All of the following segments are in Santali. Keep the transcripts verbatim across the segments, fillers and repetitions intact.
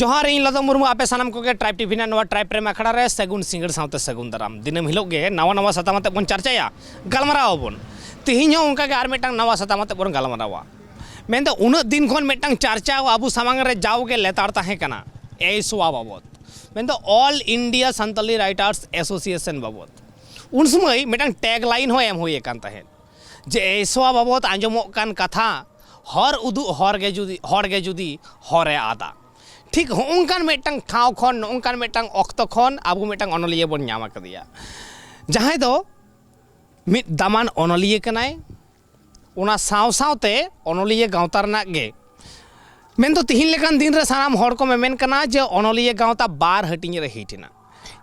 ᱡᱚᱦᱟᱨ, ᱤᱧ ᱞᱚᱫᱚ ᱢᱩᱨᱢᱩ, ᱟᱯᱮ ᱥᱟᱱᱟᱢ ᱠᱚᱜᱮ ᱴᱨᱟᱭᱤᱵᱽ ᱴᱤᱵᱷᱤ ᱨᱮᱱᱟᱜ ᱱᱚᱣᱟ ᱴᱨᱟᱭᱤᱵᱽ ᱨᱮᱢ ᱟᱠᱷᱲᱟ ᱨᱮ ᱥᱟᱹᱜᱩᱱ ᱥᱤᱸᱜᱟᱹᱲ ᱥᱟᱶᱛᱮ ᱥᱟᱹᱜᱩᱱ ᱫᱟᱨᱟᱢ᱾ ᱫᱤᱱᱟᱹᱢ ᱦᱤᱞᱳᱜ ᱜᱮ ᱱᱟᱣᱟ ᱱᱟᱣᱟ ᱥᱟᱛᱟᱢ ᱟᱛᱮ ᱵᱚᱱ ᱪᱟᱨᱪᱟᱭᱟ, ᱜᱟᱞᱢᱟᱨᱟᱣ ᱟᱵᱚᱱ᱾ ᱛᱤᱦᱤᱧ ᱦᱚᱸ ᱚᱱᱠᱟ ᱜᱮ ᱟᱨ ᱢᱤᱫᱴᱟᱝ ᱱᱟᱣᱟ ᱥᱟᱛᱟᱢ ᱟᱛᱮ ᱵᱚᱱ ᱜᱟᱞᱢᱟᱨᱟᱣᱟ᱾ ᱢᱮᱱᱫᱚ ᱩᱱᱟᱹᱜ ᱫᱤᱱ ᱠᱷᱚᱱ ᱢᱤᱫᱴᱟᱝ ᱪᱟᱨᱪᱟ ᱟᱵᱚ ᱥᱟᱢᱟᱝ ᱨᱮ ᱡᱟᱣᱜᱮ ᱞᱮᱛᱟᱲ ᱛᱟᱦᱮᱸ ᱠᱟᱱᱟ ᱮᱭᱥᱳᱣᱟ ᱵᱟᱵᱚᱫ, ᱢᱮᱱᱫᱚ All India Santali Writers Association ᱵᱟᱵᱚᱫ᱾ ᱩᱱ ᱥᱚᱢᱚᱭ ᱢᱤᱫᱴᱟᱝ ᱴᱮᱜᱽ ᱞᱟᱭᱤᱱ ᱦᱚᱸ ᱮᱢ ᱦᱩᱭ ᱟᱠᱟᱱ ᱛᱟᱦᱮᱸᱫ ᱡᱮ ᱮᱭᱥᱳᱣᱟ ᱵᱟᱵᱚᱫ ᱟᱸᱡᱚᱢᱚᱜ ᱠᱟᱱ ᱠᱟᱛᱷᱟ, ᱦᱚᱨ ᱩᱫᱩᱜ ᱦᱚᱨ ᱜᱮ ᱡᱩᱫᱤ, ᱦᱚᱲ ᱜᱮ ᱡᱩᱫᱤ ᱦᱚᱨᱮ ᱟᱫᱟ᱾ ᱴᱷᱤᱠ ᱦᱚᱸᱜᱼᱚᱝᱠᱟᱱ ᱢᱤᱫᱴᱟᱝ ᱴᱷᱟᱶ ᱠᱷᱚᱱ, ᱱᱚᱜᱼᱚᱝᱠᱟᱱ ᱢᱤᱫᱴᱟᱝ ᱚᱠᱛᱚ ᱠᱷᱚᱱ ᱟᱵᱚ ᱢᱤᱫᱴᱟᱝ ᱚᱱᱚᱞᱤᱭᱟᱹ ᱵᱚᱱ ᱧᱟᱢ ᱟᱠᱟᱫᱮᱭᱟ, ᱡᱟᱦᱟᱸᱭ ᱫᱚ ᱢᱤᱫ ᱫᱟᱢᱟᱱ ᱚᱱᱚᱞᱤᱭᱟᱹ ᱠᱟᱱᱟᱭ᱾ ᱚᱱᱟ ᱥᱟᱶ ᱥᱟᱶᱛᱮ ᱚᱱᱚᱞᱤᱭᱟᱹ ᱜᱟᱶᱛᱟ ᱨᱮᱱᱟᱜ ᱜᱮ, ᱢᱮᱱᱫᱚ ᱛᱤᱦᱤᱧ ᱞᱮᱠᱟᱱ ᱫᱤᱱ ᱨᱮ ᱥᱟᱱᱟᱢ ᱦᱚᱲ ᱠᱚ ᱢᱮᱢᱮᱱ ᱠᱟᱱᱟ ᱡᱮ ᱚᱱᱚᱞᱤᱭᱟᱹ ᱜᱟᱶᱛᱟ ᱵᱟᱨ ᱦᱟᱹᱴᱤᱧ ᱨᱮ ᱦᱤᱴ ᱮᱱᱟ,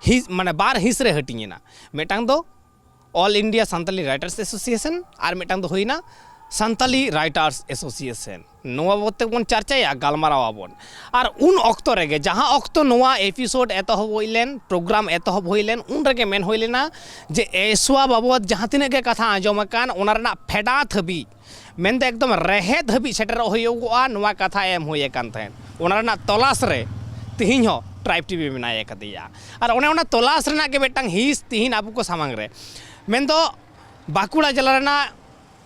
ᱦᱤᱸᱥ, ᱢᱟᱱᱮ ᱵᱟᱨ ᱦᱤᱸᱥ ᱨᱮ ᱦᱟᱹᱴᱤᱧ ᱮᱱᱟ᱾ ᱢᱤᱫᱴᱟᱝ ᱫᱚ All India Santali Writers Association ᱟᱨ ᱢᱤᱫᱴᱟᱝ ᱫᱚ ᱦᱩᱭᱱᱟ Santali Writers Association᱾ ᱱᱚᱣᱟ ᱵᱟᱵᱚᱫ ᱛᱮᱵᱚᱱ ᱪᱟᱨᱪᱟᱭᱟ, ᱜᱟᱞᱢᱟᱨᱟᱣ ᱟᱵᱚᱱ᱾ ᱟᱨ ᱩᱱ ᱚᱠᱛᱚ ᱨᱮᱜᱮ, ᱡᱟᱦᱟᱸ ᱚᱠᱛᱚ ᱱᱚᱣᱟ ᱮᱯᱤᱥᱳᱰ ᱮᱛᱚᱦᱚᱵ ᱦᱩᱭ ᱞᱮᱱ, ᱯᱨᱳᱜᱨᱟᱢ ᱮᱛᱚᱦᱚᱵ ᱦᱩᱭ ᱞᱮᱱ, ᱩᱱ ᱨᱮᱜᱮ ᱢᱮᱱ ᱦᱩᱭ ᱞᱮᱱᱟ ᱡᱮ ᱮᱭᱥᱳᱣᱟ ᱵᱟᱵᱚᱫ ᱡᱟᱦᱟᱸ ᱛᱤᱱᱟᱹᱜ ᱜᱮ ᱠᱟᱛᱷᱟ ᱟᱸᱡᱚᱢ ᱟᱠᱟᱱ, ᱚᱱᱟ ᱨᱮᱱᱟᱜ ᱯᱷᱮᱰᱟᱛ ᱦᱟᱹᱵᱤᱡ, ᱢᱮᱱᱫᱚ ᱮᱠᱫᱚᱢ ᱨᱮᱦᱮᱫ ᱦᱟᱹᱵᱤᱡ ᱥᱮᱴᱮᱨᱚᱜ ᱦᱩᱭᱩᱜᱚᱜᱼᱟ, ᱱᱚᱣᱟ ᱠᱟᱛᱷᱟ ᱮᱢ ᱦᱩᱭ ᱟᱠᱟᱱ ᱛᱟᱦᱮᱸᱫ᱾ ᱚᱱᱟ ᱨᱮᱱᱟᱜ ᱛᱚᱞᱟᱥ ᱨᱮ ᱛᱤᱦᱤᱧ ᱦᱚᱸ ᱴᱨᱟᱭᱤᱵᱽ ᱴᱤᱵᱷᱤ ᱢᱮᱱᱟᱭ ᱟᱠᱟᱫᱮᱭᱟ᱾ ᱟᱨ ᱚᱱᱮ ᱚᱱᱟ ᱛᱚᱞᱟᱥ ᱨᱮᱱᱟᱜ ᱜᱮ ᱢᱤᱫᱴᱟᱝ ᱦᱤᱸᱥ ᱛᱤᱦᱤᱧ ᱟᱵᱚ ᱠᱚ ᱥᱟᱢᱟᱝ ᱨᱮ, ᱢᱮᱱᱫᱚ ᱵᱟᱸᱠᱩᱲᱟ ᱡᱮᱞᱟ ᱨᱮᱱᱟᱜ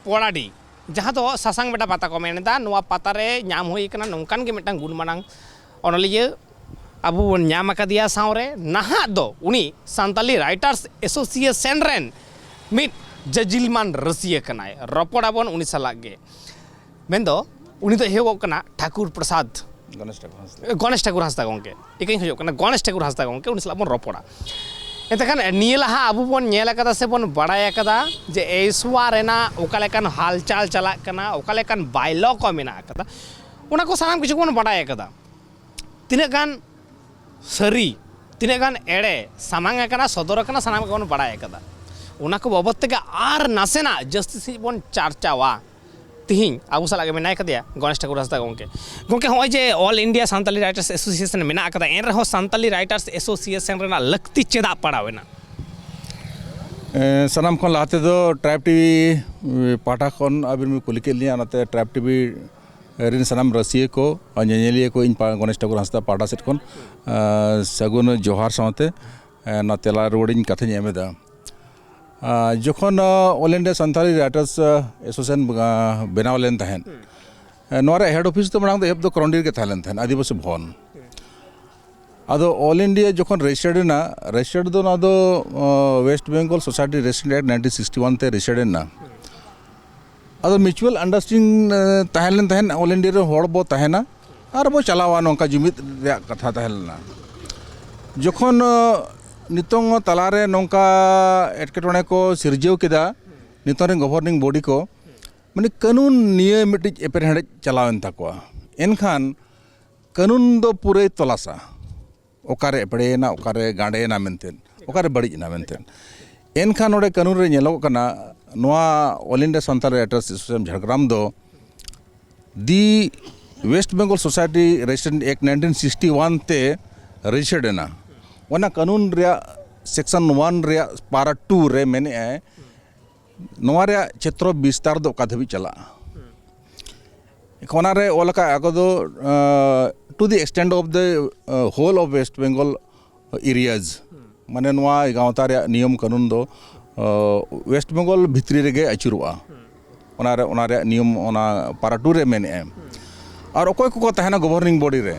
ᱯᱚᱲᱟᱰᱤ, ᱡᱟᱦᱟᱸ ᱫᱚ ᱥᱟᱥᱟᱝ ᱵᱮᱰᱟ ᱯᱟᱛᱟ ᱠᱚ ᱢᱮᱱ ᱮᱫᱟ, ᱱᱚᱣᱟ ᱯᱟᱛᱟ ᱨᱮ ᱧᱟᱢ ᱦᱩᱭ ᱠᱟᱱᱟ ᱱᱚᱝᱠᱟᱱ ᱜᱮ ᱢᱤᱫᱴᱟᱝ ᱜᱩᱱ ᱢᱟᱱᱟᱝ ᱚᱱᱚᱞᱤᱭᱟᱹ ᱟᱵᱚ ᱵᱚᱱ ᱧᱟᱢ ᱟᱠᱟᱫᱮᱭᱟ᱾ ᱥᱟᱶᱨᱮ ᱱᱟᱦᱟᱜ ᱫᱚ ᱩᱱᱤ ᱥᱟᱱᱛᱟᱞᱤ ᱨᱟᱭᱴᱟᱨᱥ ᱮᱥᱳᱥᱤᱭᱮᱥᱚᱱ ᱨᱮᱱ ᱢᱤᱫ ᱡᱟᱡᱤᱞᱢᱟᱱ ᱨᱟᱹᱥᱤᱭᱟᱹ ᱠᱟᱱᱟᱭ᱾ ᱨᱚᱯᱚᱲ ᱟᱵᱚᱱ ᱩᱱᱤ ᱥᱟᱞᱟᱜ ᱜᱮ᱾ ᱢᱮᱱᱫᱚ ᱩᱱᱤ ᱫᱚ ᱮᱦᱚᱵᱚᱜ ᱠᱟᱱᱟ ᱴᱷᱟᱠᱩᱨ ᱯᱨᱚᱥᱟᱫᱽ, ᱜᱚᱱᱮᱥ ᱴᱷᱟᱠᱩᱨ ᱦᱟᱸᱥᱫᱟ᱾ ᱜᱚᱱᱮᱥ ᱴᱷᱟᱠᱩᱨ ᱦᱟᱸᱥᱫᱟ ᱜᱚᱢᱠᱮ, ᱤᱠᱟᱹᱧ ᱠᱷᱚᱡᱚᱜ ᱠᱟᱱᱟ, ᱜᱚᱱᱮᱥ ᱴᱷᱟᱠᱩᱨ ᱦᱟᱸᱥᱫᱟ ᱜᱚᱢᱠᱮ, ᱩᱱᱤ ᱥᱟᱞᱟᱜ ᱵᱚᱱ ᱨᱚᱯᱚᱲᱟ᱾ ᱮᱱᱛᱮ ᱠᱷᱟᱱ ᱱᱤᱭᱟᱹ ᱞᱟᱦᱟ ᱟᱵᱚ ᱵᱚᱱ ᱧᱮᱞ ᱟᱠᱟᱫᱟ ᱥᱮ ᱵᱚᱱ ᱵᱟᱲᱟᱭ ᱟᱠᱟᱫᱟ ᱡᱮ ᱮᱭᱥᱳᱣᱟ ᱨᱮᱱᱟᱜ ᱚᱠᱟ ᱞᱮᱠᱟᱱ ᱦᱟᱞᱪᱟᱞ ᱪᱟᱞᱟᱜ ᱠᱟᱱᱟ, ᱚᱠᱟ ᱞᱮᱠᱟᱱ ᱵᱟᱭᱞᱚ ᱠᱚ ᱢᱮᱱᱟᱜ ᱟᱠᱟᱫᱟ, ᱚᱱᱟ ᱠᱚ ᱥᱟᱱᱟᱢ ᱠᱤᱪᱷᱩ ᱵᱚᱱ ᱵᱟᱲᱟᱭ ᱟᱠᱟᱫᱟ᱾ ᱛᱤᱱᱟᱹᱜ ᱜᱟᱱ ᱥᱟᱹᱨᱤ, ᱛᱤᱱᱟᱹᱜ ᱜᱟᱱ ᱮᱲᱮ ᱥᱟᱢᱟᱝ ᱟᱠᱟᱱᱟ, ᱥᱚᱫᱚᱨ ᱟᱠᱟᱱᱟ, ᱥᱟᱱᱟᱢ ᱜᱮᱵᱚᱱ ᱵᱟᱲᱟᱭ ᱟᱠᱟᱫᱟ᱾ ᱚᱱᱟ ᱠᱚ ᱵᱟᱵᱚᱫ ᱛᱮᱜᱮ ᱟᱨ ᱱᱟᱥᱮᱱᱟᱜ ᱡᱟᱹᱥᱛᱤ ᱥᱟᱺᱦᱤᱡ ᱵᱚᱱ ᱪᱟᱨᱪᱟᱣᱟ᱾ ᱛᱤᱦᱤᱧ ᱟᱵᱚ ᱥᱟᱞᱟᱜ ᱜᱮ ᱢᱮᱱᱟᱭ ᱠᱟᱫᱮᱭᱟ ᱜᱚᱱᱮᱥ ᱴᱷᱟᱠᱩᱨ ᱦᱟᱸᱥᱫᱟ ᱜᱚᱢᱠᱮ᱾ ᱜᱚᱢᱠᱮ, ᱦᱚᱸᱜᱼᱚᱭ ᱡᱮ All India Santali Writers Association ᱢᱮᱱᱟᱜ ᱟᱠᱟᱫᱟ, ᱮᱱ ᱨᱮᱦᱚᱸ Santali Writers Association ᱨᱮᱱᱟᱜ ᱞᱟᱹᱠᱛᱤ ᱪᱮᱫᱟᱜ ᱯᱟᱲᱟᱣ ᱮᱱᱟ? ᱮᱸ, ᱥᱟᱱᱟᱢ ᱠᱷᱚᱱ ᱞᱟᱦᱟ ᱛᱮᱫᱚ ᱴᱨᱟᱭᱤᱵᱽ ᱴᱤᱵᱷᱤ ᱯᱟᱦᱴᱟ ᱠᱷᱚᱱ ᱟᱹᱵᱤᱱ ᱵᱤᱱ ᱠᱩᱞᱤ ᱠᱮᱫ ᱞᱤᱧᱟ, ᱚᱱᱟᱛᱮ ᱴᱨᱟᱭᱤᱵᱽ ᱴᱤᱵᱷᱤ ᱨᱤᱱ ᱥᱟᱱᱟᱢ ᱨᱟᱹᱥᱤᱭᱟᱹ ᱠᱚ ᱟᱨ ᱧᱮᱧᱮᱞᱤᱭᱟᱹ ᱠᱚ, ᱤᱧ ᱯᱟ-, ᱜᱚᱱᱮᱥ ᱴᱷᱟᱠᱩᱨ ᱦᱟᱸᱥᱫᱟ ᱯᱟᱦᱴᱟ ᱥᱮᱫ ᱠᱷᱚᱱ, ᱟᱸ, ᱥᱟᱹᱜᱩᱱ ᱡᱚᱦᱟᱨ ᱥᱟᱶᱛᱮ, ᱟᱸ, ᱱᱚᱣᱟ ᱛᱮᱞᱟ ᱨᱩᱣᱟᱹᱲᱤᱧ ᱠᱟᱛᱷᱟᱧ ᱮᱢ ᱮᱫᱟ᱾ ᱟᱸ, ᱡᱚᱠᱷᱚᱱ, ᱟᱸ, All India Santali Writers, ᱟᱸ, Association, ᱟᱸ, ᱵᱮᱱᱟᱣ ᱞᱮᱱ ᱛᱟᱦᱮᱸᱫ, ᱟᱸ, ᱱᱚᱣᱟ ᱨᱮᱭᱟᱜ head office ᱫᱚ ᱢᱟᱲᱟᱝ ᱫᱚ ᱮᱦᱚᱵ ᱫᱚ ᱠᱨᱚᱱᱰᱤ ᱨᱮᱜᱮ ᱛᱟᱦᱮᱸ ᱞᱮᱱ ᱛᱟᱦᱮᱸᱫ, ᱟᱹᱫᱤᱵᱟᱹᱥᱤ ᱵᱷᱚᱵᱚᱱ᱾ ᱟᱫᱚ All India ᱡᱚᱠᱷᱚᱱ registered ᱮᱱᱟ, registered ᱫᱚ ᱱᱚᱣᱟ ᱫᱚ, ᱟᱸ, West Bengal Society Registration Act nineteen sixty one ᱛᱮ registered ᱮᱱᱟ᱾ ᱟᱫᱚ mutual understanding, ᱮ, ᱛᱟᱦᱮᱸ ᱞᱮᱱ ᱛᱟᱦᱮᱸᱫ, All India ᱨᱮ ᱦᱚᱲ ᱵᱚ ᱛᱟᱦᱮᱱᱟ ᱟᱨ ᱵᱚ ᱪᱟᱞᱟᱣᱟ, ᱱᱚᱝᱠᱟ ᱡᱩᱢᱤᱫ ᱨᱮᱭᱟᱜ ᱠᱟᱛᱷᱟ ᱛᱟᱦᱮᱸ ᱞᱮᱱᱟ᱾ ᱡᱚᱠᱷᱚᱱ, ᱮ, ᱱᱤᱛᱚᱝ ᱛᱟᱞᱟᱨᱮ ᱱᱚᱝᱠᱟ ᱮᱴᱠᱮᱴᱚᱬᱮ ᱠᱚ ᱥᱤᱨᱡᱟᱹᱣ ᱠᱮᱫᱟ, ᱱᱤᱛᱚᱝ ᱨᱮᱱ governing body ᱠᱚ, ᱢᱟᱱᱮ, ᱠᱟᱹᱱᱩᱱ ᱱᱤᱭᱟᱹ ᱢᱤᱫᱴᱤᱡ ᱮᱯᱮᱨᱦᱮᱸᱰᱮᱡ ᱪᱟᱞᱟᱣᱮᱱ ᱛᱟᱠᱚᱣᱟ᱾ ᱮᱱᱠᱷᱟᱱ ᱠᱟᱹᱱᱩᱱ ᱫᱚ ᱯᱩᱨᱟᱹᱭ ᱛᱚᱞᱟᱥᱟ, ᱚᱠᱟᱨᱮ ᱮᱯᱲᱮᱭᱮᱱᱟ, ᱚᱠᱟᱨᱮ ᱜᱟᱸᱰᱮᱭᱮᱱᱟ ᱢᱮᱱᱛᱮ, ᱚᱠᱟᱨᱮ ᱵᱟᱹᱲᱤᱡ ᱮᱱᱟ ᱢᱮᱱᱛᱮ᱾ ᱮᱱᱠᱷᱟᱱ ᱱᱚᱰᱮ ᱠᱟᱹᱱᱩᱱ ᱨᱮ ᱧᱮᱞᱚᱜᱚᱜ ᱠᱟᱱᱟ, ᱱᱚᱣᱟ All India Santali Writers Association Jhargram ᱫᱚ the West Bengal Society Registration Act nineteen sixty one ᱛᱮ registered ᱮᱱᱟ᱾ ᱚᱱᱟ ᱠᱟᱹᱱᱩᱱ ᱨᱮᱭᱟᱜ section one ᱨᱮᱭᱟᱜ para two ᱨᱮ ᱢᱮᱱᱮᱜᱼᱟᱭ, ᱱᱚᱣᱟ ᱨᱮᱭᱟᱜ ᱪᱷᱮᱛᱨᱚ ᱵᱤᱥᱛᱟᱨ ᱫᱚ ᱚᱠᱟ ᱫᱷᱟᱹᱵᱤᱡ ᱪᱟᱞᱟᱜᱼᱟ᱾ ᱚᱱᱟ ᱨᱮ ᱚᱞ ᱟᱠᱟᱫ ᱟᱠᱚ ᱫᱚ, ᱟᱸ, to the extent of the, ᱟᱸ, whole of West Bengal areas, ᱢᱟᱱᱮ ᱱᱚᱣᱟ ᱜᱟᱶᱛᱟ ᱨᱮᱭᱟᱜ ᱱᱤᱭᱚᱢ ᱠᱟᱹᱱᱩᱱ ᱫᱚ, ᱟᱸ, West Bengal ᱵᱷᱤᱛᱨᱤ ᱨᱮᱜᱮ ᱟᱹᱪᱩᱨᱚᱜᱼᱟ᱾ ᱚᱱᱟ ᱨᱮ, ᱚᱱᱟ ᱨᱮᱭᱟᱜ ᱱᱤᱭᱚᱢ ᱚᱱᱟ para two ᱨᱮ ᱢᱮᱱᱮᱜᱼᱟᱭ᱾ ᱟᱨ ᱚᱠᱚᱭ ᱠᱚᱠᱚ ᱛᱟᱦᱮᱱᱟ governing body ᱨᱮ,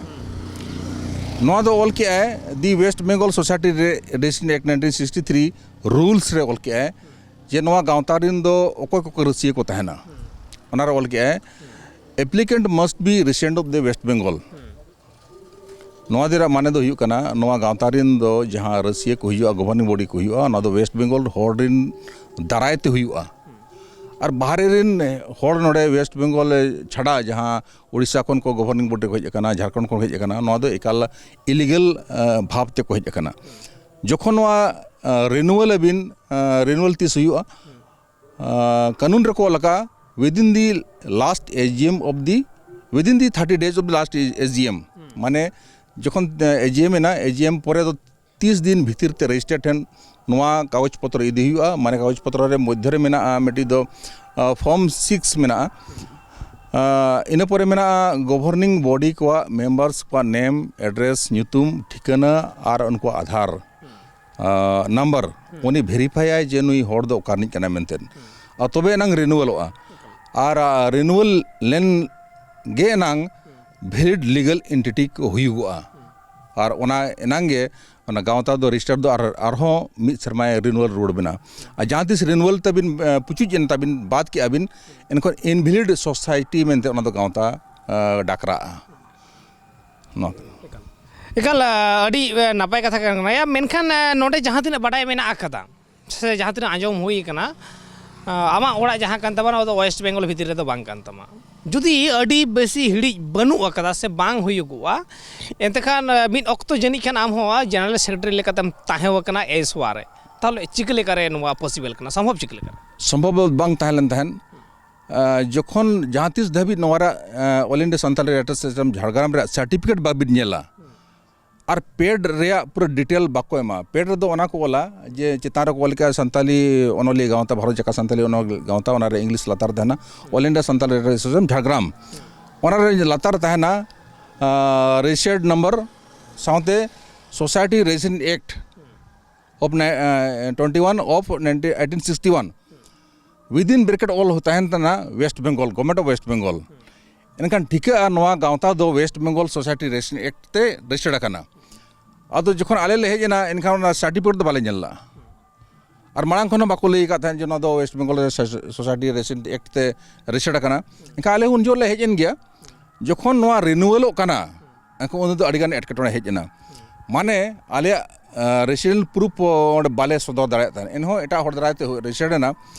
ᱱᱚᱣᱟ ᱫᱚ ᱚᱞ ᱠᱮᱜᱼᱟᱭ, the West Bengal Society Registration Act nineteen sixty three rules ᱨᱮ ᱚᱞ ᱠᱮᱜᱼᱟᱭ ᱡᱮ ᱱᱚᱣᱟ ᱜᱟᱶᱛᱟ ᱨᱮᱱ ᱫᱚ ᱚᱠᱚᱭ ᱠᱚᱠᱚ ᱨᱟᱹᱥᱤᱭᱟᱹ ᱠᱚ ᱛᱟᱦᱮᱱᱟ᱾ ᱚᱱᱟ ᱨᱮ ᱚᱞ ᱠᱮᱜᱼᱟᱭ, "Applicant must be resident of the West Bengal." ᱱᱚᱣᱟ ᱫᱚ ᱨᱮᱭᱟᱜ ᱢᱟᱱᱮ ᱫᱚ ᱦᱩᱭᱩᱜ ᱠᱟᱱᱟ, ᱱᱚᱣᱟ ᱜᱟᱶᱛᱟ ᱨᱮᱱ ᱫᱚ ᱡᱟᱦᱟᱸ ᱨᱟᱹᱥᱤᱭᱟᱹ ᱠᱚ ᱦᱩᱭᱩᱜᱼᱟ, governing body ᱠᱚ ᱦᱩᱭᱩᱜᱼᱟ, ᱚᱱᱟ ᱫᱚ West Bengal ᱦᱚᱲ ᱨᱮᱱ ᱫᱟᱨᱟᱭ ᱛᱮ ᱦᱩᱭᱩᱜᱼᱟ᱾ ᱟᱨ ᱵᱟᱦᱨᱮ ᱨᱮᱱ ᱦᱚᱲ ᱱᱚᱰᱮ West Bengal ᱪᱷᱟᱰᱟ ᱡᱟᱦᱟᱸ ᱩᱲᱤᱥᱥᱟ ᱠᱷᱚᱱ ᱠᱚ governing body ᱠᱚ ᱦᱮᱡ ᱟᱠᱟᱱᱟ, ᱡᱷᱟᱲᱠᱷᱚᱸᱰ ᱠᱷᱚᱱ ᱠᱚ ᱦᱮᱡ ᱟᱠᱟᱱᱟ, ᱱᱚᱣᱟ ᱫᱚ ᱮᱠᱟᱞ illegal, ᱟᱸ, ᱵᱷᱟᱵᱽ ᱛᱮᱠᱚ ᱦᱮᱡ ᱟᱠᱟᱱᱟ᱾ ᱡᱚᱠᱷᱚᱱ ᱱᱚᱣᱟ, ᱟᱸ, renewal ᱟᱹᱵᱤᱱ, ᱟᱸ, renewal ᱛᱤᱥ ᱦᱩᱭᱩᱜᱼᱟ? ᱟᱸ, ᱠᱟᱹᱱᱩᱱ ᱨᱮᱠᱚ ᱚᱞ ᱟᱠᱟᱫᱼᱟ, within the last A G M of the, within the thirty days of the last A G M, ᱢᱟᱱᱮ ᱡᱚᱠᱷᱚᱱ, ᱟᱸ, A G M ᱮᱱᱟ, A G M ᱯᱚᱨᱮ ᱫᱚ ᱛᱤᱥ ᱫᱤᱱ ᱵᱷᱤᱛᱤᱨ ᱛᱮ ᱨᱮᱡᱤᱥᱴᱟᱨ ᱴᱷᱮᱱ ᱱᱚᱣᱟ ᱠᱟᱜᱚᱡᱽ ᱯᱚᱛᱨᱚ ᱤᱫᱤ ᱦᱩᱭᱩᱜᱼᱟ᱾ ᱢᱟᱱᱮ ᱠᱟᱜᱚᱡᱽ ᱯᱚᱛᱨᱚ ᱨᱮ ᱢᱚᱫᱽᱫᱷᱚ ᱨᱮ ᱢᱮᱱᱟᱜᱼᱟ, ᱢᱤᱫᱴᱤᱡ ᱫᱚ, ᱟᱸ, form six ᱢᱮᱱᱟᱜᱼᱟ᱾ ᱟᱸ, ᱤᱱᱟᱹ ᱯᱚᱨᱮ ᱢᱮᱱᱟᱜᱼᱟ ᱜᱚᱵᱷᱚᱨᱱᱤᱝ ᱵᱚᱰᱤ ᱠᱚᱣᱟᱜ ᱢᱮᱢᱵᱟᱨᱥ ᱠᱚᱣᱟᱜ ᱱᱮᱢ, ᱮᱰᱨᱮᱥ, ᱧᱩᱛᱩᱢ, ᱴᱷᱤᱠᱟᱹᱱᱟ ᱟᱨ ᱩᱱᱠᱩᱣᱟᱜ ᱟᱫᱷᱟᱨ ᱟᱸ, ᱱᱟᱢᱵᱟᱨ᱾ ᱩᱱᱤ ᱵᱷᱮᱨᱤᱯᱷᱟᱭᱟᱭ ᱡᱮ ᱱᱩᱭ ᱦᱚᱲ ᱫᱚ ᱚᱠᱟ ᱨᱤᱱᱤᱡ ᱠᱟᱱᱟᱭ ᱢᱮᱱᱛᱮ᱾ ᱟᱨ ᱛᱚᱵᱮ ᱮᱱᱟᱝ ᱨᱤᱱᱩᱣᱟᱞᱚᱜᱼᱟ᱾ ᱟᱨ ᱟᱸ, ᱨᱤᱱᱩᱣᱟᱞ ᱞᱮᱱ ᱜᱮ ᱮᱱᱟᱝ ᱵᱷᱮᱞᱤᱰ ᱞᱤᱜᱟᱞ ᱮᱱᱴᱤᱴᱤ ᱠᱚ ᱦᱩᱭᱩᱜᱚᱜᱼᱟ᱾ ᱟᱨ ᱚᱱᱟ ᱮᱱᱟᱝ ᱜᱮ ᱚᱱᱟ ᱜᱟᱶᱛᱟ ᱫᱚ ᱨᱮᱡᱤᱥᱴᱟᱨ ᱫᱚ ᱟᱨ ᱟᱨᱦᱚᱸ ᱢᱤᱫ ᱥᱮᱨᱢᱟᱭ ᱨᱤᱱᱩᱣᱟᱞ ᱨᱩᱣᱟᱹᱲ ᱵᱮᱱᱟ᱾ ᱟᱨ ᱡᱟᱦᱟᱸ ᱛᱤᱥ ᱨᱤᱱᱩᱣᱟᱞ ᱛᱟᱵᱤᱱ, ᱮ, ᱯᱩᱪᱩᱡ ᱮᱱ ᱛᱟᱵᱤᱱ, ᱵᱟᱫ ᱠᱮᱜᱼᱟ ᱵᱤᱱ, ᱮᱱᱠᱷᱟᱱ ᱤᱱᱵᱷᱮᱞᱤᱰ ᱥᱳᱥᱟᱭᱴᱤ ᱢᱮᱱᱛᱮ ᱚᱱᱟ ᱫᱚ ᱜᱟᱶᱛᱟ, ᱮ, ᱰᱟᱠᱨᱟᱜᱼᱟ᱾ ᱱᱚᱣᱟ ᱠᱟᱱᱟ᱾ ᱮᱠᱟᱞ, ᱟ, ᱟᱹᱰᱤ, ᱟ, ᱱᱟᱯᱟᱭ ᱠᱟᱛᱷᱟ ᱠᱟᱱ ᱜᱮᱭᱟ᱾ ᱢᱮᱱᱠᱷᱟᱱ, ᱟ, ᱱᱚᱰᱮ ᱡᱟᱦᱟᱸ ᱛᱤᱱᱟᱹᱜ ᱵᱟᱰᱟᱭ ᱢᱮᱱᱟᱜ ᱟᱠᱟᱫᱟ, ᱥᱮ ᱡᱟᱦᱟᱸ ᱛᱤᱱᱟᱹᱜ ᱟᱸᱡᱚᱢ ᱦᱩᱭ ᱟᱠᱟᱱᱟ, ᱟ, ᱟᱢᱟᱜ ᱚᱲᱟᱜ ᱡᱟᱦᱟᱸ ᱠᱟᱱ ᱛᱟᱢᱟ, ᱚᱱᱟ ᱫᱚ ᱳᱭᱮᱥᱴ ᱵᱮᱝᱜᱚᱞ ᱵᱷᱤᱛᱤᱨ ᱨᱮᱫᱚ ᱵᱟᱝ ᱠᱟᱱ ᱛᱟᱢᱟ᱾ ᱡᱩᱫᱤ ᱟᱹᱰᱤ ᱵᱮᱥᱤ ᱦᱤᱲᱤᱡ ᱵᱟᱹᱱᱩᱜ ᱟᱠᱟᱫᱟ ᱥᱮ ᱵᱟᱝ ᱦᱩᱭᱩᱜᱚᱜᱼᱟ, ᱮᱱᱛᱮᱠᱷᱟᱱ, ᱟ, ᱢᱤᱫ ᱚᱠᱛᱚ ᱡᱟᱹᱱᱤᱡ ᱠᱷᱟᱱ ᱟᱢ ᱦᱚᱸ ᱡᱮᱱᱟᱨᱮᱞ ᱥᱮᱠᱨᱮᱴᱟᱨᱤ ᱞᱮᱠᱟᱛᱮᱢ ᱛᱟᱦᱮᱸ ᱟᱠᱟᱱᱟ ᱮᱥᱣᱟ ᱨᱮ᱾ ᱛᱟᱦᱚᱞᱮ ᱪᱤᱠᱟᱹ ᱞᱮᱠᱟᱨᱮ ᱱᱚᱣᱟ ᱯᱚᱥᱤᱵᱮᱞ ᱠᱟᱱᱟ, ᱥᱚᱢᱵᱷᱚᱵ ᱪᱤᱠᱟᱹ ᱞᱮᱠᱟᱨᱮ? ᱥᱚᱢᱵᱷᱚᱵ ᱵᱟᱝ ᱛᱟᱦᱮᱸ ᱞᱮᱱ ᱛᱟᱦᱮᱸᱫ᱾ ᱟ, ᱡᱚᱠᱷᱚᱱ ᱡᱟᱦᱟᱸ ᱛᱤᱥ ᱫᱷᱟᱹᱵᱤᱡ ᱱᱚᱣᱟ ᱨᱮᱭᱟᱜ, ᱟ, All India Santali Writers Association Jhargram ᱨᱮᱭᱟᱜ ᱥᱟᱨᱴᱤᱯᱷᱤᱠᱮᱴ ᱵᱟᱵᱤᱱ ᱧᱮᱞᱟ ᱟᱨ ᱯᱮᱰ ᱨᱮᱭᱟᱜ ᱯᱩᱨᱟᱹ ᱰᱤᱴᱮᱞ ᱵᱟᱠᱚ ᱮᱢᱟ, ᱯᱮᱰ ᱨᱮᱫᱚ ᱚᱱᱟ ᱠᱚ ᱚᱞᱟ ᱡᱮ ᱪᱮᱛᱟᱱ ᱨᱮᱠᱚ ᱚᱞ ᱠᱮᱜᱼᱟ ᱥᱟᱱᱛᱟᱞᱤ ᱚᱱᱚᱞᱤᱭᱟᱹ ᱜᱟᱶᱛᱟ, ᱵᱷᱟᱨᱚᱛ ᱡᱟᱠᱟᱛ ᱥᱟᱱᱛᱟᱞᱤ ᱚᱱᱚᱞᱤᱭᱟᱹ ᱜᱟᱶᱛᱟ, ᱚᱱᱟᱨᱮ ᱤᱝᱞᱤᱥ ᱞᱟᱛᱟᱨ ᱛᱟᱦᱮᱱᱟ All India Santali Writers Association Jhargram, ᱚᱱᱟᱨᱮ ᱞᱟᱛᱟᱨ ᱛᱟᱦᱮᱱᱟ, ᱟ, ᱨᱮᱡᱤᱥᱴᱟᱨᱰ ᱱᱟᱢᱵᱟᱨ ᱥᱟᱶᱛᱮ Society Registration Act of ni-, ᱟ, twenty one of nineteen, eighteen sixty one, within bracket ᱚᱞ ᱛᱟᱦᱮᱱ ᱠᱟᱱᱟ West Bengal, Government of West Bengal᱾ ᱮᱱᱠᱷᱟᱱ ᱴᱷᱤᱠᱟᱹᱜᱼᱟ ᱱᱚᱣᱟ ᱜᱟᱶᱛᱟ ᱫᱚ West Bengal Society Registration Act ᱛᱮ ᱨᱮᱡᱤᱥᱴᱟᱨᱰ ᱟᱠᱟᱱᱟ᱾ ᱟᱫᱚ ᱡᱚᱠᱷᱚᱱ ᱟᱞᱮ ᱞᱮ ᱦᱮᱡ ᱮᱱᱟ, ᱮᱱᱠᱷᱟᱱ ᱚᱱᱟ ᱥᱟᱨᱴᱤᱯᱷᱤᱠᱮᱴ ᱫᱚ ᱵᱟᱞᱮ ᱧᱮᱞ ᱞᱮᱫᱼᱟ᱾ ᱟᱨ ᱢᱟᱲᱟᱝ ᱠᱷᱚᱱ ᱦᱚᱸ ᱵᱟᱠᱚ ᱞᱟᱹᱭ ᱟᱠᱟᱫ ᱛᱟᱦᱮᱸᱫ ᱡᱮ ᱱᱚᱣᱟ ᱫᱚ West Bengal Society Registration Act ᱛᱮ ᱨᱮᱡᱤᱥᱴᱟᱨᱰ ᱟᱠᱟᱱᱟ᱾ ᱮᱱᱠᱷᱟᱱ ᱟᱞᱮ ᱩᱱ ᱡᱚᱦᱚᱜ ᱞᱮ ᱦᱮᱡ ᱮᱱ ᱜᱮᱭᱟ᱾ ᱡᱚᱠᱷᱚᱱ ᱱᱚᱣᱟ ᱨᱤᱱᱩᱣᱟᱞᱚᱜ ᱠᱟᱱᱟ, ᱮᱱᱠᱷᱟᱱ ᱩᱱ ᱫᱚ ᱟᱹᱰᱤᱜᱟᱱ ᱮᱴᱠᱮᱴᱚᱬᱮ ᱦᱮᱡ ᱮᱱᱟ᱾ ᱢᱟᱱᱮ ᱟᱞᱮᱭᱟᱜ, ᱟ, ᱨᱮᱥᱤᱰᱮᱱᱴ ᱯᱨᱩᱯᱷ ᱚᱸᱰᱮ ᱵᱟᱞᱮ ᱥᱚᱫᱚᱨ ᱫᱟᱲᱮᱭᱟᱜ ᱛᱟᱦᱮᱸᱫ, ᱮᱱᱦᱚᱸ ᱮᱴᱟᱜ ᱦᱚᱲ ᱫᱟᱨᱟᱭ ᱛᱮ ᱨᱮᱡᱤᱥᱴᱟᱨᱰ ᱮᱱᱟ᱾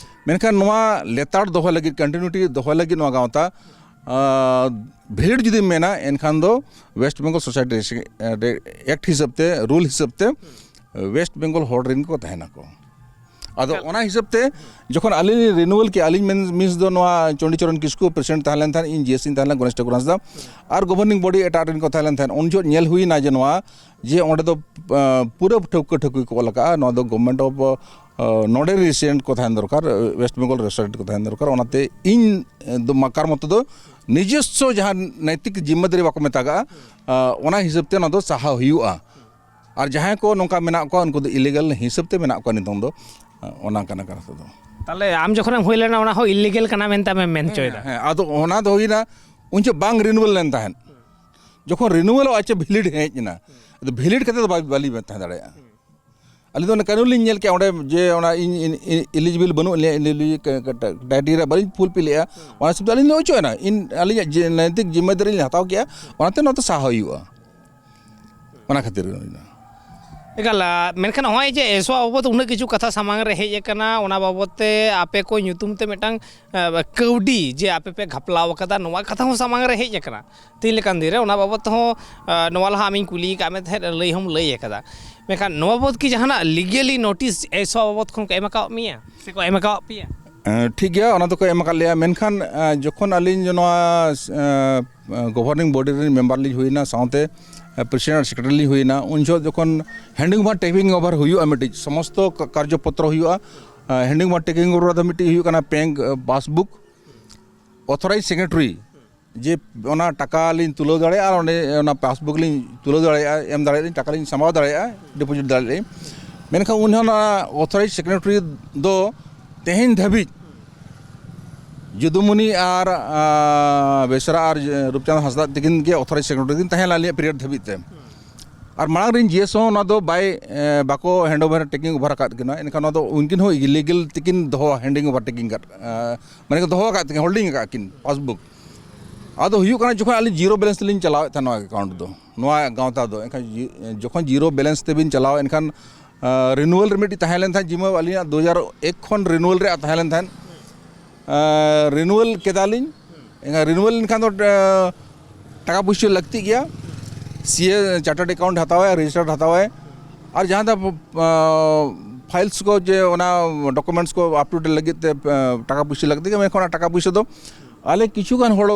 ᱢᱮᱱᱠᱷᱟᱱ ᱱᱚᱣᱟ ᱞᱮᱛᱟᱲ ᱫᱚᱦᱚᱭ ᱞᱟᱹᱜᱤᱫ, ᱠᱚᱱᱴᱤᱱᱤᱭᱩᱴᱤ ᱫᱚᱦᱚᱭ ᱞᱟᱹᱜᱤᱫ ᱱᱚᱣᱟ ᱜᱟᱶᱛᱟ, ᱟ, ᱵᱷᱤᱲ ᱡᱩᱫᱤᱢ ᱢᱮᱱᱟ, ᱮᱱᱠᱷᱟᱱ ᱫᱚ West Bengal Society Act ᱦᱤᱥᱟᱹᱵ ᱛᱮ, ᱨᱩᱞ ᱦᱤᱥᱟᱹᱵ ᱛᱮ West Bengal ᱦᱚᱲ ᱨᱮᱱ ᱠᱚ ᱛᱟᱦᱮᱱᱟᱠᱚ᱾ ᱟᱫᱚ ᱚᱱᱟ ᱦᱤᱥᱟᱹᱵ ᱛᱮ ᱡᱚᱠᱷᱚᱱ ᱟᱹᱞᱤᱧ ᱞᱤᱧ ᱨᱤᱱᱩᱣᱟᱞ ᱠᱮᱜᱼᱟ, ᱟᱹᱞᱤᱧ ᱢᱮᱱ ᱢᱤᱥ ᱫᱚ ᱱᱚᱣᱟ ᱪᱚᱱᱰᱤᱪᱚᱨᱚᱱ ᱠᱤᱥᱠᱩ ᱯᱨᱮᱥᱤᱰᱮᱱᱴ ᱛᱟᱦᱮᱸ ᱞᱮᱱ ᱛᱟᱦᱮᱸᱫ, ᱤᱧ ᱡᱤ ᱮᱥ ᱤᱧ ᱛᱟᱦᱮᱸ ᱞᱮᱱᱟ, ᱜᱚᱱᱮᱥ ᱴᱷᱟᱠᱩᱨ ᱦᱟᱸᱥᱫᱟ, ᱟᱨ ᱜᱚᱵᱷᱚᱨᱱᱤᱝ ᱵᱚᱰᱤ ᱮᱴᱟᱜ ᱨᱮᱱ ᱠᱚ ᱛᱟᱦᱮᱸ ᱞᱮᱱ ᱛᱟᱦᱮᱸᱫ᱾ ᱩᱱ ᱡᱚᱦᱚᱜ ᱧᱮᱞ ᱦᱩᱭᱱᱟ ᱡᱮ ᱱᱚᱣᱟ ᱡᱮ ᱚᱸᱰᱮ ᱫᱚ, ᱟ, ᱯᱩᱨᱟᱹ ᱴᱷᱟᱹᱣᱠᱟᱹ ᱴᱷᱟᱹᱣᱠᱟᱹ ᱠᱚ ᱚᱞ ᱟᱠᱟᱫᱼᱟ, ᱱᱚᱣᱟ ᱫᱚ Government of ᱱᱚᱰᱮ ᱨᱮᱥᱤᱰᱮᱱᱴ ᱠᱚ ᱛᱟᱦᱮᱱ ᱫᱚᱨᱠᱟᱨ, ᱳᱭᱮᱥᱴ ᱵᱮᱝᱜᱚᱞ ᱨᱮᱥᱤᱰᱮᱱᱴ ᱠᱚ ᱛᱟᱦᱮᱱ ᱫᱚᱨᱠᱟᱨ᱾ ᱚᱱᱟᱛᱮ ᱤᱧ ᱫᱚ ᱢᱟᱠᱟᱨ ᱢᱚᱛᱚ ᱫᱚ ᱱᱤᱡᱚᱥᱥᱚ ᱡᱟᱦᱟᱸ ᱱᱳᱭᱛᱤᱠ ᱡᱤᱢᱢᱟᱹᱫᱟᱨᱤ ᱵᱟᱠᱚ ᱢᱮᱛᱟᱜᱟᱜᱼᱟ, ᱚᱱᱟ ᱦᱤᱥᱟᱹᱵ ᱛᱮ ᱚᱱᱟ ᱫᱚ ᱥᱟᱦᱟ ᱦᱩᱭᱩᱜᱼᱟ᱾ ᱟᱨ ᱡᱟᱦᱟᱸᱭ ᱠᱚ ᱱᱚᱝᱠᱟ ᱢᱮᱱᱟᱜ ᱠᱚᱣᱟ, ᱩᱱᱠᱩ ᱫᱚ ᱤᱞᱤᱜᱟᱞ ᱦᱤᱥᱟᱹᱵ ᱛᱮ ᱢᱮᱱᱟᱜ ᱠᱚᱣᱟ ᱱᱤᱛᱚᱝ ᱫᱚ᱾ ᱚᱱᱟ ᱠᱟᱱᱟ ᱠᱟᱛᱷᱟ ᱫᱚ᱾ ᱛᱟᱦᱞᱮ ᱟᱢ ᱡᱚᱠᱷᱚᱱᱮᱢ ᱦᱩᱭ ᱞᱮᱱᱟ, ᱚᱱᱟ ᱦᱚᱸ ᱤᱞᱤᱜᱟᱞ ᱠᱟᱱᱟ ᱢᱮᱱᱛᱮ ᱟᱢᱮᱢ ᱢᱮᱱ ᱦᱚᱪᱚᱭᱮᱫᱟ? ᱦᱮᱸ, ᱟᱫᱚ ᱚᱱᱟ ᱫᱚ ᱦᱩᱭᱱᱟ ᱩᱱ ᱡᱚᱦᱚᱜ ᱵᱟᱝ ᱨᱤᱱᱩᱣᱟᱞ ᱞᱮᱱ ᱛᱟᱦᱮᱸᱫ᱾ ᱡᱚᱠᱷᱚᱱ ᱨᱤᱱᱩᱣᱟᱞᱚᱜᱼᱟ, ᱪᱮ ᱵᱷᱮᱞᱤᱰ ᱦᱮᱡ ᱮᱱᱟ, ᱟᱫᱚ ᱵᱷᱮᱞᱤᱰ ᱠᱟᱛᱮ ᱫᱚ ᱵᱟᱭ, ᱵᱟᱹᱞᱤᱧ ᱛᱟᱦᱮᱸ ᱫᱟᱲᱮᱭᱟᱜᱼᱟ᱾ ᱟᱹᱞᱤᱧ ᱫᱚ ᱚᱱᱟ ᱠᱟᱹᱱᱩᱱ ᱞᱤᱧ ᱧᱮᱞ ᱠᱮᱜᱼᱟ, ᱚᱸᱰᱮ ᱡᱮ ᱚᱱᱟ ᱤᱧ, ᱤᱧ, ᱤᱧ ᱤᱞᱤᱡᱤᱵᱮᱞ ᱵᱟᱹᱱᱩᱜ ᱞᱤᱧᱟ, ᱤᱞᱤᱡᱤᱵᱮᱞ ᱠᱨᱟᱭᱴᱮᱨᱤᱭᱟ ᱵᱟᱹᱞᱤᱧ ᱯᱷᱩᱞᱯᱷᱤᱞᱮᱜᱼᱟ, ᱚᱱᱟ ᱦᱤᱥᱟᱹᱵ ᱛᱮ ᱟᱹᱞᱤᱧ ᱞᱤᱧ ᱚᱪᱚᱜ ᱮᱱᱟ᱾ ᱤᱧ, ᱟᱹᱞᱤᱧᱟᱜ ᱡᱮ ᱱᱳᱭᱛᱤᱠ ᱡᱤᱢᱢᱟᱹᱫᱟᱨᱤ ᱞᱤᱧ ᱦᱟᱛᱟᱣ ᱠᱮᱜᱼᱟ, ᱚᱱᱟᱛᱮ ᱱᱚᱣᱟ ᱫᱚ ᱥᱟᱦᱟ ᱦᱩᱭᱩᱜᱼᱟ᱾ ᱚᱱᱟ ᱠᱷᱟᱹᱛᱤᱨ ᱜᱮ ᱦᱩᱭᱱᱟ᱾ ᱮᱠᱟᱞ, ᱟ, ᱢᱮᱱᱠᱷᱟᱱ ᱱᱚᱜᱼᱚᱭ ᱡᱮ ᱮᱥᱚᱣᱟ ᱵᱟᱵᱚᱫ ᱩᱱᱟᱹᱜ ᱠᱤᱪᱷᱩ ᱠᱟᱛᱷᱟ ᱥᱟᱢᱟᱝ ᱨᱮ ᱦᱮᱡ ᱟᱠᱟᱱᱟ, ᱚᱱᱟ ᱵᱟᱵᱚᱫ ᱛᱮ ᱟᱯᱮ ᱠᱚ ᱧᱩᱛᱩᱢ ᱛᱮ ᱢᱤᱫᱴᱟᱝ, ᱟ, ᱠᱟᱹᱣᱰᱤ ᱡᱮ ᱟᱯᱮ ᱯᱮ ᱜᱷᱟᱯᱞᱟᱣ ᱟᱠᱟᱫᱟ, ᱱᱚᱣᱟ ᱠᱟᱛᱷᱟ ᱦᱚᱸ ᱥᱟᱢᱟᱝ ᱨᱮ ᱦᱮᱡ ᱟᱠᱟᱱᱟ ᱛᱮᱦᱮᱧ ᱞᱮᱠᱟᱱ ᱫᱤᱱ ᱨᱮ᱾ ᱚᱱᱟ ᱵᱟᱵᱚᱫ ᱛᱮᱦᱚᱸ, ᱟ, ᱱᱚᱣᱟ ᱞᱟᱦᱟ ᱟᱢᱤᱧ ᱠᱩᱞᱤ ᱟᱠᱟᱫ ᱢᱮ ᱛᱟᱦᱮᱸᱫ, ᱞᱟᱹᱭ ᱦᱚᱸᱢ ᱞᱟᱹᱭ ᱟᱠᱟᱫᱟ᱾ ᱢᱮᱱᱠᱷᱟᱱ ᱱᱚᱣᱟ ᱵᱟᱵᱚᱫ ᱠᱤ ᱡᱟᱦᱟᱱᱟᱜ ᱞᱤᱜᱮᱞᱤ ᱱᱳᱴᱤᱥ ᱮᱥᱚᱣᱟ ᱵᱟᱵᱚᱫ ᱠᱷᱚᱱ ᱠᱚ ᱮᱢ ᱟᱠᱟᱣᱟᱫ ᱢᱮᱭᱟ ᱥᱮ ᱠᱚ ᱮᱢ ᱟᱠᱟᱣᱟᱫ ᱯᱮᱭᱟ? ᱮᱸ, ᱴᱷᱤᱠ ᱜᱮᱭᱟ, ᱚᱱᱟ ᱫᱚᱠᱚ ᱮᱢ ᱟᱠᱟᱫ ᱞᱮᱭᱟ, ᱢᱮᱱᱠᱷᱟᱱ, ᱮᱸ, ᱡᱚᱠᱷᱚᱱ ᱟᱹᱞᱤᱧ ᱱᱚᱣᱟ, ᱮᱸ, ᱜᱚᱵᱷᱚᱨᱱᱤᱝ ᱵᱚᱰᱤ ᱨᱮᱱ ᱢᱮᱢᱵᱟᱨ ᱞᱤᱧ ᱦᱩᱭᱱᱟ, ᱥᱟᱶᱛᱮ, ᱮᱸ, ᱯᱨᱮᱥᱤᱰᱮᱱᱴ ᱟᱨ ᱥᱮᱠᱨᱮᱴᱟᱨᱤ ᱞᱤᱧ ᱦᱩᱭᱱᱟ, ᱩᱱ ᱡᱚᱦᱚᱜ ᱡᱚᱠᱷᱚᱱ ᱦᱮᱱᱰᱤᱝ ᱳᱵᱷᱟᱨ ᱴᱮᱠᱤᱝ ᱳᱵᱷᱟᱨ ᱦᱩᱭᱩᱜᱼᱟ, ᱢᱤᱫᱴᱤᱡ ᱥᱚᱢᱚᱥᱛᱚ ᱠᱟ-, ᱠᱟᱨᱡᱚ ᱯᱚᱛᱨᱚ ᱦᱩᱭᱩᱜᱼᱟ᱾ ᱮᱸ, ᱦᱮᱱᱰᱤᱝ ᱳᱵᱷᱟᱨ ᱴᱮᱠᱤᱝ ᱳᱵᱷᱟᱨ ᱫᱚ ᱢᱤᱫᱴᱤᱡ ᱦᱩᱭᱩᱜ ᱠᱟᱱᱟ ᱵᱮᱝᱠ, ᱮᱸ, ᱯᱟᱥᱵᱩᱠ, ᱚᱛᱷᱚᱨᱟᱭᱤᱡᱽ ᱥᱮᱠᱨᱮᱴᱟᱨᱤ, ᱡᱮ ᱚᱱᱟ ᱴᱟᱠᱟ ᱞᱤᱧ ᱛᱩᱞᱟᱹᱣ ᱫᱟᱲᱮᱭᱟᱜᱼᱟ ᱟᱨ ᱚᱸᱰᱮ ᱚᱱᱟ ᱯᱟᱥᱵᱩᱠ ᱞᱤᱧ ᱛᱩᱞᱟᱹᱣ ᱫᱟᱲᱮᱭᱟᱜᱼᱟ, ᱮᱢ ᱫᱟᱲᱮᱭᱟᱜᱼᱟ ᱞᱤᱧ, ᱴᱟᱠᱟ ᱞᱤᱧ ᱥᱟᱢᱵᱟᱣ ᱫᱟᱲᱮᱭᱟᱜᱼᱟ, ᱰᱤᱯᱚᱡᱤᱴ ᱫᱟᱲᱮᱭᱟᱜᱼᱟ ᱞᱤᱧ᱾ ᱢᱮᱱᱠᱷᱟᱱ ᱩᱱ ᱦᱚᱸ ᱚᱱᱟ ᱚᱛᱷᱚᱨᱟᱭᱤᱡᱽ ᱥᱮᱠᱨᱮᱴᱟᱨᱤ ᱫᱚ ᱛᱮᱦᱮᱧ ᱫᱷᱟᱹᱵᱤᱡ ᱡᱩᱫᱩᱢᱩᱱᱤ ᱟᱨ, ᱟᱸ, ᱵᱮᱥᱨᱟ ᱟᱨ ᱨᱩᱯᱪᱟᱸᱫᱽ ᱦᱟᱸᱥᱫᱟ ᱛᱟᱹᱠᱤᱱ ᱜᱮ ᱚᱛᱷᱚᱨᱟᱭᱤᱡᱽ ᱥᱮᱠᱨᱮᱴᱟᱨᱤ ᱠᱤᱱ ᱛᱟᱦᱮᱸ ᱞᱮᱱᱟ ᱟᱹᱞᱤᱧᱟᱜ ᱯᱤᱨᱤᱭᱚᱰ ᱫᱷᱟᱹᱵᱤᱡ ᱛᱮ᱾ ᱟᱨ ᱢᱟᱲᱟᱝ ᱨᱮᱱ ᱡᱤ ᱮᱥ ᱦᱚᱸ ᱚᱱᱟ ᱫᱚ ᱵᱟᱭ, ᱮᱸ, ᱵᱟᱠᱚ ᱦᱮᱱᱰ ᱳᱵᱷᱟᱨ, ᱴᱮᱠᱤᱝ ᱳᱵᱷᱟᱨ ᱟᱠᱟᱫ ᱠᱤᱱᱟ᱾ ᱮᱱᱠᱷᱟᱱ ᱚᱱᱟ ᱫᱚ ᱩᱱᱠᱤᱱ ᱦᱚᱸ ᱤᱞᱤᱜᱮᱞ ᱛᱮᱠᱤᱱ ᱫᱚᱦᱚ, ᱦᱮᱱᱰᱤᱝ ᱳᱵᱷᱟᱨ ᱴᱮᱠᱤᱝ ᱟᱠᱟᱫ, ᱮᱸ, ᱢᱟᱱᱮ ᱠᱚ ᱫᱚᱦᱚ ᱟᱠᱟᱫ ᱛᱟᱹᱠᱤᱱ, ᱦᱳᱞᱰᱤᱝ ᱟᱠᱟᱫ ᱠᱤᱱ ᱯᱟᱥᱵᱩᱠ᱾ ᱟᱫᱚ ᱦᱩᱭᱩᱜ ᱠᱟᱱᱟ, ᱡᱚᱠᱷᱚᱱ ᱟᱹᱞᱤᱧ ᱡᱤᱨᱳ ᱵᱮᱞᱮᱱᱥ ᱛᱮᱞᱤᱧ ᱪᱟᱞᱟᱣᱮᱫ ᱛᱟᱦᱮᱱ ᱱᱚᱣᱟ ᱮᱠᱟᱣᱩᱱᱴ ᱫᱚ, ᱱᱚᱣᱟ ᱜᱟᱶᱛᱟ ᱫᱚ, ᱮᱱᱠᱷᱟᱱ ᱡᱤ-, ᱡᱚᱠᱷᱚᱱ ᱡᱤᱨᱳ ᱵᱮᱞᱮᱱᱥ ᱛᱮᱵᱤᱱ ᱪᱟᱞᱟᱣᱟ, ᱮᱱᱠᱷᱟᱱ, ᱟᱸ, ᱨᱤᱱᱩᱣᱟᱞ ᱨᱮ ᱢᱤᱫᱴᱤᱡ ᱛᱟᱦᱮᱸ ᱞᱮᱱ ᱛᱟᱦᱮᱸᱫ ᱡᱤᱢᱟᱹ, ᱟᱹᱞᱤᱧᱟᱜ ᱫᱩ ᱦᱟᱡᱟᱨ ᱮᱠ ᱠᱷᱚᱱ ᱨᱤᱱᱩᱣᱟᱞ ᱨᱮᱭᱟᱜ ᱛᱟᱦᱮᱸ ᱞᱮᱱ ᱛᱟᱦᱮᱸᱫ᱾ ᱟᱸ, ᱨᱤᱱᱩᱣᱟᱞ ᱠᱮᱫᱟᱞᱤᱧ, ᱮᱱᱠᱷᱟᱱ ᱨᱤᱱᱩᱣᱟᱞ ᱞᱮᱱᱠᱷᱟᱱ ᱫᱚ, ᱟᱸ, ᱴᱟᱠᱟ ᱯᱩᱭᱥᱟᱹ ᱞᱟᱹᱠᱛᱤᱜ ᱜᱮᱭᱟ, ᱥᱤ ᱮ ᱪᱟᱨᱴᱟᱨᱰ ᱮᱠᱟᱣᱩᱱᱴ ᱦᱟᱛᱟᱣᱟᱭ, ᱨᱮᱡᱤᱥᱴᱟᱨᱰ ᱦᱟᱛᱟᱣᱟᱭ, ᱟᱨ ᱡᱟᱦᱟᱸ ᱫᱚ, ᱟᱸ, ᱯᱷᱟᱭᱤᱞᱥ ᱠᱚ ᱡᱮ ᱚᱱᱟ ᱰᱚᱠᱩᱢᱮᱱᱴᱥ ᱠᱚ ᱟᱯ ᱴᱩ ᱰᱮᱴ ᱞᱟᱹᱜᱤᱫ ᱛᱮ, ᱟᱸ, ᱴᱟᱠᱟ ᱯᱩᱭᱥᱟᱹ ᱞᱟᱹᱠᱛᱤ ᱜᱮᱭᱟ, ᱢᱮᱱᱠᱷᱟᱱ ᱚᱱᱟ ᱴᱟᱠᱟ ᱯᱩᱭᱥᱟᱹ ᱫᱚ ᱟᱞᱮ ᱠᱤᱪᱷᱩ ᱜᱟᱱ ᱦᱚᱲ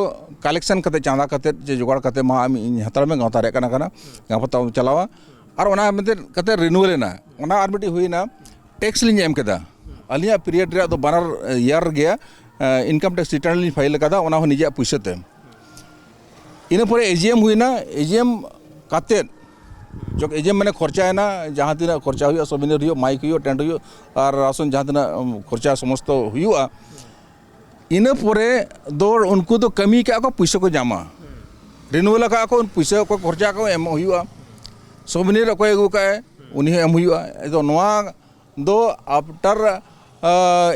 ᱠᱟᱞᱮᱠᱥᱚᱱ ᱠᱟᱛᱮ, ᱪᱟᱸᱫᱟ ᱠᱟᱛᱮ, ᱡᱮ ᱡᱚᱜᱟᱲ ᱠᱟᱛᱮ, ᱢᱟ ᱟᱢ ᱤᱧ ᱦᱟᱛᱟᱲ ᱢᱮ, ᱜᱟᱶᱛᱟ ᱨᱮᱭᱟᱜ ᱠᱟᱱᱟ, ᱠᱟᱱᱟ, ᱜᱟᱯᱟ ᱛᱟᱵᱚ ᱪᱟᱞᱟᱣᱟ᱾ ᱟᱨ ᱚᱱᱟ ᱢᱮᱱᱛᱮ ᱠᱟᱛᱮ ᱨᱤᱱᱩᱣᱟᱞ ᱮᱱᱟ᱾ ᱚᱱᱟ ᱟᱨ ᱢᱤᱫᱴᱤᱡ ᱦᱩᱭᱱᱟ, ᱴᱮᱠᱥ ᱞᱤᱧ ᱮᱢ ᱠᱮᱫᱟ, ᱟᱹᱞᱤᱧᱟᱜ ᱯᱤᱨᱤᱭᱚᱰ ᱨᱮᱭᱟᱜ ᱫᱚ ᱵᱟᱱᱟᱨ ᱤᱭᱟᱨ ᱜᱮ ᱤᱱᱠᱟᱢ ᱴᱮᱠᱥ ᱨᱤᱴᱟᱨᱱ ᱞᱤᱧ ᱯᱷᱟᱭᱤᱞ ᱟᱠᱟᱫᱟ, ᱚᱱᱟ ᱦᱚᱸ ᱱᱤᱡᱮᱨᱟᱜ ᱯᱩᱭᱥᱟᱹ ᱛᱮ᱾ ᱤᱱᱟᱹ ᱯᱚᱨᱮ ᱮᱡᱤᱮᱢ ᱦᱩᱭᱱᱟ᱾ ᱮᱡᱤᱮᱢ ᱠᱟᱛᱮᱫ ᱡᱚᱠ ᱮᱡᱤᱮᱢ ᱢᱟᱱᱮ ᱠᱷᱚᱨᱪᱟᱭᱮᱱᱟ, ᱡᱟᱦᱟᱸ ᱛᱤᱱᱟᱹᱜ ᱠᱷᱚᱨᱪᱟ ᱦᱩᱭᱩᱜᱼᱟ, ᱥᱚᱵᱤᱱᱤᱭᱚᱨ ᱦᱩᱭᱩᱜ, ᱢᱟᱭᱤᱠ ᱦᱩᱭᱩᱜ, ᱴᱮᱱᱴ ᱦᱩᱭᱩᱜ, ᱟᱨ ᱨᱟᱥᱚᱱ ᱡᱟᱦᱟᱸ ᱛᱤᱱᱟᱹᱜ ᱩᱢ, ᱠᱷᱚᱨᱪᱟ ᱥᱚᱢᱚᱥᱛᱚ ᱦᱩᱭᱩᱜᱼᱟ, ᱤᱱᱟᱹ ᱯᱚᱨᱮ ᱫᱚ ᱩᱱᱠᱩ ᱫᱚ ᱠᱟᱹᱢᱤ ᱠᱟᱜᱼᱟ ᱠᱚ, ᱯᱩᱭᱥᱟᱹ ᱠᱚ ᱧᱟᱢᱟ᱾ ᱨᱤᱱᱩᱣᱟᱞ ᱟᱠᱟᱫ ᱠᱚ, ᱯᱩᱭᱥᱟᱹ ᱚᱠᱚᱭ ᱠᱷᱚᱨᱪᱟ ᱠᱟᱜ ᱠᱚ ᱮᱢᱚᱜ ᱦᱩᱭᱩᱜᱼᱟ᱾ ᱥᱚᱵᱤᱱᱤᱭᱚᱨ ᱚᱠᱚᱭ ᱟᱹᱜᱩ ᱠᱟᱜᱼᱟᱭ, ᱩᱱᱤ ᱦᱚᱸ ᱮᱢ ᱦᱩᱭᱩᱜᱼᱟ᱾ ᱟᱫᱚ ᱱᱚᱣᱟ ᱫᱚ ᱟᱯᱴᱟᱨ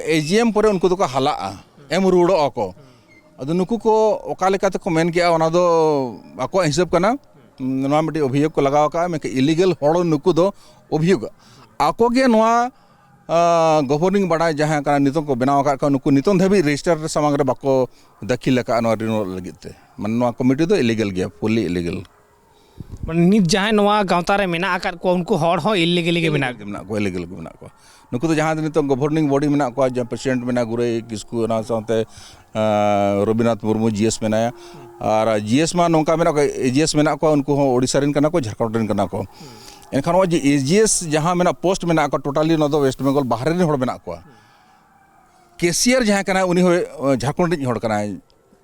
ᱮᱡᱤᱮᱢ ᱯᱚᱨᱮ ᱩᱱᱠᱩ ᱫᱚᱠᱚ ᱦᱟᱞᱟᱜᱼᱟ, ᱮᱢ ᱨᱩᱣᱟᱹᱲᱚᱜᱼᱟ ᱠᱚ᱾ ᱟᱫᱚ ᱱᱩᱠᱩ ᱠᱚ ᱚᱠᱟ ᱞᱮᱠᱟ ᱛᱮᱠᱚ ᱢᱮᱱ ᱠᱮᱜᱼᱟ, ᱚᱱᱟ ᱫᱚ ᱟᱠᱚᱣᱟᱜ ᱦᱤᱥᱟᱹᱵ ᱠᱟᱱᱟ᱾ ᱱᱚᱣᱟ ᱢᱤᱫᱴᱤᱡ ᱚᱵᱷᱤᱭᱳᱜᱽ ᱠᱚ ᱞᱟᱜᱟᱣ ᱟᱠᱟᱫᱼᱟ, ᱢᱮᱱᱠᱷᱟᱱ ᱤᱞᱤᱜᱮᱞ ᱦᱚᱲ ᱱᱩᱠᱩ ᱫᱚ ᱚᱵᱷᱤᱭᱳᱜᱽ ᱟᱠᱚ ᱜᱮ ᱱᱚᱣᱟ ᱜᱚᱵᱷᱚᱨᱱᱤᱝ ᱵᱟᱰᱟᱭ ᱡᱟᱦᱟᱸ ᱠᱟᱱᱟ, ᱱᱤᱛᱚᱝ ᱠᱚ ᱵᱮᱱᱟᱣ ᱟᱠᱟᱫ ᱠᱚᱣᱟ, ᱱᱩᱠᱩ ᱱᱤᱛᱚᱝ ᱫᱷᱟᱹᱵᱤᱡ ᱨᱮᱡᱤᱥᱴᱟᱨ ᱥᱟᱢᱟᱝ ᱨᱮ ᱵᱟᱠᱚ ᱫᱟᱹᱠᱷᱤᱞ ᱟᱠᱟᱫᱼᱟ ᱱᱚᱣᱟ ᱨᱤᱱᱩᱣᱟᱞ ᱞᱟᱹᱜᱤᱫ ᱛᱮ᱾ ᱢᱟᱱᱮ ᱱᱚᱣᱟ ᱠᱚᱢᱤᱴᱤ ᱫᱚ ᱤᱞᱤᱜᱮᱞ ᱜᱮᱭᱟ, ᱯᱷᱩᱞᱞᱤ ᱤᱞᱤᱜᱮᱞ᱾ ᱢᱟᱱᱮ ᱱᱤᱛ ᱡᱟᱦᱟᱸᱭ ᱱᱚᱣᱟ ᱜᱟᱶᱛᱟ ᱨᱮ ᱢᱮᱱᱟᱜ ᱟᱠᱟᱫ ᱠᱚᱣᱟ, ᱩᱱᱠᱩ ᱦᱚᱲ ᱦᱚᱸ ᱤᱞᱤᱜᱮᱞᱤ ᱜᱮ ᱢᱮᱱᱟᱜ ᱢᱮᱱᱟᱜ ᱠᱚᱣᱟ, ᱤᱞᱤᱜᱮᱞ ᱜᱮ ᱢᱮᱱᱟᱜ ᱠᱚᱣᱟ᱾ ᱱᱩᱠᱩ ᱫᱚ ᱡᱟᱦᱟᱸ ᱱᱤᱛᱚᱝ ᱜᱚᱵᱷᱚᱨᱱᱤᱝ ᱵᱚᱰᱤ ᱢᱮᱱᱟᱜ ᱠᱚᱣᱟ, ᱡᱟᱦᱟᱸ ᱯᱨᱮᱥᱤᱰᱮᱱᱴ ᱢᱮᱱᱟᱜᱼᱟ ᱜᱩᱨᱟᱹᱭ ᱠᱤᱥᱠᱩ, ᱚᱱᱟ ᱥᱟᱶᱛᱮ ᱟᱸ, ᱨᱚᱵᱤᱱᱫᱨᱚᱱᱟᱛᱷ ᱢᱩᱨᱢᱩ ᱡᱤᱮᱥ ᱢᱮᱱᱟᱭᱟ, ᱟᱨ ᱡᱤᱮᱥ ᱢᱟ ᱱᱚᱝᱠᱟ ᱢᱮᱱᱟᱜ ᱠᱚᱣᱟ, ᱮᱡᱤᱮᱥ ᱢᱮᱱᱟᱜ ᱠᱚᱣᱟ, ᱩᱱᱠᱩ ᱦᱚᱸ ᱳᱰᱤᱥᱟ ᱨᱮᱱ ᱠᱟᱱᱟ ᱠᱚ, ᱡᱷᱟᱲᱠᱷᱚᱸᱰ ᱨᱮᱱ ᱠᱟᱱᱟ ᱠᱚ᱾ ᱮᱱᱠᱷᱟᱱ ᱱᱚᱜᱼᱚᱭ ᱡᱮ ᱮᱡᱤᱮᱥ ᱡᱟᱦᱟᱸ ᱢᱮᱱᱟᱜ, ᱯᱳᱥᱴ ᱢᱮᱱᱟᱜ ᱠᱚᱣᱟ, ᱴᱳᱴᱟᱞᱤ ᱱᱚᱣᱟ ᱫᱚ ᱳᱭᱮᱥᱴ ᱵᱮᱝᱜᱚᱞ ᱵᱟᱦᱨᱮ ᱨᱮᱱ ᱦᱚᱲ ᱢᱮᱱᱟᱜ ᱠᱚᱣᱟ᱾ ᱠᱮᱥᱤᱭᱟᱨ ᱡᱟᱦᱟᱸᱭ ᱠᱟᱱᱟᱭ, ᱩᱱᱤ ᱦᱚᱸ, ᱟᱸ, ᱡᱷᱟᱲᱠᱷᱚᱸᱰ ᱨᱤᱱᱤᱡ ᱦᱚᱲ ᱠᱟᱱᱟᱭ᱾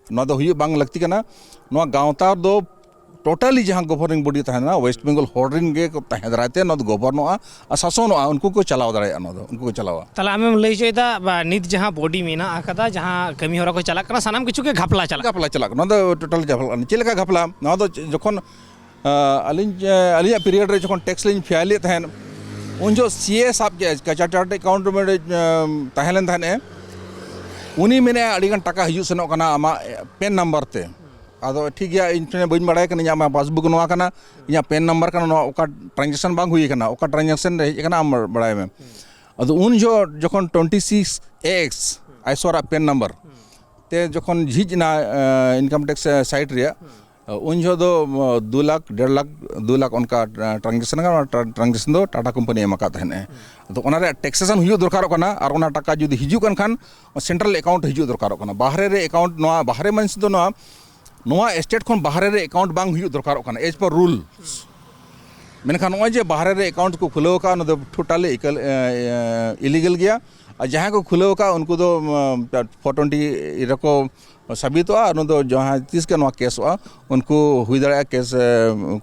ᱱᱚᱣᱟ ᱫᱚ ᱦᱩᱭᱩᱜ ᱵᱟᱝ ᱞᱟᱹᱠᱛᱤ ᱠᱟᱱᱟ᱾ ᱱᱚᱣᱟ ᱜᱟᱶᱛᱟ ᱫᱚ ᱴᱳᱴᱟᱞᱤ ᱡᱟᱦᱟᱸ ᱜᱚᱵᱷᱚᱨᱱᱤᱝ ᱵᱚᱰᱤ ᱛᱟᱦᱮᱱᱟ, ᱳᱭᱮᱥᱴ ᱵᱮᱝᱜᱚᱞ ᱦᱚᱲ ᱨᱮᱱ ᱜᱮ ᱠᱚ ᱛᱟᱦᱮᱸ ᱫᱟᱨᱟᱭ ᱛᱮ ᱱᱚᱣᱟ ᱫᱚ ᱜᱚᱵᱷᱚᱨᱱᱚᱜᱼᱟ ᱟᱨ ᱥᱟᱥᱚᱱᱚᱜᱼᱟ, ᱩᱱᱠᱩ ᱠᱚ ᱪᱟᱞᱟᱣ ᱫᱟᱲᱮᱭᱟᱜᱼᱟ, ᱱᱚᱣᱟ ᱫᱚ ᱩᱱᱠᱩ ᱠᱚ ᱪᱟᱞᱟᱣᱟ᱾ ᱛᱟᱦᱚᱞᱮ ᱟᱢᱮᱢ ᱞᱟᱹᱭ ᱦᱚᱪᱚᱭᱮᱫᱟ, ᱵᱟ, ᱱᱤᱛ ᱡᱟᱦᱟᱸ ᱵᱚᱰᱤ ᱢᱮᱱᱟᱜ ᱟᱠᱟᱫᱟ, ᱡᱟᱦᱟᱸ ᱠᱟᱹᱢᱤ ᱦᱚᱨᱟ ᱠᱚ ᱪᱟᱞᱟᱜ ᱠᱟᱱᱟ, ᱥᱟᱱᱟᱢ ᱠᱤᱪᱷᱩ ᱜᱮ ᱜᱷᱟᱯᱞᱟ ᱪᱟᱞᱟᱜ ᱠᱟᱱᱟ᱾ ᱜᱷᱟᱯᱞᱟ ᱪᱟᱞᱟᱜ ᱠᱟᱱᱟ, ᱱᱚᱣᱟ ᱫᱚ ᱴᱳᱴᱟᱞ ᱜᱷᱟᱯᱞᱟ ᱠᱟᱱᱟ᱾ ᱪᱮᱫ ᱞᱮᱠᱟ ᱜᱷᱟᱯᱞᱟ? ᱱᱚᱣᱟ ᱫᱚ ᱡᱚᱠᱷᱚᱱ, ᱟᱸ, ᱟᱹᱞᱤᱧ, ᱟᱸ, ᱟᱹᱞᱤᱧᱟᱜ ᱯᱤᱨᱤᱭᱚᱰ ᱨᱮ ᱡᱚᱠᱷᱚᱱ ᱴᱮᱠᱥ ᱞᱤᱧ ᱯᱷᱟᱭᱤᱞᱮᱫ ᱛᱟᱦᱮᱸᱫ, ᱩᱱ ᱡᱚᱦᱚᱜ ᱥᱤᱮ ᱥᱟᱵ ᱠᱮᱫᱼᱟ, ᱪᱟᱨᱴᱟᱨᱰ ᱮᱠᱟᱣᱩᱱᱴ ᱢᱤᱫᱴᱮᱡ, ᱟᱸ, ᱛᱟᱦᱮᱸ ᱞᱮᱱ ᱛᱟᱦᱮᱸᱫ ᱮ᱾ ᱩᱱᱤ ᱢᱮᱱᱮᱫᱼᱟ, ᱟᱹᱰᱤ ᱜᱟᱱ ᱴᱟᱠᱟ ᱦᱤᱡᱩᱜ ᱥᱮᱱᱚᱜ ᱠᱟᱱᱟ ᱟᱢᱟᱜ ᱯᱮᱱ ᱱᱟᱢᱵᱟᱨ ᱛᱮ᱾ ᱟᱫᱚ ᱴᱷᱤᱠ ᱜᱮᱭᱟ, ᱤᱧ ᱴᱷᱮᱱ ᱵᱟᱹᱧ ᱵᱟᱲᱟᱭ ᱠᱟᱱᱟ, ᱤᱧᱟᱹᱜ ᱟᱢᱟᱜ ᱯᱟᱥᱵᱩᱠ ᱱᱚᱣᱟ ᱠᱟᱱᱟ, ᱤᱧᱟᱹᱜ ᱯᱮᱱ ᱱᱟᱢᱵᱟᱨ ᱠᱟᱱᱟ, ᱱᱚᱣᱟ ᱚᱠᱟ ᱴᱨᱟᱱᱡᱮᱠᱥᱚᱱ ᱵᱟᱝ ᱦᱩᱭ ᱠᱟᱱᱟ, ᱚᱠᱟ ᱴᱨᱟᱱᱡᱮᱠᱥᱚᱱ ᱨᱮ ᱦᱮᱡ ᱠᱟᱱᱟ, ᱟᱢ ᱵᱟᱲᱟᱭ ᱢᱮ᱾ ᱟᱫᱚ ᱩᱱ ᱡᱚᱦᱚᱜ ᱡᱚᱠᱷᱚᱱ ᱴᱩᱭᱮᱱᱴᱤ ᱥᱤᱠᱥ ᱮᱠᱥ ᱟᱭᱥᱚᱨᱟᱜ ᱯᱮᱱ ᱱᱟᱢᱵᱟᱨ ᱛᱮ ᱡᱚᱠᱷᱚᱱ ᱡᱷᱤᱡ ᱮᱱᱟ, ᱮ, ᱤᱱᱠᱟᱢ ᱴᱮᱠᱥ ᱥᱟᱭᱤᱴ ᱨᱮᱭᱟᱜ, ᱩᱱ ᱡᱚᱦᱚᱜ ᱫᱚ, ᱮ, ᱫᱩ ᱞᱟᱠᱷ, ᱰᱮᱲ ᱞᱟᱠᱷ, ᱫᱩ ᱞᱟᱠᱷ ᱚᱱᱠᱟ, ᱮ, ᱴᱨᱟᱱᱡᱮᱠᱥᱚᱱ ᱠᱟᱱᱟ᱾ ᱚᱱᱟ ᱴᱨᱟ-, ᱴᱨᱟᱱᱡᱮᱠᱥᱚᱱ ᱫᱚ ᱴᱟᱴᱟ ᱠᱳᱢᱯᱟᱱᱤ ᱮᱢ ᱟᱠᱟᱫ ᱛᱟᱦᱮᱸᱱ ᱮ᱾ ᱟᱫᱚ ᱚᱱᱟ ᱨᱮᱭᱟᱜ ᱴᱮᱠᱥᱮᱥᱚᱱ ᱦᱩᱭᱩᱜ ᱫᱚᱨᱠᱟᱨᱚᱜ ᱠᱟᱱᱟ, ᱟᱨ ᱚᱱᱟ ᱴᱟᱠᱟ ᱡᱩᱫᱤ ᱦᱤᱡᱩᱜ ᱠᱟᱱ ᱠᱷᱟᱱ ᱥᱮᱱᱴᱨᱟᱞ ᱮᱠᱟᱣᱩᱱᱴ ᱦᱤᱡᱩᱜ ᱫᱚᱨᱠᱟᱨᱚᱜ ᱠᱟᱱᱟ᱾ ᱵᱟᱦᱨᱮ ᱨᱮ ᱮᱠᱟᱣᱩᱱᱴ, ᱱᱚᱣᱟ ᱵᱟᱦᱨᱮ ᱢᱟᱱᱮ ᱫᱚ ᱱᱚᱣᱟ, ᱱᱚᱣᱟ ᱥᱴᱮᱴ ᱠᱷᱚᱱ ᱵᱟᱦᱨᱮ ᱨᱮ ᱮᱠᱟᱣᱩᱱᱴ ᱵᱟᱝ ᱦᱩᱭᱩᱜ ᱫᱚᱨᱠᱟᱨᱚᱜ ᱠᱟᱱᱟ, as per rules᱾ ᱢᱮᱱᱠᱷᱟᱱ ᱱᱚᱜᱼᱚᱭ ᱡᱮ ᱵᱟᱦᱨᱮ ᱨᱮ ᱮᱠᱟᱣᱩᱱᱴ ᱠᱚ ᱠᱷᱩᱞᱟᱹᱣ ᱟᱠᱟᱫᱼᱟ, ᱚᱱᱟ ᱫᱚ ᱴᱳᱴᱟᱞᱤ ᱤᱞᱤᱜᱟᱞ ᱜᱮᱭᱟ᱾ ᱟᱨ ᱡᱟᱦᱟᱸᱭ ᱠᱚ ᱠᱷᱩᱞᱟᱹᱣ ᱟᱠᱟᱫᱼᱟ, ᱩᱱᱠᱩ ᱫᱚ ᱯᱷᱳᱨ ᱴᱩᱭᱮᱱᱴᱤ ᱨᱮᱠᱚ ᱥᱟᱵᱤᱛᱚᱜᱼᱟ᱾ ᱟᱨ ᱚᱱᱟ ᱫᱚ ᱡᱟᱦᱟᱸ ᱛᱤᱥ ᱜᱮ ᱱᱚᱣᱟ ᱠᱮᱥᱚᱜᱼᱟ, ᱩᱱᱠᱩ ᱦᱩᱭ ᱫᱟᱲᱮᱭᱟᱜᱼᱟ ᱠᱮᱥ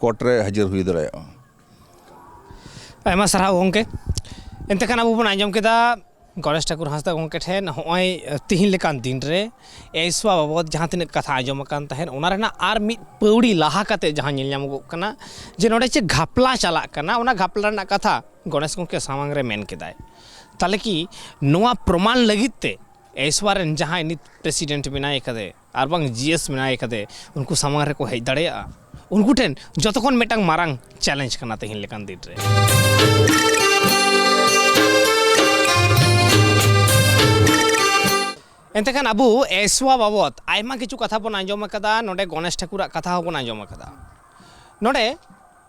ᱠᱳᱨᱴ ᱨᱮ ᱦᱟᱹᱡᱤᱨ ᱦᱩᱭ ᱫᱟᱲᱮᱭᱟᱜᱼᱟ᱾ ᱟᱭᱢᱟ ᱥᱟᱨᱦᱟᱣ ᱜᱚᱢᱠᱮ᱾ ᱮᱱᱛᱮ ᱠᱷᱟᱱ ᱟᱵᱚ ᱵᱚᱱ ᱟᱸᱡᱚᱢ ᱠᱮᱫᱟ ᱜᱚᱬᱮᱥ ᱴᱷᱟᱹᱠᱩᱨ ᱦᱟᱸᱥᱫᱟ ᱜᱚᱢᱠᱮ ᱴᱷᱮᱱ ᱱᱚᱜᱼᱚᱭ ᱛᱤᱦᱤᱧ ᱞᱮᱠᱟᱱ ᱫᱤᱱ ᱨᱮ ᱮᱥᱣᱟ ᱵᱟᱵᱚᱫ ᱡᱟᱦᱟᱸ ᱛᱤᱱᱟᱹᱜ ᱠᱟᱛᱷᱟ ᱟᱸᱡᱚᱢ ᱟᱠᱟᱱ ᱛᱟᱦᱮᱸᱫ, ᱚᱱᱟ ᱨᱮᱱᱟᱜ ᱟᱨ ᱢᱤᱫ ᱯᱟᱹᱣᱲᱤ ᱞᱟᱦᱟ ᱠᱟᱛᱮ ᱡᱟᱦᱟᱸ ᱧᱮᱞ ᱧᱟᱢᱚᱜᱚᱜ ᱠᱟᱱᱟ ᱡᱮ ᱱᱚᱰᱮ ᱪᱮᱫ ᱜᱷᱟᱯᱞᱟ ᱪᱟᱞᱟᱜ ᱠᱟᱱᱟ, ᱚᱱᱟ ᱜᱷᱟᱯᱞᱟ ᱨᱮᱱᱟᱜ ᱠᱟᱛᱷᱟ ᱜᱚᱬᱮᱥ ᱜᱚᱢᱠᱮ ᱥᱟᱢᱟᱝ ᱨᱮ ᱢᱮᱱ ᱠᱮᱫᱟᱭ᱾ ᱛᱟᱦᱚᱞᱮ ᱠᱤ ᱱᱚᱣᱟ ᱯᱨᱚᱢᱟᱱ ᱞᱟᱹᱜᱤᱫ ᱛᱮ ᱮᱥᱣᱟ ᱨᱮᱱ ᱡᱟᱦᱟᱸᱭ ᱱᱤᱛ ᱯᱨᱮᱥᱤᱰᱮᱱᱴ ᱢᱮᱱᱟᱭ ᱠᱟᱫᱮ ᱟᱨ ᱵᱟᱝ ᱡᱤ ᱮᱥ ᱢᱮᱱᱟᱭ ᱠᱟᱫᱮ, ᱩᱱᱠᱩ ᱥᱟᱢᱟᱝ ᱨᱮᱠᱚ ᱦᱮᱡ ᱫᱟᱲᱮᱭᱟᱜᱼᱟ? ᱩᱱᱠᱩ ᱴᱷᱮᱱ ᱡᱚᱛᱚ ᱠᱷᱚᱱ ᱢᱤᱫᱴᱟᱝ ᱢᱟᱨᱟᱝ ᱪᱮᱞᱮᱧᱡᱽ ᱠᱟᱱᱟ ᱛᱮᱦᱮᱧ ᱞᱮᱠᱟᱱ ᱫᱤᱱ ᱨᱮ᱾ ᱮᱱᱛᱮ ᱠᱷᱟᱱ ᱟᱵᱚ ᱮᱥᱣᱟ ᱵᱟᱵᱚᱫ ᱟᱭᱢᱟ ᱠᱤᱪᱷᱩ ᱠᱟᱛᱷᱟ ᱵᱚᱱ ᱟᱸᱡᱚᱢ ᱟᱠᱟᱫᱟ, ᱱᱚᱰᱮ ᱜᱚᱬᱮᱥ ᱴᱷᱟᱹᱠᱩᱨᱟᱜ ᱠᱟᱛᱷᱟ ᱦᱚᱸᱵᱚᱱ ᱟᱸᱡᱚᱢ ᱟᱠᱟᱫᱟ᱾ ᱱᱚᱰᱮ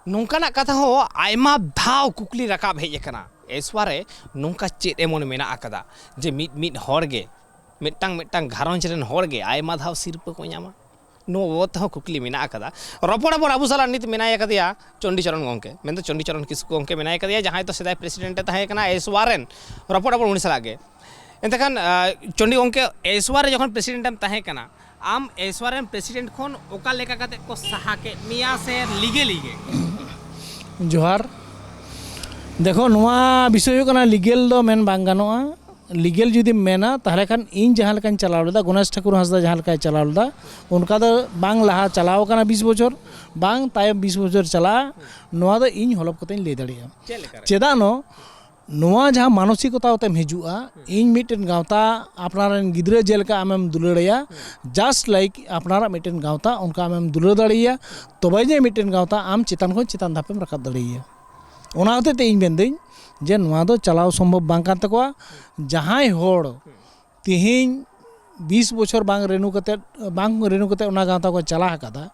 ᱱᱚᱝᱠᱟᱱᱟᱜ ᱠᱟᱛᱷᱟ ᱦᱚᱸ ᱟᱭᱢᱟ ᱫᱷᱟᱣ ᱠᱩᱠᱞᱤ ᱨᱟᱠᱟᱵ ᱦᱮᱡ ᱟᱠᱟᱱᱟ, ᱮᱥᱣᱟ ᱨᱮ ᱱᱚᱝᱠᱟ ᱪᱮᱫ ᱮᱢᱚᱱ ᱢᱮᱱᱟᱜ ᱟᱠᱟᱫᱟ ᱡᱮ ᱢᱤᱫ ᱢᱤᱫ ᱦᱚᱲ ᱜᱮ, ᱢᱤᱫᱴᱟᱝ ᱢᱤᱫᱴᱟᱝ ᱜᱷᱟᱨᱚᱸᱡᱽ ᱨᱮᱱ ᱦᱚᱲ ᱜᱮ ᱟᱭᱢᱟ ᱫᱷᱟᱣ ᱥᱤᱨᱯᱟᱹ ᱠᱚ ᱧᱟᱢᱟ? ᱱᱚᱣᱟ ᱵᱟᱵᱚᱫ ᱛᱮᱦᱚᱸ ᱠᱩᱠᱞᱤ ᱢᱮᱱᱟᱜ ᱟᱠᱟᱫᱟ᱾ ᱨᱚᱯᱚᱲ ᱟᱵᱚᱱ ᱟᱵᱚ ᱥᱟᱞᱟᱜ ᱱᱤᱛ ᱢᱮᱱᱟᱭ ᱟᱠᱟᱫᱮᱭᱟ ᱪᱚᱱᱰᱤᱪᱚᱨᱚᱱ ᱜᱚᱢᱠᱮ, ᱢᱮᱱᱫᱚ ᱪᱚᱱᱰᱤᱪᱚᱨᱚᱱ ᱠᱤᱥᱠᱩ ᱜᱚᱢᱠᱮ ᱢᱮᱱᱟᱭ ᱟᱠᱟᱫᱮᱭᱟ, ᱡᱟᱦᱟᱸᱭ ᱫᱚ ᱥᱮᱫᱟᱭ ᱯᱨᱮᱥᱤᱰᱮᱱᱴ ᱮ ᱛᱟᱦᱮᱸ ᱠᱟᱱᱟ ᱮᱥᱣᱟ ᱨᱮᱱ᱾ ᱨᱚᱯᱚᱲ ᱟᱵᱚᱱ ᱩᱱᱤ ᱥᱟᱞᱟᱜ ᱜᱮ᱾ ᱮᱱᱛᱮᱠᱷᱟᱱ, ᱟᱸ, ᱪᱚᱱᱰᱤ ᱜᱚᱢᱠᱮ, ᱮᱥᱣᱟ ᱨᱮ ᱡᱚᱠᱷᱚᱱ ᱯᱨᱮᱥᱤᱰᱮᱱᱴ ᱮᱢ ᱛᱟᱦᱮᱸ ᱠᱟᱱᱟ, ᱟᱢ ᱮᱥᱣᱟ ᱨᱮᱱ ᱯᱨᱮᱥᱤᱰᱮᱱᱴ ᱠᱷᱚᱱ ᱚᱠᱟ ᱞᱮᱠᱟ ᱠᱟᱛᱮ ᱠᱚ ᱥᱟᱦᱟ ᱠᱮᱫ ᱢᱮᱭᱟ ᱥᱮ ᱞᱤᱜᱮᱞᱤ ᱜᱮ? ᱡᱚᱦᱟᱨ᱾ ᱫᱮᱠᱷᱚ, ᱱᱚᱣᱟ ᱵᱤᱥᱚᱭ ᱦᱩᱭᱩᱜ ᱠᱟᱱᱟ, ᱞᱤᱜᱮᱞ ᱫᱚ ᱢᱮᱱ ᱵᱟᱝ ᱜᱟᱱᱚᱜᱼᱟ᱾ ᱞᱤᱜᱮᱞ ᱡᱩᱫᱤᱢ ᱢᱮᱱᱟ, ᱛᱟᱦᱚᱞᱮ ᱠᱷᱟᱱ ᱤᱧ ᱡᱟᱦᱟᱸ ᱞᱮᱠᱟᱧ ᱪᱟᱞᱟᱣ ᱞᱮᱫᱟ, ᱜᱚᱱᱮᱥ ᱴᱷᱟᱹᱠᱩᱨ ᱦᱟᱸᱥᱫᱟ ᱡᱟᱦᱟᱸ ᱞᱮᱠᱟᱭ ᱪᱟᱞᱟᱣ ᱞᱮᱫᱟ, ᱚᱱᱠᱟ ᱫᱚ ᱵᱟᱝ ᱞᱟᱦᱟ ᱪᱟᱞᱟᱣ ᱠᱟᱱᱟ ᱵᱤᱥ ᱵᱚᱪᱷᱚᱨ, ᱵᱟᱝ ᱛᱟᱭᱚᱢ ᱵᱤᱥ ᱵᱚᱪᱷᱚᱨ ᱪᱟᱞᱟᱜᱼᱟ᱾ ᱱᱚᱣᱟ ᱫᱚ ᱤᱧ ᱦᱚᱞᱚᱯ ᱠᱟᱛᱮᱧ ᱞᱟᱹᱭ ᱫᱟᱲᱮᱭᱟᱜᱼᱟ᱾ ᱪᱮᱫ ᱞᱮᱠᱟ ᱨᱮ? ᱪᱮᱫᱟᱜ ᱱᱚ ᱱᱚᱣᱟ ᱡᱟᱦᱟᱸ ᱢᱟᱱᱚᱥᱤᱠᱚᱛᱟ ᱟᱛᱮᱢ ᱦᱤᱡᱩᱜᱼᱟ, ᱤᱧ ᱢᱤᱫᱴᱮᱱ ᱜᱟᱶᱛᱟ ᱟᱯᱱᱟᱨ ᱨᱮᱱ ᱜᱤᱫᱽᱨᱟᱹ ᱡᱮ ᱞᱮᱠᱟ ᱟᱢᱮᱢ ᱫᱩᱞᱟᱹᱲᱟᱭᱟ, just like ᱟᱯᱱᱟᱨᱟᱜ ᱢᱤᱫᱴᱮᱱ ᱜᱟᱶᱛᱟ ᱚᱱᱠᱟ ᱟᱢᱮᱢ ᱫᱩᱞᱟᱹᱲ ᱫᱟᱲᱮᱭᱟᱭᱟ, ᱛᱚᱵᱮ ᱡᱮ ᱢᱤᱫᱴᱮᱱ ᱜᱟᱶᱛᱟ ᱟᱢ ᱪᱮᱛᱟᱱ ᱠᱷᱚᱱ ᱪᱮᱛᱟᱱ ᱫᱷᱟᱯᱮᱢ ᱨᱟᱠᱟᱵ ᱫᱟᱲᱮᱭᱟᱭᱟ᱾ ᱚᱱᱟ ᱦᱚᱛᱮᱡ ᱛᱮ ᱤᱧ ᱢᱮᱱᱫᱟᱹᱧ ᱡᱮ ᱱᱚᱣᱟ ᱫᱚ ᱪᱟᱞᱟᱣ ᱥᱚᱢᱵᱷᱚᱵ ᱵᱟᱝ ᱠᱟᱱ ᱛᱟᱠᱚᱣᱟ᱾ ᱡᱟᱦᱟᱸᱭ ᱦᱚᱲ ᱛᱮᱦᱮᱧ ᱵᱤᱥ ᱵᱚᱪᱷᱚᱨ ᱵᱟᱝ ᱨᱮᱱᱩ ᱠᱟᱛᱮ, ᱵᱟᱝ ᱨᱮᱱᱩ ᱠᱟᱛᱮ ᱚᱱᱟ ᱜᱟᱶᱛᱟ ᱠᱚ ᱪᱟᱞᱟᱣ ᱟᱠᱟᱫᱟ,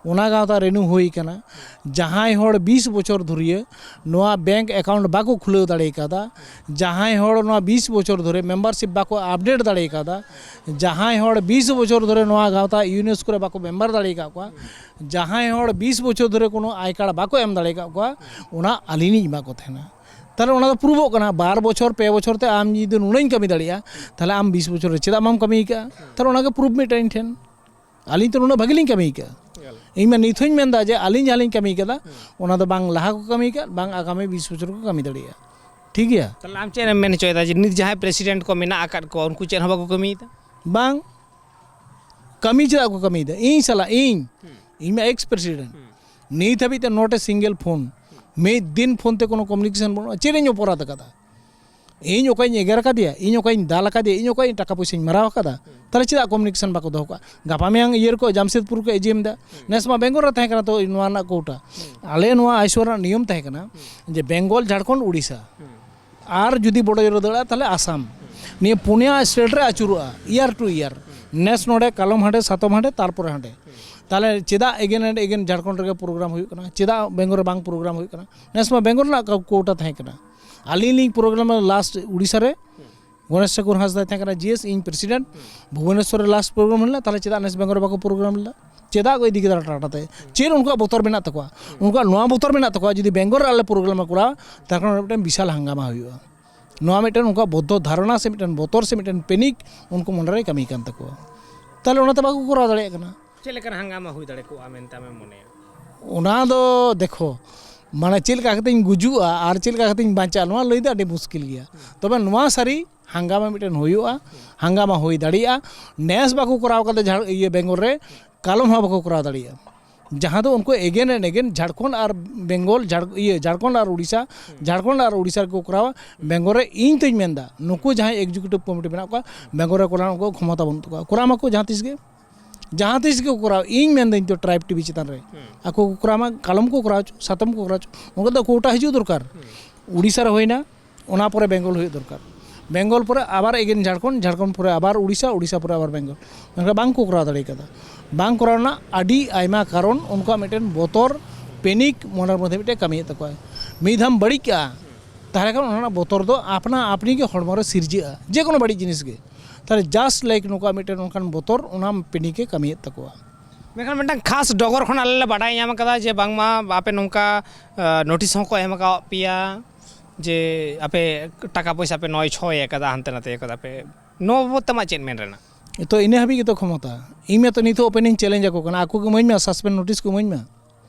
ᱚᱱᱟ ᱜᱟᱶᱛᱟ ᱨᱮᱱᱩ ᱦᱩᱭ ᱟᱠᱟᱱᱟ᱾ ᱡᱟᱦᱟᱸᱭ ᱦᱚᱲ ᱵᱤᱥ ᱵᱚᱪᱷᱚᱨ ᱫᱷᱩᱨᱤᱭᱟᱹ ᱱᱚᱣᱟ ᱵᱮᱝᱠ ᱮᱠᱟᱣᱩᱱᱴ ᱵᱟᱠᱚ ᱠᱷᱩᱞᱟᱹᱣ ᱫᱟᱲᱮ ᱠᱟᱣᱫᱟ, ᱡᱟᱦᱟᱸᱭ ᱦᱚᱲ ᱱᱚᱣᱟ ᱵᱤᱥ ᱵᱚᱪᱷᱚᱨ ᱫᱷᱚᱨᱮ ᱢᱮᱢᱵᱟᱨᱥᱤᱯ ᱵᱟᱠᱚ ᱟᱯᱰᱮᱴ ᱫᱟᱲᱮ ᱠᱟᱣᱫᱟ, ᱡᱟᱦᱟᱸᱭ ᱦᱚᱲ ᱵᱤᱥ ᱵᱚᱪᱷᱚᱨ ᱫᱷᱚᱨᱮ ᱱᱚᱣᱟ ᱜᱟᱶᱛᱟ ᱤᱭᱩᱱᱮᱥᱠᱳ ᱨᱮ ᱵᱟᱠᱚ ᱢᱮᱢᱵᱟᱨ ᱫᱟᱲᱮ ᱟᱠᱟᱫ ᱠᱚᱣᱟ, ᱡᱟᱦᱟᱸᱭ ᱦᱚᱲ ᱵᱤᱥ ᱵᱚᱪᱷᱚᱨ ᱫᱷᱚᱨᱮ ᱠᱚᱱᱚ ᱟᱭ ᱠᱟᱨᱰ ᱵᱟᱠᱚ ᱮᱢ ᱫᱟᱲᱮ ᱟᱠᱟᱫ ᱠᱚᱣᱟ, ᱚᱱᱟ ᱟᱹᱞᱤᱧ ᱞᱤᱧ ᱮᱢᱟ ᱠᱚ ᱛᱟᱦᱮᱱᱟ᱾ ᱛᱟᱦᱚᱞᱮ ᱚᱱᱟ ᱫᱚ ᱯᱨᱩᱵᱷᱚᱜ ᱠᱟᱱᱟ, ᱵᱟᱨ ᱵᱚᱪᱷᱚᱨ, ᱯᱮ ᱵᱚᱪᱷᱚᱨ ᱛᱮ ᱟᱢ ᱡᱩᱫᱤ ᱱᱩᱱᱟᱹᱧ ᱠᱟᱹᱢᱤ ᱫᱟᱲᱮᱭᱟᱜᱼᱟ, ᱛᱟᱦᱚᱞᱮ ᱟᱢ ᱵᱤᱥ ᱵᱚᱪᱷᱚᱨ ᱨᱮ ᱪᱮᱫᱟᱜ ᱵᱟᱢ ᱠᱟᱹᱢᱤ ᱟᱠᱟᱫᱼᱟ? ᱛᱟᱦᱚᱞᱮ ᱚᱱᱟᱜᱮ ᱯᱨᱩᱵᱷ ᱢᱤᱫᱴᱟᱝ ᱤᱧ ᱴᱷᱮᱱ᱾ ᱟᱹᱞᱤᱧ ᱛᱚ ᱱᱩᱱᱟᱹᱜ ᱵᱷᱟᱹᱜᱤ ᱞᱤᱧ ᱠᱟᱹᱢᱤ ᱟᱠᱟᱫᱼᱟ᱾ ᱤᱧ ᱢᱟ ᱱᱤᱛ ᱦᱚᱸᱧ ᱢᱮᱱᱫᱟ ᱡᱮ ᱟᱹᱞᱤᱧ ᱡᱟᱦᱟᱸ ᱞᱤᱧ ᱠᱟᱹᱢᱤ ᱟᱠᱟᱫᱟ, ᱚᱱᱟ ᱫᱚ ᱵᱟᱝ ᱞᱟᱦᱟ ᱠᱚ ᱠᱟᱹᱢᱤ ᱟᱠᱟᱫ, ᱵᱟᱝ ᱟᱜᱟᱢᱤ ᱵᱤᱥ ᱵᱚᱪᱷᱚᱨ ᱠᱚ ᱠᱟᱹᱢᱤ ᱫᱟᱲᱮᱭᱟᱜᱼᱟ᱾ ᱴᱷᱤᱠ ᱜᱮᱭᱟ? ᱛᱟᱦᱚᱞᱮ ᱟᱢ ᱪᱮᱫ ᱮᱢ ᱢᱮᱱ ᱦᱚᱪᱚᱭᱮᱫᱟ ᱡᱮ ᱱᱤᱛ ᱡᱟᱦᱟᱸᱭ ᱯᱨᱮᱥᱤᱰᱮᱱᱴ ᱠᱚ ᱢᱮᱱᱟᱜ ᱟᱠᱟᱫ ᱠᱚᱣᱟ, ᱩᱱᱠᱩ ᱪᱮᱫ ᱦᱚᱸ ᱵᱟᱠᱚ ᱠᱟᱹᱢᱤᱭᱮᱫᱟ? ᱵᱟᱝ, ᱠᱟᱹᱢᱤ ᱪᱮᱫᱟᱜ ᱠᱚ ᱠᱟᱹᱢᱤᱭᱮᱫᱟ? ᱤᱧ ᱥᱟᱞᱟᱜ, ᱤᱧ, ᱤᱧ ᱢᱟ ᱮᱠᱥ ᱯᱨᱮᱥᱤᱰᱮᱱᱴ, ᱱᱤᱛ ᱦᱟᱹᱵᱤᱡ ᱛᱮ not a single phone, ᱢᱤᱫ ᱫᱤᱱ ᱯᱷᱳᱱ ᱛᱮ ᱠᱳᱱᱳ ᱠᱚᱢᱤᱭᱩᱱᱤᱠᱮᱥᱚᱱ ᱵᱟᱹᱱᱩᱜᱼᱟ᱾ ᱪᱮᱫ ᱤᱧ ᱚᱯᱚᱨᱟᱫ ᱟᱠᱟᱫᱟ? ᱤᱧ ᱚᱠᱚᱭᱤᱧ ᱮᱜᱮᱨ ᱟᱠᱟᱫᱮᱭᱟ? ᱤᱧ ᱚᱠᱚᱭᱤᱧ ᱫᱟᱞ ᱟᱠᱟᱫᱮᱭᱟ? ᱤᱧ ᱚᱠᱚᱭᱤᱧ ᱴᱟᱠᱟ ᱯᱚᱭᱥᱟᱧ ᱢᱟᱨᱟᱣ ᱟᱠᱟᱫᱟ? ᱛᱟᱦᱚᱞᱮ ᱪᱮᱫᱟᱜ ᱠᱚᱢᱤᱭᱩᱱᱤᱠᱮᱥᱚᱱ ᱵᱟᱠᱚ ᱫᱚᱦᱚ ᱠᱟᱜᱼᱟ? ᱜᱟᱯᱟ ᱢᱮᱭᱟᱝ ᱤᱭᱟᱹ ᱨᱮᱠᱚ ᱡᱟᱢᱥᱮᱫᱽᱯᱩᱨ ᱠᱚ ᱮᱡᱤᱭᱮᱢ ᱮᱫᱟ, ᱱᱮᱥ ᱢᱟ ᱵᱮᱝᱜᱚᱞ ᱨᱮ ᱛᱟᱦᱮᱸ ᱠᱟᱱᱟ ᱛᱚ ᱱᱚᱣᱟ ᱨᱮᱱᱟᱜ ᱠᱳᱴᱟ᱾ ᱟᱞᱮ ᱱᱚᱣᱟ ᱟᱭᱥᱳᱨ ᱨᱮᱱᱟᱜ ᱱᱤᱭᱚᱢ ᱛᱟᱦᱮᱸ ᱠᱟᱱᱟ ᱡᱮ ᱵᱮᱝᱜᱚᱞ, ᱡᱷᱟᱲᱠᱷᱚᱸᱰ, ᱩᱲᱤᱥᱥᱟ, ᱟᱨ ᱡᱩᱫᱤ ᱵᱚᱲᱚ ᱡᱳᱨᱮ ᱫᱟᱹᱲᱟ ᱛᱟᱦᱚᱞᱮ ᱟᱥᱟᱢ᱾ ᱱᱤᱭᱟᱹ ᱯᱩᱱᱭᱟ ᱥᱴᱮᱴ ᱨᱮ ᱟᱹᱪᱩᱨᱚᱜᱼᱟ, year to year, ᱱᱮᱥ ᱱᱚᱰᱮ, ᱠᱟᱞᱚᱢ ᱦᱟᱸᱰᱮ, ᱥᱟᱛᱚᱢ ᱦᱟᱸᱰᱮ, ᱛᱟᱨᱯᱚᱨᱮ ᱦᱟᱸᱰᱮ᱾ ᱛᱟᱦᱚᱞᱮ ᱪᱮᱫᱟᱜ again and again ᱡᱷᱟᱲᱠᱷᱚᱸᱰ ᱨᱮᱜᱮ ᱯᱨᱳᱜᱨᱟᱢ ᱦᱩᱭᱩᱜ ᱠᱟᱱᱟ? ᱪᱮᱫᱟᱜ ᱵᱮᱝᱜᱚᱞ ᱨᱮ ᱵᱟᱝ ᱯᱨᱳᱜᱨᱟᱢ ᱦᱩᱭᱩᱜ ᱠᱟᱱᱟ? ᱱᱮᱥ ᱢᱟ ᱵᱮᱝᱜᱚᱞ ᱨᱮᱱᱟᱜ ᱠᱳᱴᱟ ᱛᱟᱦᱮᱸ ᱠᱟᱱᱟ᱾ ᱟᱹᱞᱤᱧ ᱞᱤᱧ ᱯᱨᱳᱜᱨᱟᱢ ᱞᱟᱥᱴ ᱩᱲᱤᱥᱥᱟ ᱨᱮ, ᱜᱚᱬᱮᱥ ᱴᱷᱟᱠᱩᱨ ᱦᱟᱸᱥᱫᱟ ᱛᱟᱦᱮᱸ ᱠᱟᱱᱟ ᱡᱤ ᱮᱥ, ᱤᱧ ᱯᱨᱮᱥᱤᱰᱮᱱᱴ, ᱵᱷᱩᱵᱚᱱᱮᱥᱥᱚᱨ ᱨᱮ ᱞᱟᱥᱴ ᱯᱨᱳᱜᱨᱟᱢ ᱦᱩᱭ ᱞᱮᱱᱟ᱾ ᱛᱟᱦᱚᱞᱮ ᱪᱮᱫᱟᱜ ᱱᱮᱥ ᱵᱮᱝᱜᱚᱞ ᱨᱮ ᱵᱟᱠᱚ ᱯᱨᱳᱜᱨᱟᱢ ᱞᱮᱫᱟ? ᱪᱮᱫᱟᱜ ᱠᱚ ᱤᱫᱤ ᱠᱮᱫᱟ ᱴᱟᱴᱟ ᱛᱮ? ᱪᱮᱫ ᱩᱱᱠᱩᱣᱟᱜ ᱵᱚᱛᱚᱨ ᱢᱮᱱᱟᱜ ᱛᱟᱠᱚᱣᱟ? ᱩᱱᱠᱩᱣᱟᱜ ᱱᱚᱣᱟ ᱵᱚᱛᱚᱨ ᱢᱮᱱᱟᱜ ᱛᱟᱠᱚᱣᱟ, ᱡᱩᱫᱤ ᱵᱮᱝᱜᱚᱞ ᱨᱮ ᱟᱞᱮ ᱯᱨᱳᱜᱨᱟᱢ ᱞᱮ ᱠᱚᱨᱟᱣᱟ, ᱛᱟᱦᱚᱞᱮ ᱠᱷᱟᱱ ᱢᱤᱫᱴᱮᱱ ᱵᱤᱥᱟᱞ ᱦᱟᱝᱜᱟᱢᱟ ᱦᱩᱭᱩᱜᱼᱟ᱾ ᱱᱚᱣᱟ ᱢᱤᱫᱴᱮᱱ ᱩᱱᱠᱩᱣᱟᱜ ᱵᱚᱫᱽᱫᱷᱚ ᱫᱷᱟᱨᱚᱱᱟ ᱥᱮ ᱢᱤᱫᱴᱮᱱ ᱵᱚᱛᱚᱨ ᱥᱮ ᱢᱤᱫᱴᱮᱱ ᱯᱮᱱᱤᱠ ᱩᱱᱠᱩ ᱢᱚᱱᱮᱨᱮ ᱠᱟᱹᱢᱤ ᱠᱟᱱ ᱛᱟᱠᱚᱣᱟ᱾ ᱛᱟᱦᱚᱞᱮ ᱚᱱᱟᱛᱮ ᱵᱟᱠᱚ ᱠᱚᱨᱟᱣ ᱫᱟᱲᱮᱭᱟᱜ ᱠᱟᱱᱟ᱾ ᱪᱮᱫ ᱞᱮᱠᱟᱱ ᱦᱟᱝᱜᱟᱢᱟ ᱦᱩᱭ ᱫᱟᱲᱮ ᱠᱚᱜᱼᱟ ᱢᱮᱱᱛᱮ ᱟᱢᱮᱢ ᱢᱚᱱᱮᱭᱟ? ᱚᱱᱟ ᱫᱚ ᱫᱮᱠᱷᱚ, ᱢᱟᱱᱮ ᱪᱮᱫ ᱞᱮᱠᱟ ᱠᱟᱛᱮᱧ ᱜᱩᱡᱩᱜᱼᱟ ᱟᱨ ᱪᱮᱫ ᱞᱮᱠᱟ ᱠᱟᱛᱮᱧ ᱵᱟᱧᱪᱟᱜᱼᱟ, ᱱᱚᱣᱟ ᱞᱟᱹᱭ ᱫᱚ ᱟᱹᱰᱤ ᱢᱩᱥᱠᱤᱞ ᱜᱮᱭᱟ᱾ ᱛᱚᱵᱮ ᱱᱚᱣᱟ ᱥᱟᱹᱨᱤ ᱦᱟᱝᱜᱟᱢᱟ ᱢᱤᱫᱴᱮᱱ ᱦᱩᱭᱩᱜᱼᱟ, ᱦᱟᱝᱜᱟᱢᱟ ᱦᱩᱭ ᱫᱟᱲᱮᱭᱟᱜᱼᱟ᱾ ᱱᱮᱥ ᱵᱟᱠᱚ ᱠᱚᱨᱟᱣ ᱠᱟᱫᱟ ᱡᱷᱟᱲ-, ᱤᱭᱟᱹ ᱵᱮᱝᱜᱚᱞ ᱨᱮ, ᱠᱟᱞᱚᱢ ᱦᱚᱸ ᱵᱟᱠᱚ ᱠᱚᱨᱟᱣ ᱫᱟᱲᱮᱭᱟᱜᱼᱟ᱾ ᱡᱟᱦᱟᱸ ᱫᱚ ᱩᱱᱠᱩ again and again ᱡᱷᱟᱲᱠᱷᱚᱸᱰ ᱟᱨ ᱵᱮᱝᱜᱚᱞ, ᱡᱷᱟᱲ-, ᱤᱭᱟᱹ, ᱡᱷᱟᱲᱠᱷᱚᱸᱰ ᱟᱨ ᱩᱲᱤᱥᱥᱟ, ᱡᱷᱟᱲᱠᱷᱚᱸᱰ ᱟᱨ ᱩᱲᱤᱥᱥᱟ ᱨᱮᱠᱚ ᱠᱚᱨᱟᱣᱟ᱾ ᱵᱮᱝᱜᱚᱞ ᱨᱮ ᱤᱧ ᱛᱚᱧ ᱢᱮᱱᱫᱟ, ᱱᱩᱠᱩ ᱡᱟᱦᱟᱸᱭ executive committee ᱢᱮᱱᱟᱜ ᱠᱚᱣᱟ, ᱵᱮᱝᱜᱚᱞ ᱨᱮ ᱠᱚᱨᱟᱣ ᱩᱱᱠᱩᱣᱟᱜ ᱠᱷᱚᱢᱚᱛᱟ ᱵᱟᱹᱱᱩᱜ ᱛᱟᱠᱚᱣᱟ, ᱠᱚᱨᱟᱣ ᱢᱟᱠᱚ ᱡᱟᱦᱟᱸ ᱛᱤᱥ ᱜᱮ᱾ ᱡᱟᱦᱟᱸ ᱛᱤᱥ ᱜᱮᱠᱚ ᱠᱚᱨᱟᱣ, ᱤᱧ ᱢᱮᱱᱫᱟᱹᱧ ᱛᱚ ᱴᱨᱟᱭᱤᱵᱽ ᱴᱤᱵᱷᱤ ᱪᱮᱛᱟᱱ ᱨᱮ, ᱟᱠᱚ ᱠᱚ ᱠᱚᱨᱟᱣ ᱢᱟ, ᱠᱟᱞᱚᱢ ᱠᱚ ᱠᱚᱨᱟᱣ ᱦᱚᱪᱚ, ᱥᱟᱛᱚᱢ ᱠᱚ ᱠᱚᱨᱟᱣ ᱦᱚᱪᱚ, ᱚᱱᱠᱟ ᱫᱚ ᱠᱳᱴᱟ ᱦᱤᱡᱩᱜ ᱫᱚᱨᱠᱟᱨ᱾ ᱩᱲᱤᱥᱥᱟ ᱨᱮ ᱦᱩᱭᱱᱟ, ᱚᱱᱟ ᱯᱚᱨᱮ ᱵᱮᱝᱜᱚᱞ ᱦᱩᱭᱩᱜ ᱫᱚᱨᱠᱟᱨ᱾ ᱵᱮᱝᱜᱚᱞ ᱯᱚᱨᱮ ᱟᱵᱟᱨ ᱮᱜᱮᱱ ᱡᱷᱟᱲᱠᱷᱚᱸᱰ, ᱡᱷᱟᱲᱠᱷᱚᱸᱰ ᱯᱚᱨᱮ ᱟᱵᱟᱨ ᱩᱲᱤᱥᱥᱟ, ᱩᱲᱤᱥᱥᱟ ᱯᱚᱨᱮ ᱟᱵᱟᱨ ᱵᱮᱝᱜᱚᱞ᱾ ᱢᱮᱱᱠᱷᱟᱱ ᱵᱟᱝ ᱠᱚ ᱠᱚᱨᱟᱣ ᱫᱟᱲᱮ ᱠᱟᱫᱟ᱾ ᱵᱟᱝ ᱠᱚᱨᱟᱣ ᱨᱮᱱᱟᱜ ᱟᱹᱰᱤ ᱟᱭᱢᱟ ᱠᱟᱨᱚᱱ, ᱩᱱᱠᱩᱣᱟᱜ ᱢᱤᱫᱴᱮᱱ ᱵᱚᱛᱚᱨ, ᱯᱮᱱᱤᱠ ᱢᱚᱱᱮᱨ ᱢᱚᱫᱽᱫᱷᱮ ᱢᱤᱫᱴᱮᱱ ᱠᱟᱹᱢᱤᱭᱮᱫ ᱛᱟᱠᱚᱣᱟ᱾ ᱢᱤᱫ ᱫᱷᱟᱣ ᱵᱟᱹᱲᱤᱡ ᱠᱟᱜᱼᱟ, ᱛᱟᱦᱚᱞᱮ ᱠᱷᱟᱱ ᱚᱱᱟ ᱨᱮᱱᱟᱜ ᱵᱚᱛᱚᱨ ᱫᱚ ᱟᱯᱱᱟ ᱟᱯᱱᱤ ᱜᱮ ᱦᱚᱲᱢᱚ ᱨᱮ ᱥᱤᱨᱡᱟᱹᱜᱼᱟ, ᱡᱮ ᱠᱳᱱᱳ ᱵᱟᱹᱲᱤᱡ ᱡᱤᱱᱤᱥ ᱜᱮ᱾ ᱛᱟᱦᱚᱞᱮ just like ᱱᱩᱠᱩᱣᱟᱜ ᱢᱤᱫᱴᱮᱱ ᱚᱱᱠᱟᱱ ᱵᱚᱛᱚᱨ, ᱚᱱᱟ ᱯᱮᱱᱤᱠ ᱮ ᱠᱟᱹᱢᱤᱭᱮᱫ ᱛᱟᱠᱚᱣᱟ᱾ ᱢᱮᱱᱠᱷᱟᱱ ᱢᱤᱫᱴᱟᱝ ᱠᱷᱟᱥ ᱰᱚᱜᱚᱨ ᱠᱷᱚᱱ ᱟᱞᱮ ᱞᱮ ᱵᱟᱰᱟᱭ ᱧᱟᱢ ᱠᱟᱫᱟ ᱡᱮ ᱵᱟᱝᱢᱟ ᱟᱯᱮ ᱱᱚᱝᱠᱟ ᱱᱳᱴᱤᱥ ᱦᱚᱸᱠᱚ ᱮᱢ ᱟᱠᱟᱫ ᱯᱮᱭᱟ ᱡᱮ ᱟᱯᱮ ᱴᱟᱠᱟ ᱯᱚᱭᱥᱟ ᱯᱮ ᱱᱚᱭ ᱪᱷᱚᱭ ᱟᱠᱟᱫᱟ, ᱦᱟᱱᱛᱮ ᱱᱟᱛᱮ ᱟᱠᱟᱫᱟ ᱯᱮ, ᱱᱚᱣᱟ ᱵᱟᱵᱚᱫ ᱛᱮ ᱟᱢᱟᱜ ᱪᱮᱫ ᱢᱮᱱ ᱨᱮᱱᱟᱜ? ᱛᱚ ᱤᱱᱟᱹ ᱦᱟᱹᱵᱤᱡ ᱜᱮᱛᱚ ᱠᱷᱚᱢᱚᱛᱟ᱾ ᱤᱧ ᱢᱟᱛᱚ ᱱᱤᱛᱚᱜ open ᱤᱧ ᱪᱮᱞᱮᱧᱡᱽ ᱟᱠᱚ ᱠᱟᱱᱟ, ᱟᱠᱚ ᱜᱮ ᱤᱢᱟᱹᱧ ᱢᱟ, ᱥᱟᱥᱯᱮᱱᱰ ᱱᱳᱴᱤᱥ ᱠᱚ ᱤᱢᱟᱹᱧ ᱢᱟ᱾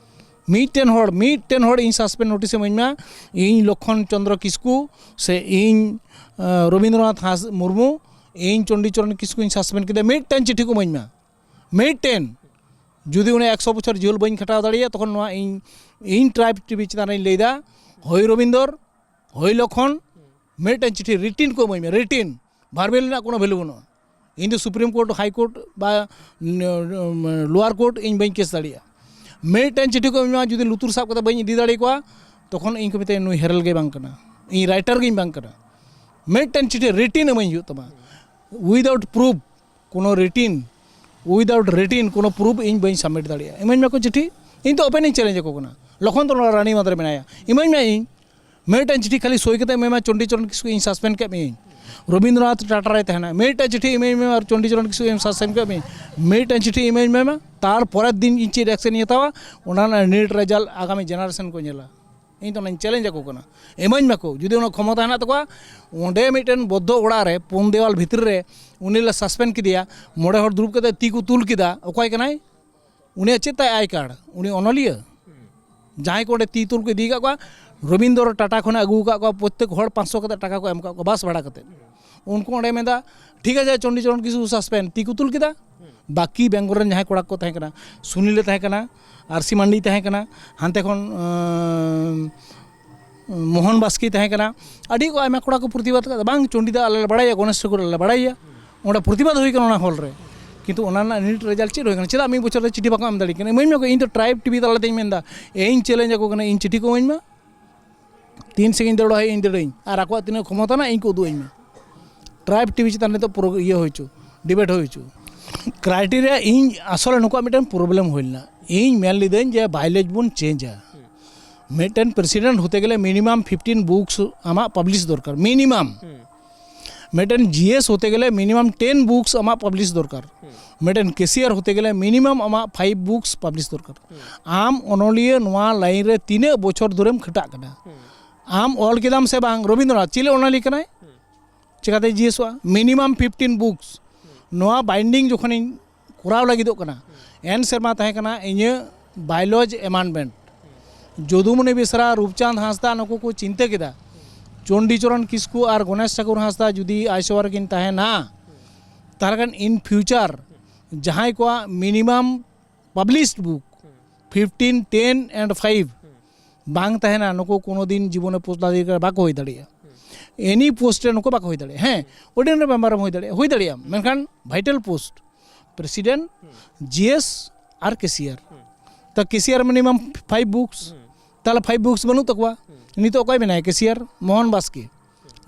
ᱢᱤᱫᱴᱮᱱ ᱦᱚᱲ, ᱢᱤᱫᱴᱮᱱ ᱦᱚᱲ ᱤᱧ ᱥᱟᱥᱯᱮᱱᱰ ᱱᱳᱴᱤᱥ ᱤᱢᱟᱹᱧ ᱢᱟ᱾ ᱤᱧ ᱞᱚᱠᱠᱷᱚᱱ ᱪᱚᱸᱫᱽᱨᱚ ᱠᱤᱥᱠᱩ ᱥᱮ ᱤᱧ ᱟᱸ, ᱨᱚᱵᱤᱱᱫᱨᱚᱱᱟᱛᱷ ᱦᱟᱸᱥ ᱢᱩᱨᱢᱩ, ᱤᱧ ᱪᱚᱱᱰᱤᱪᱚᱨᱚᱱ ᱠᱤᱥᱠᱩᱧ ᱥᱟᱥᱯᱮᱱᱰ ᱠᱮᱫᱮᱭᱟ, ᱢᱤᱫᱴᱮᱱ ᱪᱤᱴᱷᱤ ᱠᱚ ᱤᱢᱟᱹᱧ ᱢᱟ᱾ ᱢᱤᱫᱴᱮᱱ᱾ ᱡᱩᱫᱤ ᱩᱱᱤ ᱮᱠᱥᱚ ᱵᱚᱪᱷᱚᱨ ᱡᱮᱞ ᱵᱟᱹᱧ ᱠᱷᱟᱴᱟᱣ ᱫᱟᱲᱮᱭᱟᱜᱼᱟ, ᱛᱚᱠᱷᱚᱱ ᱱᱚᱣᱟ ᱤᱧ, ᱤᱧ ᱴᱨᱟᱭᱤᱵᱽ ᱴᱤᱵᱷᱤ ᱪᱮᱛᱟᱱ ᱨᱤᱧ ᱞᱟᱹᱭᱫᱟ, ᱦᱳᱭ ᱨᱚᱵᱤᱱᱫᱚᱨ, ᱦᱳᱭ ᱞᱚᱠᱠᱷᱚᱱ, ᱢᱤᱫᱴᱮᱱ ᱪᱤᱴᱷᱤ ᱨᱤᱴᱤᱱ ᱠᱚ ᱤᱢᱟᱹᱧ ᱢᱮ, ᱨᱤᱴᱤᱱ᱾ ᱵᱷᱟᱨᱵᱮᱞ ᱨᱮᱱᱟᱜ ᱠᱳᱱᱳ ᱵᱷᱮᱞᱩ ᱵᱟᱹᱱᱩᱜᱼᱟ᱾ ᱤᱧ ᱫᱚ ᱥᱩᱯᱨᱤᱢ ᱠᱳᱨᱴ, ᱦᱟᱭ ᱠᱳᱨᱴ ᱵᱟ ᱞᱳᱣᱟᱨ ᱠᱳᱨᱴ ᱤᱧ ᱵᱟᱹᱧ ᱠᱮᱥ ᱫᱟᱲᱮᱭᱟᱜᱼᱟ᱾ ᱢᱤᱫᱴᱮᱱ ᱪᱤᱴᱷᱤ ᱠᱚ ᱤᱢᱟᱹᱧ ᱢᱟ, ᱡᱩᱫᱤ ᱞᱩᱛᱩᱨ ᱥᱟᱵ ᱠᱟᱛᱮ ᱵᱟᱹᱧ ᱤᱫᱤ ᱫᱟᱲᱮ ᱠᱚᱣᱟ, ᱛᱚᱠᱷᱚᱱ ᱤᱧ ᱠᱚ ᱢᱮᱛᱟᱹᱧᱟ, ᱱᱩᱭ ᱦᱮᱨᱮᱞ ᱜᱮ ᱵᱟᱝ ᱠᱟᱱᱟ, ᱤᱧ ᱨᱟᱭᱴᱟᱨ ᱜᱤᱧ ᱵᱟᱝ ᱠᱟᱱᱟ᱾ ᱢᱤᱫᱴᱮᱱ ᱪᱤᱴᱷᱤ ᱨᱤᱴᱤᱱ ᱤᱢᱟᱹᱧ ᱦᱩᱭᱩᱜ ᱛᱟᱢᱟ, without proof, ᱠᱳᱱᱳ ᱨᱤᱴᱤᱱ, without ᱨᱤᱴᱤᱱ, ᱠᱳᱱᱳ ᱯᱨᱩᱯᱷ ᱤᱧ ᱵᱟᱹᱧ ᱥᱟᱵᱢᱤᱴ ᱫᱟᱲᱮᱭᱟᱜᱼᱟ᱾ ᱤᱢᱟᱹᱧ ᱢᱟᱠᱚ ᱪᱤᱴᱷᱤ, ᱤᱧ ᱫᱚ ᱳᱯᱮᱱ ᱤᱧ ᱪᱮᱞᱮᱧᱡᱽ ᱟᱠᱚ ᱠᱟᱱᱟ᱾ ᱞᱚᱠᱷᱚᱱ ᱫᱚ ᱱᱚᱰᱮ ᱨᱟᱱᱤᱵᱟᱸᱫᱷ ᱨᱮ ᱢᱮᱱᱟᱭᱟ, ᱤᱢᱟᱹᱧ ᱢᱮ ᱤᱧ ᱢᱤᱫᱴᱮᱱ ᱪᱤᱴᱷᱤ, ᱠᱷᱟᱹᱞᱤ ᱥᱳᱭ ᱠᱟᱛᱮ ᱤᱢᱟᱹᱧ ᱢᱮ, ᱪᱚᱱᱰᱤ ᱪᱚᱨᱚᱱ ᱠᱤᱥᱠᱩ ᱤᱧ ᱥᱟᱥᱯᱮᱱᱰ ᱠᱮᱫ ᱢᱮᱭᱟᱹᱧ, ᱨᱚᱵᱤᱱᱫᱨᱚᱱᱟᱛᱷ ᱴᱟᱴᱟ ᱨᱮᱭ ᱛᱟᱦᱮᱱᱟ, ᱢᱤᱫᱴᱮᱱ ᱪᱤᱴᱷᱤ ᱤᱢᱟᱹᱧ ᱢᱮ ᱟᱨ ᱪᱚᱱᱰᱤ ᱪᱚᱨᱚᱱ ᱠᱤᱥᱠᱩ ᱤᱧ ᱥᱟᱥᱯᱮᱱᱰ ᱠᱮᱫ ᱢᱮᱭᱟᱹᱧ, ᱢᱤᱫᱴᱮᱱ ᱪᱤᱴᱷᱤ ᱤᱢᱟᱹᱧ ᱢᱮ, ᱛᱟᱨᱯᱚᱨᱮᱨ ᱫᱤᱱ ᱤᱧ ᱪᱮᱫ ᱮᱠᱥᱮᱱ ᱤᱧ ᱦᱟᱛᱟᱣᱟ, ᱚᱱᱟ ᱨᱮᱱᱟᱜ ᱱᱮᱴ ᱨᱮᱡᱟᱞᱴ ᱟᱜᱟᱢᱤ ᱡᱮᱱᱟᱨᱮᱥᱚᱱ ᱠᱚ ᱧᱮᱞᱟ᱾ ᱤᱧ ᱫᱚ ᱚᱱᱟᱧ ᱪᱮᱞᱮᱧᱡᱽ ᱟᱠᱚ ᱠᱟᱱᱟ, ᱤᱢᱟᱹᱧ ᱢᱟᱠᱚ᱾ ᱡᱩᱫᱤ ᱚᱱᱟ ᱠᱷᱚᱢᱚᱛᱟ ᱦᱮᱱᱟᱜ ᱛᱟᱠᱚᱣᱟ, ᱚᱸᱰᱮ ᱢᱤᱫᱴᱮᱱ ᱵᱚᱫᱽᱫᱷᱚ ᱚᱲᱟᱜ ᱨᱮ ᱯᱩᱱ ᱫᱮᱣᱟᱞ ᱵᱷᱤᱛᱨᱤ ᱨᱮ ᱩᱱᱤ ᱞᱮ ᱥᱟᱥᱯᱮᱱᱰ ᱠᱮᱫᱮᱭᱟ, ᱢᱚᱬᱮ ᱦᱚᱲ ᱫᱩᱲᱩᱵ ᱠᱟᱛᱮ ᱛᱤ ᱠᱚ ᱛᱩᱞ ᱠᱮᱫᱟ, ᱚᱠᱚᱭ ᱠᱟᱱᱟᱭ? ᱩᱱᱤᱭᱟᱜ ᱪᱮᱫ ᱛᱟᱭ ᱟᱭ ᱠᱟᱨᱰ? ᱩᱱᱤ ᱚᱱᱚᱞᱤᱭᱟᱹ? ᱡᱟᱦᱟᱸᱭ ᱠᱚ ᱚᱸᱰᱮ ᱛᱤ ᱛᱩᱞ ᱠᱚ ᱤᱫᱤ ᱟᱠᱟᱫ ᱠᱚᱣᱟ, ᱨᱚᱵᱤᱱᱫᱨᱚ ᱴᱟᱴᱟ ᱠᱷᱚᱱᱮ ᱟᱹᱜᱩ ᱟᱠᱟᱫ ᱠᱚᱣᱟ, ᱯᱨᱚᱛᱛᱮᱠ ᱦᱚᱲ ᱯᱟᱸᱪᱥᱚ ᱠᱟᱛᱮ ᱴᱟᱠᱟ ᱠᱚ ᱮᱢ ᱟᱠᱟᱫ ᱠᱚᱣᱟ ᱵᱟᱥ ᱵᱷᱟᱲᱟ ᱠᱟᱛᱮ᱾ ᱩᱱᱠᱩ ᱚᱸᱰᱮ ᱢᱮᱱᱫᱟ, ᱴᱷᱤᱠ ᱟᱪᱷᱮ, ᱪᱚᱱᱰᱤᱪᱚᱨᱚᱱ ᱠᱤᱥᱠᱩ ᱥᱟᱥᱯᱮᱱᱰ, ᱛᱤ ᱠᱚ ᱛᱩᱞ ᱠᱮᱫᱟ᱾ ᱵᱟᱹᱠᱤ ᱵᱮᱝᱜᱚᱞ ᱨᱮᱱ ᱡᱟᱦᱟᱸᱭ ᱠᱚᱲᱟ ᱠᱚ ᱛᱟᱦᱮᱸ ᱠᱟᱱᱟ, ᱥᱩᱱᱤᱞᱮ ᱛᱟᱦᱮᱸ ᱠᱟᱱᱟ, ᱟᱨ ᱥᱤ ᱢᱟᱱᱰᱤᱭ ᱛᱟᱦᱮᱸ ᱠᱟᱱᱟ, ᱦᱟᱱᱛᱮ ᱠᱷᱚᱱ ᱟᱸ, ᱢᱳᱦᱚᱱ ᱵᱟᱥᱠᱮ ᱛᱟᱦᱮᱸ ᱠᱟᱱᱟ, ᱟᱹᱰᱤ ᱠᱚ ᱟᱭᱢᱟ ᱠᱚᱲᱟ ᱠᱚ ᱯᱨᱚᱛᱤᱵᱟᱫ ᱠᱟᱫᱟ, ᱵᱟᱝ, ᱪᱚᱱᱰᱤ ᱫᱟ ᱟᱞᱮ ᱞᱮ ᱵᱟᱲᱟᱭᱟ, ᱜᱚᱱᱮᱥ ᱴᱷᱟᱹᱠᱩᱨ ᱟᱞᱮ ᱞᱮ ᱵᱟᱲᱟᱭᱟ, ᱚᱸᱰᱮ ᱯᱨᱚᱛᱤᱵᱟᱫ ᱦᱩᱭ ᱠᱟᱱᱟ ᱚᱱᱟ ᱦᱚᱞ ᱨᱮ, ᱠᱤᱱᱛᱩ ᱚᱱᱟ ᱨᱮᱱᱟᱜ ᱱᱤᱴ ᱨᱮᱡᱟᱞᱴ ᱪᱮᱫ ᱦᱩᱭ ᱠᱟᱱᱟ? ᱪᱮᱫᱟᱜ ᱢᱤᱫ ᱵᱚᱪᱷᱚᱨ ᱨᱮ ᱪᱤᱴᱷᱤ ᱵᱟᱠᱚ ᱮᱢ ᱫᱟᱲᱮ ᱠᱟᱱᱟ? ᱤᱢᱟᱹᱧ ᱢᱮᱠᱚ, ᱤᱧ ᱫᱚ ᱴᱨᱟᱭᱤᱵᱽ ᱴᱤᱵᱷᱤ ᱛᱟᱞᱟᱛᱮᱧ ᱢᱮᱱᱫᱟ, ᱤᱧ ᱪᱮᱞᱮᱧᱡᱽ ᱟᱠᱚ ᱠᱟᱱᱟ, ᱤᱧ ᱪᱤᱴᱷᱤ ᱠᱚ ᱤᱢᱟᱹᱧ ᱢᱟ, ᱛᱤᱱ ᱥᱟᱺᱜᱤᱧ ᱫᱟᱹᱲ ᱦᱩᱭᱩᱜ ᱤᱧ ᱫᱟᱹᱲᱟᱹᱧ, ᱟᱨ ᱟᱠᱚᱣᱟᱜ ᱛᱤᱱᱟᱹᱜ ᱠᱷᱚᱢᱚᱛᱟ ᱢᱮᱱᱟᱜᱼᱟ ᱤᱧ ᱠᱚ ᱩᱫᱩᱜ ᱟᱹᱧ ᱢᱟ᱾ ᱴᱨᱟᱭᱤᱵᱽ ᱴᱤᱵᱷᱤ ᱪᱮᱛᱟᱱ ᱱᱤᱛᱚᱜ ᱯᱩᱨᱟᱹ ᱤᱭᱟᱹ ᱦᱩᱭ ᱦᱚᱪᱚ, ᱰᱤᱵᱮᱴ ᱦᱩᱭ ᱦᱚᱪᱚ᱾ ᱠᱨᱟᱭᱴᱮᱨᱤᱭᱟ ᱤᱧ ᱟᱥᱚᱞᱮ ᱱᱩᱠᱩᱣᱟᱜ ᱢᱤᱫᱴᱮᱱ ᱯᱨᱚᱵᱞᱮᱢ ᱦᱩᱭ ᱞᱮᱱᱟ᱾ ᱤᱧ ᱢᱮᱱ ᱞᱤᱫᱟᱹᱧ ᱡᱮ ᱵᱟᱭᱞᱚᱡᱽ ᱵᱚᱱ ᱪᱮᱧᱡᱟ᱾ ᱢᱤᱫᱴᱮᱱ ᱯᱨᱮᱥᱤᱰᱮᱱᱴ ᱦᱚᱛᱮ ᱜᱮᱞᱮ ᱢᱤᱱᱤᱢᱟᱢ ᱯᱷᱤᱯᱴᱤᱱ ᱵᱩᱠᱥ ᱟᱢᱟᱜ ᱯᱟᱵᱽᱞᱤᱥ ᱫᱚᱨᱠᱟᱨ, ᱢᱤᱱᱤᱢᱟᱢ᱾ ᱢᱤᱫᱴᱮᱱ ᱡᱤ ᱮᱥ ᱦᱚᱛᱮ ᱜᱮᱞᱮ ᱢᱤᱱᱤᱢᱟᱢ ᱴᱮᱱ ᱵᱩᱠᱥ ᱟᱢᱟᱜ ᱯᱟᱵᱽᱞᱤᱥ ᱫᱚᱨᱠᱟᱨ᱾ ᱢᱤᱫᱴᱮᱱ ᱠᱮᱥᱤᱭᱟᱨ ᱦᱚᱛᱮ ᱜᱮᱞᱮ ᱢᱤᱱᱤᱢᱟᱢ ᱟᱢᱟᱜ ᱯᱷᱟᱭᱤᱵᱷ ᱵᱩᱠᱥ ᱯᱟᱵᱽᱞᱤᱥ ᱫᱚᱨᱠᱟᱨ᱾ ᱟᱢ ᱚᱱᱚᱞᱤᱭᱟᱹ ᱱᱚᱣᱟ ᱞᱟᱭᱤᱱ ᱨᱮ ᱛᱤᱱᱟᱹᱜ ᱵᱚᱪᱷᱚᱨ ᱫᱷᱚᱨᱮᱢ ᱠᱷᱟᱴᱟᱜ ᱠᱟᱱᱟ? ᱟᱢ ᱚᱞ ᱠᱮᱫᱟᱢ ᱥᱮ ᱵᱟᱝ? ᱨᱚᱵᱤᱱᱫᱨᱚᱱᱟᱛᱷ ᱪᱤᱞᱤ ᱚᱱᱚᱞᱤᱭᱟᱹ ᱠᱟᱱᱟᱭ? ᱪᱮᱠᱟᱛᱮ ᱡᱤ ᱮᱥᱚᱜᱼᱟ? Minimum fifteen books. ᱱᱚᱣᱟ ᱵᱟᱭᱤᱱᱰᱤᱝ ᱡᱚᱠᱷᱚᱱᱤᱧ ᱠᱚᱨᱟᱣ ᱞᱟᱹᱜᱤᱫᱚᱜ ᱠᱟᱱᱟ, ᱮᱱ ᱥᱮᱨᱢᱟ ᱛᱟᱦᱮᱸ ᱠᱟᱱᱟ ᱤᱧᱟᱹᱜ ᱵᱟᱭᱞᱚᱡᱽ ᱮᱢᱟᱱᱰᱢᱮᱱᱴ᱾ ᱡᱚᱫᱩᱢᱚᱱᱤ ᱵᱮᱥᱨᱟ, ᱨᱩᱯᱪᱟᱸᱫᱽ ᱦᱟᱸᱥᱫᱟ ᱱᱩᱠᱩ ᱠᱚ ᱪᱤᱱᱛᱟᱹ ᱠᱮᱫᱟ, ᱪᱚᱱᱰᱤᱪᱚᱨᱚᱱ ᱠᱤᱥᱠᱩ ᱟᱨ ᱜᱚᱱᱮᱥ ᱴᱷᱟᱠᱩᱨ ᱦᱟᱸᱥᱫᱟ ᱡᱩᱫᱤ ᱟᱭᱥᱚᱣᱟ ᱨᱮᱠᱤᱱ ᱛᱟᱦᱮᱱᱟ, ᱛᱟᱦᱚᱞᱮ ᱠᱷᱟᱱ ᱤᱱ ᱯᱷᱤᱭᱩᱪᱟᱨ ᱡᱟᱦᱟᱸᱭ ᱠᱚᱣᱟᱜ minimum published book fifteen, ten and five ᱵᱟᱝ ᱛᱟᱦᱮᱱᱟ, ᱱᱩᱠᱩ ᱠᱳᱱᱳ ᱫᱤᱱ ᱡᱤᱵᱚᱱᱮ ᱯᱚᱫᱟᱫᱷᱤᱠᱟᱨᱤ ᱵᱟᱠᱚ ᱦᱩᱭ ᱫᱟᱲᱮᱭᱟᱜᱼᱟ᱾ ᱮᱱᱤ ᱯᱳᱥᱴ ᱨᱮ ᱱᱩᱠᱩ ᱵᱟᱠᱚ ᱦᱩᱭ ᱫᱟᱲᱮᱭᱟᱜᱼᱟ᱾ ᱦᱮᱸ, ᱚᱨᱰᱤᱱᱟᱨᱤ ᱢᱮᱢᱵᱟᱨ ᱮᱢ ᱦᱩᱭ ᱫᱟᱲᱮᱭᱟᱜᱼᱟ, ᱦᱩᱭ ᱫᱟᱲᱮᱭᱟᱜᱼᱟᱢ, ᱢᱮᱱᱠᱷᱟᱱ ᱵᱷᱟᱭᱴᱟᱞ ᱯᱳᱥᱴ, ᱯᱨᱮᱥᱤᱰᱮᱱᱴ, ᱡᱤ ᱮᱥ ᱟᱨ ᱠᱮᱥᱤᱭᱟᱨ, ᱛᱚ ᱠᱮᱥᱤᱭᱟᱨ ᱢᱤᱱᱤᱢᱟᱢ ᱯᱷᱟᱭᱤᱵᱷ ᱵᱩᱠᱥ, ᱛᱟᱦᱚᱞᱮ ᱯᱷᱟᱭᱤᱵᱷ ᱵᱩᱠᱥ ᱵᱟᱹᱱᱩᱜ ᱛᱟᱠᱚᱣᱟ᱾ ᱱᱤᱛᱚᱜ ᱚᱠᱚᱭ ᱢᱮᱱᱟᱭᱟ ᱠᱮᱥᱤᱭᱟᱨ? ᱢᱳᱦᱚᱱ ᱵᱟᱥᱠᱮ,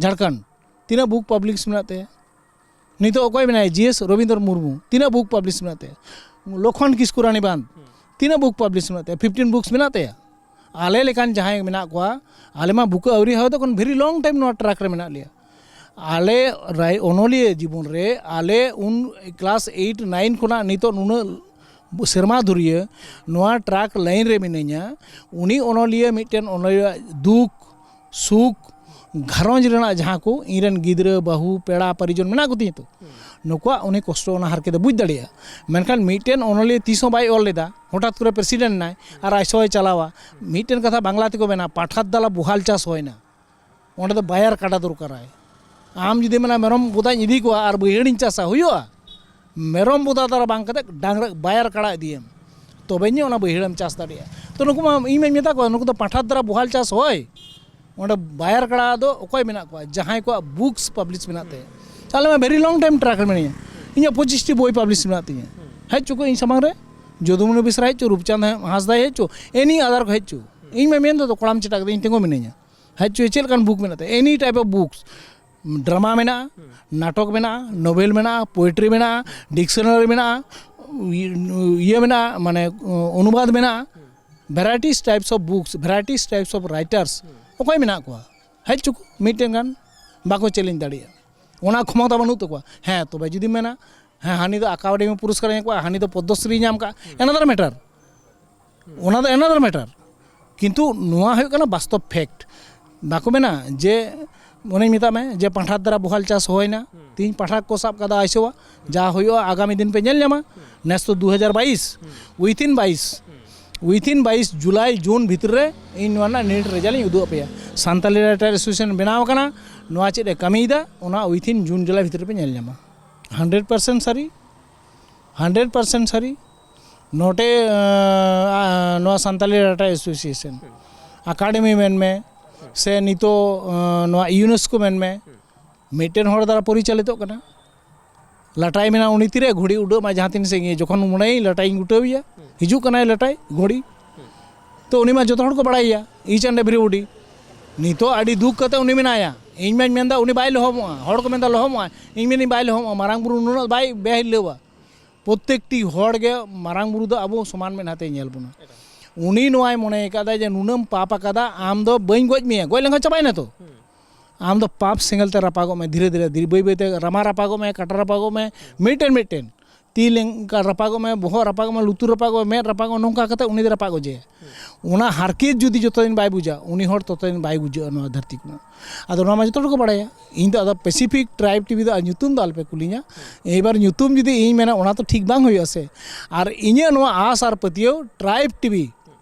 ᱡᱷᱟᱲᱠᱷᱚᱸᱰ, ᱛᱤᱱᱟᱹᱜ ᱵᱩᱠ ᱯᱟᱵᱽᱞᱤᱥ ᱢᱮᱱᱟᱜ ᱛᱟᱭᱟ? ᱱᱤᱛᱚᱜ ᱚᱠᱚᱭ ᱢᱮᱱᱟᱭᱟ? ᱡᱤ ᱮᱥ ᱨᱚᱵᱤᱱᱫᱨᱚ ᱢᱩᱨᱢᱩ, ᱛᱤᱱᱟᱹᱜ ᱵᱩᱠ ᱯᱟᱵᱽᱞᱤᱥ ᱢᱮᱱᱟᱜ ᱛᱟᱭᱟ? ᱞᱚᱠᱷᱚᱱ ᱠᱤᱥᱠᱩ ᱨᱟᱱᱤᱵᱟᱸᱫᱷ, ᱛᱤᱱᱟᱹᱜ ᱵᱩᱠ ᱯᱟᱵᱽᱞᱤᱥ ᱢᱮᱱᱟᱜ ᱛᱟᱭᱟ? ᱯᱷᱤᱯᱴᱤᱱ ᱵᱩᱠᱥ ᱢᱮᱱᱟᱜ ᱛᱟᱭᱟ? ᱟᱞᱮ ᱞᱮᱠᱟᱱ ᱡᱟᱦᱟᱸᱭ ᱢᱮᱱᱟᱜ ᱠᱚᱣᱟ, ᱟᱞᱮ ᱢᱟ ᱵᱩᱠᱟᱹ ᱟᱹᱣᱨᱤ ᱦᱟᱣ ᱫᱚ ᱠᱷᱚᱱ ᱵᱷᱮᱨᱤ ᱞᱚᱝ ᱴᱟᱭᱤᱢ ᱱᱚᱣᱟ ᱴᱨᱟᱠ ᱨᱮ ᱢᱮᱱᱟᱜ ᱞᱮᱭᱟ᱾ ᱟᱞᱮ ᱨᱟᱭ-, ᱚᱱᱚᱞᱤᱭᱟᱹ ᱡᱤᱵᱚᱱ ᱨᱮ ᱟᱞᱮ ᱩᱱ ᱠᱞᱟᱥ ᱮᱭᱤᱴ ᱱᱟᱭᱤᱱ ᱠᱷᱚᱱᱟᱜ ᱱᱤᱛᱚᱜ ᱱᱩᱱᱟᱹᱜ ᱥᱮᱨᱢᱟ ᱫᱷᱩᱨᱤᱭᱟᱹ ᱱᱚᱣᱟ ᱴᱨᱟᱠ ᱞᱟᱭᱤᱱ ᱨᱮ ᱢᱤᱱᱟᱹᱧᱟ᱾ ᱩᱱᱤ ᱚᱱᱚᱞᱤᱭᱟᱹ ᱢᱤᱫᱴᱮᱱ ᱚᱱᱚᱞᱤᱭᱟᱹᱣᱟᱜ ᱫᱩᱠ ᱥᱩᱠ, ᱜᱷᱟᱨᱚᱸᱡᱽ ᱨᱮᱱᱟᱜ ᱡᱟᱦᱟᱸ ᱠᱚ ᱤᱧᱨᱮᱱ ᱜᱤᱫᱽᱨᱟᱹ, ᱵᱟᱹᱦᱩ, ᱯᱮᱲᱟ, ᱯᱟᱨᱤᱡᱚᱱ ᱢᱮᱱᱟᱜ ᱠᱚᱛᱤᱧᱟ ᱛᱚ, ᱱᱩᱠᱩᱣᱟᱜ ᱩᱱᱤ ᱠᱚᱥᱴᱚ, ᱚᱱᱟ ᱦᱟᱨᱠᱮᱛ ᱮ ᱵᱩᱡᱽ ᱫᱟᱲᱮᱭᱟᱜᱼᱟ᱾ ᱢᱮᱱᱠᱷᱟᱱ ᱢᱤᱫᱴᱮᱱ ᱚᱱᱚᱞᱤᱭᱟᱹ ᱛᱤᱥ ᱦᱚᱸ ᱵᱟᱭ ᱚᱞ ᱞᱮᱫᱟ, ᱦᱚᱴᱟᱛ ᱠᱚᱨᱮ ᱯᱨᱮᱥᱤᱰᱮᱱᱴ ᱮᱱᱟᱭ ᱟᱨ ᱟᱭᱥᱚᱭ ᱪᱟᱞᱟᱣᱟ᱾ ᱢᱤᱫᱴᱮᱱ ᱠᱟᱛᱷᱟ ᱵᱟᱝᱞᱟ ᱛᱮᱠᱚ ᱢᱮᱱᱟ, "ᱯᱟᱴᱷᱟᱨ ᱫᱟᱞᱟ ᱵᱚᱦᱟᱞ ᱪᱟᱥ ᱦᱚᱭᱱᱟ", ᱚᱸᱰᱮ ᱫᱚ ᱵᱟᱭᱟᱨ ᱠᱟᱰᱟ ᱫᱚᱨᱠᱟᱨᱟᱭ᱾ ᱟᱢ ᱡᱩᱫᱤ ᱢᱮᱱᱟ, "ᱢᱮᱨᱚᱢ ᱵᱚᱫᱟᱧ ᱤᱫᱤ ᱠᱚᱣᱟ ᱟᱨ ᱵᱟᱹᱭᱦᱟᱹᱲᱤᱧ ᱪᱟᱥᱟ", ᱦᱩᱭᱩᱜᱼᱟ? ᱢᱮᱨᱚᱢ ᱵᱚᱫᱟ ᱫᱟᱨᱟ ᱵᱟᱝ ᱠᱟᱛᱮ ᱰᱟᱝᱨᱟ ᱵᱟᱭᱟᱨ ᱠᱟᱲᱟ ᱤᱫᱤᱭᱮᱢ, ᱛᱚᱵᱮ ᱧᱮ ᱚᱱᱟ ᱵᱟᱹᱭᱦᱟᱹᱲᱮᱢ ᱪᱟᱥ ᱫᱟᱲᱮᱭᱟᱜᱼᱟ᱾ ᱛᱚ ᱱᱩᱠᱩ ᱢᱟ ᱤᱧ ᱢᱟᱧ ᱢᱮᱛᱟ ᱠᱚᱣᱟ, ᱱᱩᱠᱩ ᱫᱚ ᱯᱟᱴᱷᱟᱨ ᱫᱟᱨᱟ ᱵᱚᱦᱟᱞ ᱪᱟᱥ ᱦᱚᱭ, ᱚᱸᱰᱮ ᱵᱟᱭᱟᱨ ᱠᱟᱲᱟ ᱫᱚ ᱚᱠᱚᱭ ᱢᱮᱱᱟᱜ ᱠᱚᱣᱟ? ᱡᱟᱦᱟᱸᱭ ᱠᱚᱣᱟᱜ ᱵᱩᱠᱥ ᱯᱟᱵᱽᱞᱤᱥ ᱢᱮᱱᱟᱜ ᱛᱟᱭᱟ᱾ ᱟᱞᱮ ᱢᱟ ᱵᱷᱮᱨᱤ ᱞᱚᱝ ᱴᱟᱭᱤᱢ ᱴᱨᱟᱠ ᱨᱮ ᱢᱮᱱᱟᱧᱟ, ᱤᱧᱟᱹᱜ ᱯᱚᱸᱪᱤᱥᱴᱤ ᱵᱳᱭ ᱯᱟᱵᱽᱞᱤᱥ ᱢᱮᱱᱟᱜ ᱛᱤᱧᱟᱹ᱾ ᱦᱮᱡ ᱦᱚᱪᱚ ᱠᱚ ᱤᱧ ᱥᱟᱢᱟᱝ ᱨᱮ, ᱡᱚᱫᱩᱢᱚᱱᱤ ᱵᱮᱥᱨᱟ ᱦᱮᱡ ᱦᱚᱪᱚ, ᱨᱩᱯᱪᱟᱸᱫᱽ ᱦᱟᱸᱥᱫᱟ ᱦᱮᱡ ᱦᱚᱪᱚ, ᱮᱱᱤ ᱟᱫᱟᱨ ᱠᱚ ᱦᱮᱡ ᱦᱚᱪᱚ᱾ ᱤᱧ ᱢᱟ ᱢᱮᱱ ᱫᱚ ᱠᱚᱲᱟᱢ ᱪᱮᱴᱟᱜ ᱠᱟᱛᱮ ᱤᱧ ᱛᱤᱸᱜᱩ ᱢᱤᱱᱟᱹᱧᱟ᱾ ᱦᱮᱡ ᱦᱚᱪᱚ, ᱪᱮᱫ ᱞᱮᱠᱟᱱ ᱵᱩᱠ ᱢᱮᱱᱟᱜ ᱛᱟᱭᱟ? Any type of books. Drama ᱢᱮᱱᱟᱜᱼᱟ, ᱱᱟᱴᱚᱠ ᱢᱮᱱᱟᱜᱼᱟ, ᱱᱳᱵᱮᱞ ᱢᱮᱱᱟᱜᱼᱟ, ᱯᱳᱭᱮᱴᱨᱤ ᱢᱮᱱᱟᱜᱼᱟ, ᱰᱤᱠᱥᱚᱱᱟᱨᱤ ᱢᱮᱱᱟᱜᱼᱟ, ᱤᱭᱟᱹ ᱢᱮᱱᱟᱜᱼᱟ, ᱢᱟᱱᱮ ᱚᱱᱩᱵᱟᱫᱽ ᱢᱮᱱᱟᱜᱼᱟ, ᱵᱷᱮᱨᱟᱭᱴᱤᱥ types of books, ᱵᱷᱮᱨᱟᱭᱴᱤᱥ types of writers. ᱚᱠᱚᱭ ᱢᱮᱱᱟᱜ ᱠᱚᱣᱟ? ᱦᱮᱡ ᱪᱩᱠᱩ ᱢᱤᱫᱴᱮᱱ ᱜᱟᱱ ᱵᱟᱠᱚ ᱪᱮᱞᱮᱧᱡᱽ ᱫᱟᱲᱮᱭᱟᱜᱼᱟ᱾ ᱚᱱᱟ ᱠᱷᱚᱢᱚᱛᱟ ᱵᱟᱹᱱᱩᱜ ᱛᱟᱠᱚᱣᱟ᱾ ᱦᱮᱸ, ᱛᱚᱵᱮ ᱡᱩᱫᱤᱢ ᱢᱮᱱᱟ, ᱦᱮᱸ, ᱦᱟᱹᱱᱤ ᱫᱚ ᱟᱠᱟᱰᱮᱢᱤ ᱯᱩᱨᱚᱥᱠᱟᱨ ᱧᱟᱢ ᱠᱟᱜᱼᱟ, ᱦᱟᱹᱱᱤ ᱫᱚ ᱯᱚᱫᱽᱢᱚᱥᱨᱤ ᱧᱟᱢ ᱠᱟᱜᱼᱟ, ᱮᱱᱟᱫᱟᱨ ᱢᱮᱴᱟᱨ᱾ ᱚᱱᱟ ᱫᱚ ᱮᱱᱟᱫᱟᱨ ᱢᱮᱴᱟᱨ᱾ ᱠᱤᱱᱛᱩ ᱱᱚᱣᱟ ᱦᱩᱭᱩᱜ ᱠᱟᱱᱟ ᱵᱟᱥᱛᱚᱵ ᱯᱷᱮᱠᱴ᱾ ᱵᱟᱠᱚ ᱢᱮᱱᱟ ᱡᱮ, ᱚᱱᱮᱧ ᱢᱮᱛᱟᱜ ᱢᱮ ᱡᱮ ᱯᱟᱸᱴᱷᱟᱨ ᱫᱟᱨᱟ ᱵᱚᱦᱟᱞ ᱪᱟᱥ ᱦᱩᱭᱱᱟ, ᱛᱤᱦᱤᱧ ᱯᱟᱸᱴᱷᱟᱨ ᱠᱚ ᱥᱟᱵ ᱠᱟᱫᱟ ᱟᱭᱥᱳᱣᱟ, ᱡᱟ ᱦᱩᱭᱩᱜᱼᱟ ᱟᱜᱟᱢᱤ ᱫᱤᱱ ᱯᱮ ᱧᱮᱞ ᱧᱟᱢᱟ᱾ ᱱᱮᱥ ᱛᱚ ᱫᱩ ᱦᱟᱡᱟᱨ ᱵᱟᱭᱤᱥ, ᱩᱭᱤᱛᱷᱤᱱ ᱵᱟᱭᱤᱥ, ᱩᱭᱤᱛᱷᱤᱱ ᱵᱟᱭᱤᱥ ᱡᱩᱞᱟᱭ ᱡᱩᱱ ᱵᱷᱤᱛᱨᱤ ᱨᱮ ᱤᱧ ᱱᱚᱣᱟ ᱨᱮᱱᱟᱜ ᱱᱤᱴ ᱨᱮᱡᱟᱞᱴ ᱤᱧ ᱩᱫᱩᱜ ᱟᱯᱮᱭᱟ᱾ ᱥᱟᱱᱛᱟᱞᱤ ᱨᱟᱭᱴᱟᱨ ᱮᱥᱳᱥᱤᱭᱮᱥᱚᱱ ᱵᱮᱱᱟᱣ ᱟᱠᱟᱱᱟ, ᱱᱚᱣᱟ ᱪᱮᱫ ᱮ ᱠᱟᱹᱢᱤᱭᱮᱫᱟ, ᱚᱱᱟ ᱩᱭᱤᱛᱷᱤᱱ ᱡᱩᱱ ᱡᱩᱞᱟᱭ ᱵᱷᱤᱛᱨᱤ ᱨᱮᱯᱮ ᱧᱮᱞ ᱧᱟᱢᱟ᱾ ᱦᱟᱱᱰᱨᱮᱰ ᱯᱟᱨᱥᱮᱱᱴ ᱥᱟᱹᱨᱤ, ᱦᱟᱱᱰᱨᱮᱰ ᱯᱟᱨᱥᱮᱱᱴ ᱥᱟᱹᱨᱤ᱾ ᱱᱚᱰᱮ ᱟᱸ, ᱟᱸ, ᱱᱚᱣᱟ ᱥᱟᱱᱛᱟᱞᱤ ᱨᱟᱭᱴᱟᱨ ᱮᱥᱳᱥᱤᱭᱮᱥᱚᱱ, ᱟᱠᱟᱰᱮᱢᱤ ᱢᱮᱱᱢᱮ, ᱥᱮ ᱱᱤᱛᱚᱜ ᱟᱸ, ᱱᱚᱣᱟ ᱤᱭᱩᱱᱮᱥᱠᱳ ᱢᱮᱱᱢᱮ, ᱢᱤᱫᱴᱮᱱ ᱦᱚᱲ ᱫᱟᱨᱟ ᱯᱚᱨᱤᱪᱟᱞᱤᱛᱚᱜ ᱠᱟᱱᱟ᱾ ᱞᱟᱴᱟᱭ ᱢᱮᱱᱟ ᱩᱱᱤ ᱛᱤᱨᱮ ᱜᱷᱩᱲᱤ ᱩᱰᱟᱹᱜ ᱢᱟ ᱡᱟᱦᱟᱸ ᱛᱤᱱ ᱥᱟᱺᱜᱤᱧ, ᱡᱚᱠᱷᱚᱱ ᱢᱚᱱᱮᱭᱟᱹᱧ ᱞᱟᱴᱟᱭᱤᱧ ᱩᱴᱟᱹᱣᱮᱭᱟ, ᱦᱤᱡᱩᱜ ᱠᱟᱱᱟᱭ ᱞᱟᱴᱟᱭ ᱜᱷᱩᱲᱤ᱾ ᱛᱚ ᱩᱱᱤ ᱢᱟ ᱡᱚᱛᱚ ᱦᱚᱲ ᱠᱚ ᱵᱟᱲᱟᱭᱮᱭᱟ, each and everybody᱾ ᱱᱤᱛᱚᱜ ᱟᱹᱰᱤ ᱫᱩᱠ ᱠᱟᱛᱮ ᱩᱱᱤ ᱢᱮᱱᱟᱭᱟ, ᱤᱧ ᱢᱟᱧ ᱢᱮᱱᱫᱟ ᱩᱱᱤ ᱵᱟᱭ ᱞᱚᱦᱚᱢᱚᱜᱼᱟ, ᱦᱚᱲ ᱠᱚ ᱢᱮᱱᱫᱟ ᱞᱚᱦᱚᱢᱚᱜᱼᱟ, ᱤᱧ ᱢᱮᱱᱫᱟᱹᱧ ᱵᱟᱭ ᱞᱚᱦᱚᱢᱚᱜᱼᱟ, ᱢᱟᱨᱟᱝ ᱵᱩᱨᱩ ᱱᱩᱱᱟᱹᱜ ᱵᱟᱭ ᱵᱮᱦᱤᱞᱟᱹᱣᱟ᱾ ᱯᱨᱚᱛᱮᱠᱴᱤ ᱦᱚᱲ ᱜᱮ ᱢᱟᱨᱟᱝ ᱵᱩᱨᱩ ᱫᱚ ᱟᱵᱚ ᱥᱚᱢᱟᱱ ᱢᱮᱫᱦᱟ ᱛᱮᱭ ᱧᱮᱞ ᱵᱚᱱᱟ᱾ ᱩᱱᱤ ᱱᱚᱣᱟᱭ ᱢᱚᱱᱮ ᱟᱠᱟᱫᱟ ᱡᱮ ᱱᱩᱱᱟᱹᱢ ᱯᱟᱯ ᱟᱠᱟᱫᱟ, ᱟᱢ ᱫᱚ ᱵᱟᱹᱧ ᱜᱚᱡ ᱢᱮᱭᱟ, ᱜᱚᱡ ᱞᱮᱱᱠᱷᱟᱱ ᱪᱟᱵᱟᱭᱮᱱᱟ ᱛᱚ᱾ ᱟᱢ ᱫᱚ ᱯᱟᱯ ᱥᱮᱸᱜᱮᱞ ᱛᱮ ᱨᱟᱯᱟᱜᱚᱜ ᱢᱮ, ᱫᱷᱤᱨᱮ ᱫᱷᱤᱨᱮ, ᱫᱷᱤᱨᱮ, ᱵᱟᱹᱭ ᱵᱟᱹᱭ ᱛᱮ ᱨᱟᱢᱟ ᱨᱟᱯᱟᱜᱚᱜ ᱢᱮ, ᱠᱟᱴᱟ ᱨᱟᱯᱟᱜᱚᱜ ᱢᱮ, ᱢᱤᱫᱴᱮᱱ ᱢᱤᱫᱴᱮᱱ᱾ ᱛᱤ ᱞᱮᱝᱠᱟ ᱨᱟᱯᱟᱜᱚᱜ ᱢᱮ, ᱵᱚᱦᱚᱜ ᱨᱟᱯᱟᱜᱚᱜ ᱢᱮ, ᱞᱩᱛᱩᱨ ᱨᱟᱯᱟᱜᱚᱜ ᱢᱮ, ᱢᱮᱫ ᱨᱟᱯᱟᱜᱚᱜ ᱢᱮ, ᱱᱚᱝᱠᱟ ᱠᱟᱛᱮ ᱩᱱᱤ ᱫᱚ ᱨᱟᱯᱟᱜ ᱜᱚᱡᱮᱭᱟ᱾ ᱚᱱᱟ ᱦᱟᱨᱠᱮᱛ ᱡᱩᱫᱤ ᱡᱚᱛᱚ ᱫᱤᱱ ᱵᱟᱭ ᱵᱩᱡᱟ, ᱩᱱᱤ ᱦᱚᱲ ᱛᱚᱛᱚ ᱫᱤᱱ ᱵᱟᱭ ᱜᱩᱡᱩᱜᱼᱟ ᱱᱚᱣᱟ ᱫᱷᱟᱹᱨᱛᱤ ᱠᱷᱚᱱᱟᱜ᱾ ᱟᱫᱚ ᱱᱚᱣᱟ ᱢᱟ ᱡᱚᱛᱚ ᱦᱚᱲ ᱠᱚ ᱵᱟᱲᱟᱭᱟ᱾ ᱤᱧ ᱫᱚ ᱟᱫᱚ ᱯᱮᱥᱤᱯᱷᱤᱠ ᱴᱨᱟᱭᱤᱵᱽ ᱴᱤᱵᱷᱤ ᱫᱚ ᱟᱨ ᱧᱩᱛᱩᱢ ᱫᱚ ᱟᱞᱚᱯᱮ ᱠᱩᱞᱤᱧᱟ᱾ ᱮᱵᱟᱨ ᱧᱩᱛᱩᱢ ᱡᱩᱫᱤ ᱤᱧ ᱢᱮᱱᱟ, ᱚᱱᱟ ᱛᱚ ᱴᱷᱤᱠ ᱵᱟᱝ ᱦᱩᱭᱩᱜᱼᱟ ᱥᱮ᱾ ᱟᱨ ᱤᱧᱟᱹᱜ ᱱᱚᱣᱟ ᱟᱥ ᱟᱨ ᱯᱟᱹᱛᱭᱟᱹᱣ, ᱴᱨᱟᱭᱤᱵᱽ ᱴᱤᱵᱷᱤ,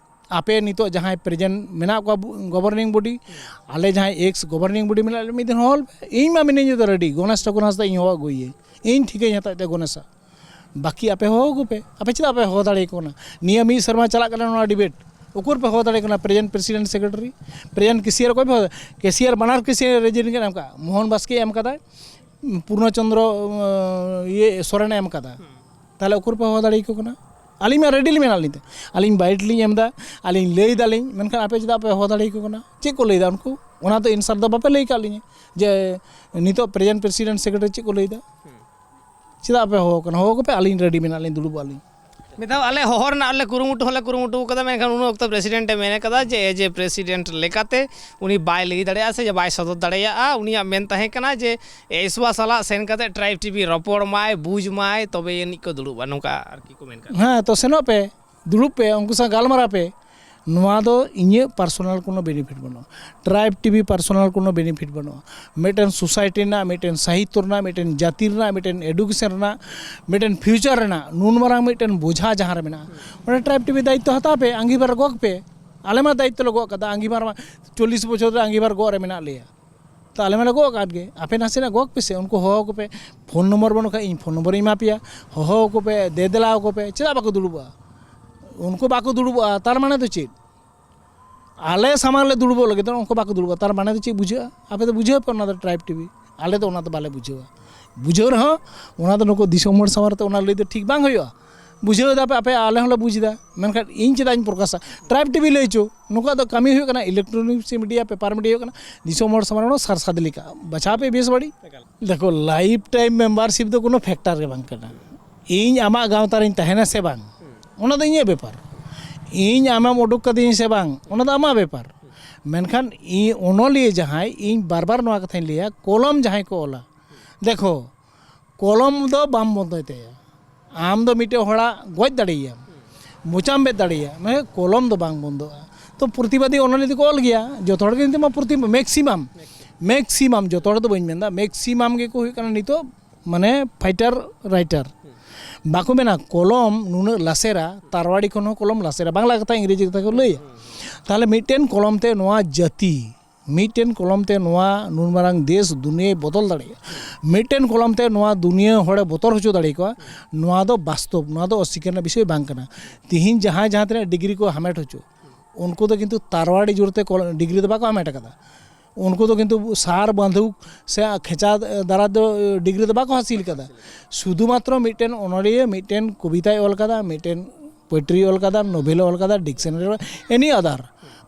ᱟᱯᱮ ᱱᱤᱛᱚᱜ ᱡᱟᱦᱟᱸᱭ ᱯᱨᱮᱡᱮᱱᱴ ᱢᱮᱱᱟᱜ ᱠᱚᱣᱟ ᱵᱩ-, ᱜᱚᱵᱷᱚᱨᱱᱤᱝ ᱵᱚᱰᱤ, ᱟᱞᱮ ᱡᱟᱦᱟᱸᱭ ᱮᱠᱥ ᱜᱚᱵᱷᱚᱨᱱᱤᱝ ᱵᱚᱰᱤ ᱢᱮᱱᱟᱜ ᱞᱮ, ᱢᱤᱫ ᱫᱤᱱ ᱦᱚᱦᱚ ᱞᱮᱯᱮ᱾ ᱤᱧ ᱢᱟ ᱢᱤᱱᱟᱹᱧ ᱡᱚᱛᱚ ᱨᱮᱰᱤ, ᱜᱚᱱᱮᱥ ᱴᱷᱟᱠᱩᱨ ᱦᱟᱸᱥᱫᱟ ᱤᱧ ᱦᱚᱦᱚ ᱟᱹᱜᱩᱭᱮᱭᱟᱹᱧ, ᱤᱧ ᱴᱷᱤᱠᱟᱹᱧ ᱦᱟᱛᱟᱣ ᱛᱮ ᱜᱚᱱᱮᱥᱟ᱾ ᱵᱟᱹᱠᱤ ᱟᱯᱮ ᱦᱚᱦᱚ ᱟᱹᱜᱩ ᱯᱮ, ᱟᱯᱮ ᱪᱮᱫᱟᱜ ᱯᱮ ᱦᱚᱦᱚ ᱫᱟᱲᱮᱭᱟᱠᱚ ᱠᱟᱱᱟ? ᱱᱤᱭᱟᱹ ᱢᱤᱫ ᱥᱮᱨᱢᱟ ᱪᱟᱞᱟᱜ ᱠᱟᱱᱟ ᱱᱚᱣᱟ ᱰᱤᱵᱮᱴ, ᱩᱠᱩᱨ ᱯᱮ ᱦᱚᱦᱚ ᱫᱟᱲᱮᱭᱟᱠᱚ ᱠᱟᱱᱟ? Present president secretary, present cashier ᱚᱠᱚᱭ ᱯᱮ ᱦᱚᱦᱚ? ᱠᱮᱥᱤᱭᱟᱨ ᱵᱟᱱᱟᱨ ᱠᱮᱥᱤᱭᱟᱨ ᱨᱮᱡᱤᱜᱱᱮᱥᱚᱱ ᱮᱢ ᱠᱟᱜᱼᱟ, ᱢᱳᱦᱚᱱ ᱵᱟᱥᱠᱮ ᱮᱢ ᱠᱟᱫᱟᱭ, ᱯᱩᱨᱱᱚ ᱪᱚᱱᱫᱨᱚ, ᱤᱭᱟᱹ, ᱥᱚᱨᱮᱱᱮ ᱮᱢ ᱠᱟᱫᱟ᱾ ᱛᱟᱦᱞᱮ ᱩᱠᱩᱨ ᱯᱮ ᱦᱚᱦᱚ ᱫᱟᱲᱮᱭᱟᱠᱚ ᱠᱟᱱᱟ? ᱟᱹᱞᱤᱧ ᱢᱟ ᱨᱮᱰᱤ ᱞᱤᱧ ᱢᱮᱱᱟᱜ ᱞᱤᱧ ᱛᱮ, ᱟᱹᱞᱤᱧ ᱵᱟᱭᱤᱴ ᱞᱤᱧ ᱮᱢ ᱮᱫᱟ, ᱟᱹᱞᱤᱧ ᱞᱟᱹᱭ ᱫᱟᱞᱤᱧ, ᱢᱮᱱᱠᱷᱟᱱ ᱟᱯᱮ ᱪᱮᱫᱟᱜ ᱯᱮ ᱦᱚᱦᱚ ᱫᱟᱲᱮᱭᱟᱠᱚ ᱠᱟᱱᱟ? ᱪᱮᱫ ᱠᱚ ᱞᱟᱹᱭᱫᱟ ᱩᱱᱠᱩ? ᱚᱱᱟ ᱫᱚ ᱮᱱᱥᱟᱨ ᱫᱚ ᱵᱟᱯᱮ ᱞᱟᱹᱭ ᱠᱟᱜ ᱞᱤᱧᱟ ᱡᱮ ᱱᱤᱛᱚᱜ ᱯᱨᱮᱡᱮᱱᱴ ᱯᱨᱮᱥᱤᱰᱮᱱᱴ ᱥᱮᱠᱨᱮᱴᱟᱨᱤ ᱪᱮᱫ ᱠᱚ ᱞᱟᱹᱭᱫᱟ᱾ ᱪᱮᱫᱟᱜ ᱯᱮ ᱦᱚᱦᱚ ᱠᱟᱱᱟ? ᱦᱚᱦᱚ ᱠᱚᱯᱮ, ᱟᱹᱞᱤᱧ ᱨᱮᱰᱤ ᱢᱮᱱᱟᱜ ᱞᱤᱧ, ᱫᱩᱲᱩᱵᱚᱜ ᱟᱹᱞᱤᱧ᱾ ᱢᱤᱫ ᱫᱷᱟᱣ ᱟᱞᱮ ᱦᱚᱦᱚ ᱨᱮᱱᱟᱜ ᱞᱮ ᱠᱩᱨᱩᱢᱩᱴᱩ ᱦᱚᱸᱞᱮ ᱠᱩᱨᱩᱢᱩᱴᱩ ᱠᱟᱫᱟ, ᱢᱮᱱᱠᱷᱟᱱ ᱩᱱ ᱚᱠᱛᱚ ᱯᱨᱮᱥᱤᱰᱮᱱᱴ ᱮ ᱢᱮᱱ ᱠᱟᱫᱟ ᱡᱮ ᱮᱡ ᱮ ᱯᱨᱮᱥᱤᱰᱮᱱᱴ ᱞᱮᱠᱟᱛᱮ ᱩᱱᱤ ᱵᱟᱭ ᱞᱟᱹᱭ ᱫᱟᱲᱮᱭᱟᱜᱼᱟ ᱥᱮ ᱡᱮ ᱵᱟᱭ ᱥᱚᱫᱚᱨ ᱫᱟᱲᱮᱭᱟᱜᱼᱟ᱾ ᱩᱱᱤᱭᱟᱜ ᱢᱮᱱ ᱛᱟᱦᱮᱸ ᱠᱟᱱᱟ ᱡᱮ ᱮᱥᱣᱟ ᱥᱟᱞᱟᱜ ᱥᱮᱱ ᱠᱟᱛᱮ ᱴᱨᱟᱭᱤᱵᱽ ᱴᱤᱵᱷᱤ ᱨᱚᱯᱚᱲ ᱢᱟᱭ, ᱵᱩᱡᱽ ᱢᱟᱭ, ᱛᱚᱵᱮ ᱟᱹᱱᱤᱡ ᱠᱚ ᱫᱩᱲᱩᱵᱼᱟ, ᱱᱚᱝᱠᱟ ᱟᱨᱠᱤ ᱠᱚ ᱢᱮᱱ ᱠᱟᱜ᱾ ᱦᱮᱸ, ᱛᱚ ᱥᱮᱱᱚᱜ ᱯᱮ, ᱫᱩᱲᱩᱵ ᱯᱮ, ᱩᱱᱠᱩ ᱥᱟᱶ ᱜᱟᱞᱢᱟᱨᱟᱣ ᱯᱮ᱾ ᱱᱚᱣᱟ ᱫᱚ ᱤᱧᱟᱹᱜ ᱯᱟᱨᱥᱚᱱᱟᱞ ᱠᱳᱱᱳ ᱵᱮᱱᱤᱯᱷᱤᱴ ᱵᱟᱹᱱᱩᱜᱼᱟ᱾ ᱴᱨᱟᱭᱤᱵᱽ ᱴᱤᱵᱷᱤ ᱯᱟᱨᱥᱚᱱᱟᱞ ᱠᱳᱱᱳ ᱵᱮᱱᱤᱯᱷᱤᱴ ᱵᱟᱹᱱᱩᱜᱼᱟ᱾ ᱢᱤᱫᱴᱮᱱ ᱥᱳᱥᱟᱭᱴᱤ ᱨᱮᱱᱟᱜ, ᱢᱤᱫᱴᱮᱱ ᱥᱟᱦᱤᱛᱛᱚ ᱨᱮᱱᱟᱜ, ᱢᱤᱫᱴᱮᱱ ᱡᱟᱹᱛᱤ ᱨᱮᱱᱟᱜ, ᱢᱤᱫᱴᱮᱱ ᱮᱰᱩᱠᱮᱥᱚᱱ ᱨᱮᱱᱟᱜ, ᱢᱤᱫᱴᱮᱱ ᱯᱷᱤᱭᱩᱪᱟᱨ ᱨᱮᱱᱟᱜ ᱱᱩᱱ ᱢᱟᱨᱟᱝ ᱢᱤᱫᱴᱮᱱ ᱵᱳᱡᱷᱟ ᱡᱟᱦᱟᱸ ᱨᱮ ᱢᱮᱱᱟᱜᱼᱟ, ᱚᱸᱰᱮ ᱴᱨᱟᱭᱤᱵᱽ ᱴᱤᱵᱷᱤ ᱫᱟᱭᱤᱛᱛᱚ ᱦᱟᱛᱟᱣ ᱯᱮ, ᱟᱝᱜᱤᱵᱷᱟᱨ ᱜᱚᱜ ᱯᱮ᱾ ᱟᱞᱮ ᱢᱟ ᱫᱟᱭᱤᱛᱛᱚ ᱞᱮ ᱜᱚᱜ ᱠᱟᱫᱟ, ᱟᱝᱜᱤᱵᱷᱟᱨ ᱢᱟ ᱪᱚᱞᱞᱤᱥ ᱵᱚᱪᱷᱚᱨ ᱨᱮ ᱟᱝᱜᱤᱵᱷᱟᱨ ᱜᱚᱜ ᱨᱮ ᱢᱮᱱᱟᱜ ᱞᱮᱭᱟ᱾ ᱛᱚ ᱟᱞᱮ ᱢᱟᱞᱮ ᱜᱚᱜ ᱟᱠᱟᱫ ᱜᱮ, ᱟᱯᱮ ᱱᱟᱥᱮᱱᱟᱜ ᱜᱚᱜ ᱯᱮᱥᱮ, ᱩᱱᱠᱩ ᱦᱚᱦᱚ ᱟᱠᱚ ᱯᱮ᱾ ᱯᱷᱳᱱ ᱱᱚᱢᱵᱚᱨ ᱵᱟᱹᱱᱩᱜ ᱠᱷᱟᱡ ᱤᱧ ᱯᱷᱳᱱ ᱱᱚᱢᱵᱚᱨᱤᱧ ᱮᱢᱟ ᱯᱮᱭᱟ, ᱦᱚᱦᱚ ᱟᱠᱚ ᱯᱮ, ᱫᱮ ᱫᱮᱞᱟ ᱟᱠᱚ ᱯᱮ᱾ ᱪᱮᱫᱟᱜ ᱵᱟᱠᱚ ᱫᱩᱲᱩᱵᱚᱜᱼᱟ? ᱩᱱᱠᱩ ᱵᱟᱠᱚ ᱫᱩᱲᱩᱵᱚᱜᱼᱟ, ᱛᱟᱨ ᱢᱟᱱᱮ ᱫᱚ ᱪᱮᱫ? ᱟᱞᱮ ᱥᱟᱢᱟᱝ ᱨᱮ ᱫᱩᱲᱩᱵᱚᱜ ᱞᱟᱹᱜᱤᱫ ᱫᱚ ᱩᱱᱠᱩ ᱵᱟᱠᱚ ᱫᱩᱲᱩᱵᱚᱜᱼᱟ, ᱛᱟᱨ ᱢᱟᱱᱮ ᱫᱚ ᱪᱮᱫ ᱵᱩᱡᱷᱟᱹᱜᱼᱟ? ᱟᱯᱮ ᱫᱚ ᱵᱩᱡᱷᱟᱹᱣ ᱯᱮ, ᱚᱱᱟ ᱫᱚ ᱴᱨᱟᱭᱤᱵᱽ ᱴᱤᱵᱷᱤ᱾ ᱟᱞᱮ ᱫᱚ ᱚᱱᱟ ᱫᱚ ᱵᱟᱞᱮ ᱵᱩᱡᱷᱟᱹᱣᱟ᱾ ᱵᱩᱡᱷᱟᱹᱣ ᱨᱮᱦᱚᱸ ᱚᱱᱟ ᱫᱚ ᱱᱩᱠᱩ ᱫᱤᱥᱚᱢ ᱦᱚᱲ ᱥᱟᱢᱟᱝ ᱨᱮ ᱚᱱᱟ ᱞᱟᱹᱭ ᱫᱚ ᱴᱷᱤᱠ ᱵᱟᱝ ᱦᱩᱭᱩᱜᱼᱟ᱾ ᱵᱩᱡᱷᱟᱹᱣ ᱫᱟᱯᱮ ᱟᱯᱮ, ᱟᱞᱮ ᱦᱚᱸᱞᱮ ᱵᱩᱡᱽ ᱮᱫᱟ, ᱢᱮᱱᱠᱷᱟᱱ ᱤᱧ ᱪᱮᱫᱟᱜ ᱤᱧ ᱯᱨᱚᱠᱟᱥᱟ? ᱴᱨᱟᱭᱤᱵᱽ ᱴᱤᱵᱷᱤ ᱞᱟᱹᱭ ᱦᱚᱪᱚ᱾ ᱱᱩᱠᱩᱣᱟᱜ ᱫᱚ ᱠᱟᱹᱢᱤ ᱦᱩᱭᱩᱜ ᱠᱟᱱᱟ, ᱤᱞᱮᱠᱴᱨᱚᱱᱤᱠᱥ ᱢᱤᱰᱤᱭᱟ, ᱯᱮᱯᱟᱨ ᱢᱤᱰᱤᱭᱟ ᱦᱩᱭᱩᱜ ᱠᱟᱱᱟ ᱫᱤᱥᱚᱢ ᱦᱚᱲ ᱥᱟᱢᱟᱝ ᱨᱮ ᱥᱟᱨ ᱥᱟᱫ ᱞᱮᱠᱟ᱾ ᱵᱟᱪᱷᱟᱣ ᱯᱮ ᱵᱮᱥ ᱵᱟᱹᱲᱤᱡ᱾ ᱮᱠᱟᱞ᱾ ᱫᱮᱠᱷᱚ, ᱞᱟᱭᱤᱯᱷ ᱴᱟᱭᱤᱢ ᱢᱮᱢᱵᱟᱨᱥᱤᱯ ᱫᱚ ᱠᱳᱱᱳ ᱯᱷᱮᱠᱴᱟᱨ ᱜᱮ ᱵᱟᱝ ᱠᱟᱱᱟ᱾ ᱤᱧ ᱟᱢᱟᱜ ᱜᱟᱶᱛᱟ ᱨᱤᱧ ᱛᱟᱦᱮᱱᱟ ᱥᱮ ᱵᱟᱝ, ᱚᱱᱟ ᱫᱚ ᱤᱧᱟᱹᱜ ᱵᱮᱯᱟᱨ᱾ ᱤᱧ ᱟᱢᱮᱢ ᱩᱰᱩᱠ ᱠᱟᱫᱤᱧ ᱥᱮ ᱵᱟᱝ, ᱚᱱᱟ ᱫᱚ ᱟᱢᱟᱜ ᱵᱮᱯᱟᱨ᱾ ᱢᱮᱱᱠᱷᱟᱱ ᱤᱧ ᱚᱱᱚᱞᱤᱭᱟᱹ ᱡᱟᱦᱟᱸᱭ, ᱤᱧ ᱵᱟᱨ ᱵᱟᱨ ᱱᱚᱣᱟ ᱠᱟᱛᱷᱟᱧ ᱞᱟᱹᱭᱟ, ᱠᱚᱞᱚᱢ ᱡᱟᱦᱟᱸᱭ ᱠᱚ ᱚᱞᱟ, ᱫᱮᱠᱷᱚ, ᱠᱚᱞᱚᱢ ᱫᱚ ᱵᱟᱢ ᱵᱚᱱᱫᱚᱭ ᱛᱟᱭᱟ᱾ ᱟᱢ ᱫᱚ ᱢᱤᱫᱴᱮᱱ ᱦᱚᱲᱟᱜ ᱜᱚᱡ ᱫᱟᱲᱮᱭᱟᱢ, ᱢᱚᱪᱟᱢ ᱵᱮᱫ ᱫᱟᱲᱮᱭᱟᱜᱼᱟ, ᱢᱟᱱᱮ ᱠᱚᱞᱚᱢ ᱫᱚ ᱵᱟᱝ ᱵᱚᱱᱫᱚᱜᱼᱟ᱾ ᱛᱚ ᱯᱨᱚᱛᱤᱵᱟᱫᱤ ᱚᱱᱚᱞᱤᱭᱟᱹ ᱫᱚᱠᱚ ᱚᱞ ᱜᱮᱭᱟ, ᱡᱚᱛᱚ ᱦᱚᱲ ᱜᱮ ᱱᱤᱛᱚᱜ ᱢᱟ ᱯᱨᱚᱛᱤ-, ᱢᱮᱠᱥᱤᱢᱟᱢ, ᱢᱮᱠᱥᱤᱢᱟᱢ, ᱡᱚᱛᱚ ᱦᱚᱲ ᱫᱚ ᱵᱟᱹᱧ ᱢᱮᱱᱫᱟ, ᱢᱮᱠᱥᱤᱢᱟᱢ ᱜᱮᱠᱚ ᱦᱩᱭᱩᱜ ᱠᱟᱱᱟ ᱱᱤᱛᱚᱜ ᱢᱟᱱᱮ ᱯᱷᱟᱭᱴᱟᱨ ᱨᱟᱭᱴᱟᱨ᱾ ᱵᱟᱠᱚ ᱢᱮᱱᱟ ᱠᱚᱞᱚᱢ ᱱᱩᱱᱟᱹᱜ ᱞᱟᱥᱮᱨᱟ, ᱛᱟᱨᱣᱟᱲᱤ ᱠᱷᱚᱱ ᱦᱚᱸ ᱠᱚᱞᱚᱢ ᱞᱟᱥᱮᱨᱟ, ᱵᱟᱝᱞᱟ ᱠᱟᱛᱷᱟ ᱤᱝᱨᱮᱡᱤ ᱠᱟᱛᱷᱟ ᱠᱚ ᱞᱟᱹᱭᱟ᱾ ᱛᱟᱦᱚᱞᱮ ᱢᱤᱫᱴᱮᱱ ᱠᱚᱞᱚᱢ ᱛᱮ ᱱᱚᱣᱟ ᱡᱟᱹᱛᱤ, ᱢᱤᱫᱴᱮᱱ ᱠᱚᱞᱚᱢ ᱛᱮ ᱱᱚᱣᱟ ᱱᱩᱱ ᱢᱟᱨᱟᱝ ᱫᱮᱥ ᱫᱩᱱᱤᱭᱟᱹᱭ ᱵᱚᱫᱚᱞ ᱫᱟᱲᱮᱭᱟᱜᱼᱟ, ᱢᱤᱫᱴᱮᱱ ᱠᱚᱞᱚᱢ ᱛᱮ ᱱᱚᱣᱟ ᱫᱩᱱᱤᱭᱟᱹ ᱦᱚᱲᱮ ᱵᱚᱛᱚᱨ ᱦᱚᱪᱚ ᱫᱟᱲᱮ ᱠᱚᱣᱟ, ᱱᱚᱣᱟ ᱫᱚ ᱵᱟᱥᱛᱚᱵ, ᱱᱚᱣᱟ ᱫᱚ ᱚᱥᱤᱠᱟᱨ ᱨᱮᱱᱟᱜ ᱵᱤᱥᱚᱭ ᱵᱟᱝ ᱠᱟᱱᱟ᱾ ᱛᱤᱦᱤᱧ ᱡᱟᱦᱟᱸᱭ ᱡᱟᱦᱟᱸ ᱛᱤᱱᱟᱹᱜ ᱰᱤᱜᱽᱨᱤ ᱠᱚ ᱦᱟᱢᱮᱴ ᱦᱚᱪᱚ, ᱩᱱᱠᱩ ᱫᱚ ᱠᱤᱱᱛᱩ ᱛᱟᱨᱣᱟᱲᱤ ᱡᱳᱨ ᱛᱮ ᱠᱚᱞ-, ᱰᱤᱜᱽᱨᱤ ᱫᱚ ᱵᱟᱠᱚ ᱦᱟᱢᱮᱴ ᱟᱠᱟᱫᱟ᱾ ᱩᱱᱠᱩ ᱫᱚ ᱠᱤᱱᱛᱩ ᱥᱟᱨ ᱵᱟᱱᱫᱷᱩᱠ ᱥᱮ ᱠᱷᱮᱪᱟ ᱫᱟᱨᱟ ᱫᱚ ᱰᱤᱜᱽᱨᱤ ᱫᱚ ᱵᱟᱠᱚ ᱦᱟᱹᱥᱤᱞ ᱟᱠᱟᱫᱟ᱾ ᱥᱩᱫᱷᱩ ᱢᱟᱛᱨᱚ ᱢᱤᱫᱴᱮᱱ ᱚᱱᱚᱞᱤᱭᱟᱹ ᱢᱤᱫᱴᱮᱱ ᱠᱚᱵᱤᱛᱟᱭ ᱚᱞ ᱟᱠᱟᱫᱟ, ᱢᱤᱫᱴᱮᱱ ᱯᱳᱭᱮᱴᱨᱤ ᱚᱞ ᱟᱠᱟᱫᱟ, ᱱᱳᱵᱷᱮᱞ ᱚᱞ ᱟᱠᱟᱫᱟ, ᱰᱤᱠᱥᱚᱱᱟᱨᱤ, ᱮᱱᱤ ᱟᱫᱟᱨ᱾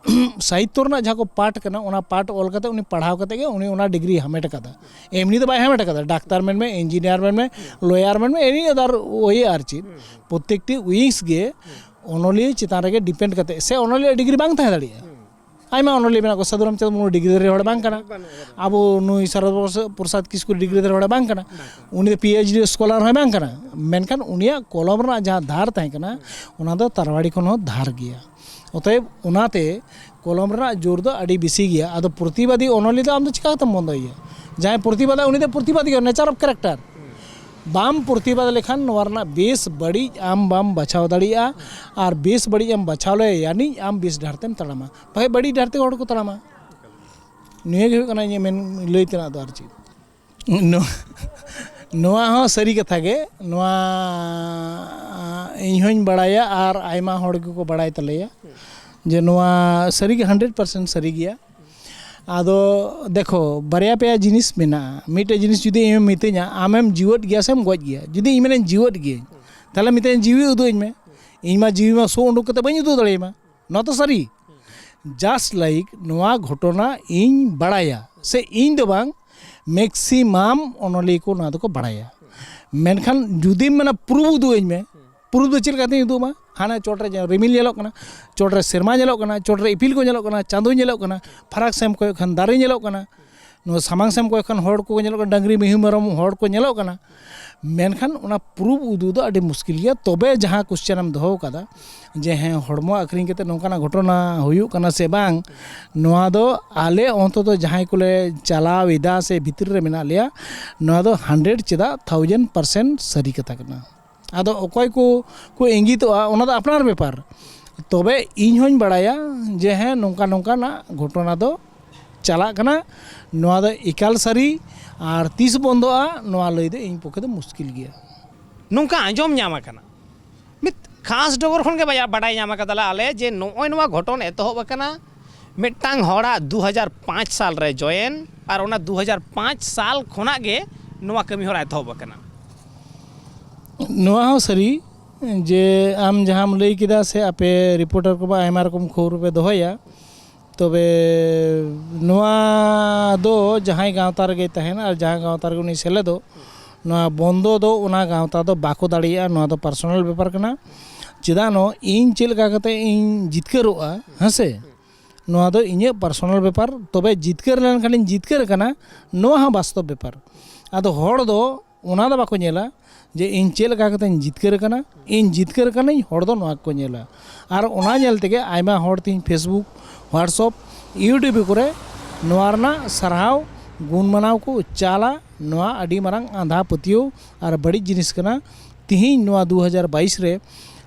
ᱥᱟᱦᱤᱛᱛᱚ ᱨᱮᱱᱟᱜ ᱡᱟᱦᱟᱸ ᱠᱚ ᱯᱟᱴ ᱠᱟᱱᱟ, ᱚᱱᱟ ᱯᱟᱴ ᱚᱞ ᱠᱟᱛᱮ ᱩᱱᱤ ᱯᱟᱲᱦᱟᱣ ᱠᱟᱛᱮ ᱜᱮ ᱩᱱᱤ ᱚᱱᱟ ᱰᱤᱜᱽᱨᱤ ᱦᱟᱢᱮᱴ ᱟᱠᱟᱫᱟ᱾ ᱮᱢᱱᱤ ᱫᱚ ᱵᱟᱭ ᱦᱟᱢᱮᱴ ᱟᱠᱟᱫᱟ, ᱰᱟᱠᱛᱟᱨ ᱢᱮᱱᱢᱮ, ᱤᱧᱡᱤᱱᱤᱭᱟᱨ ᱢᱮᱱᱢᱮ, ᱞᱚᱭᱟᱨ ᱢᱮᱱᱢᱮ, ᱮᱱᱤ ᱟᱫᱟᱨ ᱳᱭᱮ ᱟᱨ ᱪᱮᱫ, ᱯᱨᱚᱛᱮᱠᱴᱤ ᱩᱭᱤᱝᱥ ᱜᱮ ᱚᱱᱚᱞᱤᱭᱟᱹ ᱪᱮᱛᱟᱱ ᱨᱮᱜᱮ ᱰᱤᱯᱮᱱᱰ ᱠᱟᱛᱮ ᱥᱮ ᱚᱱᱚᱞᱤᱭᱟᱹ ᱰᱤᱜᱽᱨᱤ ᱵᱟᱝ ᱛᱟᱦᱮᱸ ᱫᱟᱲᱮᱭᱟᱜᱼᱟ᱾ ᱟᱭᱢᱟ ᱚᱱᱚᱞᱤᱭᱟᱹ ᱢᱮᱱᱟᱜ ᱠᱚᱣᱟ, ᱥᱟᱹᱫᱷᱩ ᱨᱟᱢᱪᱟᱸᱫᱽ ᱢᱩᱨᱢᱩ ᱰᱤᱜᱽᱨᱤ ᱫᱷᱟᱨᱤ ᱦᱚᱲ ᱵᱟᱝ ᱠᱟᱱᱟ᱾ ᱟᱵᱚ ᱱᱩᱭ ᱥᱟᱨᱚᱫᱟ ᱯᱨᱚᱥᱟᱫᱽ ᱠᱤᱥᱠᱩ ᱰᱤᱜᱽᱨᱤ ᱫᱷᱟᱨᱤ ᱦᱚᱲ ᱵᱟᱝ ᱠᱟᱱᱟ, ᱩᱱᱤ ᱫᱚ ᱯᱤ ᱮᱭᱤᱪ ᱰᱤ ᱥᱠᱚᱞᱟᱨ ᱦᱚᱸ ᱵᱟᱝ ᱠᱟᱱᱟ᱾ ᱢᱮᱱᱠᱷᱟᱱ ᱩᱱᱤᱭᱟᱜ ᱠᱚᱞᱚᱢ ᱨᱮᱱᱟᱜ ᱡᱟᱦᱟᱸ ᱫᱷᱟᱨ ᱛᱟᱦᱮᱸ ᱠᱟᱱᱟ, ᱚᱱᱟ ᱫᱚ ᱛᱟᱨᱣᱟᱲᱤ ᱠᱷᱚᱱ ᱦᱚᱸ ᱫᱷᱟᱨ ᱜᱮᱭᱟ᱾ ᱚᱛᱚᱮᱵ ᱚᱱᱟᱛᱮ ᱠᱚᱞᱚᱢ ᱨᱮᱱᱟᱜ ᱡᱳᱨ ᱫᱚ ᱟᱹᱰᱤ ᱵᱮᱥᱤ ᱜᱮᱭᱟ᱾ ᱟᱫᱚ ᱯᱨᱚᱛᱤᱵᱟᱫᱤ ᱚᱱᱚᱞᱤᱭᱟᱹ ᱫᱚ ᱟᱢ ᱫᱚ ᱪᱤᱠᱟ ᱠᱟᱛᱮᱢ ᱵᱚᱱᱫᱚᱭᱮᱭᱟ? ᱡᱟᱦᱟᱸᱭ ᱯᱨᱚᱛᱤᱵᱟᱫᱟ ᱩᱱᱤ ᱫᱚ ᱯᱨᱚᱛᱤᱵᱟᱫ ᱜᱮᱭᱟ, ᱱᱮᱪᱟᱨ ᱚᱯᱷ ᱠᱮᱨᱮᱠᱴᱟᱨ᱾ ᱵᱟᱢ ᱯᱨᱚᱛᱤᱵᱟᱫ ᱞᱮᱠᱷᱟᱱ ᱱᱚᱣᱟ ᱨᱮᱱᱟᱜ ᱵᱮᱥ ᱵᱟᱹᱲᱤᱡ ᱟᱢ ᱵᱟᱢ ᱵᱟᱪᱷᱟᱣ ᱫᱟᱲᱮᱭᱟᱜᱼᱟ᱾ ᱟᱨ ᱵᱮᱥ ᱵᱟᱹᱲᱤᱡ ᱮᱢ ᱵᱟᱪᱷᱟᱣ ᱞᱮᱭᱟ, ᱭᱟᱱᱤᱡ ᱟᱢ ᱵᱮᱥ ᱰᱟᱦᱟᱨ ᱛᱮᱢ ᱛᱟᱲᱟᱢᱟ, ᱵᱟᱠᱷᱟᱡ ᱵᱟᱹᱲᱤᱡ ᱰᱟᱦᱟᱨ ᱛᱮᱜᱮ ᱦᱚᱲ ᱠᱚ ᱛᱟᱲᱟᱢᱟ᱾ ᱱᱤᱭᱟᱹ ᱜᱮ ᱦᱩᱭᱩᱜ ᱠᱟᱱᱟ ᱤᱧᱟᱹᱜ ᱢᱮᱱ ᱞᱟᱹᱭ ᱛᱮᱱᱟᱜ ᱫᱚ, ᱟᱨ ᱪᱮᱫ᱾ ᱱᱚᱣᱟ, ᱱᱚᱣᱟ ᱦᱚᱸ ᱥᱟᱹᱨᱤ ᱠᱟᱛᱷᱟ ᱜᱮ᱾ ᱱᱚᱣᱟ ᱤᱧ ᱦᱚᱸᱧ ᱵᱟᱲᱟᱭᱟ ᱟᱨ ᱟᱭᱢᱟ ᱦᱚᱲ ᱜᱮᱠᱚ ᱵᱟᱲᱟᱭ ᱛᱟᱞᱮᱭᱟ ᱡᱮ ᱱᱚᱣᱟ ᱥᱟᱹᱨᱤ ᱜᱮ, ᱦᱟᱱᱰᱨᱮᱰ ᱯᱟᱨᱥᱮᱱᱴ ᱥᱟᱹᱨᱤ ᱜᱮᱭᱟ᱾ ᱟᱫᱚ ᱫᱮᱠᱷᱚ, ᱵᱟᱨᱭᱟ ᱯᱮᱭᱟ ᱡᱤᱱᱤᱥ ᱢᱮᱱᱟᱜᱼᱟ᱾ ᱢᱤᱫᱴᱮᱡ ᱡᱤᱱᱤᱥ ᱡᱩᱫᱤ ᱤᱧᱮᱢ ᱢᱤᱛᱟᱹᱧᱟ, "ᱟᱢᱮᱢ ᱡᱤᱣᱮᱫ ᱜᱮᱭᱟ ᱥᱮᱢ ᱜᱚᱡ ᱜᱮᱭᱟ?" ᱡᱩᱫᱤ ᱤᱧ ᱢᱮᱱᱟᱹᱧ, "ᱡᱤᱣᱮᱫ ᱜᱤᱭᱟᱹᱧ", ᱛᱟᱦᱞᱮ ᱢᱤᱛᱟᱹᱧ, "ᱡᱤᱣᱤ ᱩᱫᱩᱜ ᱟᱹᱧ ᱢᱮ᱾" ᱤᱧ ᱢᱟ ᱡᱤᱣᱤ ᱢᱟ ᱥᱚ ᱩᱰᱩᱠ ᱠᱟᱛᱮ ᱵᱟᱹᱧ ᱩᱫᱩᱜ ᱫᱟᱲᱮᱭᱟᱢᱟ᱾ ᱱᱚᱣᱟ ᱛᱚ ᱥᱟᱹᱨᱤ᱾ Just like ᱱᱚᱣᱟ ᱜᱷᱚᱴᱚᱱᱟ ᱤᱧ ᱵᱟᱲᱟᱭᱟ, ᱥᱮ ᱤᱧ ᱫᱚ ᱵᱟᱝ, ᱢᱮᱠᱥᱤᱢᱟᱢ ᱚᱱᱚᱞᱤᱭᱟᱹ ᱠᱚ ᱱᱚᱣᱟ ᱫᱚᱠᱚ ᱵᱟᱲᱟᱭᱟ᱾ ᱢᱮᱱᱠᱷᱟᱱ ᱡᱩᱫᱤᱢ ᱢᱮᱱᱟ, "ᱯᱨᱩᱯᱷ ᱩᱫᱩᱜ ᱟᱹᱧ ᱢᱮ", ᱯᱨᱩᱯᱷ ᱫᱚ ᱪᱮᱫ ᱞᱮᱠᱟᱛᱤᱧ ᱩᱫᱩᱜ ᱟᱢᱟ? ᱦᱟᱱᱮ ᱪᱚᱴ ᱨᱮ ᱨᱤᱢᱤᱞ ᱧᱮᱞᱚᱜ ᱠᱟᱱᱟ, ᱪᱚᱴ ᱨᱮ ᱥᱮᱨᱢᱟ ᱧᱮᱞᱚᱜ ᱠᱟᱱᱟ, ᱪᱚᱴ ᱨᱮ ᱤᱯᱤᱞ ᱠᱚ ᱧᱮᱞᱚᱜ ᱠᱟᱱᱟ, ᱪᱟᱸᱫᱚ ᱧᱮᱞᱚᱜ ᱠᱟᱱᱟ, ᱯᱷᱟᱨᱟᱠ ᱥᱮᱢ ᱠᱚᱭᱚᱜ ᱠᱷᱟᱱ ᱫᱟᱨᱮ ᱧᱮᱞᱚᱜ ᱠᱟᱱᱟ, ᱱᱚᱣᱟ ᱥᱟᱢᱟᱝ ᱥᱮᱢ ᱠᱚᱭᱚᱜ ᱠᱷᱟᱱ ᱦᱚᱲ ᱠᱚ ᱧᱮᱞᱚᱜ ᱠᱟᱱᱟ, ᱰᱟᱹᱝᱨᱤ, ᱢᱤᱦᱩ, ᱢᱮᱨᱚᱢ, ᱦᱚᱲ ᱠᱚ ᱧᱮᱞᱚᱜ ᱠᱟᱱᱟ᱾ ᱢᱮᱱᱠᱷᱟᱱ ᱚᱱᱟ ᱯᱨᱩᱯᱷ ᱩᱫᱩᱜ ᱫᱚ ᱟᱹᱰᱤ ᱢᱩᱥᱠᱤᱞ ᱜᱮᱭᱟ᱾ ᱛᱚᱵᱮ ᱡᱟᱦᱟᱸ ᱠᱚᱥᱪᱮᱱ ᱮᱢ ᱫᱚᱦᱚ ᱟᱠᱟᱫᱟ ᱡᱮ ᱦᱮᱸ, ᱦᱚᱲᱢᱚ ᱟᱹᱠᱷᱨᱤᱧ ᱠᱟᱛᱮ ᱱᱚᱝᱠᱟᱱᱟᱜ ᱜᱷᱚᱴᱚᱱᱟ ᱦᱩᱭᱩᱜ ᱠᱟᱱᱟ ᱥᱮ ᱵᱟᱝ, ᱱᱚᱣᱟ ᱫᱚ ᱟᱞᱮ ᱚᱱᱛᱚᱛᱚ ᱡᱟᱦᱟᱸᱭ ᱠᱚᱞᱮ ᱪᱟᱞᱟᱣ ᱮᱫᱟ ᱥᱮ ᱵᱷᱤᱛᱨᱤ ᱨᱮ ᱢᱮᱱᱟᱜ ᱞᱮᱭᱟ, ᱱᱚᱣᱟ ᱫᱚ ᱦᱟᱱᱰᱨᱮᱰ ᱪᱮᱫᱟᱜ ᱛᱷᱟᱣᱡᱮᱱᱰ ᱯᱟᱨᱥᱮᱱᱴ ᱥᱟᱹᱨᱤ ᱠᱟᱛᱷᱟ ᱠᱟᱱᱟ᱾ ᱟᱫᱚ ᱚᱠᱚᱭ ᱠᱚ ᱠᱚ ᱤᱝᱜᱤᱛᱚᱜᱼᱟ, ᱚᱱᱟ ᱫᱚ ᱟᱯᱱᱟᱨ ᱵᱮᱯᱟᱨ᱾ ᱛᱚᱵᱮ ᱤᱧ ᱦᱚᱧ ᱵᱟᱲᱟᱭᱟ ᱡᱮ ᱦᱮᱸ, ᱱᱚᱝᱠᱟ ᱱᱚᱝᱠᱟᱱᱟᱜ ᱜᱷᱚᱴᱚᱱᱟ ᱫᱚ ᱪᱟᱞᱟᱜ ᱠᱟᱱᱟ, ᱱᱚᱣᱟ ᱫᱚ ᱮᱠᱟᱞ ᱥᱟᱹᱨᱤ᱾ ᱟᱨ ᱛᱤᱥ ᱵᱚᱱᱫᱚᱜᱼᱟ, ᱱᱚᱣᱟ ᱞᱟᱹᱭ ᱫᱚ ᱤᱧ ᱯᱚᱠᱠᱷᱮ ᱫᱚ ᱢᱩᱥᱠᱤᱞ ᱜᱮᱭᱟ᱾ ᱱᱚᱝᱠᱟ ᱟᱸᱡᱚᱢ ᱧᱟᱢ ᱟᱠᱟᱱᱟ, ᱢᱤᱫ ᱠᱷᱟᱥ ᱰᱚᱜᱚᱨ ᱠᱷᱚᱱ ᱜᱮ ᱵᱟᱭᱟ-, ᱵᱟᱰᱟᱭ ᱧᱟᱢ ᱟᱠᱟᱫᱟᱞᱮ ᱟᱞᱮ ᱡᱮ ᱱᱚᱜᱼᱚᱭ ᱱᱚᱣᱟ ᱜᱷᱚᱴᱚᱱ ᱮᱛᱚᱦᱚᱵ ᱟᱠᱟᱱᱟ ᱢᱤᱫᱴᱟᱝ ᱦᱚᱲᱟᱜ ᱫᱩ ᱦᱟᱡᱟᱨ ᱯᱟᱸᱪ ᱥᱟᱞ ᱨᱮ ᱡᱚᱭᱮᱱ, ᱟᱨ ᱚᱱᱟ ᱫᱩ ᱦᱟᱡᱟᱨ ᱯᱟᱸᱪ ᱥᱟᱞ ᱠᱷᱚᱱᱟᱜ ᱜᱮ ᱱᱚᱣᱟ ᱠᱟᱹᱢᱤ ᱦᱚᱨᱟ ᱮᱛᱚᱦᱚᱵ ᱟᱠᱟᱱᱟ᱾ ᱱᱚᱣᱟ ᱦᱚᱸ ᱥᱟᱹᱨᱤ, ᱡᱮ ᱟᱢ ᱡᱟᱦᱟᱸᱢ ᱞᱟᱹᱭ ᱠᱮᱫᱟ ᱥᱮ ᱟᱯᱮ ᱨᱤᱯᱳᱨᱴᱟᱨ ᱠᱚ ᱵᱟ ᱟᱭᱢᱟ ᱨᱚᱠᱚᱢ ᱠᱷᱚᱵᱚᱨ ᱯᱮ ᱫᱚᱦᱚᱭᱟ, ᱛᱚᱵᱮ ᱱᱚᱣᱟ ᱫᱚ ᱡᱟᱦᱟᱸᱭ ᱜᱟᱶᱛᱟ ᱨᱮᱜᱮ ᱛᱟᱦᱮᱱ ᱟᱨ ᱡᱟᱦᱟᱸ ᱜᱟᱶᱛᱟ ᱨᱮᱜᱮ ᱩᱱᱤ ᱥᱮᱞᱮᱫᱚᱜ, ᱱᱚᱣᱟ ᱵᱚᱱᱫᱚ ᱫᱚ ᱚᱱᱟ ᱜᱟᱶᱛᱟ ᱫᱚ ᱵᱟᱠᱚ ᱫᱟᱲᱮᱭᱟᱜᱼᱟ᱾ ᱱᱚᱣᱟ ᱫᱚ ᱯᱟᱨᱥᱚᱱᱟᱞ ᱵᱮᱯᱟᱨ ᱠᱟᱱᱟ᱾ ᱪᱮᱫᱟᱜ ᱱᱚ ᱤᱧ ᱪᱮᱫ ᱞᱮᱠᱟ ᱠᱟᱛᱮ ᱤᱧ ᱡᱤᱛᱠᱟᱹᱨᱚᱜᱼᱟ, ᱦᱮᱸ ᱥᱮ? ᱱᱚᱣᱟ ᱫᱚ ᱤᱧᱟᱹᱜ ᱯᱟᱨᱥᱚᱱᱟᱞ ᱵᱮᱯᱟᱨ᱾ ᱛᱚᱵᱮ ᱡᱤᱛᱠᱟᱹᱨ ᱞᱮᱱᱠᱷᱟᱱᱤᱧ ᱡᱤᱛᱠᱟᱹᱨ ᱟᱠᱟᱱᱟ, ᱱᱚᱣᱟ ᱦᱚᱸ ᱵᱟᱥᱛᱚᱵ ᱵᱮᱯᱟᱨ᱾ ᱟᱫᱚ ᱦᱚᱲ ᱫᱚ ᱚᱱᱟ ᱫᱚ ᱵᱟᱠᱚ ᱧᱮᱞᱟ ᱡᱮ ᱤᱧ ᱪᱮᱫ ᱞᱮᱠᱟ ᱠᱟᱛᱮᱧ ᱡᱤᱛᱠᱟᱹᱨ ᱟᱠᱟᱱᱟ᱾ ᱤᱧ ᱡᱤᱛᱠᱟᱹᱨ ᱟᱠᱟᱱᱟᱹᱧ, ᱦᱚᱲ ᱫᱚ ᱱᱚᱣᱟ ᱠᱚ ᱧᱮᱞᱟ᱾ ᱟᱨ ᱚᱱᱟ ᱧᱮᱞ ᱛᱮᱜᱮ ᱟᱭᱢᱟ ᱦᱚᱲ ᱛᱤᱧ Facebook, WhatsApp, YouTube ᱠᱚᱨᱮ ᱱᱚᱣᱟ ᱨᱮᱱᱟᱜ ᱥᱟᱨᱦᱟᱣ, ᱜᱩᱱ ᱢᱟᱱᱟᱣ ᱠᱚ ᱪᱟᱞᱟ᱾ ᱱᱚᱣᱟ ᱟᱹᱰᱤ ᱢᱟᱨᱟᱝ ᱟᱸᱫᱷᱟ ᱯᱟᱹᱛᱭᱟᱹᱣ ᱟᱨ ᱵᱟᱹᱲᱤᱡ ᱡᱤᱱᱤᱥ ᱠᱟᱱᱟ᱾ ᱛᱤᱦᱤᱧ ᱱᱚᱣᱟ ᱫᱩ ᱦᱟᱡᱟᱨ ᱵᱟᱭᱤᱥ ᱨᱮ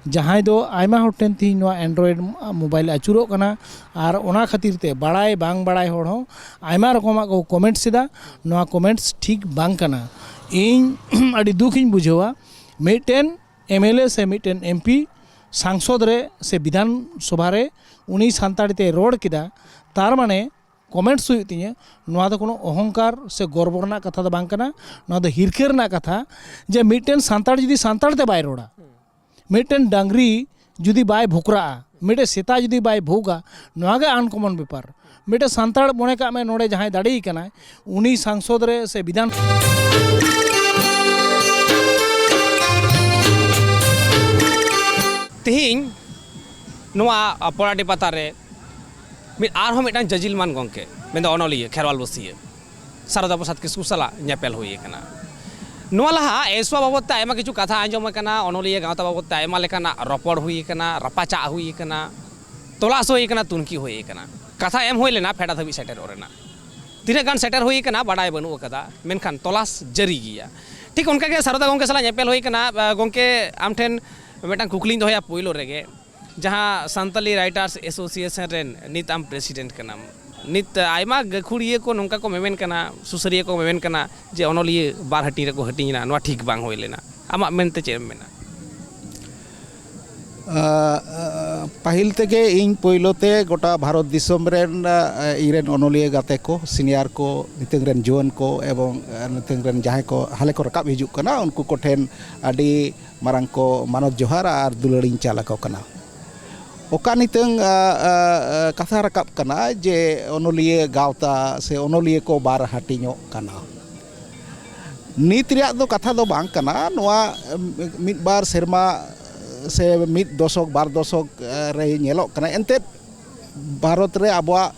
ᱡᱟᱦᱟᱸᱭ ᱫᱚ ᱟᱭᱢᱟ ᱦᱚᱲ ᱴᱷᱮᱱ ᱛᱤᱦᱤᱧ ᱱᱚᱣᱟ Android mobile ᱟᱹᱪᱩᱨᱚᱜ ᱠᱟᱱᱟ, ᱟᱨ ᱚᱱᱟ ᱠᱷᱟᱹᱛᱤᱨ ᱛᱮ ᱵᱟᱲᱟᱭ ᱵᱟᱝ ᱵᱟᱲᱟᱭ ᱦᱚᱲ ᱦᱚᱸ ᱟᱭᱢᱟ ᱨᱚᱠᱚᱢᱟᱜ ᱠᱚ comments ᱮᱫᱟ᱾ ᱱᱚᱣᱟ comments ᱴᱷᱤᱠ ᱵᱟᱝ ᱠᱟᱱᱟ᱾ ᱤᱧ ᱟᱹᱰᱤ ᱫᱩᱠ ᱤᱧ ᱵᱩᱡᱷᱟᱹᱣᱟ, ᱢᱤᱫᱴᱮᱱ MLA ᱥᱮ ᱢᱤᱫᱴᱮᱱ MP ᱥᱟᱝᱥᱚᱫ ᱨᱮ ᱥᱮ ᱵᱤᱫᱷᱟᱱ ᱥᱚᱵᱷᱟ ᱨᱮ ᱩᱱᱤ ᱥᱟᱱᱛᱟᱲᱤ ᱛᱮᱭ ᱨᱚᱲ ᱠᱮᱫᱟ, ᱛᱟᱨ ᱢᱟᱱᱮ comments ᱦᱩᱭᱩᱜ ᱛᱤᱧᱟᱹ, ᱱᱚᱣᱟ ᱫᱚ ᱠᱳᱱᱳ ᱚᱦᱚᱝᱠᱟᱨ ᱥᱮ ᱜᱚᱨᱵᱚ ᱨᱮᱱᱟᱜ ᱠᱟᱛᱷᱟ ᱫᱚ ᱵᱟᱝ ᱠᱟᱱᱟ᱾ ᱱᱚᱣᱟ ᱫᱚ ᱦᱤᱨᱠᱷᱟᱹ ᱨᱮᱱᱟᱜ ᱠᱟᱛᱷᱟ, ᱡᱮ ᱢᱤᱫᱴᱮᱱ ᱥᱟᱱᱛᱟᱲ ᱡᱩᱫᱤ ᱥᱟᱱᱛᱟᱲ ᱛᱮ ᱵᱟᱭ ᱨᱚᱲᱟ, ᱢᱤᱫᱴᱮᱱ ᱰᱟᱝᱨᱤ ᱡᱩᱫᱤ ᱵᱟᱭ ᱵᱷᱩᱠᱨᱟᱜᱼᱟ, ᱢᱤᱫᱴᱮᱱ ᱥᱮᱛᱟ ᱡᱩᱫᱤ ᱵᱟᱭ ᱵᱷᱩᱜᱟ, ᱱᱚᱣᱟ ᱜᱮ uncommon ᱵᱮᱯᱟᱨ᱾ ᱢᱤᱫᱴᱮᱱ ᱥᱟᱱᱛᱟᱲ, ᱢᱚᱱᱮ ᱠᱟᱜ ᱢᱮ, ᱱᱚᱰᱮ ᱡᱟᱦᱟᱸᱭ ᱫᱟᱲᱮᱭ ᱠᱟᱱᱟᱭ, ᱩᱱᱤ ᱥᱟᱝᱥᱚᱫ ᱨᱮ ᱥᱮ ᱵᱤᱫᱷᱟᱱ ᱛᱮᱦᱮᱧ ᱱᱚᱣᱟ ᱯᱚᱲᱟᱰᱤ ᱯᱟᱛᱟ ᱨᱮ ᱢᱤᱫ, ᱟᱨᱦᱚᱸ ᱢᱤᱫᱴᱟᱝ ᱡᱟᱹᱡᱤᱞᱢᱟᱱ ᱜᱚᱢᱠᱮ, ᱢᱮᱱᱫᱚ ᱚᱱᱚᱞᱤᱭᱟᱹ, ᱠᱷᱮᱨᱣᱟᱞ ᱵᱟᱹᱥᱤᱭᱟᱹ ᱥᱟᱨᱚᱫᱟ ᱯᱨᱚᱥᱟᱫᱽ ᱠᱤᱥᱠᱩ ᱥᱟᱞᱟᱜ ᱧᱮᱯᱮᱞ ᱦᱩᱭ ᱟᱠᱟᱱᱟ᱾ ᱱᱚᱣᱟ ᱞᱟᱦᱟ ᱮᱥᱣᱟ ᱵᱟᱵᱚᱫ ᱛᱮ ᱟᱭᱢᱟ ᱠᱤᱪᱷᱩ ᱠᱟᱛᱷᱟ ᱟᱸᱡᱚᱢ ᱟᱠᱟᱱᱟ, ᱚᱱᱚᱞᱤᱭᱟᱹ ᱜᱟᱶᱛᱟ ᱵᱟᱵᱚᱫ ᱛᱮ ᱟᱭᱢᱟ ᱞᱮᱠᱟᱱᱟᱜ ᱨᱚᱯᱚᱲ ᱦᱩᱭ ᱟᱠᱟᱱᱟ, ᱨᱟᱯᱟᱪᱟᱜ ᱦᱩᱭ ᱟᱠᱟᱱᱟ, ᱛᱚᱞᱟᱥ ᱦᱩᱭ ᱟᱠᱟᱱᱟ, ᱛᱩᱱᱠᱷᱤ ᱦᱩᱭ ᱟᱠᱟᱱᱟ᱾ ᱠᱟᱛᱷᱟ ᱮᱢ ᱦᱩᱭ ᱞᱮᱱᱟ ᱯᱷᱮᱰᱟᱛ ᱦᱟᱹᱵᱤᱡ ᱥᱮᱴᱮᱨᱚᱜ ᱨᱮᱱᱟᱜ᱾ ᱛᱤᱱᱟᱹᱜ ᱜᱟᱱ ᱥᱮᱴᱮᱨ ᱦᱩᱭ ᱟᱠᱟᱱᱟ ᱵᱟᱰᱟᱭ ᱵᱟᱹᱱᱩᱜ ᱟᱠᱟᱫᱟ, ᱢᱮᱱᱠᱷᱟᱱ ᱛᱚᱞᱟᱥ ᱡᱟᱹᱨᱤ ᱜᱮᱭᱟ᱾ ᱴᱷᱤᱠ ᱚᱱᱠᱟ ᱜᱮ ᱥᱟᱨᱚᱫᱟ ᱜᱚᱢᱠᱮ ᱥᱟᱞᱟᱜ ᱧᱮᱯᱮᱞ ᱦᱩᱭ ᱟᱠᱟᱱᱟ᱾ ᱟ, ᱜᱚᱢᱠᱮ, ᱟᱢ ᱴᱷᱮᱱ ᱢᱤᱫᱴᱟᱝ ᱠᱩᱠᱞᱤᱧ ᱫᱚᱦᱚᱭᱟ ᱯᱳᱭᱞᱳ ᱨᱮᱜᱮ, ᱡᱟᱦᱟᱸ ᱥᱟᱱᱛᱟᱞᱤ Writers Association ᱨᱮᱱ ᱱᱤᱛ ᱟᱢ president ᱠᱟᱱᱟᱢ, ᱱᱤᱛ ᱟᱭᱢᱟ ᱜᱟᱹᱠᱷᱩᱲᱤᱭᱟᱹ ᱠᱚ ᱱᱚᱝᱠᱟ ᱠᱚ ᱢᱮᱢᱮᱱ ᱠᱟᱱᱟ, ᱥᱩᱥᱟᱹᱨᱤᱭᱟᱹ ᱠᱚ ᱢᱮᱢᱮᱱ ᱠᱟᱱᱟ ᱡᱮ ᱚᱱᱚᱞᱤᱭᱟᱹ ᱵᱟᱨ ᱦᱟᱹᱴᱤᱧ ᱨᱮᱠᱚ ᱦᱟᱹᱴᱤᱧ ᱮᱱᱟ, ᱱᱚᱣᱟ ᱴᱷᱤᱠ ᱵᱟᱝ ᱦᱩᱭ ᱞᱮᱱᱟ᱾ ᱟᱢᱟᱜ ᱢᱮᱱᱛᱮ ᱪᱮᱫ ᱮᱢ ᱢᱮᱱᱟ? ᱟᱸ, ᱯᱟᱹᱦᱤᱞ ᱛᱮᱜᱮ ᱤᱧ ᱯᱳᱭᱞᱳ ᱛᱮ ᱜᱚᱴᱟ ᱵᱷᱟᱨᱚᱛ ᱫᱤᱥᱚᱢ ᱨᱮᱱ, ᱟ, ᱤᱧ ᱨᱮᱱ ᱚᱱᱚᱞᱤᱭᱟᱹ ᱜᱟᱛᱮ ᱠᱚ, ᱥᱤᱱᱤᱭᱟᱨ ᱠᱚ, ᱱᱤᱛᱚᱝ ᱨᱮᱱ ᱡᱩᱣᱟᱹᱱ ᱠᱚ ᱮᱵᱚᱝ, ᱟ, ᱱᱤᱛᱚᱝ ᱨᱮᱱ ᱡᱟᱦᱟᱸᱭ ᱠᱚ ᱦᱟᱞᱮ ᱠᱚ ᱨᱟᱠᱟᱵ ᱦᱤᱡᱩᱜ ᱠᱟᱱᱟ, ᱩᱱᱠᱩ ᱠᱚᱴᱷᱮᱱ ᱟᱹᱰᱤ ᱢᱟᱨᱟᱝ ᱠᱚ ᱢᱟᱱᱚᱛ ᱡᱚᱦᱟᱨ ᱟᱨ ᱫᱩᱞᱟᱹᱲᱤᱧ ᱪᱟᱞ ᱟᱠᱚ ᱠᱟᱱᱟ᱾ ᱚᱠᱟ ᱱᱤᱛᱚᱝ, ᱟ, ᱟ, ᱟ, ᱠᱟᱛᱷᱟ ᱨᱟᱠᱟᱵ ᱠᱟᱱᱟ ᱡᱮ ᱚᱱᱚᱞᱤᱭᱟᱹ ᱜᱟᱶᱛᱟ ᱥᱮ ᱚᱱᱚᱞᱤᱭᱟᱹ ᱠᱚ ᱵᱟᱨ ᱦᱟᱹᱴᱤᱧᱚᱜ ᱠᱟᱱᱟ᱾ ᱱᱤᱛ ᱨᱮᱭᱟᱜ ᱫᱚ ᱠᱟᱛᱷᱟ ᱫᱚ ᱵᱟᱝ ᱠᱟᱱᱟ, ᱱᱚᱣᱟ ᱢᱤᱫ ᱵᱟᱨ ᱥᱮᱨᱢᱟ ᱥᱮ ᱢᱤᱫ ᱫᱚᱥᱚᱠ, ᱵᱟᱨ ᱫᱚᱥᱚᱠ, ᱮ, ᱨᱮ ᱧᱮᱞᱚᱜ ᱠᱟᱱᱟ᱾ ᱮᱱᱛᱮᱫ, ᱵᱷᱟᱨᱚᱛ ᱨᱮ ᱟᱵᱚᱣᱟᱜ,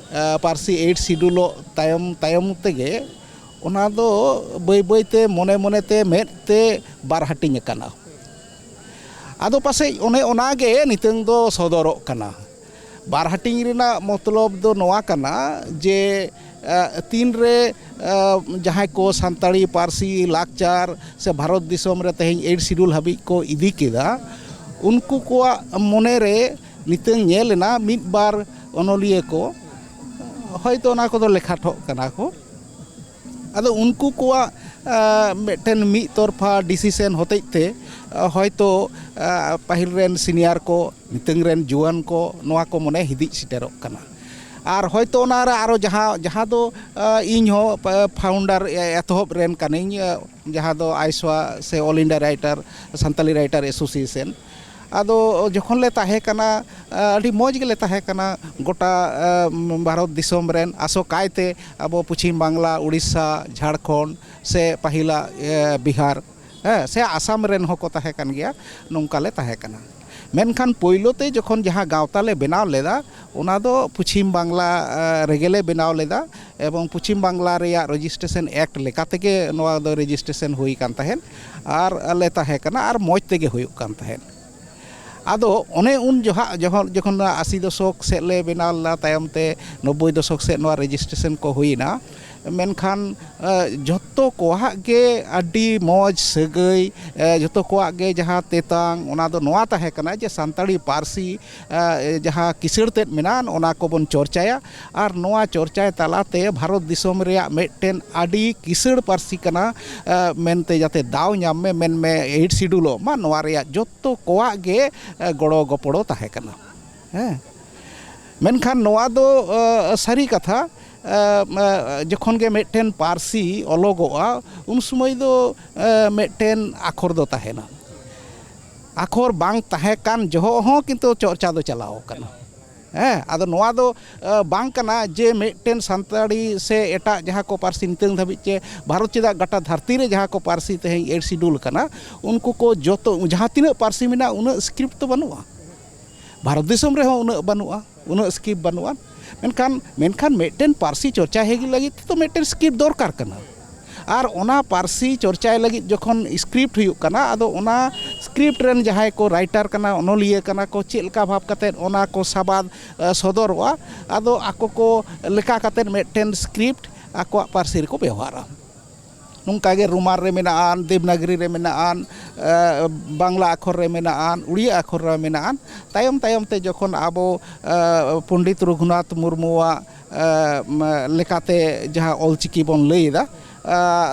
ᱮ, ᱯᱟᱹᱨᱥᱤ ᱮᱭᱤᱴ ᱥᱤᱰᱩᱞᱚᱜ ᱛᱟᱭᱚᱢ ᱛᱟᱭᱚᱢ ᱛᱮᱜᱮ ᱚᱱᱟ ᱫᱚ ᱵᱟᱹᱭ ᱵᱟᱹᱭ ᱛᱮ, ᱢᱚᱱᱮ ᱢᱚᱱᱮ ᱛᱮ, ᱢᱮᱫ ᱛᱮ ᱵᱟᱨ ᱦᱟᱹᱴᱤᱧ ᱟᱠᱟᱱᱟ᱾ ᱟᱫᱚ ᱯᱟᱥᱮᱡ ᱚᱱᱮ ᱚᱱᱟ ᱜᱮ ᱱᱤᱛᱚᱝ ᱫᱚ ᱥᱚᱫᱚᱨᱚᱜ ᱠᱟᱱᱟ᱾ ᱵᱟᱨ ᱦᱟᱹᱴᱤᱧ ᱨᱮᱱᱟᱜ ᱢᱚᱛᱞᱚᱵ ᱫᱚ ᱱᱚᱣᱟ ᱠᱟᱱᱟ ᱡᱮ, ᱮ, ᱛᱤᱱ ᱨᱮ, ᱮ, ᱡᱟᱦᱟᱸᱭ ᱠᱚ ᱥᱟᱱᱛᱟᱲᱤ ᱯᱟᱹᱨᱥᱤ, ᱞᱟᱠᱪᱟᱨ ᱥᱮ ᱵᱷᱟᱨᱚᱛ ᱫᱤᱥᱚᱢ ᱨᱮ ᱛᱮᱦᱮᱧ ᱮᱭᱤᱴ ᱥᱤᱰᱩᱞ ᱦᱟᱹᱵᱤᱡ ᱠᱚ ᱤᱫᱤ ᱠᱮᱫᱟ, ᱩᱱᱠᱩ ᱠᱚᱣᱟᱜ ᱢᱚᱱᱮ ᱨᱮ ᱱᱤᱛᱚᱝ ᱧᱮᱞ ᱮᱱᱟ ᱢᱤᱫ ᱵᱟᱨ ᱚᱱᱚᱞᱤᱭᱟᱹ ᱠᱚ ᱦᱚᱭᱛᱳ ᱚᱱᱟ ᱠᱚᱫᱚ ᱞᱮᱠᱷᱟ ᱴᱷᱚᱜ ᱠᱟᱱᱟ ᱠᱚ᱾ ᱟᱫᱚ ᱩᱱᱠᱩ ᱠᱚᱣᱟᱜ, ᱟ, ᱢᱤᱫᱴᱮᱱ ᱢᱤᱫ ᱛᱚᱨᱯᱷᱟ ᱰᱤᱥᱤᱥᱮᱱ ᱦᱚᱛᱮᱡ ᱛᱮ, ᱟ, ᱦᱚᱭᱛᱳ, ᱟ, ᱯᱟᱹᱦᱤᱞ ᱨᱮᱱ ᱥᱤᱱᱤᱭᱟᱨ ᱠᱚ, ᱱᱤᱛᱚᱝ ᱨᱮᱱ ᱡᱩᱣᱟᱹᱱ ᱠᱚ ᱱᱚᱣᱟ ᱠᱚ ᱢᱚᱱᱮ ᱦᱤᱫᱤᱡ ᱥᱮᱴᱮᱨᱚᱜ ᱠᱟᱱᱟ᱾ ᱟᱨ ᱦᱚᱭᱛᱳ ᱚᱱᱟ ᱨᱮ ᱟᱨᱚ ᱡᱟᱦᱟᱸ, ᱡᱟᱦᱟᱸ ᱫᱚ, ᱟ, ᱤᱧ ᱦᱚᱸ ᱯᱟ-, ᱯᱷᱟᱣᱩᱱᱰᱟᱨ, ᱮ-, ᱮᱛᱚᱦᱚᱵ ᱨᱮᱱ ᱠᱟᱹᱱᱟᱹᱧ, ᱟ, ᱡᱟᱦᱟᱸ ᱫᱚ ᱟᱭᱥᱣᱟ ᱥᱮ All India Writer, Santali Writer Association᱾ ᱟᱫᱚ ᱡᱚᱠᱷᱚᱱ ᱞᱮ ᱛᱟᱦᱮᱸ ᱠᱟᱱᱟ, ᱟ, ᱟᱹᱰᱤ ᱢᱚᱡᱽ ᱜᱮᱞᱮ ᱛᱟᱦᱮᱸ ᱠᱟᱱᱟ᱾ ᱜᱚᱴᱟ, ᱟ, ᱵᱷᱟᱨᱚᱛ ᱫᱤᱥᱚᱢ ᱨᱮᱱ, ᱟᱥᱚᱠᱟᱭᱛᱮ ᱟᱵᱚ ᱯᱚᱪᱷᱤᱢ ᱵᱟᱝᱞᱟ, ᱩᱲᱤᱥᱥᱟ, ᱡᱷᱟᱲᱠᱷᱚᱸᱰ ᱥᱮ ᱯᱟᱹᱦᱤᱞᱟᱜ, ᱮ, ᱵᱤᱦᱟᱨ, ᱦᱮᱸ, ᱥᱮ ᱟᱥᱟᱢ ᱨᱮᱱ ᱦᱚᱸᱠᱚ ᱛᱟᱦᱮᱸ ᱠᱟᱱ ᱜᱮᱭᱟ, ᱱᱚᱝᱠᱟ ᱞᱮ ᱛᱟᱦᱮᱸ ᱠᱟᱱᱟ᱾ ᱢᱮᱱᱠᱷᱟᱱ ᱯᱳᱭᱞᱳ ᱛᱮ ᱡᱚᱠᱷᱚᱱ ᱡᱟᱦᱟᱸ ᱜᱟᱶᱛᱟ ᱞᱮ ᱵᱮᱱᱟᱣ ᱞᱮᱫᱟ, ᱚᱱᱟ ᱫᱚ ᱯᱚᱪᱷᱤᱢ ᱵᱟᱝᱞᱟ, ᱟ, ᱨᱮᱜᱮ ᱞᱮ ᱵᱮᱱᱟᱣ ᱞᱮᱫᱟ᱾ ᱮᱵᱚᱝ ᱯᱚᱪᱷᱤᱢ ᱵᱟᱝᱞᱟ ᱨᱮᱭᱟᱜ ᱨᱮᱡᱤᱥᱴᱨᱮᱥᱚᱱ ᱮᱠᱴ ᱞᱮᱠᱟ ᱛᱮᱜᱮ ᱱᱚᱣᱟ ᱫᱚ ᱨᱮᱡᱤᱥᱴᱨᱮᱥᱚᱱ ᱦᱩᱭ ᱠᱟᱱ ᱛᱟᱦᱮᱸᱫ ᱟᱨ ᱞᱮ ᱛᱟᱦᱮᱸ ᱠᱟᱱᱟ ᱟᱨ ᱢᱚᱡᱽ ᱛᱮᱜᱮ ᱦᱩᱭᱩᱜ ᱠᱟᱱ ᱛᱟᱦᱮᱸᱫ᱾ ᱟᱫᱚ ᱚᱱᱮ ᱩᱱ ᱡᱚᱦᱟᱜ ᱡᱚᱠᱷᱚᱱ, ᱡᱚᱠᱷᱚᱱ ᱟᱥᱤ ᱫᱚᱥᱚᱠ ᱥᱮᱫ ᱞᱮ ᱵᱮᱱᱟᱣ ᱞᱮᱫᱟ, ᱛᱟᱭᱚᱢ ᱛᱮ ᱱᱚᱵᱵᱳᱭ ᱫᱚᱥᱚᱠ ᱥᱮᱫ ᱱᱚᱣᱟ ᱨᱮᱡᱤᱥᱴᱨᱮᱥᱚᱱ ᱠᱚ ᱦᱩᱭᱮᱱᱟ, ᱢᱮᱱᱠᱷᱟᱱ ᱡᱷᱚᱛᱚ ᱠᱚᱣᱟᱜ ᱜᱮ ᱟᱹᱰᱤ ᱢᱚᱡᱽ ᱥᱟᱹᱜᱟᱹᱭ, ᱡᱷᱚᱛᱚ ᱠᱚᱣᱟᱜ ᱜᱮ ᱡᱟᱦᱟᱸ ᱛᱮᱛᱟᱝ, ᱚᱱᱟ ᱫᱚ ᱱᱚᱣᱟ ᱛᱟᱦᱮᱸ ᱠᱟᱱᱟ ᱡᱮ ᱥᱟᱱᱛᱟᱲᱤ ᱯᱟᱹᱨᱥᱤ ᱡᱟᱦᱟᱸ ᱠᱤᱥᱟᱹᱬ ᱛᱮᱫ ᱢᱮᱱᱟᱜᱼᱟ, ᱚᱱᱟ ᱠᱚᱵᱚᱱ ᱪᱚᱨᱪᱟᱭᱟ᱾ ᱟᱨ ᱱᱚᱣᱟ ᱪᱚᱨᱪᱟᱭ ᱛᱟᱞᱟᱛᱮ ᱵᱷᱟᱨᱚᱛ ᱫᱤᱥᱚᱢ ᱨᱮᱭᱟᱜ ᱢᱤᱫᱴᱮᱱ ᱟᱹᱰᱤ ᱠᱤᱥᱟᱹᱬ ᱯᱟᱹᱨᱥᱤ ᱠᱟᱱᱟ ᱢᱮᱱᱛᱮ ᱡᱟᱛᱮ ᱫᱟᱣ ᱧᱟᱢ ᱢᱮ, ᱢᱮᱱᱢᱮ ᱮᱭᱤᱴ ᱥᱤᱰᱩᱞᱚᱜ ᱢᱟ, ᱱᱚᱣᱟ ᱨᱮᱭᱟᱜ ᱡᱚᱛᱚ ᱠᱚᱣᱟᱜ ᱜᱮ ᱜᱚᱲᱚ ᱜᱚᱯᱚᱲᱚ ᱛᱟᱦᱮᱸ ᱠᱟᱱᱟ᱾ ᱦᱮᱸ, ᱢᱮᱱᱠᱷᱟᱱ ᱱᱚᱣᱟ ᱫᱚ ᱥᱟᱹᱨᱤ ᱠᱟᱛᱷᱟ, ᱡᱚᱠᱷᱚᱱ ᱜᱮ ᱢᱤᱫᱴᱮᱱ ᱯᱟᱹᱨᱥᱤ ᱚᱞᱚᱜᱚᱜᱼᱟ, ᱩᱱ ᱥᱚᱢᱚᱭ ᱫᱚ ᱢᱤᱫᱴᱮᱱ ᱟᱠᱷᱚᱨ ᱫᱚ ᱛᱟᱦᱮᱱᱟ᱾ ᱟᱠᱷᱚᱨ ᱵᱟᱝ ᱛᱟᱦᱮᱸ ᱠᱟᱱ ᱡᱚᱦᱚᱜ ᱦᱚᱸ ᱠᱤᱱᱛᱩ ᱪᱚᱨᱪᱟ ᱫᱚ ᱪᱟᱞᱟᱣ ᱟᱠᱟᱱᱟ᱾ ᱦᱮᱸ, ᱟᱫᱚ ᱱᱚᱣᱟ ᱫᱚ ᱵᱟᱝ ᱠᱟᱱᱟ ᱡᱮ ᱢᱤᱫᱴᱮᱱ ᱥᱟᱱᱛᱟᱲᱤ ᱥᱮ ᱮᱴᱟᱜ ᱡᱟᱦᱟᱸ ᱠᱚ ᱯᱟᱹᱨᱥᱤ ᱱᱤᱛᱚᱝ ᱫᱷᱟᱹᱵᱤᱡ ᱪᱮ ᱵᱷᱟᱨᱚᱛ ᱪᱮᱫᱟᱜ ᱜᱟᱴᱟ ᱫᱷᱟᱹᱨᱛᱤ ᱨᱮ ᱡᱟᱦᱟᱸ ᱠᱚ ᱯᱟᱹᱨᱥᱤ ᱛᱮᱦᱮᱧ ᱮᱭᱤᱴ ᱥᱤᱰᱩᱞ ᱠᱟᱱᱟ, ᱩᱱᱠᱩ ᱠᱚ ᱡᱚᱛᱚ ᱡᱟᱦᱟᱸ ᱛᱤᱱᱟᱹᱜ ᱯᱟᱹᱨᱥᱤ ᱢᱮᱱᱟᱜᱼᱟ, ᱩᱱᱟᱹᱜ ᱥᱠᱨᱤᱯᱴ ᱫᱚ ᱵᱟᱹᱱᱩᱜᱼᱟ᱾ ᱵᱷᱟᱨᱚᱛ ᱫᱤᱥᱚᱢ ᱨᱮᱦᱚᱸ ᱩᱱᱟᱹᱜ ᱵᱟᱹᱱᱩᱜᱼᱟ, ᱩᱱᱟᱹᱜ ᱥᱠᱨᱤᱯᱴ ᱵᱟᱹᱱᱩᱜᱼᱟ᱾ ᱢᱮᱱᱠᱷᱟᱱ, ᱢᱮᱱᱠᱷᱟᱱ ᱢᱤᱫᱴᱮᱱ ᱯᱟᱹᱨᱥᱤ ᱪᱚᱨᱪᱟ ᱞᱟᱹᱜᱤᱫ ᱛᱮᱫᱚ ᱢᱤᱫᱴᱮᱱ ᱥᱠᱨᱤᱯᱴ ᱫᱚᱨᱠᱟᱨ ᱠᱟᱱᱟ᱾ ᱟᱨ ᱚᱱᱟ ᱯᱟᱹᱨᱥᱤ ᱪᱚᱨᱪᱟᱭ ᱞᱟᱹᱜᱤᱫ ᱡᱚᱠᱷᱚᱱ ᱥᱠᱨᱤᱯᱴ ᱦᱩᱭᱩᱜ ᱠᱟᱱᱟ, ᱟᱫᱚ ᱚᱱᱟ ᱥᱠᱨᱤᱯᱴ ᱨᱮᱱ ᱡᱟᱦᱟᱸᱭ ᱠᱚ ᱨᱟᱭᱴᱟᱨ ᱠᱟᱱᱟ, ᱚᱱᱚᱞᱤᱭᱟᱹ ᱠᱟᱱᱟ ᱠᱚ, ᱪᱮᱫ ᱞᱮᱠᱟ ᱵᱷᱟᱵᱽ ᱠᱟᱛᱮᱫ ᱚᱱᱟ ᱠᱚ ᱥᱟᱵᱟᱫ ᱥᱚᱫᱚᱨᱚᱜᱼᱟ, ᱟᱫᱚ ᱟᱠᱚ ᱠᱚ ᱞᱮᱠᱟ ᱠᱟᱛᱮᱫ ᱢᱤᱫᱴᱮᱱ ᱥᱠᱨᱤᱯᱴ ᱟᱠᱚᱣᱟᱜ ᱯᱟᱹᱨᱥᱤ ᱨᱮᱠᱚ ᱵᱮᱣᱦᱟᱨᱟ᱾ ᱱᱚᱝᱠᱟ ᱜᱮ ᱨᱳᱢᱟᱱ ᱨᱮ ᱢᱮᱱᱟᱜᱼᱟ, ᱫᱮᱵᱽᱱᱟᱜᱽᱨᱤ ᱨᱮ ᱢᱮᱱᱟᱜᱼᱟ, ᱵᱟᱝᱞᱟ ᱟᱠᱷᱚᱨ ᱨᱮ ᱢᱮᱱᱟᱜᱼᱟ, ᱩᱲᱤᱭᱟ ᱟᱠᱷᱚᱨ ᱨᱮ ᱢᱮᱱᱟᱜᱼᱟ᱾ ᱛᱟᱭᱚᱢ ᱛᱟᱭᱚᱢ ᱛᱮ ᱡᱚᱠᱷᱚᱱ ᱟᱵᱚ ᱯᱚᱱᱰᱤᱛ ᱨᱚᱜᱷᱩᱱᱟᱛᱷ ᱢᱩᱨᱢᱩᱣᱟᱜ ᱞᱮᱠᱟᱛᱮ ᱡᱟᱦᱟᱸ ᱚᱞᱪᱤᱠᱤ ᱵᱚᱱ ᱞᱟᱹᱭ ᱮᱫᱟ,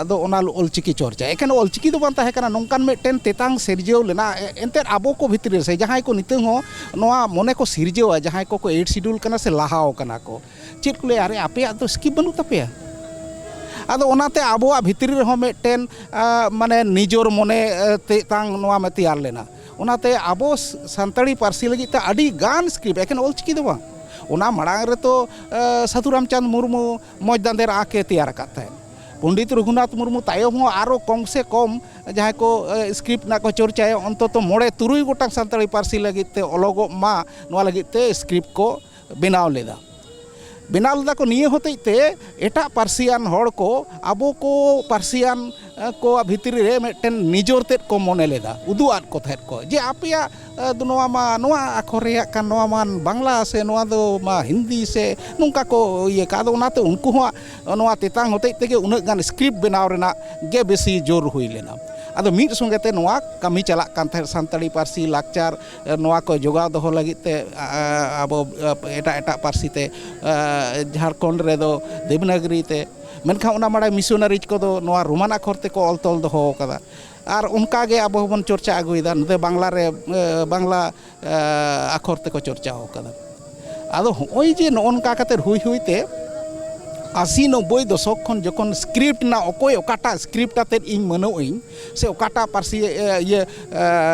ᱟᱫᱚ ᱚᱱᱟ ᱚᱞᱪᱤᱠᱤ ᱪᱚᱨᱪᱟ, ᱮᱠᱷᱮᱱ ᱚᱞᱪᱤᱠᱤ ᱫᱚ ᱵᱟᱝ ᱛᱟᱦᱮᱸ ᱠᱟᱱᱟ, ᱱᱚᱝᱠᱟᱱ ᱢᱤᱫᱴᱮᱱ ᱛᱮᱛᱟᱝ ᱥᱤᱨᱡᱟᱹᱣ ᱞᱮᱱᱟ᱾ ᱮᱱᱛᱮᱫ ᱟᱵᱚ ᱠᱚ ᱵᱷᱤᱛᱨᱤ ᱨᱮ ᱥᱮ ᱡᱟᱦᱟᱸᱭ ᱠᱚ ᱱᱤᱛᱚᱝ ᱦᱚᱸ ᱱᱚᱣᱟ ᱢᱚᱱᱮ ᱠᱚ ᱥᱤᱨᱡᱟᱹᱣᱟ, ᱡᱟᱦᱟᱸᱭ ᱠᱚᱠᱚ ᱮᱭᱤᱴ ᱥᱤᱰᱩᱞ ᱠᱟᱱᱟ ᱥᱮ ᱞᱟᱦᱟᱣ ᱠᱟᱱᱟ ᱠᱚ, ᱪᱮᱫ ᱠᱚ ᱞᱟᱹᱭᱟ, "ᱟᱨᱮ, ᱟᱯᱮᱭᱟᱜ ᱫᱚ ᱥᱠᱤᱯ ᱵᱟᱹᱱᱩᱜ ᱛᱟᱯᱮᱭᱟ?" ᱟᱫᱚ ᱚᱱᱟᱛᱮ ᱟᱵᱚᱣᱟᱜ ᱵᱷᱤᱛᱨᱤ ᱨᱮᱦᱚᱸ ᱢᱤᱫᱴᱮᱱ ᱢᱟᱱᱮ ᱱᱤᱡᱚᱨ ᱢᱚᱱᱮ ᱛᱮᱛᱟᱝ ᱱᱚᱣᱟ ᱢᱟ ᱛᱮᱭᱟᱨ ᱞᱮᱱᱟ᱾ ᱚᱱᱟᱛᱮ ᱟᱵᱚ ᱥᱟᱱᱛᱟᱲᱤ ᱯᱟᱹᱨᱥᱤ ᱞᱟᱹᱜᱤᱫ ᱛᱮ ᱟᱹᱰᱤ ᱜᱟᱱ ᱥᱠᱨᱤᱯᱴ, ᱮᱠᱮᱱ ᱚᱞᱪᱤᱠᱤ ᱫᱚ ᱵᱟᱝ, ᱚᱱᱟ ᱢᱟᱲᱟᱝ ᱨᱮᱛᱚ ᱥᱟᱹᱫᱷᱩ ᱨᱟᱢᱪᱟᱸᱫᱽ ᱢᱩᱨᱢᱩ ᱢᱚᱡᱽ ᱫᱟᱸᱫᱮᱨ ᱟᱸᱠ ᱮ ᱛᱮᱭᱟᱨ ᱟᱠᱟᱫ ᱛᱟᱦᱮᱸᱫ᱾ ᱯᱚᱱᱰᱤᱛ ᱨᱚᱜᱷᱩᱱᱟᱛᱷ ᱢᱩᱨᱢᱩ ᱛᱟᱭᱚᱢ ᱦᱚᱸ ᱟᱨᱚ ᱠᱚᱢ ᱥᱮ ᱠᱚᱢ ᱡᱟᱦᱟᱸᱭ ᱠᱚ ᱥᱠᱨᱤᱯᱴ ᱨᱮᱱᱟᱜ ᱠᱚ ᱪᱚᱨᱪᱟᱭᱟ, ᱚᱱᱛᱚᱛᱚ ᱢᱚᱬᱮ ᱛᱩᱨᱩᱭ ᱜᱚᱴᱟᱝ ᱥᱟᱱᱛᱟᱲᱤ ᱯᱟᱹᱨᱥᱤ ᱞᱟᱹᱜᱤᱫ ᱛᱮ ᱚᱞᱚᱜᱚᱜ ᱢᱟ, ᱱᱚᱣᱟ ᱞᱟᱹᱜᱤᱫ ᱛᱮ ᱥᱠᱨᱤᱯᱴ ᱠᱚ ᱵᱮᱱᱟᱣ ᱞᱮᱫᱟ᱾ ᱵᱮᱱᱟᱣ ᱞᱮᱫᱟ ᱠᱚ ᱱᱤᱭᱟᱹ ᱦᱚᱛᱮᱡ ᱛᱮ, ᱮᱴᱟᱜ ᱯᱟᱹᱨᱥᱤᱭᱟᱱ ᱦᱚᱲ ᱠᱚ ᱟᱵᱚ ᱠᱚ ᱯᱟᱹᱨᱥᱤᱭᱟᱱ, ᱮ, ᱠᱚᱣᱟᱜ ᱵᱷᱤᱛᱨᱤ ᱨᱮ ᱢᱤᱫᱴᱮᱱ ᱱᱤᱡᱚᱨ ᱛᱮᱫ ᱠᱚ ᱢᱚᱱᱮ ᱞᱮᱫᱟ, ᱩᱫᱩᱜ ᱟᱫ ᱠᱚ ᱛᱟᱦᱮᱸᱫ ᱠᱚ ᱡᱮ ᱟᱯᱮᱭᱟᱜ, ᱮ, ᱫᱚ ᱱᱚᱣᱟ ᱢᱟ ᱱᱚᱣᱟ ᱟᱠᱷᱚᱨ ᱨᱮᱭᱟᱜ ᱠᱟᱱ, ᱱᱚᱣᱟ ᱢᱟ ᱵᱟᱝᱞᱟ ᱥᱮ ᱱᱚᱣᱟ ᱫᱚ ᱢᱟ ᱦᱤᱱᱫᱤ ᱥᱮ ᱱᱚᱝᱠᱟ ᱠᱚ ᱤᱭᱟᱹ ᱠᱟᱜ᱾ ᱟᱫᱚ ᱚᱱᱟᱛᱮ ᱩᱱᱠᱩ ᱦᱚᱸ ᱱᱚᱣᱟ ᱛᱮᱛᱟᱝ ᱦᱚᱛᱮᱡ ᱛᱮᱜᱮ ᱩᱱᱟᱹᱜ ᱜᱟᱱ ᱥᱠᱨᱤᱯᱴ ᱵᱮᱱᱟᱣ ᱨᱮᱱᱟᱜ ᱜᱮ ᱵᱮᱥᱤ ᱡᱳᱨ ᱦᱩᱭ ᱞᱮᱱᱟ᱾ ᱟᱫᱚ ᱢᱤᱫ ᱥᱚᱸᱜᱮ ᱛᱮ ᱱᱚᱣᱟ ᱠᱟᱹᱢᱤ ᱪᱟᱞᱟᱜ ᱠᱟᱱ ᱛᱟᱦᱮᱸᱫ, ᱥᱟᱱᱛᱟᱲᱤ ᱯᱟᱹᱨᱥᱤ, ᱞᱟᱠᱪᱟᱨ, ᱮ, ᱱᱚᱣᱟ ᱠᱚ ᱡᱚᱜᱟᱣ ᱫᱚᱦᱚ ᱞᱟᱹᱜᱤᱫ ᱛᱮ, ᱟ, ᱟᱵᱚ, ᱟ, ᱮᱴᱟᱜ ᱮᱴᱟᱜ ᱯᱟᱹᱨᱥᱤ ᱛᱮ, ᱟ, ᱡᱷᱟᱲᱠᱷᱚᱸᱰ ᱨᱮᱫᱚ ᱫᱮᱵᱽᱱᱟᱜᱽᱨᱤ ᱛᱮ, ᱢᱮᱱᱠᱷᱟᱱ ᱚᱱᱟ ᱢᱟᱲᱟᱝ ᱢᱤᱥᱚᱱᱟᱨᱤᱡᱽ ᱠᱚᱫᱚ ᱱᱚᱣᱟ ᱨᱳᱢᱟᱱ ᱟᱠᱷᱚᱨ ᱛᱮᱠᱚ ᱚᱞ ᱛᱚᱞ ᱫᱚᱦᱚ ᱟᱠᱟᱫᱟ᱾ ᱟᱨ ᱚᱱᱠᱟ ᱜᱮ ᱟᱵᱚ ᱦᱚᱸᱵᱚᱱ ᱪᱚᱨᱪᱟ ᱟᱹᱜᱩᱭᱮᱫᱟ, ᱱᱚᱛᱮ ᱵᱟᱝᱞᱟ ᱨᱮ, ᱮ, ᱵᱟᱝᱞᱟ, ᱮ, ᱟᱠᱷᱚᱨ ᱛᱮᱠᱚ ᱪᱚᱨᱪᱟ ᱟᱠᱟᱫᱟ᱾ ᱟᱫᱚ ᱦᱚᱸᱜᱼᱚᱭ ᱡᱮ ᱱᱚᱜᱼᱚ ᱱᱚᱝᱠᱟ ᱠᱟᱛᱮ ᱦᱩᱭ ᱦᱩᱭ ᱛᱮ ᱟᱥᱤ ᱱᱚᱵᱵᱳᱭ ᱫᱚᱥᱚᱠ ᱠᱷᱚᱱ ᱡᱚᱠᱷᱚᱱ ᱥᱠᱨᱤᱯᱴ ᱨᱮᱱᱟᱜ ᱚᱠᱚᱭ ᱚᱠᱟᱴᱟᱜ ᱥᱠᱨᱤᱯᱴ ᱟᱛᱮᱫ ᱤᱧ ᱢᱟᱹᱱᱚᱜ ᱟᱹᱧ ᱥᱮ ᱚᱠᱟᱴᱟᱜ ᱯᱟᱹᱨᱥᱤ, ᱮ, ᱤᱭᱟᱹ,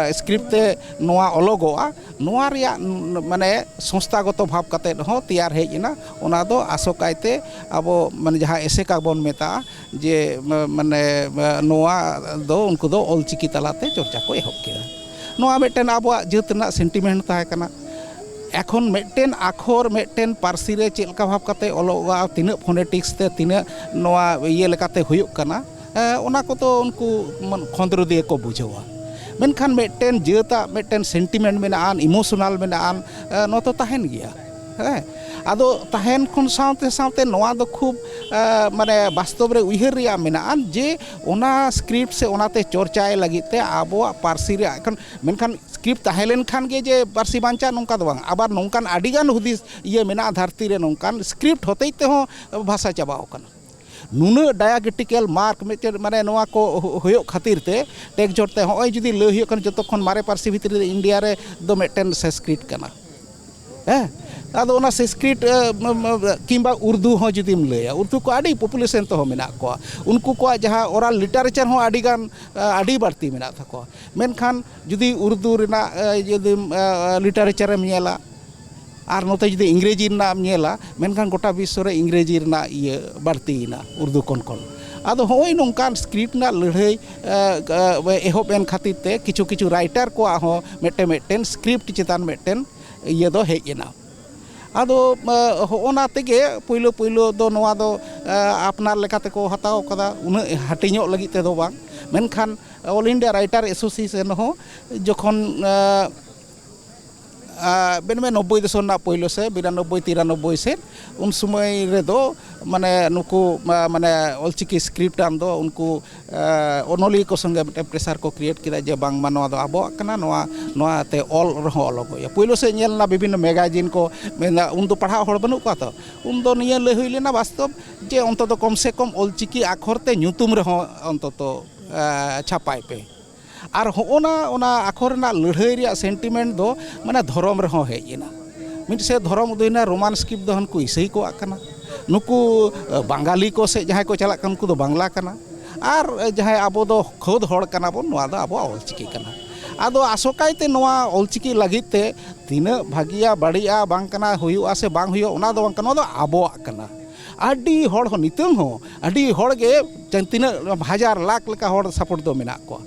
ᱮ, ᱥᱠᱨᱤᱯᱴ ᱛᱮ ᱱᱚᱣᱟ ᱚᱞᱚᱜᱚᱜᱼᱟ, ᱱᱚᱣᱟ ᱨᱮᱭᱟᱜ, ᱢᱟᱱᱮ, ᱥᱚᱝᱥᱛᱷᱟᱜᱚᱛᱚ ᱵᱷᱟᱵᱽ ᱠᱟᱛᱮᱫ ᱦᱚᱸ ᱛᱮᱭᱟᱨ ᱦᱮᱡ ᱮᱱᱟ᱾ ᱚᱱᱟ ᱫᱚ ᱟᱥᱚᱠᱟᱭᱛᱮ ᱟᱵᱚ, ᱢᱟᱱᱮ, ᱡᱟᱦᱟᱸ ᱮᱥᱮᱠᱟ ᱵᱚᱱ ᱢᱮᱛᱟᱜᱼᱟ, ᱡᱮ, ᱢᱟ-, ᱢᱟᱱᱮ, ᱢᱟ-, ᱱᱚᱣᱟ ᱫᱚ ᱩᱱᱠᱩ ᱫᱚ ᱚᱞᱪᱤᱠᱤ ᱛᱟᱞᱟᱛᱮ ᱪᱚᱨᱪᱟ ᱠᱚ ᱮᱦᱚᱵ ᱠᱮᱫᱟ᱾ ᱱᱚᱣᱟ ᱢᱤᱫᱴᱮᱱ ᱟᱵᱚᱣᱟᱜ ᱡᱟᱹᱛ ᱨᱮᱱᱟᱜ ᱥᱮᱱᱴᱤᱢᱮᱱᱴ ᱛᱟᱦᱮᱸ ᱠᱟᱱᱟ᱾ ᱮᱠᱷᱚᱱ ᱢᱤᱫᱴᱮᱱ ᱟᱠᱷᱚᱨ ᱢᱤᱫᱴᱮᱱ ᱯᱟᱹᱨᱥᱤ ᱨᱮ ᱪᱮᱫ ᱞᱮᱠᱟ ᱵᱷᱟᱵᱽ ᱠᱟᱛᱮ ᱚᱞᱚᱜᱼᱟ, ᱛᱤᱱᱟᱹᱜ ᱯᱷᱳᱱᱮᱴᱤᱠᱥ ᱛᱮ, ᱛᱤᱱᱟᱹᱜ ᱱᱚᱣᱟ ᱤᱭᱟᱹ ᱞᱮᱠᱟᱛᱮ ᱦᱩᱭᱩᱜ ᱠᱟᱱᱟ, ᱮ, ᱚᱱᱟ ᱠᱚᱫᱚ ᱩᱱᱠᱩ ᱢᱟᱱ-, ᱠᱷᱚᱸᱫᱽᱨᱚᱸᱫᱤᱭᱟᱹ ᱠᱚ ᱵᱩᱡᱷᱟᱹᱣᱟ᱾ ᱢᱮᱱᱠᱷᱟᱱ ᱢᱤᱫᱴᱮᱱ ᱡᱟᱹᱛᱟᱜ ᱢᱤᱫᱴᱮᱱ ᱥᱮᱱᱴᱤᱢᱮᱱᱴ ᱢᱮᱱᱟᱜᱼᱟ, ᱤᱢᱳᱥᱚᱱᱟᱞ ᱢᱮᱱᱟᱜᱼᱟ, ᱮ, ᱱᱚᱣᱟ ᱫᱚ ᱛᱟᱦᱮᱱ ᱜᱮᱭᱟ᱾ ᱦᱮᱸ, ᱟᱫᱚ ᱛᱟᱦᱮᱱ ᱠᱷᱚᱱ ᱥᱟᱶᱛᱮ ᱥᱟᱶᱛᱮ ᱱᱚᱣᱟ ᱫᱚ ᱠᱷᱩᱵ, ᱮ, ᱢᱟᱱᱮ, ᱵᱟᱥᱛᱚᱵ ᱨᱮ ᱩᱭᱦᱟᱹᱨ ᱨᱮᱭᱟᱜ ᱢᱮᱱᱟᱜᱼᱟ ᱡᱮ ᱚᱱᱟ ᱥᱠᱨᱤᱯᱴ ᱥᱮ ᱚᱱᱟᱛᱮ ᱪᱚᱨᱪᱟᱭ ᱞᱟᱹᱜᱤᱫ ᱛᱮ ᱟᱵᱚᱣᱟᱜ ᱯᱟᱹᱨᱥᱤ ᱨᱮᱭᱟᱜ ᱮᱠᱷᱚᱱ, ᱢᱮᱱᱠᱷᱟᱱ ᱥᱠᱨᱤᱯᱴ ᱛᱟᱦᱮᱸ ᱞᱮᱱᱠᱷᱟᱱ ᱜᱮ ᱡᱮ ᱯᱟᱹᱨᱥᱤ ᱵᱟᱧᱪᱟᱜ, ᱱᱚᱝᱠᱟ ᱫᱚ ᱵᱟᱝ᱾ ᱟᱵᱟᱨ ᱱᱚᱝᱠᱟᱱ ᱟᱹᱰᱤᱜᱟᱱ ᱦᱩᱫᱤᱥ ᱤᱭᱟᱹ ᱢᱮᱱᱟᱜᱼᱟ ᱫᱷᱟᱹᱨᱛᱤ ᱨᱮ, ᱱᱚᱝᱠᱟᱱ ᱥᱠᱨᱤᱯᱴ ᱦᱚᱛᱮᱡ ᱛᱮᱦᱚᱸ ᱵᱷᱟᱥᱟ ᱪᱟᱵᱟᱣ ᱠᱟᱱᱟ᱾ ᱱᱩᱱᱟᱹᱜ ᱰᱟᱭᱟᱠᱨᱤᱴᱤᱠᱟᱞ ᱢᱟᱨᱠ ᱢᱤᱫᱴᱮᱱ, ᱢᱟᱱᱮ, ᱱᱚᱣᱟ ᱠᱚ ᱦᱩ-, ᱦᱩᱭᱩᱜ ᱠᱷᱟᱹᱛᱤᱨ ᱛᱮ ᱴᱮᱠ ᱡᱷᱚᱲ ᱛᱮ ᱦᱚᱸᱜᱼᱚᱭ ᱡᱩᱫᱤ ᱞᱟᱹᱭ ᱦᱩᱭᱩᱜ ᱠᱷᱟᱱ ᱡᱚᱛᱚ ᱠᱷᱚᱱ ᱢᱟᱨᱮ ᱯᱟᱹᱨᱥᱤ ᱵᱷᱤᱛᱨᱤ ᱨᱮ ᱤᱱᱰᱤᱭᱟ ᱨᱮ ᱫᱚ ᱢᱤᱫᱴᱮᱱ ᱥᱚᱸᱥᱠᱨᱤᱛ ᱠᱟᱱᱟ᱾ ᱦᱮᱸ, ᱟᱫᱚ ᱚᱱᱟ ᱥᱚᱸᱥᱠᱨᱤᱛ, ᱮ, ᱢ-, ᱢ-, ᱠᱤᱝᱵᱟ ᱩᱨᱫᱩ ᱦᱚᱸ ᱡᱩᱫᱤᱢ ᱞᱟᱹᱭᱟ, ᱩᱨᱫᱩ ᱠᱚ ᱟᱹᱰᱤ ᱯᱚᱯᱩᱞᱮᱥᱚᱱ ᱛᱮᱦᱚᱸ ᱢᱮᱱᱟᱜ ᱠᱚᱣᱟ, ᱩᱱᱠᱩ ᱠᱚᱣᱟᱜ ᱡᱟᱦᱟᱸ ᱚᱨᱟᱞ ᱞᱤᱴᱟᱨᱮᱪᱟᱨ ᱦᱚᱸ ᱟᱹᱰᱤ ᱜᱟᱱ, ᱮ, ᱟᱹᱰᱤ ᱵᱟᱹᱲᱛᱤ ᱢᱮᱱᱟᱜ ᱛᱟᱠᱚᱣᱟ᱾ ᱢᱮᱱᱠᱷᱟᱱ ᱡᱩᱫᱤ ᱩᱨᱫᱩ ᱨᱮᱱᱟᱜ, ᱮ, ᱡᱩᱫᱤᱢ, ᱮ, ᱞᱤᱴᱟᱨᱮᱪᱟᱨᱮᱢ ᱧᱮᱞᱟ, ᱟᱨ ᱱᱚᱛᱮ ᱡᱩᱫᱤ ᱤᱝᱨᱮᱡᱤ ᱨᱮᱱᱟᱜ ᱮᱢ ᱧᱮᱞᱟ, ᱢᱮᱱᱠᱷᱟᱱ ᱜᱚᱴᱟ ᱵᱤᱥᱥᱚ ᱨᱮ ᱤᱝᱨᱮᱡᱤ ᱨᱮᱱᱟᱜ ᱤᱭᱟᱹ ᱵᱟᱹᱲᱛᱤᱭᱮᱱᱟ ᱩᱨᱫᱩ ᱠᱷᱚᱱ ᱠᱷᱚᱱ᱾ ᱟᱫᱚ ᱦᱚᱸᱜᱼᱚᱭ ᱱᱚᱝᱠᱟᱱ ᱥᱠᱨᱤᱯᱴ ᱨᱮᱱᱟᱜ ᱞᱟᱹᱲᱦᱟᱹᱭ, ᱮ, ᱮ, ᱮᱦᱚᱵ ᱮᱱ ᱠᱷᱟᱹᱛᱤᱨ ᱛᱮ ᱠᱤᱪᱷᱩ ᱠᱤᱪᱷᱩ ᱨᱟᱭᱴᱟᱨ ᱠᱚᱣᱟᱜ ᱦᱚᱸ ᱢᱤᱫᱴᱮᱱ ᱢᱤᱫᱴᱮᱱ ᱥᱠᱨᱤᱯᱴ ᱪᱮᱛᱟᱱ ᱢᱤᱫᱴᱮᱱ ᱤᱭᱟᱹ ᱫᱚ ᱦᱮᱡ ᱮᱱᱟ᱾ ᱟᱫᱚ ᱦᱚᱜᱼᱚᱱᱟ ᱛᱮᱜᱮ ᱯᱳᱭᱞᱳ ᱯᱳᱭᱞᱳ ᱫᱚ ᱱᱚᱣᱟ ᱫᱚ ᱟᱯᱱᱟᱨ ᱞᱮᱠᱟ ᱛᱮᱠᱚ ᱦᱟᱛᱟᱣ ᱠᱟᱫᱟ, ᱩᱱᱟᱹᱜ ᱦᱟᱹᱴᱤᱧᱚᱜ ᱞᱟᱹᱜᱤᱫ ᱛᱮᱫᱚ ᱵᱟᱝ᱾ ᱢᱮᱱᱠᱷᱟᱱ All India Writer Association ᱦᱚᱸ ᱡᱚᱠᱷᱚᱱ ᱢᱮᱱ ᱢᱮ ᱱᱚᱵᱵᱳᱭ ᱫᱚᱥᱚᱠ ᱨᱮᱱᱟᱜ ᱯᱳᱭᱞᱳ ᱥᱮ ᱵᱤᱨᱟᱱᱚᱵᱵᱳᱭ ᱛᱤᱨᱟᱱᱚᱵᱵᱳᱭ ᱥᱮᱫ, ᱩᱱ ᱥᱚᱢᱚᱭ ᱨᱮᱫᱚ ᱢᱟᱱᱮ ᱱᱩᱠᱩ ᱢᱟᱱᱮ ᱚᱞᱪᱤᱠᱤ ᱥᱠᱨᱤᱯᱴ ᱟᱱ ᱫᱚ ᱩᱱᱠᱩ ᱚᱱᱚᱞᱤᱭᱟᱹ ᱠᱚ ᱥᱚᱸᱜᱮ ᱢᱤᱫᱴᱮᱱ ᱯᱨᱮᱥᱟᱨ ᱠᱚ ᱠᱨᱤᱭᱮᱴ ᱠᱮᱫᱟ ᱡᱮ ᱵᱟᱝᱢᱟ ᱱᱚᱣᱟ ᱫᱚ ᱟᱵᱚᱣᱟᱜ ᱠᱟᱱᱟ, ᱱᱚᱣᱟ ᱱᱚᱣᱟᱛᱮ ᱚᱞ ᱨᱮᱦᱚᱸ ᱚᱞᱚᱜᱚᱜ ᱦᱩᱭᱩᱜᱼᱟ᱾ ᱯᱳᱭᱞᱳ ᱥᱮᱫ ᱧᱮᱞ ᱮᱱᱟ ᱵᱤᱵᱷᱤᱱᱱᱚ ᱢᱮᱜᱟᱡᱤᱱ ᱠᱚ ᱢᱮᱱᱫᱟ, ᱩᱱᱫᱚ ᱯᱟᱲᱦᱟᱜ ᱦᱚᱲ ᱵᱟᱹᱱᱩᱜ ᱠᱚᱣᱟ ᱛᱚ, ᱩᱱᱫᱚ ᱱᱤᱭᱟᱹ ᱞᱟᱹᱭ ᱦᱩᱭ ᱞᱮᱱᱟ ᱵᱟᱥᱛᱚᱵ ᱡᱮ ᱚᱱᱛᱚᱛᱚ ᱠᱚᱢ ᱥᱮ ᱠᱚᱢ ᱚᱞᱪᱤᱠᱤ ᱟᱠᱷᱚᱨ ᱛᱮ ᱧᱩᱛᱩᱢ ᱨᱮᱦᱚᱸ ᱚᱱᱛᱚᱛᱚ ᱪᱷᱟᱯᱟᱭ ᱯᱮ᱾ ᱟᱨ ᱦᱚᱸᱜᱼᱚᱱᱟ ᱚᱱᱟ ᱟᱠᱷᱚᱨ ᱨᱮᱱᱟᱜ ᱞᱟᱹᱲᱦᱟᱹᱭ ᱨᱮᱭᱟᱜ ᱥᱮᱱᱴᱤᱢᱮᱱᱴ ᱫᱚ ᱢᱟᱱᱮ ᱫᱷᱚᱨᱚᱢ ᱨᱮᱦᱚᱸ ᱦᱮᱡ ᱮᱱᱟ᱾ ᱢᱤᱫ ᱥᱮᱫ ᱫᱷᱚᱨᱚᱢ ᱩᱫᱩᱭᱱᱟ, ᱨᱳᱢᱟᱱ ᱥᱠᱨᱤᱯᱴ ᱫᱚ ᱦᱟᱱᱠᱩ ᱤᱥᱟᱹᱭ ᱠᱚᱣᱟᱜ ᱠᱟᱱᱟ, ᱱᱩᱠᱩ ᱵᱟᱝᱜᱟᱞᱤ ᱠᱚ ᱥᱮᱫ ᱡᱟᱦᱟᱸᱭ ᱠᱚ ᱪᱟᱞᱟᱜ ᱠᱟᱱᱟ ᱩᱱᱠᱩ ᱫᱚ ᱵᱟᱝᱞᱟ ᱠᱟᱱᱟ, ᱟᱨ ᱡᱟᱦᱟᱸᱭ ᱟᱵᱚ ᱫᱚ ᱠᱷᱳᱫᱽ ᱦᱚᱲ ᱠᱟᱱᱟ ᱵᱚᱱ, ᱱᱚᱣᱟ ᱫᱚ ᱟᱵᱚᱣᱟᱜ ᱚᱞᱪᱤᱠᱤ ᱠᱟᱱᱟ᱾ ᱟᱫᱚ ᱟᱥᱚᱠᱟᱭᱛᱮ ᱱᱚᱣᱟ ᱚᱞᱪᱤᱠᱤ ᱞᱟᱹᱜᱤᱫ ᱛᱮ ᱛᱤᱱᱟᱹᱜ ᱵᱷᱟᱹᱜᱤᱭᱟ ᱵᱟᱹᱲᱤᱡᱼᱟ ᱵᱟᱝ ᱠᱟᱱᱟ, ᱦᱩᱭᱩᱜᱼᱟ ᱥᱮ ᱵᱟᱝ ᱦᱩᱭᱩᱜᱼᱟ, ᱚᱱᱟ ᱫᱚ ᱵᱟᱝ ᱠᱟᱱᱟ, ᱱᱚᱣᱟ ᱫᱚ ᱟᱵᱚᱣᱟᱜ ᱠᱟᱱᱟ᱾ ᱟᱹᱰᱤ ᱦᱚᱲ ᱦᱚᱸ ᱱᱤᱛᱚᱝ ᱦᱚᱸ ᱟᱹᱰᱤ ᱦᱚᱲ ᱜᱮ ᱛᱤᱱᱟᱹᱜ ᱦᱟᱡᱟᱨ ᱞᱟᱠᱷ ᱞᱮᱠᱟ ᱦᱚᱲ ᱥᱟᱯᱳᱨᱴ ᱫᱚ ᱢᱮᱱᱟᱜ ᱠᱚᱣᱟ᱾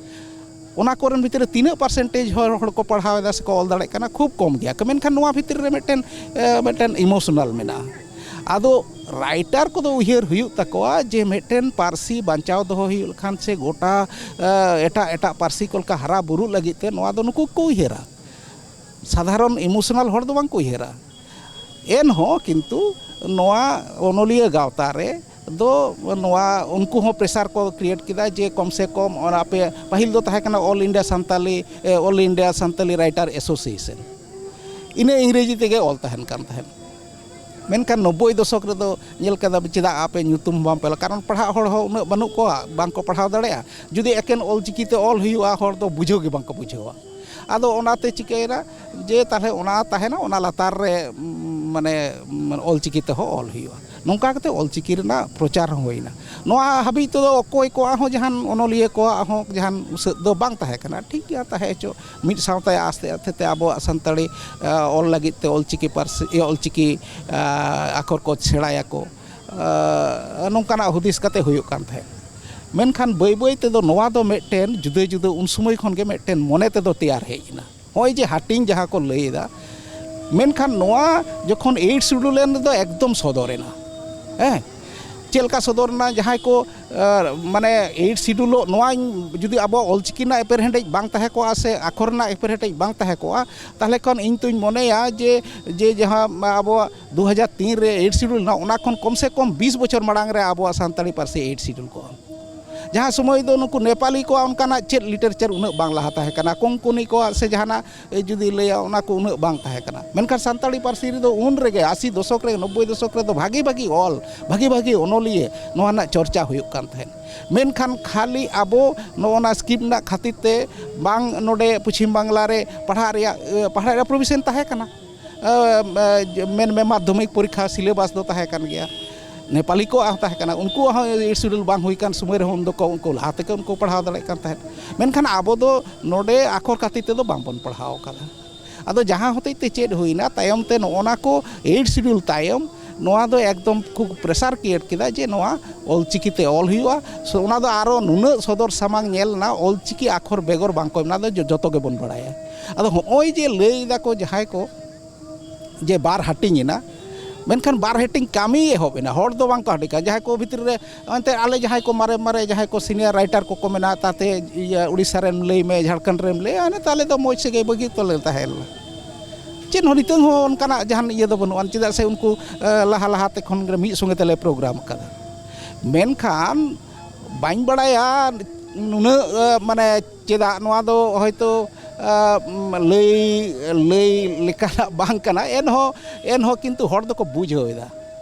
ᱚᱱᱟ ᱠᱚᱨᱮᱱ ᱵᱷᱤᱛᱤᱨ ᱨᱮ ᱛᱤᱱᱟᱹᱜ ᱯᱟᱨᱥᱮᱱᱴᱮᱡᱽ ᱦᱚᱲ ᱦᱚᱲ ᱠᱚ ᱯᱟᱲᱦᱟᱣ ᱮᱫᱟ ᱥᱮᱠᱚ ᱚᱞ ᱫᱟᱲᱮᱭᱟᱜ ᱠᱟᱱᱟ, ᱠᱷᱩᱵ ᱠᱚᱢ ᱜᱮᱭᱟ᱾ ᱢᱮᱱᱠᱷᱟᱱ ᱱᱚᱣᱟ ᱵᱷᱤᱛᱤᱨ ᱨᱮ ᱢᱤᱫᱴᱮᱱ ᱢᱤᱫᱴᱮᱱ ᱤᱢᱳᱥᱚᱱᱟᱞ ᱢᱮᱱᱟᱜᱼᱟ᱾ ᱟᱫᱚ ᱨᱟᱭᱴᱟᱨ ᱠᱚᱫᱚ ᱩᱭᱦᱟᱹᱨ ᱦᱩᱭᱩᱜ ᱛᱟᱠᱚᱣᱟ ᱡᱮ ᱢᱤᱫᱴᱮᱱ ᱯᱟᱹᱨᱥᱤ ᱵᱟᱧᱪᱟᱣ ᱫᱚᱦᱚ ᱦᱩᱭᱩᱜ ᱞᱮᱠᱷᱟᱱ ᱥᱮ ᱜᱚᱴᱟ ᱮᱴᱟᱜ ᱮᱴᱟᱜ ᱯᱟᱹᱨᱥᱤ ᱠᱚ ᱞᱮᱠᱟ ᱦᱟᱨᱟ ᱵᱩᱨᱩᱜ ᱞᱟᱹᱜᱤᱫ ᱛᱮ ᱱᱚᱣᱟ ᱫᱚ ᱱᱩᱠᱩ ᱠᱚ ᱩᱭᱦᱟᱹᱨᱟ᱾ ᱥᱟᱫᱷᱟᱨᱚᱱ ᱤᱢᱳᱥᱚᱱᱟᱞ ᱦᱚᱲ ᱫᱚ ᱵᱟᱝ ᱠᱚ ᱩᱭᱦᱟᱹᱨᱟ᱾ ᱮᱱᱦᱚᱸ ᱠᱤᱱᱛᱩ ᱱᱚᱣᱟ ᱚᱱᱚᱞᱤᱭᱟᱹ ᱜᱟᱶᱛᱟ ᱨᱮ ᱫᱚ ᱱᱚᱣᱟ ᱩᱱᱠᱩ ᱦᱚᱸ ᱯᱨᱮᱥᱟᱨ ᱠᱚ ᱠᱨᱤᱭᱮᱴ ᱠᱮᱫᱟ ᱡᱮ ᱠᱚᱢ ᱥᱮ ᱠᱚᱢ ᱚᱱᱟ ᱯᱮ, ᱯᱟᱹᱦᱤᱞ ᱫᱚ ᱛᱟᱦᱮᱸ ᱠᱟᱱᱟ All India ᱥᱟᱱᱛᱟᱞᱤ, ᱮ, All India Santali writer association, ᱤᱱᱟᱹ ᱤᱝᱨᱮᱡᱤ ᱛᱮᱜᱮ ᱚᱞ ᱛᱟᱦᱮᱱ ᱠᱟᱱ ᱛᱟᱦᱮᱸᱫ᱾ ᱢᱮᱱᱠᱷᱟᱱ ᱱᱚᱵᱵᱳᱭ ᱫᱚᱥᱚᱠ ᱨᱮᱫᱚ ᱧᱮᱞ ᱠᱮᱫᱟ ᱪᱮᱫᱟᱜ ᱟᱯᱮ ᱧᱩᱛᱩᱢ ᱵᱟᱝ ᱯᱮ ᱚᱞᱟ? ᱠᱟᱨᱚᱱ ᱯᱟᱲᱦᱟᱜ ᱦᱚᱲ ᱦᱚᱸ ᱩᱱᱟᱹᱜ ᱵᱟᱹᱱᱩᱜ ᱠᱚᱣᱟ, ᱵᱟᱝ ᱠᱚ ᱯᱟᱲᱦᱟᱣ ᱫᱟᱲᱮᱭᱟᱜᱼᱟ᱾ ᱡᱩᱫᱤ ᱮᱠᱮᱱ ᱚᱞ ᱪᱤᱠᱤ ᱛᱮ ᱚᱞ ᱦᱩᱭᱩᱜᱼᱟ, ᱦᱚᱲ ᱫᱚ ᱵᱩᱡᱷᱟᱹᱣ ᱜᱮ ᱵᱟᱝ ᱠᱚ ᱵᱩᱡᱷᱟᱹᱣᱟ᱾ ᱟᱫᱚ ᱚᱱᱟᱛᱮ ᱪᱤᱠᱟᱹᱭᱮᱱᱟ ᱡᱮ ᱛᱟᱦᱞᱮ ᱚᱱᱟ ᱛᱟᱦᱮᱱᱟ, ᱚᱱᱟ ᱞᱟᱛᱟᱨ ᱨᱮ, ᱩᱢ, ᱢᱟᱱᱮ, ᱩᱢ, ᱚᱞᱪᱤᱠᱤ ᱛᱮᱦᱚᱸ ᱚᱞ ᱦᱩᱭᱩᱜᱼᱟ᱾ ᱱᱚᱝᱠᱟ ᱠᱟᱛᱮ ᱚᱞᱪᱤᱠᱤ ᱨᱮᱱᱟᱜ ᱯᱨᱚᱪᱟᱨ ᱦᱚᱸ ᱦᱩᱭᱱᱟ᱾ ᱱᱚᱣᱟ ᱦᱟᱹᱵᱤᱡ ᱛᱮᱫᱚ ᱚᱠᱚᱭ ᱠᱚᱣᱟᱜ ᱦᱚᱸ ᱡᱟᱦᱟᱱ ᱚᱱᱚᱞᱤᱭᱟᱹ ᱠᱚᱣᱟᱜ ᱦᱚᱸ ᱡᱟᱦᱟᱱ ᱥᱟᱹᱛ ᱫᱚ ᱵᱟᱝ ᱛᱟᱦᱮᱸ ᱠᱟᱱᱟ᱾ ᱴᱷᱤᱠ ᱜᱮᱭᱟ, ᱛᱟᱦᱮᱸ ᱦᱚᱪᱚ, ᱢᱤᱫ ᱥᱟᱶᱛᱮ ᱟᱥᱛᱮ ᱟᱥᱛᱮ ᱛᱮ ᱟᱵᱚᱣᱟᱜ ᱥᱟᱱᱛᱟᱲᱤ, ᱟ, ᱚᱞ ᱞᱟᱹᱜᱤᱫ ᱛᱮ ᱚᱞᱪᱤᱠᱤ ᱯᱟᱹᱨᱥᱤ, ᱤᱭᱟᱹ, ᱚᱞᱪᱤᱠᱤ, ᱟ, ᱟᱠᱷᱚᱨ ᱠᱚ ᱥᱮᱬᱟᱭᱟᱠᱚ, ᱟ, ᱱᱚᱝᱠᱟᱱᱟᱜ ᱦᱩᱫᱤᱥ ᱠᱟᱛᱮ ᱦᱩᱭᱩᱜ ᱠᱟᱱ ᱛᱟᱦᱮᱸᱫ᱾ ᱢᱮᱱᱠᱷᱟᱱ ᱵᱟᱹᱭ ᱵᱟᱹᱭ ᱛᱮᱫᱚ ᱱᱚᱣᱟ ᱫᱚ ᱢᱤᱫᱴᱮᱱ ᱡᱩᱫᱟᱹ ᱡᱩᱫᱟᱹ ᱩᱱ ᱥᱚᱢᱚᱭ ᱠᱷᱚᱱ ᱜᱮ ᱢᱤᱫᱴᱮᱱ ᱢᱚᱱᱮ ᱛᱮᱫᱚ ᱛᱮᱭᱟᱨ ᱦᱮᱡ ᱮᱱᱟ᱾ ᱱᱚᱜᱼᱚᱭ ᱡᱮ ᱦᱟᱹᱴᱤᱧ ᱡᱟᱦᱟᱸ ᱠᱚ ᱞᱟᱹᱭ ᱮᱫᱟ, ᱢᱮᱱᱠᱷᱟᱱ ᱱᱚᱣᱟ ᱡᱚᱠᱷᱚᱱ ᱮᱭᱤᱴ ᱥᱤᱰᱩᱞ ᱮᱱ ᱨᱮᱫᱚ ᱮᱠᱫᱚᱢ ᱥᱚᱫᱚᱨ ᱮᱱᱟ᱾ ᱦᱮᱸ, ᱪᱮᱫ ᱞᱮᱠᱟ ᱥᱚᱫᱚᱨ ᱮᱱᱟ? ᱡᱟᱦᱟᱸᱭ ᱠᱚ ᱟᱨ ᱢᱟᱱᱮ ᱮᱭᱤᱴ ᱥᱤᱰᱩᱞᱚᱜ, ᱱᱚᱣᱟ ᱡᱩᱫᱤ ᱟᱵᱚᱣᱟᱜ ᱚᱞᱪᱤᱠᱤ ᱨᱮᱱᱟᱜ ᱮᱯᱮᱨᱦᱮᱸᱰᱮᱡ ᱵᱟᱝ ᱛᱟᱦᱮᱸ ᱠᱚᱜᱼᱟ ᱥᱮ ᱟᱠᱷᱚᱨ ᱨᱮᱱᱟᱜ ᱮᱯᱮᱨᱦᱮᱸᱰᱮᱡ ᱵᱟᱝ ᱛᱟᱦᱮᱸ ᱠᱚᱜᱼᱟ, ᱛᱟᱦᱚᱞᱮ ᱠᱷᱟᱱ ᱤᱧ ᱛᱚᱧ ᱢᱚᱱᱮᱭᱟ ᱡᱮ, ᱡᱮ ᱡᱟᱦᱟᱸ ᱟᱵᱚᱣᱟᱜ ᱫᱩ ᱦᱟᱡᱟᱨ ᱛᱤᱱ ᱨᱮ ᱮᱭᱤᱴ ᱥᱤᱰᱩᱞ ᱮᱱᱟ, ᱚᱱᱟ ᱠᱷᱚᱱ ᱠᱚᱢ ᱥᱮ ᱠᱚᱢ ᱵᱤᱥ ᱵᱚᱪᱷᱚᱨ ᱢᱟᱲᱟᱝ ᱨᱮ ᱟᱵᱚᱣᱟᱜ ᱥᱟᱱᱛᱟᱲᱤ ᱯᱟᱹᱨᱥᱤ ᱮᱭᱤᱴ ᱥᱤᱰᱩᱞ ᱠᱚᱜᱼᱟ᱾ ᱡᱟᱦᱟᱸ ᱥᱚᱢᱚᱭ ᱫᱚ ᱱᱩᱠᱩ ᱱᱮᱯᱟᱞᱤ ᱠᱚᱣᱟᱜ ᱚᱱᱠᱟᱱᱟᱜ ᱪᱮᱫ ᱞᱤᱴᱟᱨᱮᱪᱟᱨ ᱩᱱᱟᱹᱜ ᱵᱟᱝ ᱞᱟᱦᱟ ᱛᱟᱦᱮᱸ ᱠᱟᱱᱟ, ᱠᱚᱝᱠᱚᱱᱤ ᱠᱚᱣᱟᱜ ᱥᱮ ᱡᱟᱦᱟᱱᱟᱜ ᱮ, ᱡᱩᱫᱤ ᱞᱟᱹᱭᱟ, ᱚᱱᱟ ᱠᱚ ᱩᱱᱟᱹᱜ ᱵᱟᱝ ᱛᱟᱦᱮᱸ ᱠᱟᱱᱟ᱾ ᱢᱮᱱᱠᱷᱟᱱ ᱥᱟᱱᱛᱟᱲᱤ ᱯᱟᱹᱨᱥᱤ ᱨᱮᱫᱚ ᱩᱱ ᱨᱮᱜᱮ ᱟᱥᱤ ᱫᱚᱥᱚᱠ ᱨᱮ, ᱱᱚᱵᱵᱳᱭ ᱫᱚᱥᱚᱠ ᱨᱮᱫᱚ ᱵᱷᱟᱹᱜᱤ ᱵᱷᱟᱹᱜᱤ ᱚᱞ, ᱵᱷᱟᱹᱜᱤ ᱵᱷᱟᱹᱜᱤ ᱚᱱᱚᱞᱤᱭᱟᱹ ᱱᱚᱣᱟ ᱨᱮᱱᱟᱜ ᱪᱚᱨᱪᱟ ᱦᱩᱭᱩᱜ ᱠᱟᱱ ᱛᱟᱦᱮᱸᱫ᱾ ᱢᱮᱱᱠᱷᱟᱱ ᱠᱷᱟᱹᱞᱤ ᱟᱵᱚ ᱱᱚᱜᱼᱚ ᱱᱟ ᱥᱠᱤᱢ ᱨᱮᱱᱟᱜ ᱠᱷᱟᱹᱛᱤᱨ ᱛᱮ ᱵᱟᱝ ᱱᱚᱰᱮ ᱯᱚᱪᱷᱤᱢ ᱵᱟᱝᱞᱟ ᱨᱮ ᱯᱟᱲᱦᱟᱜ ᱨᱮᱭᱟᱜ, ᱮ, ᱯᱟᱲᱦᱟᱜ ᱨᱮᱭᱟᱜ ᱯᱨᱚᱵᱷᱤᱥᱚᱱ ᱛᱟᱦᱮᱸ ᱠᱟᱱᱟ᱾ ᱮ, ᱮ, ᱢᱮᱱ ᱢᱮ ᱢᱟᱫᱽᱫᱷᱚᱢᱤᱠ ᱯᱚᱨᱤᱠᱠᱷᱟ ᱥᱤᱞᱮᱵᱟᱥ ᱫᱚ ᱛᱟᱦᱮᱸ ᱠᱟᱱ ᱜᱮᱭᱟ, ᱱᱮᱯᱟᱞᱤ ᱠᱚᱣᱟᱜ ᱦᱚᱸ ᱛᱟᱦᱮᱸ ᱠᱟᱱᱟ, ᱩᱱᱠᱩᱣᱟᱜ ᱦᱚᱸ ᱮᱭᱤᱴ ᱥᱤᱰᱩᱞ ᱵᱟᱝ ᱦᱩᱭ ᱠᱟᱱ ᱥᱚᱢᱚᱭ ᱨᱮᱦᱚᱸ ᱩᱱ ᱫᱚᱠᱚ, ᱩᱱᱠᱩ ᱞᱟᱦᱟ ᱛᱮᱜᱮ ᱩᱱᱠᱩ ᱯᱟᱲᱦᱟᱣ ᱫᱟᱲᱮᱭᱟᱜ ᱠᱟᱱ ᱛᱟᱦᱮᱸᱫ᱾ ᱢᱮᱱᱠᱷᱟᱱ ᱟᱵᱚ ᱫᱚ ᱱᱚᱰᱮ ᱟᱠᱷᱚᱨ ᱠᱷᱟᱹᱛᱤᱨ ᱛᱮᱫᱚ ᱵᱟᱝᱵᱚᱱ ᱯᱟᱲᱦᱟᱣ ᱟᱠᱟᱫᱟ᱾ ᱟᱫᱚ ᱡᱟᱦᱟᱸ ᱦᱚᱛᱮᱡ ᱛᱮ ᱪᱮᱫ ᱦᱩᱭᱱᱟ, ᱛᱟᱭᱚᱢ ᱛᱮ ᱱᱚᱜᱼᱚ ᱱᱟ ᱠᱚ ᱮᱭᱤᱴ ᱥᱤᱰᱩᱞ ᱛᱟᱭᱚᱢ ᱱᱚᱣᱟ ᱫᱚ ᱮᱠᱫᱚᱢ ᱠᱷᱩᱵ ᱯᱨᱮᱥᱟᱨ ᱠᱨᱤᱭᱮᱴ ᱠᱮᱫᱟ ᱡᱮ ᱱᱚᱣᱟ ᱚᱞᱪᱤᱠᱤ ᱛᱮ ᱚᱞ ᱦᱩᱭᱩᱜᱼᱟ᱾ ᱥᱚ-, ᱚᱱᱟ ᱫᱚ ᱟᱨᱚ ᱱᱩᱱᱟᱹᱜ ᱥᱚᱫᱚᱨ ᱥᱟᱢᱟᱝ ᱧᱮᱞ ᱮᱱᱟ, ᱚᱞᱪᱤᱠᱤ ᱟᱠᱷᱚᱨ ᱵᱮᱜᱚᱨ ᱵᱟᱝ ᱠᱚ ᱮᱢ, ᱚᱱᱟ ᱫᱚ ᱡᱚ-, ᱡᱚᱛᱚ ᱜᱮᱵᱚᱱ ᱵᱟᱲᱟᱭᱟ᱾ ᱟᱫᱚ ᱦᱚᱸᱜᱼᱚᱭ ᱡᱮ ᱞᱟᱹᱭ ᱫᱟᱠᱚ ᱡᱟᱦᱟᱸᱭ ᱠᱚ, ᱡᱮ ᱵᱟᱨ ᱦᱟᱹᱴᱤᱧ ᱮᱱᱟ, ᱢᱮᱱᱠᱷᱟᱱ ᱵᱟᱨ ᱦᱟᱹᱴᱤᱧ ᱠᱟᱹᱢᱤ ᱮᱦᱚᱵ ᱮᱱᱟ, ᱦᱚᱲ ᱫᱚ ᱵᱟᱝ ᱠᱚ ᱦᱟᱹᱴᱤᱧ ᱠᱟᱱᱟ᱾ ᱡᱟᱦᱟᱸᱭ ᱠᱚ ᱵᱷᱤᱛᱨᱤ ᱨᱮ ᱮᱱᱛᱮ ᱟᱞᱮ ᱡᱟᱦᱟᱸᱭ ᱠᱚ ᱢᱟᱨᱮ ᱢᱟᱨᱮ ᱡᱟᱦᱟᱸᱭ ᱠᱚ ᱥᱤᱱᱤᱭᱟᱨ ᱨᱟᱭᱴᱟᱨ ᱠᱚᱠᱚ ᱢᱮᱱᱟᱜᱼᱟ, ᱛᱟᱛᱮ ᱤᱭᱟᱹ ᱩᱲᱤᱥᱥᱟ ᱨᱮᱢ ᱞᱟᱹᱭ ᱢᱮ, ᱡᱷᱟᱲᱠᱷᱚᱸᱰ ᱨᱮᱢ ᱞᱟᱹᱭᱟ, ᱦᱟᱱᱮ ᱛᱟᱦᱞᱮ ᱫᱚ ᱢᱚᱡᱽ ᱥᱟᱹᱜᱟᱹᱭ ᱵᱟᱹᱜᱤ ᱩᱛᱟᱹᱨ ᱞᱮ ᱛᱟᱦᱮᱸ ᱞᱮᱱᱟ᱾ ᱪᱮᱫ ᱦᱚᱸ ᱱᱤᱛᱚᱝ ᱦᱚᱸ ᱚᱱᱠᱟᱱᱟᱜ ᱡᱟᱦᱟᱱ ᱤᱭᱟᱹ ᱫᱚ ᱵᱟᱹᱱᱩᱜᱼᱟ, ᱪᱮᱫᱟᱜ ᱥᱮ ᱩᱱᱠᱩ, ᱮ, ᱞᱟᱦᱟ ᱞᱟᱦᱟ ᱛᱮ ᱠᱷᱚᱱ ᱜᱮ ᱢᱤᱫ ᱥᱚᱸᱜᱮ ᱛᱮᱞᱮ ᱯᱨᱳᱜᱨᱟᱢ ᱟᱠᱟᱫᱟ᱾ ᱢᱮᱱᱠᱷᱟᱱ ᱵᱟᱹᱧ ᱵᱟᱲᱟᱭᱟ ᱱᱩᱱᱟᱹᱜ, ᱮ, ᱢᱟᱱᱮ ᱪᱮᱫᱟᱜ ᱱᱚᱣᱟ ᱫᱚ ᱦᱚᱭᱛᱳ, ᱮ, ᱞᱟᱹᱭ, ᱞᱟᱹᱭ ᱞᱮᱠᱟᱱᱟᱜ ᱵᱟᱝ ᱠᱟᱱᱟ, ᱮᱱᱦᱚᱸ, ᱮᱱᱦᱚᱸ ᱠᱤᱱᱛᱩ ᱦᱚᱲ ᱫᱚᱠᱚ ᱵᱩᱡᱷᱟᱹᱣ ᱮᱫᱟ᱾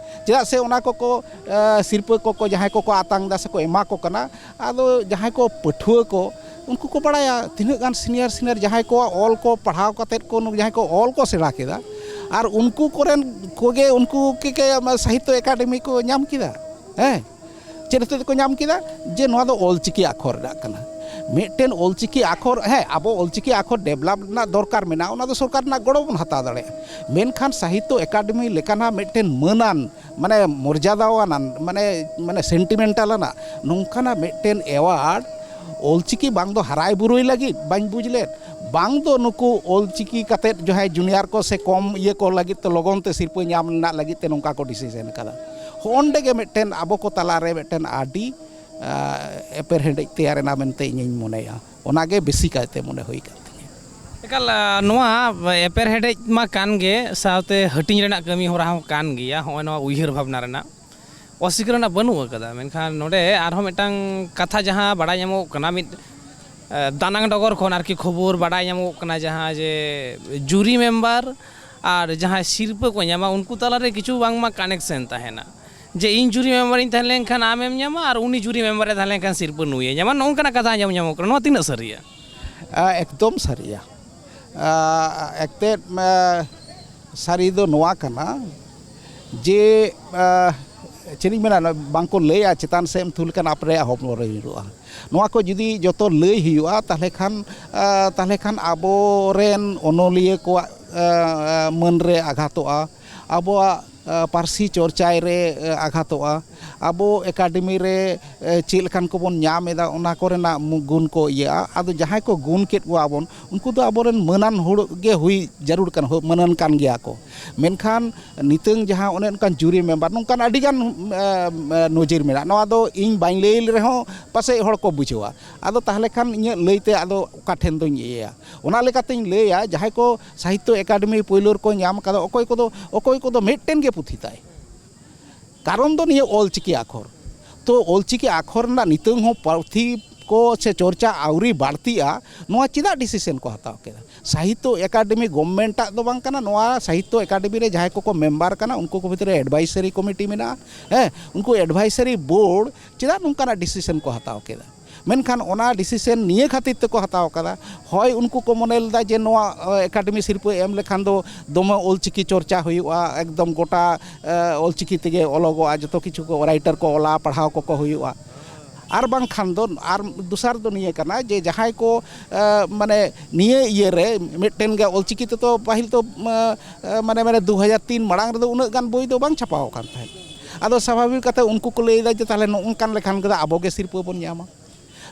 ᱪᱮᱫᱟᱜ ᱥᱮ ᱚᱱᱟ ᱠᱚᱠᱚ, ᱮ, ᱥᱤᱨᱯᱟᱹ ᱠᱚᱠᱚ ᱡᱟᱦᱟᱸᱭ ᱠᱚᱠᱚ ᱟᱛᱟᱝ ᱮᱫᱟ ᱥᱮᱠᱚ ᱮᱢᱟ ᱠᱚ ᱠᱟᱱᱟ, ᱟᱫᱚ ᱡᱟᱦᱟᱸᱭ ᱠᱚ ᱯᱟᱹᱴᱷᱩᱣᱟᱹ ᱠᱚ, ᱩᱱᱠᱩ ᱠᱚ ᱵᱟᱲᱟᱭᱟ ᱛᱤᱱᱟᱹᱜ ᱜᱟᱱ ᱥᱤᱱᱤᱭᱟᱨ ᱥᱤᱱᱤᱭᱟᱨ ᱡᱟᱦᱟᱸᱭ ᱠᱚᱣᱟᱜ ᱚᱞ ᱠᱚ ᱯᱟᱲᱦᱟᱣ ᱠᱟᱛᱮᱫ ᱠᱚ, ᱡᱟᱦᱟᱸᱭ ᱠᱚ ᱚᱞ ᱠᱚ ᱥᱮᱬᱟ ᱠᱮᱫᱟ, ᱟᱨ ᱩᱱᱠᱩ ᱠᱚᱨᱮᱱ ᱠᱚᱜᱮ, ᱩᱱᱠᱩ ᱜᱮ ᱥᱟᱦᱤᱛᱛᱚ ᱮᱠᱟᱰᱮᱢᱤ ᱠᱚ ᱧᱟᱢ ᱠᱮᱫᱟ᱾ ᱦᱮᱸ, ᱪᱮᱫ ᱦᱚᱛᱮᱡ ᱛᱮᱠᱚ ᱧᱟᱢ ᱠᱮᱫᱟ? ᱡᱮ ᱱᱚᱣᱟ ᱫᱚ ᱚᱞᱪᱤᱠᱤ ᱟᱠᱷᱚᱨ ᱨᱮᱱᱟᱜ ᱠᱟᱱᱟ᱾ ᱢᱤᱫᱴᱮᱱ ᱚᱞᱪᱤᱠᱤ ᱟᱠᱷᱚᱨ, ᱦᱮᱸ, ᱟᱵᱚ ᱚᱞᱪᱤᱠᱤ ᱟᱠᱷᱚᱨ ᱰᱮᱵᱷᱞᱚᱯ ᱨᱮᱱᱟᱜ ᱫᱚᱨᱠᱟᱨ ᱢᱮᱱᱟᱜᱼᱟ, ᱚᱱᱟ ᱫᱚ ᱥᱚᱨᱠᱟᱨ ᱨᱮᱱᱟᱜ ᱜᱚᱲᱚ ᱵᱚᱱ ᱦᱟᱛᱟᱣ ᱫᱟᱲᱮᱭᱟᱜᱼᱟ᱾ ᱢᱮᱱᱠᱷᱟᱱ ᱥᱟᱦᱤᱛᱛᱚ ᱮᱠᱟᱰᱮᱢᱤ ᱞᱮᱠᱟᱱᱟᱜ ᱢᱤᱫᱴᱮᱱ ᱢᱟᱹᱱᱟᱱ, ᱢᱟᱱᱮ ᱢᱚᱨᱡᱟᱫᱟᱣᱟᱱᱟᱱ, ᱢᱟᱱᱮ, ᱢᱟᱱᱮ ᱥᱮᱱᱴᱤᱢᱮᱱᱴᱟᱞ ᱟᱱᱟᱜ ᱱᱚᱝᱠᱟᱱᱟᱜ ᱢᱤᱫᱴᱮᱱ ᱮᱣᱟᱨᱰ ᱚᱞᱪᱤᱠᱤ ᱵᱟᱝ ᱫᱚ ᱦᱟᱨᱟᱭ ᱵᱩᱨᱩᱭ ᱞᱟᱹᱜᱤᱫ ᱵᱟᱹᱧ ᱵᱩᱡᱽ ᱞᱮᱫ, ᱵᱟᱝ ᱫᱚ ᱱᱩᱠᱩ ᱚᱞᱪᱤᱠᱤ ᱠᱟᱛᱮᱫ ᱡᱟᱦᱟᱸᱭ ᱡᱩᱱᱤᱭᱟᱨ ᱠᱚ ᱥᱮ ᱠᱚᱢ ᱤᱭᱟᱹ ᱠᱚ ᱞᱟᱹᱜᱤᱫ ᱛᱮ ᱞᱚᱜᱚᱱ ᱛᱮ ᱥᱤᱨᱯᱟᱹ ᱧᱟᱢ ᱨᱮᱱᱟᱜ ᱞᱟᱹᱜᱤᱫ ᱛᱮ ᱱᱚᱝᱠᱟ ᱠᱚ ᱰᱤᱥᱤᱥᱮᱱ ᱟᱠᱟᱫᱟ᱾ ᱦᱚᱸᱜᱼᱚᱱᱰᱮ ᱜᱮ ᱢᱤᱫᱴᱮᱱ ᱟᱵᱚ ᱠᱚ ᱛᱟᱞᱟᱨᱮ ᱢᱤᱫᱴᱮᱱ ᱟᱹᱰᱤ ᱮᱯᱮᱨᱦᱮᱸᱰᱮᱡ ᱛᱮᱭᱟᱨ ᱮᱱᱟ ᱢᱮᱱᱛᱮ ᱤᱧᱤᱧ ᱢᱚᱱᱮᱭᱟ᱾ ᱚᱱᱟᱜᱮ ᱵᱮᱥᱤ ᱠᱟᱭᱛᱮ ᱢᱚᱱᱮ ᱦᱩᱭ ᱠᱟᱱ ᱛᱤᱧᱟᱹ᱾ ᱮᱠᱟᱞ, ᱱᱚᱣᱟ ᱮᱯᱮᱨᱦᱮᱸᱰᱮᱡ ᱢᱟ ᱠᱟᱱ ᱜᱮ, ᱥᱟᱶᱛᱮ ᱦᱟᱹᱴᱤᱧ ᱨᱮᱱᱟᱜ ᱠᱟᱹᱢᱤ ᱦᱚᱨᱟ ᱦᱚᱸ ᱠᱟᱱ ᱜᱮᱭᱟ᱾ ᱦᱚᱸᱜᱼᱚᱭ ᱱᱚᱣᱟ ᱩᱭᱦᱟᱹᱨ ᱵᱷᱟᱵᱽᱱᱟ ᱨᱮᱱᱟᱜ ᱚᱥᱤᱠᱟᱹᱨ ᱨᱮᱱᱟᱜ ᱵᱟᱹᱱᱩᱜ ᱟᱠᱟᱫᱟ᱾ ᱢᱮᱱᱠᱷᱟᱱ ᱱᱚᱰᱮ ᱟᱨᱦᱚᱸ ᱢᱤᱫᱴᱟᱝ ᱠᱟᱛᱷᱟ ᱡᱟᱦᱟᱸ ᱵᱟᱲᱟᱭ ᱧᱟᱢᱚᱜ ᱠᱟᱱᱟ, ᱢᱤᱫ ᱫᱟᱱᱟᱝ ᱰᱚᱜᱚᱨ ᱠᱷᱚᱱ ᱟᱨᱠᱤ ᱠᱷᱚᱵᱚᱨ ᱵᱟᱰᱟᱭ ᱧᱟᱢᱚᱜ ᱠᱟᱱᱟ, ᱡᱟᱦᱟᱸ ᱡᱮ ᱡᱩᱨᱤ ᱢᱮᱢᱵᱟᱨ ᱟᱨ ᱡᱟᱦᱟᱸᱭ ᱥᱤᱨᱯᱟᱹ ᱠᱚ ᱧᱟᱢᱟ, ᱩᱱᱠᱩ ᱛᱟᱞᱟᱨᱮ ᱠᱤᱪᱷᱩ ᱵᱟᱝᱢᱟ ᱠᱟᱱᱮᱠᱥᱮᱱ ᱛᱟᱦᱮᱱᱟ, ᱡᱮ ᱤᱧ ᱡᱩᱨᱤ ᱢᱮᱢᱵᱟᱨᱤᱧ ᱛᱟᱦᱮᱸ ᱞᱮᱱᱠᱷᱟᱱ ᱟᱢᱮᱢ ᱧᱟᱢᱟ ᱟᱨ ᱩᱱᱤ ᱡᱩᱨᱤ ᱢᱮᱢᱵᱟᱨᱮ ᱛᱟᱦᱮᱸ ᱞᱮᱱᱠᱷᱟᱱ ᱥᱤᱨᱯᱟᱹ ᱱᱩᱭᱮ ᱧᱟᱢᱟ, ᱱᱚᱝᱠᱟᱱᱟᱜ ᱠᱟᱛᱷᱟ ᱟᱸᱡᱚᱢ ᱧᱟᱢᱚᱜ ᱠᱟᱱᱟ᱾ ᱱᱚᱣᱟ ᱛᱤᱱᱟᱹᱜ ᱥᱟᱹᱨᱤᱭᱟ? ᱮᱠᱫᱚᱢ ᱥᱟᱹᱨᱤᱭᱟ᱾ ᱮᱱᱛᱮᱫ ᱥᱟᱹᱨᱤ ᱫᱚ ᱱᱚᱣᱟ ᱠᱟᱱᱟ ᱡᱮ ᱪᱮᱫ ᱤᱧ ᱢᱮᱱᱟ, ᱵᱟᱝᱠᱚ ᱞᱟᱹᱭᱟ ᱪᱮᱛᱟᱱ ᱥᱮᱫ ᱮᱢ ᱛᱷᱩ ᱞᱮᱠᱷᱟᱱ ᱟᱯᱲᱮᱭᱟᱜ ᱦᱚᱯᱚᱱ ᱨᱮ ᱧᱩᱨᱩᱜᱼᱟ᱾ ᱱᱚᱣᱟ ᱠᱚ ᱡᱩᱫᱤ ᱡᱚᱛᱚ ᱞᱟᱹᱭ ᱦᱩᱭᱩᱜᱼᱟ, ᱛᱟᱦᱚᱞᱮ ᱠᱷᱟᱱ ᱛᱟᱦᱚᱞᱮ ᱠᱷᱟᱱ ᱟᱵᱚᱨᱮᱱ ᱚᱱᱚᱞᱤᱭᱟᱹ ᱠᱚᱣᱟᱜ ᱢᱟᱹᱱ ᱨᱮ ᱟᱜᱷᱟᱛᱚᱜᱼᱟ, ᱟᱵᱚᱣᱟᱜ ᱯᱟᱹᱨᱥᱤ ᱪᱚᱨᱪᱟᱭ ᱨᱮ ᱟᱜᱷᱟᱛᱚᱜᱼᱟ, ᱟᱵᱚ ᱮᱠᱟᱰᱮᱢᱤ ᱨᱮ ᱪᱮᱫ ᱞᱮᱠᱟᱱ ᱠᱚᱵᱚᱱ ᱧᱟᱢ ᱮᱫᱟ, ᱚᱱᱟ ᱠᱚᱨᱮᱱᱟᱜ ᱜᱩᱱ ᱠᱚ ᱤᱭᱟᱹᱜᱼᱟ᱾ ᱟᱫᱚ ᱡᱟᱦᱟᱸᱭ ᱠᱚ ᱜᱩᱱ ᱠᱮᱫ ᱠᱚᱣᱟ ᱵᱚᱱ, ᱩᱱᱠᱩ ᱫᱚ ᱟᱵᱚᱨᱮᱱ ᱢᱟᱹᱱᱟᱱ ᱦᱚᱲ ᱜᱮ ᱦᱩᱭ ᱡᱟᱹᱨᱩᱲ ᱠᱟᱱᱟ, ᱢᱟᱹᱱᱟᱱ ᱠᱟᱱ ᱜᱮᱭᱟ ᱠᱚ᱾ ᱢᱮᱱᱠᱷᱟᱱ ᱱᱤᱛᱚᱝ ᱡᱟᱦᱟᱸ ᱚᱱᱮ ᱚᱱᱠᱟᱱ ᱡᱩᱨᱤ ᱢᱮᱢᱵᱟᱨ, ᱱᱚᱝᱠᱟᱱ ᱟᱹᱰᱤᱜᱟᱱ ᱱᱚᱡᱤᱨ ᱢᱮᱱᱟᱜᱼᱟ᱾ ᱱᱚᱣᱟ ᱫᱚ ᱤᱧ ᱵᱟᱹᱧ ᱞᱟᱹᱭ ᱨᱮᱦᱚᱸ ᱯᱟᱥᱮᱡ ᱦᱚᱲ ᱠᱚ ᱵᱩᱡᱷᱟᱹᱣᱟ᱾ ᱟᱫᱚ ᱛᱟᱦᱚᱞᱮ ᱠᱷᱟᱱ ᱤᱧᱟᱹᱜ ᱞᱟᱹᱭᱛᱮ ᱟᱫᱚ ᱚᱠᱟ ᱴᱷᱮᱱ ᱫᱚᱧ ᱤᱭᱟᱹᱭᱟ? ᱚᱱᱟ ᱞᱮᱠᱟᱛᱮᱧ ᱞᱟᱹᱭᱟ, ᱡᱟᱦᱟᱸᱭ ᱠᱚ ᱥᱟᱦᱤᱛᱛᱚ ᱮᱠᱟᱰᱮᱢᱤ ᱯᱳᱭᱞᱳ ᱨᱮᱠᱚ ᱧᱟᱢ ᱠᱟᱫᱟ, ᱚᱠᱚᱭ ᱠᱚᱫᱚ ᱚᱠᱚᱭ ᱠᱚᱫᱚ ᱢᱤᱫᱴᱮᱱ ᱜᱮ ᱯᱩᱛᱷᱤ ᱛᱟᱭ᱾ ᱠᱟᱨᱚᱱ ᱫᱚ ᱱᱤᱭᱟᱹ ᱚᱞᱪᱤᱠᱤ ᱟᱠᱷᱚᱨ᱾ ᱛᱚ ᱚᱞᱪᱤᱠᱤ ᱟᱠᱷᱚᱨ ᱨᱮᱱᱟᱜ ᱱᱤᱛᱚᱝ ᱦᱚᱸ ᱯᱩᱛᱷᱤ ᱠᱚ ᱥᱮ ᱪᱚᱨᱪᱟ ᱟᱹᱣᱨᱤ ᱵᱟᱹᱲᱛᱤᱜᱼᱟ, ᱱᱚᱣᱟ ᱪᱮᱫᱟᱜ ᱰᱤᱥᱤᱥᱮᱱ ᱠᱚ ᱦᱟᱛᱟᱣ ᱠᱮᱫᱟ? ᱥᱟᱦᱤᱛᱛᱚ ᱮᱠᱟᱰᱮᱢᱤ ᱜᱚᱵᱷᱢᱮᱱᱴᱟᱜ ᱫᱚ ᱵᱟᱝ ᱠᱟᱱᱟ᱾ ᱱᱚᱣᱟ ᱥᱟᱦᱤᱛᱛᱚ ᱮᱠᱟᱰᱮᱢᱤ ᱨᱮ ᱡᱟᱦᱟᱸᱭ ᱠᱚᱠᱚ ᱢᱮᱢᱵᱟᱨ ᱠᱟᱱᱟ, ᱩᱱᱠᱩ ᱠᱚ ᱵᱷᱤᱛᱨᱤ ᱨᱮ ᱮᱰᱵᱟᱭᱥᱟᱨᱤ ᱠᱚᱢᱤᱴᱤ ᱢᱮᱱᱟᱜᱼᱟ᱾ ᱦᱮᱸ, ᱩᱱᱠᱩ ᱮᱰᱵᱟᱭᱥᱟᱨᱤ ᱵᱳᱨᱰ ᱪᱮᱫᱟᱜ ᱱᱚᱝᱠᱟᱱᱟᱜ ᱰᱤᱥᱤᱥᱮᱱ ᱠᱚ ᱦᱟᱛᱟᱣ ᱠᱮᱫᱟ? ᱢᱮᱱᱠᱷᱟᱱ ᱚᱱᱟ ᱰᱤᱥᱤᱥᱮᱱ ᱱᱤᱭᱟᱹ ᱠᱷᱟᱹᱛᱤᱨ ᱛᱮᱠᱚ ᱦᱟᱛᱟᱣ ᱠᱟᱫᱟ, ᱦᱳᱭ ᱩᱱᱠᱩ ᱠᱚ ᱢᱚᱱᱮ ᱞᱮᱫᱟ ᱡᱮ ᱱᱚᱣᱟ ᱮᱠᱟᱰᱮᱢᱤ ᱥᱤᱨᱯᱟᱹ ᱮᱢ ᱞᱮᱠᱷᱟᱱ ᱫᱚ ᱫᱚᱢᱮ ᱚᱞᱪᱤᱠᱤ ᱪᱚᱨᱪᱟ ᱦᱩᱭᱩᱜᱼᱟ, ᱮᱠᱫᱚᱢ ᱜᱚᱴᱟ ᱚᱞᱪᱤᱠᱤ ᱛᱮᱜᱮ ᱚᱞᱚᱜᱚᱜᱼᱟ, ᱡᱚᱛᱚ ᱠᱤᱪᱷᱩ ᱠᱚ ᱨᱟᱭᱴᱟᱨ ᱠᱚ ᱚᱞᱟ, ᱯᱟᱲᱦᱟᱣ ᱠᱚᱠᱚ ᱦᱩᱭᱩᱜᱼᱟ᱾ ᱟᱨ ᱵᱟᱝᱠᱷᱟᱱ ᱫᱚ, ᱟᱨ ᱫᱚᱥᱟᱨ ᱫᱚ ᱱᱤᱭᱟᱹ ᱠᱟᱱᱟ ᱡᱮ ᱡᱟᱦᱟᱸᱭ ᱠᱚ ᱢᱟᱱᱮ ᱱᱤᱭᱟᱹ ᱤᱭᱟᱹ ᱨᱮ ᱢᱤᱫᱴᱮᱱ ᱜᱮ ᱚᱞᱪᱤᱠᱤ ᱛᱮᱫᱚ ᱯᱟᱹᱦᱤᱞ ᱫᱚ ᱢᱟᱱᱮ ᱢᱟᱱᱮ ᱫᱩ ᱦᱟᱡᱟᱨ ᱛᱤᱱ ᱢᱟᱲᱟᱝ ᱨᱮᱫᱚ ᱩᱱᱟᱹᱜ ᱜᱟᱱ ᱵᱳᱭ ᱫᱚ ᱵᱟᱝ ᱪᱷᱟᱯᱟᱣ ᱟᱠᱟᱱ ᱛᱟᱦᱮᱸᱫ᱾ ᱟᱫᱚ ᱥᱟᱵᱷᱟᱵᱤᱠ ᱠᱟᱛᱮ ᱩᱱᱠᱩ ᱠᱚ ᱞᱟᱹᱭ ᱮᱫᱟ ᱡᱮ ᱛᱟᱦᱚᱞᱮ ᱱᱚᱜᱼᱚ ᱱᱚᱝᱠᱟᱱ ᱞᱮᱠᱷᱟᱱ ᱜᱮ ᱟᱵᱚ ᱜᱮ ᱥᱤᱨᱯᱟᱹ ᱵᱚᱱ ᱧᱟᱢᱟ᱾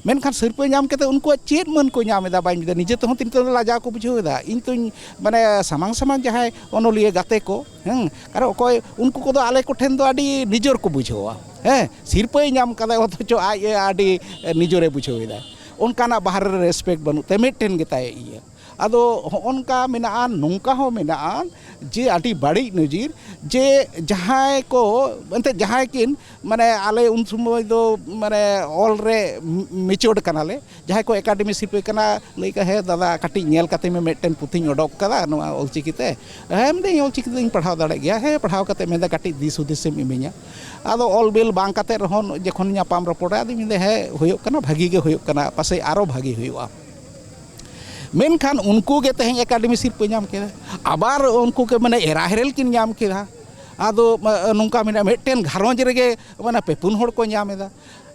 ᱢᱮᱱᱠᱷᱟᱱ ᱥᱤᱨᱯᱟᱹ ᱧᱟᱢ ᱠᱟᱛᱮ ᱩᱱᱠᱩᱣᱟᱜ ᱪᱮᱫ ᱢᱟᱹᱱ ᱠᱚ ᱧᱟᱢ ᱮᱫᱟ ᱵᱟᱹᱧ ᱵᱩᱡᱷᱟᱹᱣ, ᱱᱤᱡᱮ ᱛᱮᱦᱚᱸ ᱛᱤᱱᱟᱹᱜ ᱞᱟᱡᱟᱣ ᱠᱚ ᱵᱩᱡᱷᱟᱹᱣ ᱮᱫᱟ᱾ ᱤᱧ ᱛᱚᱧ ᱢᱟᱱᱮ ᱥᱟᱢᱟᱝ ᱥᱟᱢᱟᱝ ᱡᱟᱦᱟᱸᱭ ᱚᱱᱚᱞᱤᱭᱟᱹ ᱜᱟᱛᱮ ᱠᱚ, ᱦᱮᱸ, ᱠᱟᱨᱚᱱ ᱚᱠᱚᱭ ᱩᱱᱠᱩ ᱠᱚᱫᱚ ᱟᱞᱮ ᱠᱚᱴᱷᱮᱱ ᱫᱚ ᱟᱹᱰᱤ ᱱᱤᱡᱚᱨ ᱠᱚ ᱵᱩᱡᱷᱟᱹᱣᱟ, ᱦᱮᱸ, ᱥᱤᱨᱯᱟᱹᱭ ᱧᱟᱢ ᱠᱟᱫᱟ ᱚᱛᱷᱚᱪᱚ ᱟᱡ ᱟᱹᱰᱤ ᱱᱤᱡᱚᱨᱮ ᱵᱩᱡᱷᱟᱹᱣ ᱮᱫᱟ᱾ ᱚᱱᱠᱟᱱᱟᱜ ᱵᱟᱦᱨᱮ ᱨᱮ ᱨᱮᱥᱯᱮᱠᱴ ᱵᱟᱹᱱᱩᱜ ᱛᱟᱭᱟ, ᱢᱤᱫᱴᱮᱱ ᱜᱮᱛᱟᱭ ᱤᱭᱟᱹ᱾ ᱟᱫᱚ ᱦᱚᱸᱜᱼᱚ ᱱᱚᱝᱠᱟ ᱢᱮᱱᱟᱜᱼᱟ, ᱱᱚᱝᱠᱟ ᱦᱚᱸ ᱢᱮᱱᱟᱜᱼᱟ ᱡᱮ ᱟᱹᱰᱤ ᱵᱟᱹᱲᱤᱡ ᱱᱚᱡᱤᱨ, ᱡᱮ ᱡᱟᱦᱟᱸᱭ ᱠᱚ ᱮᱱᱛᱮᱫ ᱡᱟᱦᱟᱸᱭ ᱠᱤᱱ ᱢᱟᱱᱮ ᱟᱞᱮ ᱩᱱ ᱥᱚᱢᱚᱭ ᱫᱚ ᱢᱟᱱᱮ ᱚᱞ ᱨᱮ ᱢᱮᱪᱩᱨᱰ ᱠᱟᱱᱟᱞᱮ, ᱡᱟᱦᱟᱸᱭ ᱠᱚ ᱮᱠᱟᱰᱮᱢᱤ ᱥᱤᱨᱯᱟᱹ ᱠᱟᱱᱟ, ᱞᱟᱹᱭ ᱠᱟᱜ, "ᱦᱮᱸ ᱫᱟᱫᱟ, ᱠᱟᱹᱴᱤᱡ ᱧᱮᱞ ᱠᱟᱛᱮ ᱢᱮ, ᱢᱤᱫᱴᱮᱱ ᱯᱩᱛᱷᱤᱧ ᱚᱰᱚᱠ ᱠᱟᱫᱟ ᱱᱚᱣᱟ ᱚᱞᱪᱤᱠᱤ ᱛᱮ, ᱦᱮᱸ ᱢᱮᱱᱫᱟᱹᱧ ᱚᱞᱪᱤᱠᱤ ᱫᱚᱧ ᱯᱟᱲᱦᱟᱣ ᱫᱟᱲᱮᱭᱟᱜ ᱜᱮᱭᱟ, ᱦᱮᱸ ᱯᱟᱲᱦᱟᱣ ᱠᱟᱛᱮ ᱢᱮᱱᱫᱟ ᱠᱟᱹᱴᱤᱡ ᱫᱤᱥ ᱦᱩᱫᱤᱥ ᱮᱢ ᱤᱢᱟᱹᱧᱟ?" ᱟᱫᱚ ᱚᱞ ᱵᱤᱞ ᱵᱟᱝ ᱠᱟᱛᱮ ᱨᱮᱦᱚᱸ ᱡᱚᱠᱷᱚᱱ ᱧᱟᱯᱟᱢ ᱨᱚᱯᱚᱲᱟ, ᱟᱫᱚᱧ ᱢᱮᱱᱫᱟ, "ᱦᱮᱸ ᱦᱩᱭᱩᱜ ᱠᱟᱱᱟ, ᱵᱷᱟᱹᱜᱤ ᱜᱮ ᱦᱩᱭᱩᱜ ᱠᱟᱱᱟ, ᱯᱟᱥᱮᱡ ᱟᱨᱚ ᱵᱷᱟᱹᱜᱤ ᱦᱩᱭᱩᱜᱼᱟ᱾" ᱢᱮᱱᱠᱷᱟᱱ ᱩᱱᱠᱩ ᱜᱮ ᱛᱮᱦᱮᱧ ᱮᱠᱟᱰᱮᱢᱤ ᱥᱤᱨᱯᱟᱹ ᱧᱟᱢ ᱠᱮᱫᱟ, ᱟᱵᱟᱨ ᱩᱱᱠᱩ ᱜᱮ ᱢᱟᱱᱮ ᱮᱨᱟ ᱦᱮᱨᱮᱞ ᱠᱤᱱ ᱧᱟᱢ ᱠᱮᱫᱟ᱾ ᱟᱫᱚ ᱢᱟ, ᱱᱚᱝᱠᱟ ᱢᱮᱱᱟᱜᱼᱟ, ᱢᱤᱫᱴᱮᱱ ᱜᱷᱟᱨᱚᱸᱡᱽ ᱨᱮᱜᱮ ᱢᱟᱱᱮ ᱯᱮ ᱯᱩᱱ ᱦᱚᱲ ᱠᱚ ᱧᱟᱢ ᱮᱫᱟ᱾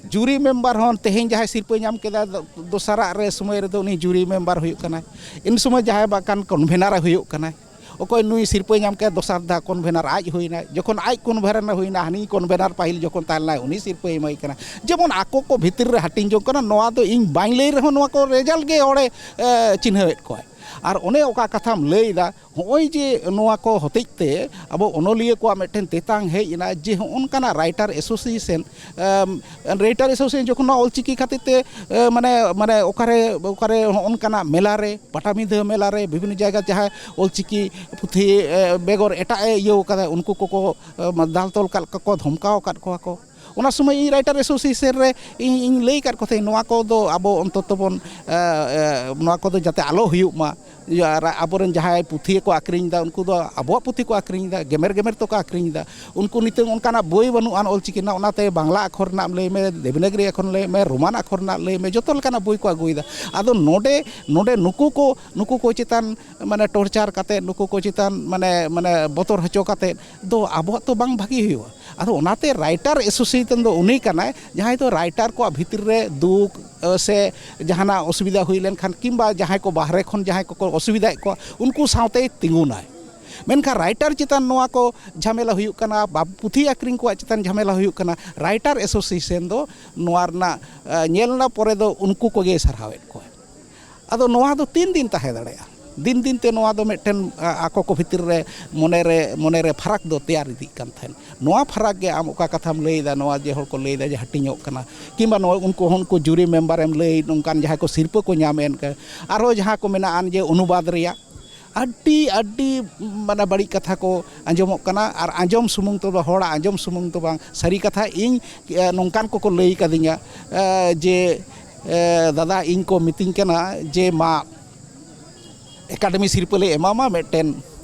ᱡᱩᱨᱤ ᱢᱮᱢᱵᱟᱨ ᱦᱚᱸ ᱛᱮᱦᱮᱧ ᱡᱟᱦᱟᱸᱭ ᱥᱤᱨᱯᱟᱹ ᱧᱟᱢ ᱠᱮᱫᱟ, ᱫᱚ-, ᱫᱚᱥᱟᱨᱟᱜ ᱨᱮ ᱥᱚᱢᱚᱭ ᱨᱮᱫᱚ ᱩᱱᱤ ᱡᱩᱨᱤ ᱢᱮᱢᱵᱟᱨ ᱦᱩᱭᱩᱜ ᱠᱟᱱᱟᱭ, ᱤᱱ ᱥᱚᱢᱚᱭ ᱡᱟᱦᱟᱸᱭ ᱵᱟᱝᱠᱷᱟᱱ ᱠᱚᱱᱵᱷᱮᱱᱟᱨ ᱮ ᱦᱩᱭᱩᱜ ᱠᱟᱱᱟᱭ᱾ ᱚᱠᱚᱭ ᱱᱩᱭ ᱥᱤᱨᱯᱟᱹᱭ ᱧᱟᱢ ᱠᱮᱫᱟ, ᱫᱚᱥᱟᱨ ᱫᱷᱟᱣ ᱠᱚᱱᱵᱷᱮᱱᱟᱨ ᱟᱡ ᱦᱩᱭᱱᱟᱭ᱾ ᱡᱚᱠᱷᱚᱱ ᱟᱡ ᱠᱚᱱᱵᱷᱮᱱᱟᱨ ᱦᱩᱭᱱᱟ, ᱦᱟᱹᱱᱤ ᱠᱚᱱᱵᱷᱮᱱᱟᱨ ᱯᱟᱹᱦᱤᱞ ᱡᱚᱠᱷᱚᱱ ᱛᱟᱦᱮᱸ ᱞᱮᱱᱟᱭ, ᱩᱱᱤ ᱥᱤᱨᱯᱟᱹᱭ ᱮᱢᱟᱭ ᱠᱟᱱᱟ᱾ ᱡᱮᱢᱚᱱ ᱟᱠᱚ ᱠᱚ ᱵᱷᱤᱛᱤᱨ ᱨᱮ ᱦᱟᱹᱴᱤᱧ ᱡᱚᱝ ᱠᱟᱱᱟ, ᱱᱚᱣᱟ ᱫᱚ ᱤᱧ ᱵᱟᱹᱧ ᱞᱟᱹᱭ ᱨᱮᱦᱚᱸ ᱱᱚᱣᱟ ᱠᱚ ᱨᱮᱡᱟᱞᱴ ᱜᱮ ᱦᱚᱲᱮ, ᱮ, ᱪᱤᱱᱦᱟᱹᱣᱮᱫ ᱠᱚᱣᱟᱭ᱾ ᱟᱨ ᱚᱱᱮ ᱚᱠᱟ ᱠᱟᱛᱷᱟᱢ ᱞᱟᱹᱭ ᱮᱫᱟ, ᱦᱚᱸᱜᱼᱚᱭ ᱡᱮ ᱱᱚᱣᱟ ᱠᱚ ᱦᱚᱛᱮᱡ ᱛᱮ ᱟᱵᱚ ᱚᱱᱚᱞᱤᱭᱟᱹ ᱠᱚᱣᱟᱜ ᱢᱤᱫᱴᱮᱱ ᱛᱮᱛᱟᱝ ᱦᱮᱡ ᱮᱱᱟ ᱡᱮ ᱦᱚᱸᱜᱼᱚ ᱱᱚᱝᱠᱟᱱᱟᱜ ᱨᱟᱭᱴᱟᱨ ᱮᱥᱳᱥᱤᱭᱮᱥᱚᱱ, ᱮᱢ, ᱨᱟᱭᱴᱟᱨ ᱮᱥᱳᱥᱤᱭᱮᱥᱚᱱ ᱡᱚᱠᱷᱚᱱ ᱱᱚᱣᱟ ᱚᱞᱪᱤᱠᱤ ᱠᱷᱟᱹᱛᱤᱨ ᱛᱮ, ᱮ, ᱢᱟᱱᱮ, ᱢᱟᱱᱮ ᱚᱠᱟᱨᱮ, ᱚᱠᱟᱨᱮ ᱦᱚᱸᱜᱼᱚ ᱱᱚᱝᱠᱟᱱᱟᱜ ᱢᱮᱞᱟ ᱨᱮ, ᱯᱟᱴᱟᱵᱤᱸᱫᱷᱟᱹ ᱢᱮᱞᱟ ᱨᱮ, ᱵᱤᱵᱷᱤᱱᱱᱚ ᱡᱟᱭᱜᱟ ᱡᱟᱦᱟᱸ ᱚᱞᱪᱤᱠᱤ ᱯᱩᱛᱷᱤ, ᱮ, ᱵᱮᱜᱚᱨ ᱮᱴᱟᱜ ᱮ ᱤᱭᱟᱹᱣ ᱠᱟᱫᱟ, ᱩᱱᱠᱩ ᱠᱚᱠᱚ, ᱮ, ᱫᱟᱞ ᱛᱚᱞ ᱠᱟᱫ ᱠᱚᱣᱟ ᱠᱚ, ᱫᱷᱚᱢᱠᱟᱣ ᱟᱠᱟᱫ ᱠᱚᱣᱟ ᱠᱚ᱾ ᱚᱱᱟ ᱥᱚᱢᱚᱭ ᱤᱧ ᱨᱟᱭᱴᱟᱨ ᱮᱥᱳᱥᱤᱭᱮᱥᱚᱱ ᱨᱮ ᱤᱧ, ᱤᱧ ᱞᱟᱹᱭ ᱟᱠᱟᱫ ᱠᱚ ᱛᱟᱦᱮᱸᱫ, ᱱᱚᱣᱟ ᱠᱚᱫᱚ ᱟᱵᱚ ᱚᱱᱛᱚᱛᱚ ᱵᱚᱱ, ᱮ, ᱮ, ᱱᱚᱣᱟ ᱠᱚᱫᱚ ᱡᱟᱛᱮ ᱟᱞᱚ ᱦᱩᱭᱩᱜ ᱢᱟ᱾ ᱤᱭᱟᱹ, ᱟᱨ ᱟᱵᱚᱨᱮᱱ ᱡᱟᱦᱟᱸᱭ ᱯᱩᱛᱷᱤ ᱠᱚ ᱟᱹᱠᱷᱨᱤᱧ ᱮᱫᱟ, ᱩᱱᱠᱩ ᱫᱚ ᱟᱵᱚᱣᱟᱜ ᱯᱩᱛᱷᱤ ᱠᱚ ᱟᱹᱠᱷᱨᱤᱧ ᱮᱫᱟ, ᱜᱮᱢᱮᱨ ᱜᱮᱢᱮᱨ ᱛᱮᱠᱚ ᱟᱹᱠᱷᱨᱤᱧ ᱮᱫᱟ᱾ ᱩᱱᱠᱩ ᱱᱤᱛᱚᱝ ᱚᱱᱠᱟᱱᱟᱜ ᱵᱳᱭ ᱵᱟᱹᱱᱩᱜᱼᱟ ᱚᱞᱪᱤᱠᱤ ᱨᱮᱱᱟᱜ, ᱚᱱᱟᱛᱮ ᱵᱟᱝᱞᱟ ᱟᱠᱷᱚᱨ ᱨᱮᱱᱟᱜ ᱮᱢ ᱞᱟᱹᱭ ᱢᱮ, ᱫᱮᱵᱽᱱᱟᱜᱽᱨᱤ ᱟᱠᱷᱚᱨ ᱨᱮᱱᱟᱜ ᱞᱟᱹᱭ ᱢᱮ, ᱨᱳᱢᱟᱱ ᱟᱠᱷᱚᱨ ᱨᱮᱱᱟᱜ ᱞᱟᱹᱭ ᱢᱮ, ᱡᱚᱛᱚ ᱞᱮᱠᱟᱱᱟᱜ ᱵᱳᱭ ᱠᱚ ᱟᱹᱜᱩᱭᱮᱫᱟ᱾ ᱟᱫᱚ ᱱᱚᱰᱮ, ᱱᱚᱰᱮ ᱱᱩᱠᱩ ᱠᱚ, ᱱᱩᱠᱩ ᱠᱚ ᱪᱮᱛᱟᱱ ᱢᱟᱱᱮ ᱴᱚᱨᱪᱟᱨ ᱠᱟᱛᱮᱫ, ᱱᱩᱠᱩ ᱠᱚ ᱪᱮᱛᱟᱱ ᱢᱟᱱᱮ, ᱢᱟᱱᱮ ᱵᱚᱛᱚᱨ ᱦᱚᱪᱚ ᱠᱟᱛᱮᱫ ᱫᱚ ᱟᱵᱚᱣᱟᱜ ᱛᱚ ᱵᱟᱝ ᱵᱷᱟᱹᱜᱤ ᱦᱩᱭᱩᱜᱼᱟ᱾ ᱟᱫᱚ ᱚᱱᱟᱛᱮ ᱨᱟᱭᱴᱟᱨ ᱮᱥᱳᱥᱤᱭᱮᱥᱚᱱ ᱫᱚ ᱩᱱᱤ ᱠᱟᱱᱟᱭ, ᱡᱟᱦᱟᱸᱭ ᱫᱚ ᱨᱟᱭᱴᱟᱨ ᱠᱚᱣᱟᱜ ᱵᱷᱤᱛᱤᱨ ᱨᱮ ᱫᱩᱠ, ᱮ, ᱥᱮ ᱡᱟᱦᱟᱱᱟᱜ ᱚᱥᱩᱵᱤᱫᱷᱟ ᱦᱩᱭ ᱞᱮᱱᱠᱷᱟᱱ, ᱠᱤᱝᱵᱟ ᱡᱟᱦᱟᱸᱭ ᱠᱚ ᱵᱟᱦᱨᱮ ᱠᱷᱚᱱ ᱡᱟᱦᱟᱸᱭ ᱠᱚᱠᱚ ᱚᱥᱩᱵᱤᱫᱷᱟᱭᱮᱫ ᱠᱚᱣᱟ, ᱩᱱᱠᱩ ᱥᱟᱶᱛᱮᱭ ᱛᱤᱸᱜᱩᱱᱟᱭ᱾ ᱢᱮᱱᱠᱷᱟᱱ ᱨᱟᱭᱴᱟᱨ ᱪᱮᱛᱟᱱ ᱱᱚᱣᱟ ᱠᱚ ᱡᱷᱟᱢᱮᱞᱟ ᱦᱩᱭᱩᱜ ᱠᱟᱱᱟ, ᱵᱟ-, ᱯᱩᱛᱷᱤ ᱟᱹᱠᱷᱨᱤᱧ ᱠᱚᱣᱟᱜ ᱪᱮᱛᱟᱱ ᱡᱷᱟᱢᱮᱞᱟ ᱦᱩᱭᱩᱜ ᱠᱟᱱᱟ, ᱨᱟᱭᱴᱟᱨ ᱮᱥᱳᱥᱤᱭᱮᱥᱚᱱ ᱫᱚ ᱱᱚᱣᱟ ᱨᱮᱱᱟᱜ, ᱮ, ᱧᱮᱞ ᱮᱱᱟ ᱯᱚᱨᱮ ᱫᱚ ᱩᱱᱠᱩ ᱠᱚᱜᱮᱭ ᱥᱟᱨᱦᱟᱣᱮᱫ ᱠᱚᱣᱟ᱾ ᱟᱫᱚ ᱱᱚᱣᱟ ᱫᱚ ᱛᱤᱱ ᱫᱤᱱ ᱛᱟᱦᱮᱸ ᱫᱟᱲᱮᱭᱟᱜᱼᱟ? ᱫᱤᱱ ᱫᱤᱱ ᱛᱮ ᱱᱚᱣᱟ ᱫᱚ ᱢᱤᱫᱴᱮᱱ, ᱟ-, ᱟᱠᱚ ᱠᱚ ᱵᱷᱤᱛᱤᱨ ᱨᱮ ᱢᱚᱱᱮ ᱨᱮ, ᱢᱚᱱᱮ ᱨᱮ ᱯᱷᱟᱨᱟᱠ ᱫᱚ ᱛᱮᱭᱟᱨ ᱤᱫᱤᱜ ᱠᱟᱱ ᱛᱟᱦᱮᱸᱫ᱾ ᱱᱚᱣᱟ ᱯᱷᱟᱨᱟᱠ ᱜᱮ ᱟᱢ ᱚᱠᱟ ᱠᱟᱛᱷᱟᱢ ᱞᱟᱹᱭᱫᱟ, ᱱᱚᱣᱟ ᱡᱮ ᱦᱚᱲ ᱠᱚ ᱞᱟᱹᱭᱫᱟ ᱡᱮ ᱦᱟᱹᱴᱤᱧᱚᱜ ᱠᱟᱱᱟ, ᱠᱤᱝᱵᱟ ᱱᱚᱣᱟ ᱩᱱᱠᱩ ᱦᱚᱸ ᱩᱱᱠᱩ ᱡᱩᱨᱤ ᱢᱮᱢᱵᱟᱨᱮᱢ ᱞᱟᱹᱭ, ᱱᱚᱝᱠᱟᱱ ᱡᱟᱦᱟᱸᱭ ᱠᱚ ᱥᱤᱨᱯᱟᱹ ᱠᱚ ᱧᱟᱢᱮᱱ ᱠᱟ-, ᱟᱨᱦᱚᱸ ᱡᱟᱦᱟᱸ ᱠᱚ ᱢᱮᱱᱟᱜᱼᱟ ᱡᱮ ᱚᱱᱩᱵᱟᱫᱽ ᱨᱮᱭᱟᱜ ᱟᱹᱰᱤ, ᱟᱹᱰᱤ ᱢᱟᱱᱮ ᱵᱟᱹᱲᱤᱡ ᱠᱟᱛᱷᱟ ᱠᱚ ᱟᱸᱡᱚᱢᱚᱜ ᱠᱟᱱᱟ᱾ ᱟᱨ ᱟᱸᱡᱚᱢ ᱥᱩᱢᱩᱝ ᱛᱮᱫᱚ, ᱦᱚᱲᱟᱜ ᱟᱸᱡᱚᱢ ᱥᱩᱢᱩᱝ ᱫᱚ ᱵᱟᱝ, ᱥᱟᱹᱨᱤ ᱠᱟᱛᱷᱟ ᱤᱧ, ᱮ, ᱱᱚᱝᱠᱟᱱ ᱠᱚᱠᱚ ᱞᱟᱹᱭ ᱠᱟᱫᱤᱧᱟ, ᱮ, ᱡᱮ, ᱮ, ᱫᱟᱫᱟ, ᱤᱧ ᱠᱚ ᱢᱤᱛᱟᱹᱧ ᱠᱟᱱᱟ ᱡᱮ ᱢᱟ ᱮᱠᱟᱰᱮᱢᱤ ᱥᱤᱨᱯᱟᱹ ᱞᱮ ᱮᱢᱟᱢᱟ, ᱢᱤᱫᱴᱮᱱ,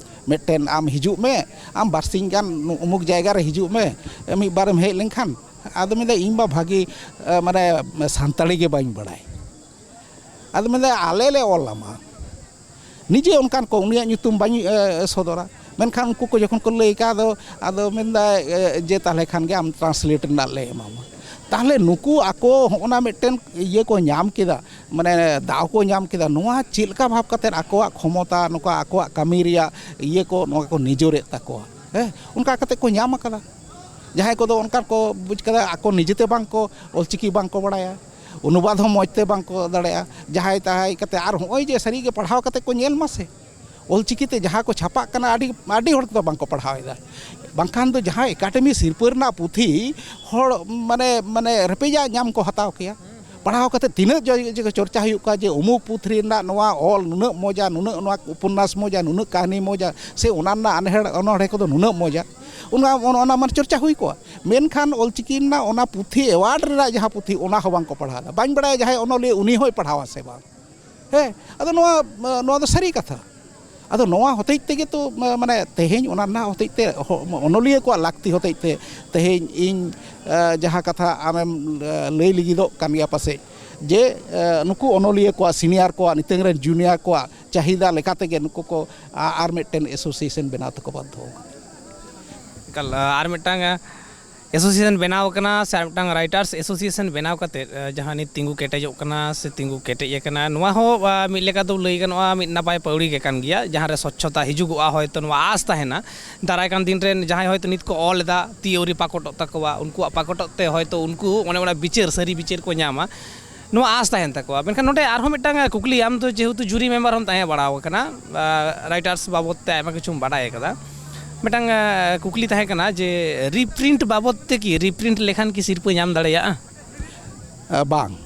ᱢᱤᱫᱴᱮᱱ ᱟᱢ ᱦᱤᱡᱩᱜ ᱢᱮ, ᱟᱢ ᱵᱟᱨᱥᱤᱧ ᱜᱟᱱ ᱩᱢᱩᱠ ᱡᱟᱭᱜᱟ ᱨᱮ ᱦᱤᱡᱩᱜ ᱢᱮ, ᱢᱤᱫ ᱵᱟᱨᱮᱢ ᱦᱮᱡ ᱞᱮᱱᱠᱷᱟᱱ᱾ ᱟᱫᱚ ᱢᱮᱱᱫᱟ, ᱤᱧ ᱢᱟ ᱵᱷᱟᱹᱜᱤ, ᱮ, ᱢᱟᱱᱮ ᱥᱟᱱᱛᱟᱲᱤ ᱜᱮ ᱵᱟᱹᱧ ᱵᱟᱲᱟᱭ᱾ ᱟᱫᱚ ᱢᱮᱱᱫᱟ, ᱟᱞᱮ ᱞᱮ ᱚᱞ ᱟᱢᱟ᱾ ᱱᱤᱡᱮ ᱚᱱᱠᱟᱱ ᱠᱚ, ᱩᱱᱤᱭᱟᱜ ᱧᱩᱛᱩᱢ ᱵᱟᱹᱧ, ᱮ, ᱥᱚᱫᱚᱨᱟ, ᱢᱮᱱᱠᱷᱟᱱ ᱩᱱᱠᱩ ᱠᱚ ᱡᱚᱠᱷᱚᱱ ᱠᱚ ᱞᱟᱹᱭ ᱠᱟᱜ, ᱟᱫᱚ, ᱟᱫᱚ ᱢᱮᱱᱫᱟᱭ, ᱮ, ᱡᱮ ᱛᱟᱦᱚᱞᱮ ᱠᱷᱟᱱ ᱜᱮ ᱟᱢ ᱴᱨᱟᱱᱥᱞᱮᱴ ᱨᱮᱱᱟᱜ ᱞᱮ ᱮᱢᱟᱢᱟ᱾ ᱛᱟᱦᱚᱞᱮ ᱱᱩᱠᱩ ᱟᱠᱚ ᱦᱚᱸᱜᱼᱚ ᱱᱟ ᱢᱤᱫᱴᱮᱱ ᱤᱭᱟᱹ ᱠᱚ ᱧᱟᱢ ᱠᱮᱫᱟ, ᱢᱟᱱᱮ ᱫᱟᱣ ᱠᱚ ᱧᱟᱢ ᱠᱮᱫᱟ, ᱱᱚᱣᱟ ᱪᱮᱫ ᱞᱮᱠᱟ ᱵᱷᱟᱵᱽ ᱠᱟᱛᱮᱫ ᱟᱠᱚᱣᱟᱜ ᱠᱷᱚᱢᱚᱛᱟ, ᱱᱚᱝᱠᱟ ᱟᱠᱚᱣᱟᱜ ᱠᱟᱹᱢᱤ ᱨᱮᱭᱟᱜ ᱤᱭᱟᱹ ᱠᱚ, ᱱᱚᱣᱟ ᱠᱚ ᱱᱤᱡᱚᱨᱮᱫ ᱛᱟᱠᱚᱣᱟ, ᱦᱮᱸ, ᱚᱱᱠᱟ ᱠᱟᱛᱮᱫ ᱠᱚ ᱧᱟᱢ ᱟᱠᱟᱫᱟ᱾ ᱡᱟᱦᱟᱸᱭ ᱠᱚᱫᱚ ᱚᱱᱠᱟ ᱠᱚ ᱵᱩᱡᱽ ᱠᱟᱫᱟ, ᱟᱠᱚ ᱱᱤᱡᱮᱛᱮ ᱵᱟᱝ ᱠᱚ, ᱚᱞᱪᱤᱠᱤ ᱵᱟᱝ ᱠᱚ ᱵᱟᱲᱟᱭᱟ, ᱚᱱᱩᱵᱟᱫᱽ ᱦᱚᱸ ᱢᱚᱡᱽ ᱛᱮ ᱵᱟᱝ ᱠᱚ ᱫᱟᱲᱮᱭᱟᱜᱼᱟ, ᱡᱟᱦᱟᱸᱭ ᱛᱟᱦᱟᱸᱭ ᱠᱟᱛᱮ, ᱟᱨ ᱦᱚᱸᱜᱼᱚᱭ ᱡᱮ ᱥᱟᱹᱨᱤ ᱜᱮ ᱯᱟᱲᱦᱟᱣ ᱠᱟᱛᱮ ᱠᱚ ᱧᱮᱞ ᱢᱟ ᱥᱮ, ᱚᱞᱪᱤᱠᱤ ᱛᱮ ᱡᱟᱦᱟᱸ ᱠᱚ ᱪᱷᱟᱯᱟᱜ ᱠᱟᱱᱟ, ᱟᱹᱰᱤ, ᱟᱹᱰᱤ ᱦᱚᱲ ᱛᱮᱫᱚ ᱵᱟᱝ ᱠᱚ ᱯᱟᱲᱦᱟᱣ ᱮᱫᱟ᱾ ᱵᱟᱝᱠᱷᱟᱱ ᱫᱚ ᱡᱟᱦᱟᱸ ᱮᱠᱟᱰᱮᱢᱤ ᱥᱤᱨᱯᱟᱹ ᱨᱮᱱᱟᱜ ᱯᱩᱛᱷᱤ ᱦᱚᱲ ᱢᱟᱱᱮ, ᱢᱟᱱᱮ ᱨᱮᱯᱮᱡᱟᱜ ᱧᱟᱢ ᱠᱚ ᱦᱟᱛᱟᱣ ᱠᱮᱭᱟ᱾ ᱯᱟᱲᱦᱟᱣ ᱠᱟᱛᱮ ᱛᱤᱱᱟᱹᱜ ᱡᱚ-, ᱡᱚ-, ᱪᱚᱨᱪᱟ ᱦᱩᱭᱩᱜ ᱠᱟᱱᱟ ᱡᱮ ᱚᱢᱩᱠ ᱯᱩᱛᱷᱤ ᱨᱮᱱᱟᱜ ᱱᱚᱣᱟ ᱚᱞ ᱱᱩᱱᱟᱹᱜ ᱢᱚᱡᱟ, ᱱᱩᱱᱟᱹᱜ ᱱᱚᱣᱟ ᱩᱯᱚᱱᱱᱟᱥ ᱢᱚᱡᱟ, ᱱᱩᱱᱟᱹᱜ ᱠᱟᱹᱦᱱᱤ ᱢᱚᱡᱟ, ᱥᱮ ᱚᱱᱟ ᱨᱮᱱᱟᱜ ᱟᱱᱦᱮᱲ ᱚᱱᱚᱬᱦᱮ ᱠᱚᱫᱚ ᱱᱩᱱᱟᱹᱜ ᱢᱚᱡᱟ, ᱚᱱᱟ, ᱚᱱᱟ, ᱚᱱᱟ ᱢᱟᱱᱮ ᱪᱚᱨᱪᱟ ᱦᱩᱭ ᱠᱚᱜᱼᱟ᱾ ᱢᱮᱱᱠᱷᱟᱱ ᱚᱞᱪᱤᱠᱤ ᱨᱮᱱᱟᱜ ᱚᱱᱟ ᱯᱩᱛᱷᱤ, ᱮᱣᱟᱨᱰ ᱨᱮᱱᱟᱜ ᱡᱟᱦᱟᱸ ᱯᱩᱛᱷᱤ, ᱚᱱᱟ ᱦᱚᱸ ᱵᱟᱝ ᱠᱚ ᱯᱟᱲᱦᱟᱣ ᱮᱫᱟ᱾ ᱵᱟᱹᱧ ᱵᱟᱲᱟᱭᱟ ᱡᱟᱦᱟᱸᱭ ᱚᱱᱚᱞᱤᱭᱟᱹ ᱩᱱᱤ ᱦᱚᱸᱭ ᱯᱟᱲᱦᱟᱣᱟ ᱥᱮ ᱵᱟᱝ᱾ ᱦᱮᱸ, ᱟᱫᱚ ᱱᱚᱣᱟ, ᱱᱚᱣᱟ ᱫᱚ ᱥᱟᱹᱨᱤ ᱠᱟᱛᱷᱟ᱾ ᱟᱫᱚ ᱱᱚᱣᱟ ᱦᱚᱛᱮᱡ ᱛᱮᱜᱮ ᱛᱚ, ᱢᱟ-, ᱢᱟᱱᱮ ᱛᱮᱦᱮᱧ ᱚᱱᱟ ᱨᱮᱱᱟᱜ ᱦᱚᱛᱮᱡ ᱛᱮ ᱦᱚ-, ᱚᱱᱚᱞᱤᱭᱟᱹ ᱠᱚᱣᱟᱜ ᱞᱟᱹᱠᱛᱤ ᱦᱚᱛᱮᱡ ᱛᱮ ᱛᱮᱦᱮᱧ ᱤᱧ, ᱮ, ᱡᱟᱦᱟᱸ ᱠᱟᱛᱷᱟ ᱟᱢᱮᱢ, ᱮ, ᱞᱟᱹᱭ ᱞᱟᱹᱜᱤᱫᱚᱜ ᱠᱟᱱ ᱜᱮᱭᱟ ᱯᱟᱥᱮᱡ, ᱡᱮ, ᱮ, ᱱᱩᱠᱩ ᱚᱱᱚᱞᱤᱭᱟᱹ ᱠᱚᱣᱟᱜ, ᱥᱤᱱᱤᱭᱟᱨ ᱠᱚᱣᱟᱜ, ᱱᱤᱛᱟᱹᱝ ᱨᱮᱱ ᱡᱩᱱᱤᱭᱟᱨ ᱠᱚᱣᱟᱜ ᱪᱟᱦᱤᱫᱟ ᱞᱮᱠᱟ ᱛᱮᱜᱮ ᱱᱩᱠᱩ ᱠᱚ ᱟ-, ᱟᱨ ᱢᱤᱫᱴᱮᱱ ᱮᱥᱳᱥᱤᱭᱮᱥᱚᱱ ᱵᱮᱱᱟᱣ ᱛᱮᱠᱚ ᱵᱟᱫᱽᱫᱷᱚ ᱟᱠᱟᱱᱟ᱾ ᱮᱠᱟᱞ, ᱟ, ᱟᱨ ᱢᱤᱫᱴᱟᱝ, ᱟ, ᱮᱥᱳᱥᱤᱭᱮᱥᱚᱱ ᱵᱮᱱᱟᱣ ᱟᱠᱟᱱᱟ ᱥᱮ ᱟᱨ ᱢᱤᱫᱴᱟᱝ ᱨᱟᱭᱴᱟᱨᱥ ᱮᱥᱳᱥᱤᱭᱮᱥᱚᱱ ᱵᱮᱱᱟᱣ ᱠᱟᱛᱮᱫ, ᱮ, ᱡᱟᱦᱟᱸ ᱱᱤᱛ ᱛᱤᱸᱜᱩ ᱠᱮᱴᱮᱡᱚᱜ ᱠᱟᱱᱟ ᱥᱮ ᱛᱤᱸᱜᱩ ᱠᱮᱴᱮᱡ ᱟᱠᱟᱱᱟ, ᱱᱚᱣᱟ ᱦᱚᱸ, ᱟ, ᱢᱤᱫ ᱞᱮᱠᱟ ᱫᱚ ᱞᱟᱹᱭ ᱜᱟᱱᱚᱜᱼᱟ, ᱢᱤᱫ ᱱᱟᱯᱟᱭ ᱯᱟᱹᱣᱲᱤ ᱜᱮ ᱠᱟᱱ ᱜᱮᱭᱟ, ᱡᱟᱦᱟᱸ ᱨᱮ ᱥᱚᱪᱪᱷᱚᱛᱟ ᱦᱤᱡᱩᱜᱚᱜᱼᱟ᱾ ᱦᱚᱭᱛᱳ ᱱᱚᱣᱟ ᱟᱸᱥ ᱛᱟᱦᱮᱱᱟ, ᱫᱟᱨᱟᱭ ᱠᱟᱱ ᱫᱤᱱ ᱨᱮᱱ ᱡᱟᱦᱟᱸᱭ ᱦᱚᱭᱛᱳ ᱱᱤᱛ ᱠᱚ ᱚᱞ ᱮᱫᱟ, ᱛᱤ ᱟᱹᱣᱨᱤ ᱯᱟᱠᱚᱴᱚᱜ ᱛᱟᱠᱚᱣᱟ, ᱩᱱᱠᱩᱣᱟᱜ ᱯᱟᱠᱚᱴᱚᱜ ᱛᱮ ᱦᱚᱭᱛᱳ ᱩᱱᱠᱩ ᱚᱱᱮ ᱚᱱᱟ ᱵᱤᱪᱟᱹᱨ, ᱥᱟᱹᱨᱤ ᱵᱤᱪᱟᱹᱨ ᱠᱚ ᱧᱟᱢᱟ, ᱱᱚᱣᱟ ᱟᱸᱥ ᱛᱟᱦᱮᱱ ᱛᱟᱠᱚᱣᱟ᱾ ᱢᱮᱱᱠᱷᱟᱱ ᱱᱚᱰᱮ ᱟᱨᱦᱚᱸ ᱢᱤᱫᱴᱟᱝ ᱠᱩᱠᱞᱤ, ᱟᱢ ᱫᱚ ᱡᱮᱦᱮᱛᱩ ᱡᱩᱨᱤ ᱢᱮᱢᱵᱟᱨ ᱦᱚᱸᱢ ᱛᱟᱦᱮᱸ ᱵᱟᱲᱟᱣ ᱟᱠᱟᱱᱟ, ᱟ, ᱨᱟᱭᱴᱟᱨᱥ ᱵᱟᱵᱚᱫ ᱛᱮ ᱟᱭᱢᱟ ᱠᱤᱪᱷᱩᱢ ᱵᱟᱰᱟᱭ ᱟᱠᱟᱫᱟ, ᱢᱤᱫᱴᱟᱝ, ᱟ, ᱠᱩᱠᱞᱤ ᱛᱟᱦᱮᱸ ᱠᱟᱱᱟ ᱡᱮ ᱨᱤᱯᱨᱤᱱᱴ ᱵᱟᱵᱚᱫ ᱛᱮ ᱠᱤ, ᱨᱤᱯᱨᱤᱱᱴ ᱞᱮᱠᱷᱟᱱ ᱠᱤ ᱥᱤᱨᱯᱟᱹ ᱧᱟᱢ ᱫᱟᱲᱮᱭᱟᱜᱼᱟ? ᱟ, ᱵᱟᱝ,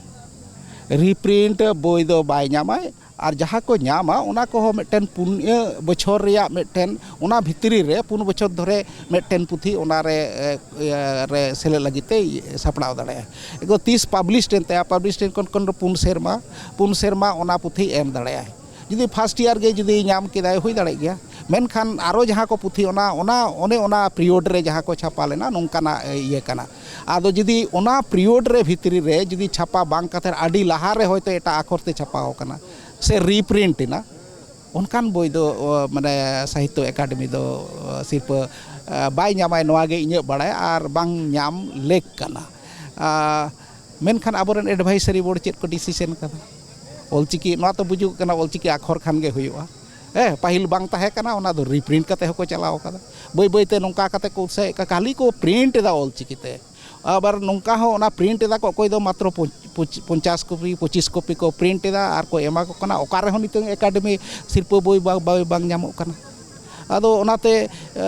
ᱨᱤᱯᱨᱤᱱᱴ ᱵᱳᱭ ᱫᱚ ᱵᱟᱭ ᱧᱟᱢᱟᱭ᱾ ᱟᱨ ᱡᱟᱦᱟᱸ ᱠᱚ ᱧᱟᱢᱟ, ᱚᱱᱟ ᱠᱚᱦᱚᱸ ᱢᱤᱫᱴᱮᱱ ᱯᱩᱱᱭᱟᱹ ᱵᱚᱪᱷᱚᱨ ᱨᱮᱭᱟᱜ ᱢᱤᱫᱴᱮᱱ, ᱚᱱᱟ ᱵᱷᱤᱛᱨᱤ ᱨᱮ ᱯᱩᱱ ᱵᱚᱪᱷᱚᱨ ᱫᱷᱚᱨᱮ ᱢᱤᱫᱴᱮᱱ ᱯᱩᱛᱷᱤ ᱚᱱᱟ ᱨᱮ, ᱮ, ᱤᱭᱟᱹ ᱨᱮ ᱥᱮᱞᱮᱫ ᱞᱟᱹᱜᱤᱫ ᱛᱮ ᱥᱟᱯᱲᱟᱣ ᱫᱟᱲᱮᱭᱟᱜᱼᱟ᱾ ᱮᱜᱚ ᱛᱤᱥ ᱯᱟᱵᱽᱞᱤᱥᱰ ᱮᱱ ᱛᱟᱭᱟ, ᱯᱟᱵᱽᱞᱤᱥᱰ ᱮᱱ ᱠᱷᱚᱱ, ᱠᱷᱚᱱ ᱯᱩᱱ ᱥᱮᱨᱢᱟ, ᱯᱩᱱ ᱥᱮᱨᱢᱟ ᱚᱱᱟ ᱯᱩᱛᱷᱤ ᱮᱢ ᱫᱟᱲᱮᱭᱟᱜᱼᱟᱭ᱾ ᱡᱩᱫᱤ ᱯᱷᱟᱥᱴ ᱤᱭᱟᱨ ᱜᱮ ᱡᱩᱫᱤ ᱧᱟᱢ ᱠᱮᱫᱟᱭ, ᱦᱩᱭ ᱫᱟᱲᱮᱭᱟᱜ ᱜᱮᱭᱟ᱾ ᱢᱮᱱᱠᱷᱟᱱ ᱟᱨᱚ ᱡᱟᱦᱟᱸ ᱠᱚ ᱯᱩᱛᱷᱤ, ᱚᱱᱟ, ᱚᱱᱟ, ᱚᱱᱮ ᱚᱱᱟ ᱯᱤᱨᱤᱭᱳᱰ ᱨᱮ ᱡᱟᱦᱟᱸ ᱠᱚ ᱪᱷᱟᱯᱟ ᱞᱮᱱᱟ, ᱱᱚᱝᱠᱟᱱᱟᱜ, ᱮ, ᱤᱭᱟᱹ ᱠᱟᱱᱟ᱾ ᱟᱫᱚ ᱡᱩᱫᱤ ᱚᱱᱟ ᱯᱤᱨᱤᱭᱳᱰ ᱨᱮ ᱵᱷᱤᱛᱨᱤ ᱨᱮ ᱡᱩᱫᱤ ᱪᱷᱟᱯᱟ ᱵᱟᱝ ᱠᱟᱛᱮ ᱟᱹᱰᱤ ᱞᱟᱦᱟ ᱨᱮ ᱦᱚᱭᱛᱳ ᱮᱴᱟᱜ ᱟᱠᱷᱚᱨ ᱛᱮ ᱪᱷᱟᱯᱟᱣ ᱟᱠᱟᱱᱟ ᱥᱮ ᱨᱤᱯᱨᱤᱱᱴ ᱮᱱᱟ, ᱚᱱᱠᱟᱱ ᱵᱳᱭ ᱫᱚ, ᱚ, ᱢᱟᱱᱮ, ᱥᱟᱦᱤᱛᱛᱚ ᱮᱠᱟᱰᱮᱢᱤ ᱫᱚ, ᱚ, ᱥᱤᱨᱯᱟᱹ, ᱟ, ᱵᱟᱭ ᱧᱟᱢᱟᱭ, ᱱᱚᱣᱟ ᱜᱮ ᱤᱧᱟᱹᱜ ᱵᱟᱲᱟᱭ, ᱟᱨ ᱵᱟᱝ ᱧᱟᱢ ᱞᱮᱠ ᱠᱟᱱᱟ᱾ ᱟ, ᱢᱮᱱᱠᱷᱟᱱ ᱟᱵᱚᱨᱮᱱ ᱮᱰᱵᱷᱟᱭᱥᱟᱨᱤ ᱵᱳᱨᱰ ᱪᱮᱫ ᱠᱚ ᱰᱤᱥᱤᱥᱚᱱ ᱠᱟᱫᱟ? ᱚᱞᱪᱤᱠᱤ, ᱱᱚᱣᱟ ᱛᱚ ᱵᱩᱡᱩᱜ ᱠᱟᱱᱟ, ᱚᱞᱪᱤᱠᱤ ᱟᱠᱷᱚᱨ ᱠᱷᱟᱱ ᱜᱮ ᱦᱩᱭᱩᱜᱼᱟ᱾ ᱦᱮᱸ, ᱯᱟᱹᱦᱤᱞ ᱵᱟᱝ ᱛᱟᱦᱮᱸ ᱠᱟᱱᱟ, ᱚᱱᱟ ᱫᱚ ᱨᱤᱯᱨᱤᱱᱴ ᱠᱟᱛᱮ ᱦᱚᱸᱠᱚ ᱪᱟᱞᱟᱣ ᱠᱟᱫᱟ᱾ ᱵᱟᱹᱭ ᱵᱟᱹᱭ ᱛᱮ ᱱᱚᱝᱠᱟ ᱠᱟᱛᱮ ᱠᱚ ᱩᱛᱥᱟᱦᱮᱫ ᱠᱚᱣᱟ, ᱠᱷᱟᱹᱞᱤ ᱠᱚ ᱯᱨᱤᱱᱴ ᱮᱫᱟ ᱚᱞᱪᱤᱠᱤ ᱛᱮ᱾ ᱟᱵᱟᱨ ᱱᱚᱝᱠᱟ ᱦᱚᱸ ᱚᱱᱟ ᱯᱨᱤᱱᱴ ᱮᱫᱟ ᱠᱚ, ᱚᱠᱚᱭ ᱫᱚ ᱢᱟᱛᱨᱚ ᱯᱚᱧ-, ᱯᱚᱧᱪ-, ᱯᱚᱧᱪᱟᱥ ᱠᱚᱯᱤ, ᱯᱚᱸᱪᱤᱥ ᱠᱚᱯᱤ ᱠᱚ ᱯᱨᱤᱱᱴ ᱮᱫᱟ ᱟᱨ ᱠᱚ ᱮᱢᱟ ᱠᱚ ᱠᱟᱱᱟ᱾ ᱚᱠᱟ ᱨᱮᱦᱚᱸ ᱱᱤᱛᱚᱝ ᱮᱠᱟᱰᱮᱢᱤ ᱥᱤᱨᱯᱟᱹ ᱵᱳᱭ ᱵᱟ-, ᱵᱳᱭ ᱵᱟᱝ ᱧᱟᱢᱚᱜ ᱠᱟᱱᱟ᱾ ᱟᱫᱚ ᱚᱱᱟᱛᱮ, ᱮ,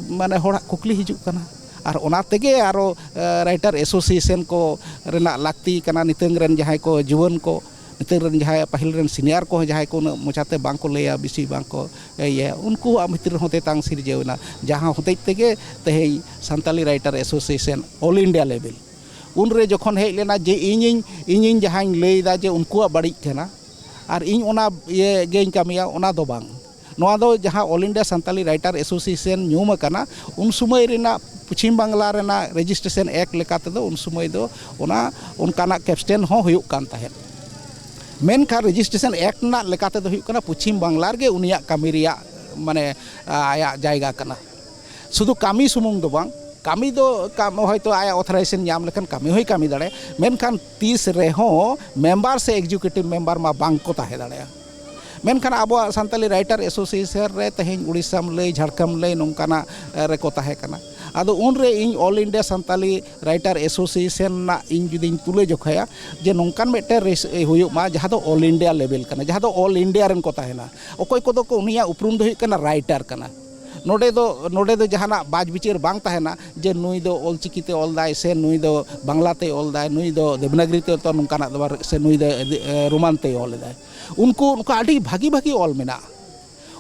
ᱢᱟᱱᱮ, ᱦᱚᱲᱟᱜ ᱠᱩᱠᱞᱤ ᱦᱤᱡᱩᱜ ᱠᱟᱱᱟ᱾ ᱟᱨ ᱚᱱᱟ ᱛᱮᱜᱮ ᱟᱨᱚ, ᱮ, ᱨᱟᱭᱴᱟᱨ ᱮᱥᱳᱥᱤᱭᱮᱥᱚᱱ ᱠᱚ ᱨᱮᱱᱟᱜ ᱞᱟᱹᱠᱛᱤ ᱠᱟᱱᱟ, ᱱᱤᱛᱚᱝ ᱨᱮᱱ ᱡᱟᱦᱟᱸᱭ ᱠᱚ ᱡᱩᱣᱟᱹᱱ ᱠᱚ, ᱱᱤᱛᱚᱝ ᱨᱮᱱ ᱡᱟᱦᱟᱸᱭ ᱯᱟᱹᱦᱤᱞ ᱨᱮᱱ ᱥᱤᱱᱤᱭᱟᱨ ᱠᱚᱦᱚᱸ ᱡᱟᱦᱟᱸᱭ ᱠᱚ ᱩᱱᱟᱹᱜ ᱢᱚᱪᱟᱛᱮ ᱵᱟᱝ ᱠᱚ ᱞᱟᱹᱭᱟ, ᱵᱮᱥᱤ ᱵᱟᱝ ᱠᱚ ᱤᱭᱟᱹᱭᱟ, ᱩᱱᱠᱩᱣᱟᱜ ᱵᱷᱤᱛᱤᱨ ᱨᱮᱦᱚᱸ ᱛᱮᱛᱟᱝ ᱥᱤᱨᱡᱟᱹᱣ ᱮᱱᱟ, ᱡᱟᱦᱟᱸ ᱦᱚᱛᱮᱡ ᱛᱮᱜᱮ ᱛᱮᱦᱮᱧ Santali writer association all India ᱞᱮᱵᱮᱞ ᱩᱱᱨᱮ ᱡᱚᱠᱷᱚᱱ ᱦᱮᱡ ᱞᱮᱱᱟ ᱡᱮ ᱤᱧᱤᱧ, ᱤᱧᱤᱧ ᱡᱟᱦᱟᱸᱧ ᱞᱟᱹᱭᱫᱟ ᱡᱮ ᱩᱱᱠᱩᱣᱟᱜ ᱵᱟᱹᱲᱤᱡ ᱠᱟᱱᱟ ᱟᱨ ᱤᱧ ᱚᱱᱟ ᱤᱭᱟᱹ ᱜᱮᱧ ᱠᱟᱹᱢᱤᱭᱟ, ᱚᱱᱟ ᱫᱚ ᱵᱟᱝ᱾ ᱱᱚᱣᱟ ᱫᱚ ᱡᱟᱦᱟᱸ all India Santali writer association ᱧᱩᱢ ᱟᱠᱟᱱᱟ, ᱩᱱ ᱥᱚᱢᱚᱭ ᱨᱮᱱᱟᱜ ᱯᱚᱪᱷᱤᱢ ᱵᱟᱝᱞᱟ ᱨᱮᱱᱟᱜ ᱨᱮᱡᱤᱥᱴᱨᱮᱥᱚᱱ ᱮᱠᱴ ᱞᱮᱠᱟ ᱛᱮᱫᱚ ᱩᱱ ᱥᱚᱢᱚᱭ ᱫᱚ ᱚᱱᱟ ᱚᱱᱠᱟᱱᱟᱜ ᱠᱮᱯᱥᱴᱮᱱ ᱦᱚᱸ ᱦᱩᱭᱩᱜ ᱠᱟᱱ ᱛᱟᱦᱮᱸᱫ᱾ ᱢᱮᱱᱠᱷᱟᱱ ᱨᱮᱡᱤᱥᱴᱨᱮᱥᱚᱱ ᱮᱠᱴ ᱨᱮᱱᱟᱜ ᱞᱮᱠᱟ ᱛᱮᱫᱚ ᱦᱩᱭᱩᱜ ᱠᱟᱱᱟ ᱯᱚᱪᱷᱤᱢ ᱵᱟᱝᱞᱟ ᱨᱮᱜᱮ ᱩᱱᱤᱭᱟᱜ ᱠᱟᱹᱢᱤ ᱨᱮᱭᱟᱜ, ᱢᱟᱱᱮ, ᱟᱭᱟᱜ ᱡᱟᱭᱜᱟ ᱠᱟᱱᱟ᱾ ᱥᱩᱫᱷᱩ ᱠᱟᱹᱢᱤ ᱥᱩᱢᱩᱝ ᱫᱚ ᱵᱟᱝ, ᱠᱟᱹᱢᱤ ᱫᱚ ᱠᱟᱢ ᱦᱚᱭᱛᱳ ᱟᱭᱟᱜ ᱚᱛᱷᱚᱨᱟᱭᱡᱮᱥᱚᱱ ᱧᱟᱢ ᱞᱮᱠᱷᱟᱱ ᱠᱟᱹᱢᱤ ᱦᱚᱸᱭ ᱠᱟᱹᱢᱤ ᱫᱟᱲᱮᱭᱟᱜᱼᱟ, ᱢᱮᱱᱠᱷᱟᱱ ᱛᱤᱥ ᱨᱮᱦᱚᱸ ᱢᱮᱢᱵᱟᱨ ᱥᱮ ᱮᱠᱡᱤᱠᱤᱭᱩᱴᱤᱵᱷ ᱢᱮᱢᱵᱟᱨ ᱢᱟ ᱵᱟᱝ ᱠᱚ ᱛᱟᱦᱮᱸ ᱫᱟᱲᱮᱭᱟᱜᱼᱟ᱾ ᱢᱮᱱᱠᱷᱟᱱ ᱟᱵᱚᱣᱟᱜ ᱥᱟᱱᱛᱟᱞᱤ ᱨᱟᱭᱴᱟᱨ ᱮᱥᱳᱥᱤᱭᱮᱥᱚᱱ ᱨᱮ ᱛᱮᱦᱮᱧ ᱩᱲᱤᱥᱥᱟᱢ ᱞᱟᱹᱭ, ᱡᱷᱟᱲᱠᱷᱚᱸᱰ ᱞᱟᱹᱭ, ᱱᱚᱝᱠᱟᱱᱟᱜ ᱨᱮᱠᱚ ᱛᱟᱦᱮᱸ ᱠᱟᱱᱟ᱾ ᱟᱫᱚ ᱩᱱᱨᱮ ᱤᱧ all India Santali writer association ᱨᱮᱱᱟᱜ ᱤᱧ ᱡᱩᱫᱤᱧ ᱛᱩᱞᱟᱹ ᱡᱚᱠᱷᱟᱭᱟ ᱡᱮ ᱱᱚᱝᱠᱟᱱ ᱢᱤᱫᱴᱮᱱ ᱨᱮᱥ ᱦᱩᱭᱩᱜ ᱢᱟ ᱡᱟᱦᱟᱸ ᱫᱚ ᱚᱞ ᱤᱱᱰᱤᱭᱟ ᱞᱮᱵᱮᱞ ᱠᱟᱱᱟ, ᱡᱟᱦᱟᱸ ᱫᱚ ᱚᱞ ᱤᱱᱰᱤᱭᱟ ᱨᱮᱱ ᱠᱚ ᱛᱟᱦᱮᱱᱟ, ᱚᱠᱚᱭ ᱠᱚᱫᱚ ᱠᱚ ᱩᱱᱤᱭᱟᱜ ᱩᱯᱨᱩᱢ ᱫᱚ ᱦᱩᱭᱩᱜ ᱠᱟᱱᱟ ᱨᱟᱭᱴᱟᱨ ᱠᱟᱱᱟ᱾ ᱱᱚᱰᱮ ᱫᱚ ᱱᱚᱰᱮ ᱫᱚ ᱡᱟᱦᱟᱱᱟᱜ ᱵᱟᱡᱽ ᱵᱤᱪᱟᱹᱨ ᱵᱟᱝ ᱛᱟᱦᱮᱱᱟ ᱡᱮ ᱱᱩᱭ ᱫᱚ ᱚᱞᱪᱤᱠᱤ ᱛᱮ ᱚᱞ ᱫᱟᱭ ᱥᱮ ᱱᱩᱭ ᱫᱚ ᱵᱟᱝᱞᱟ ᱛᱮᱭ ᱚᱞ ᱫᱟᱭ, ᱱᱩᱭ ᱫᱚ ᱫᱮᱵᱽᱱᱟᱜᱽᱨᱤ ᱛᱮ ᱛᱚ ᱱᱚᱝᱠᱟᱱᱟᱜ ᱫᱚ ᱵᱟᱨ ᱥᱮ ᱱᱩᱭ ᱫᱚ ᱮ, ᱨᱳᱢᱟᱱ ᱛᱮᱭ ᱚᱞ ᱮᱫᱟᱭ᱾ ᱩᱱᱠᱩ ᱚᱱᱠᱟ ᱟᱹᱰᱤ ᱵᱷᱟᱹᱜᱤ ᱵᱷᱟᱹᱜᱤ ᱚᱞ ᱢᱮᱱᱟᱜᱼᱟ᱾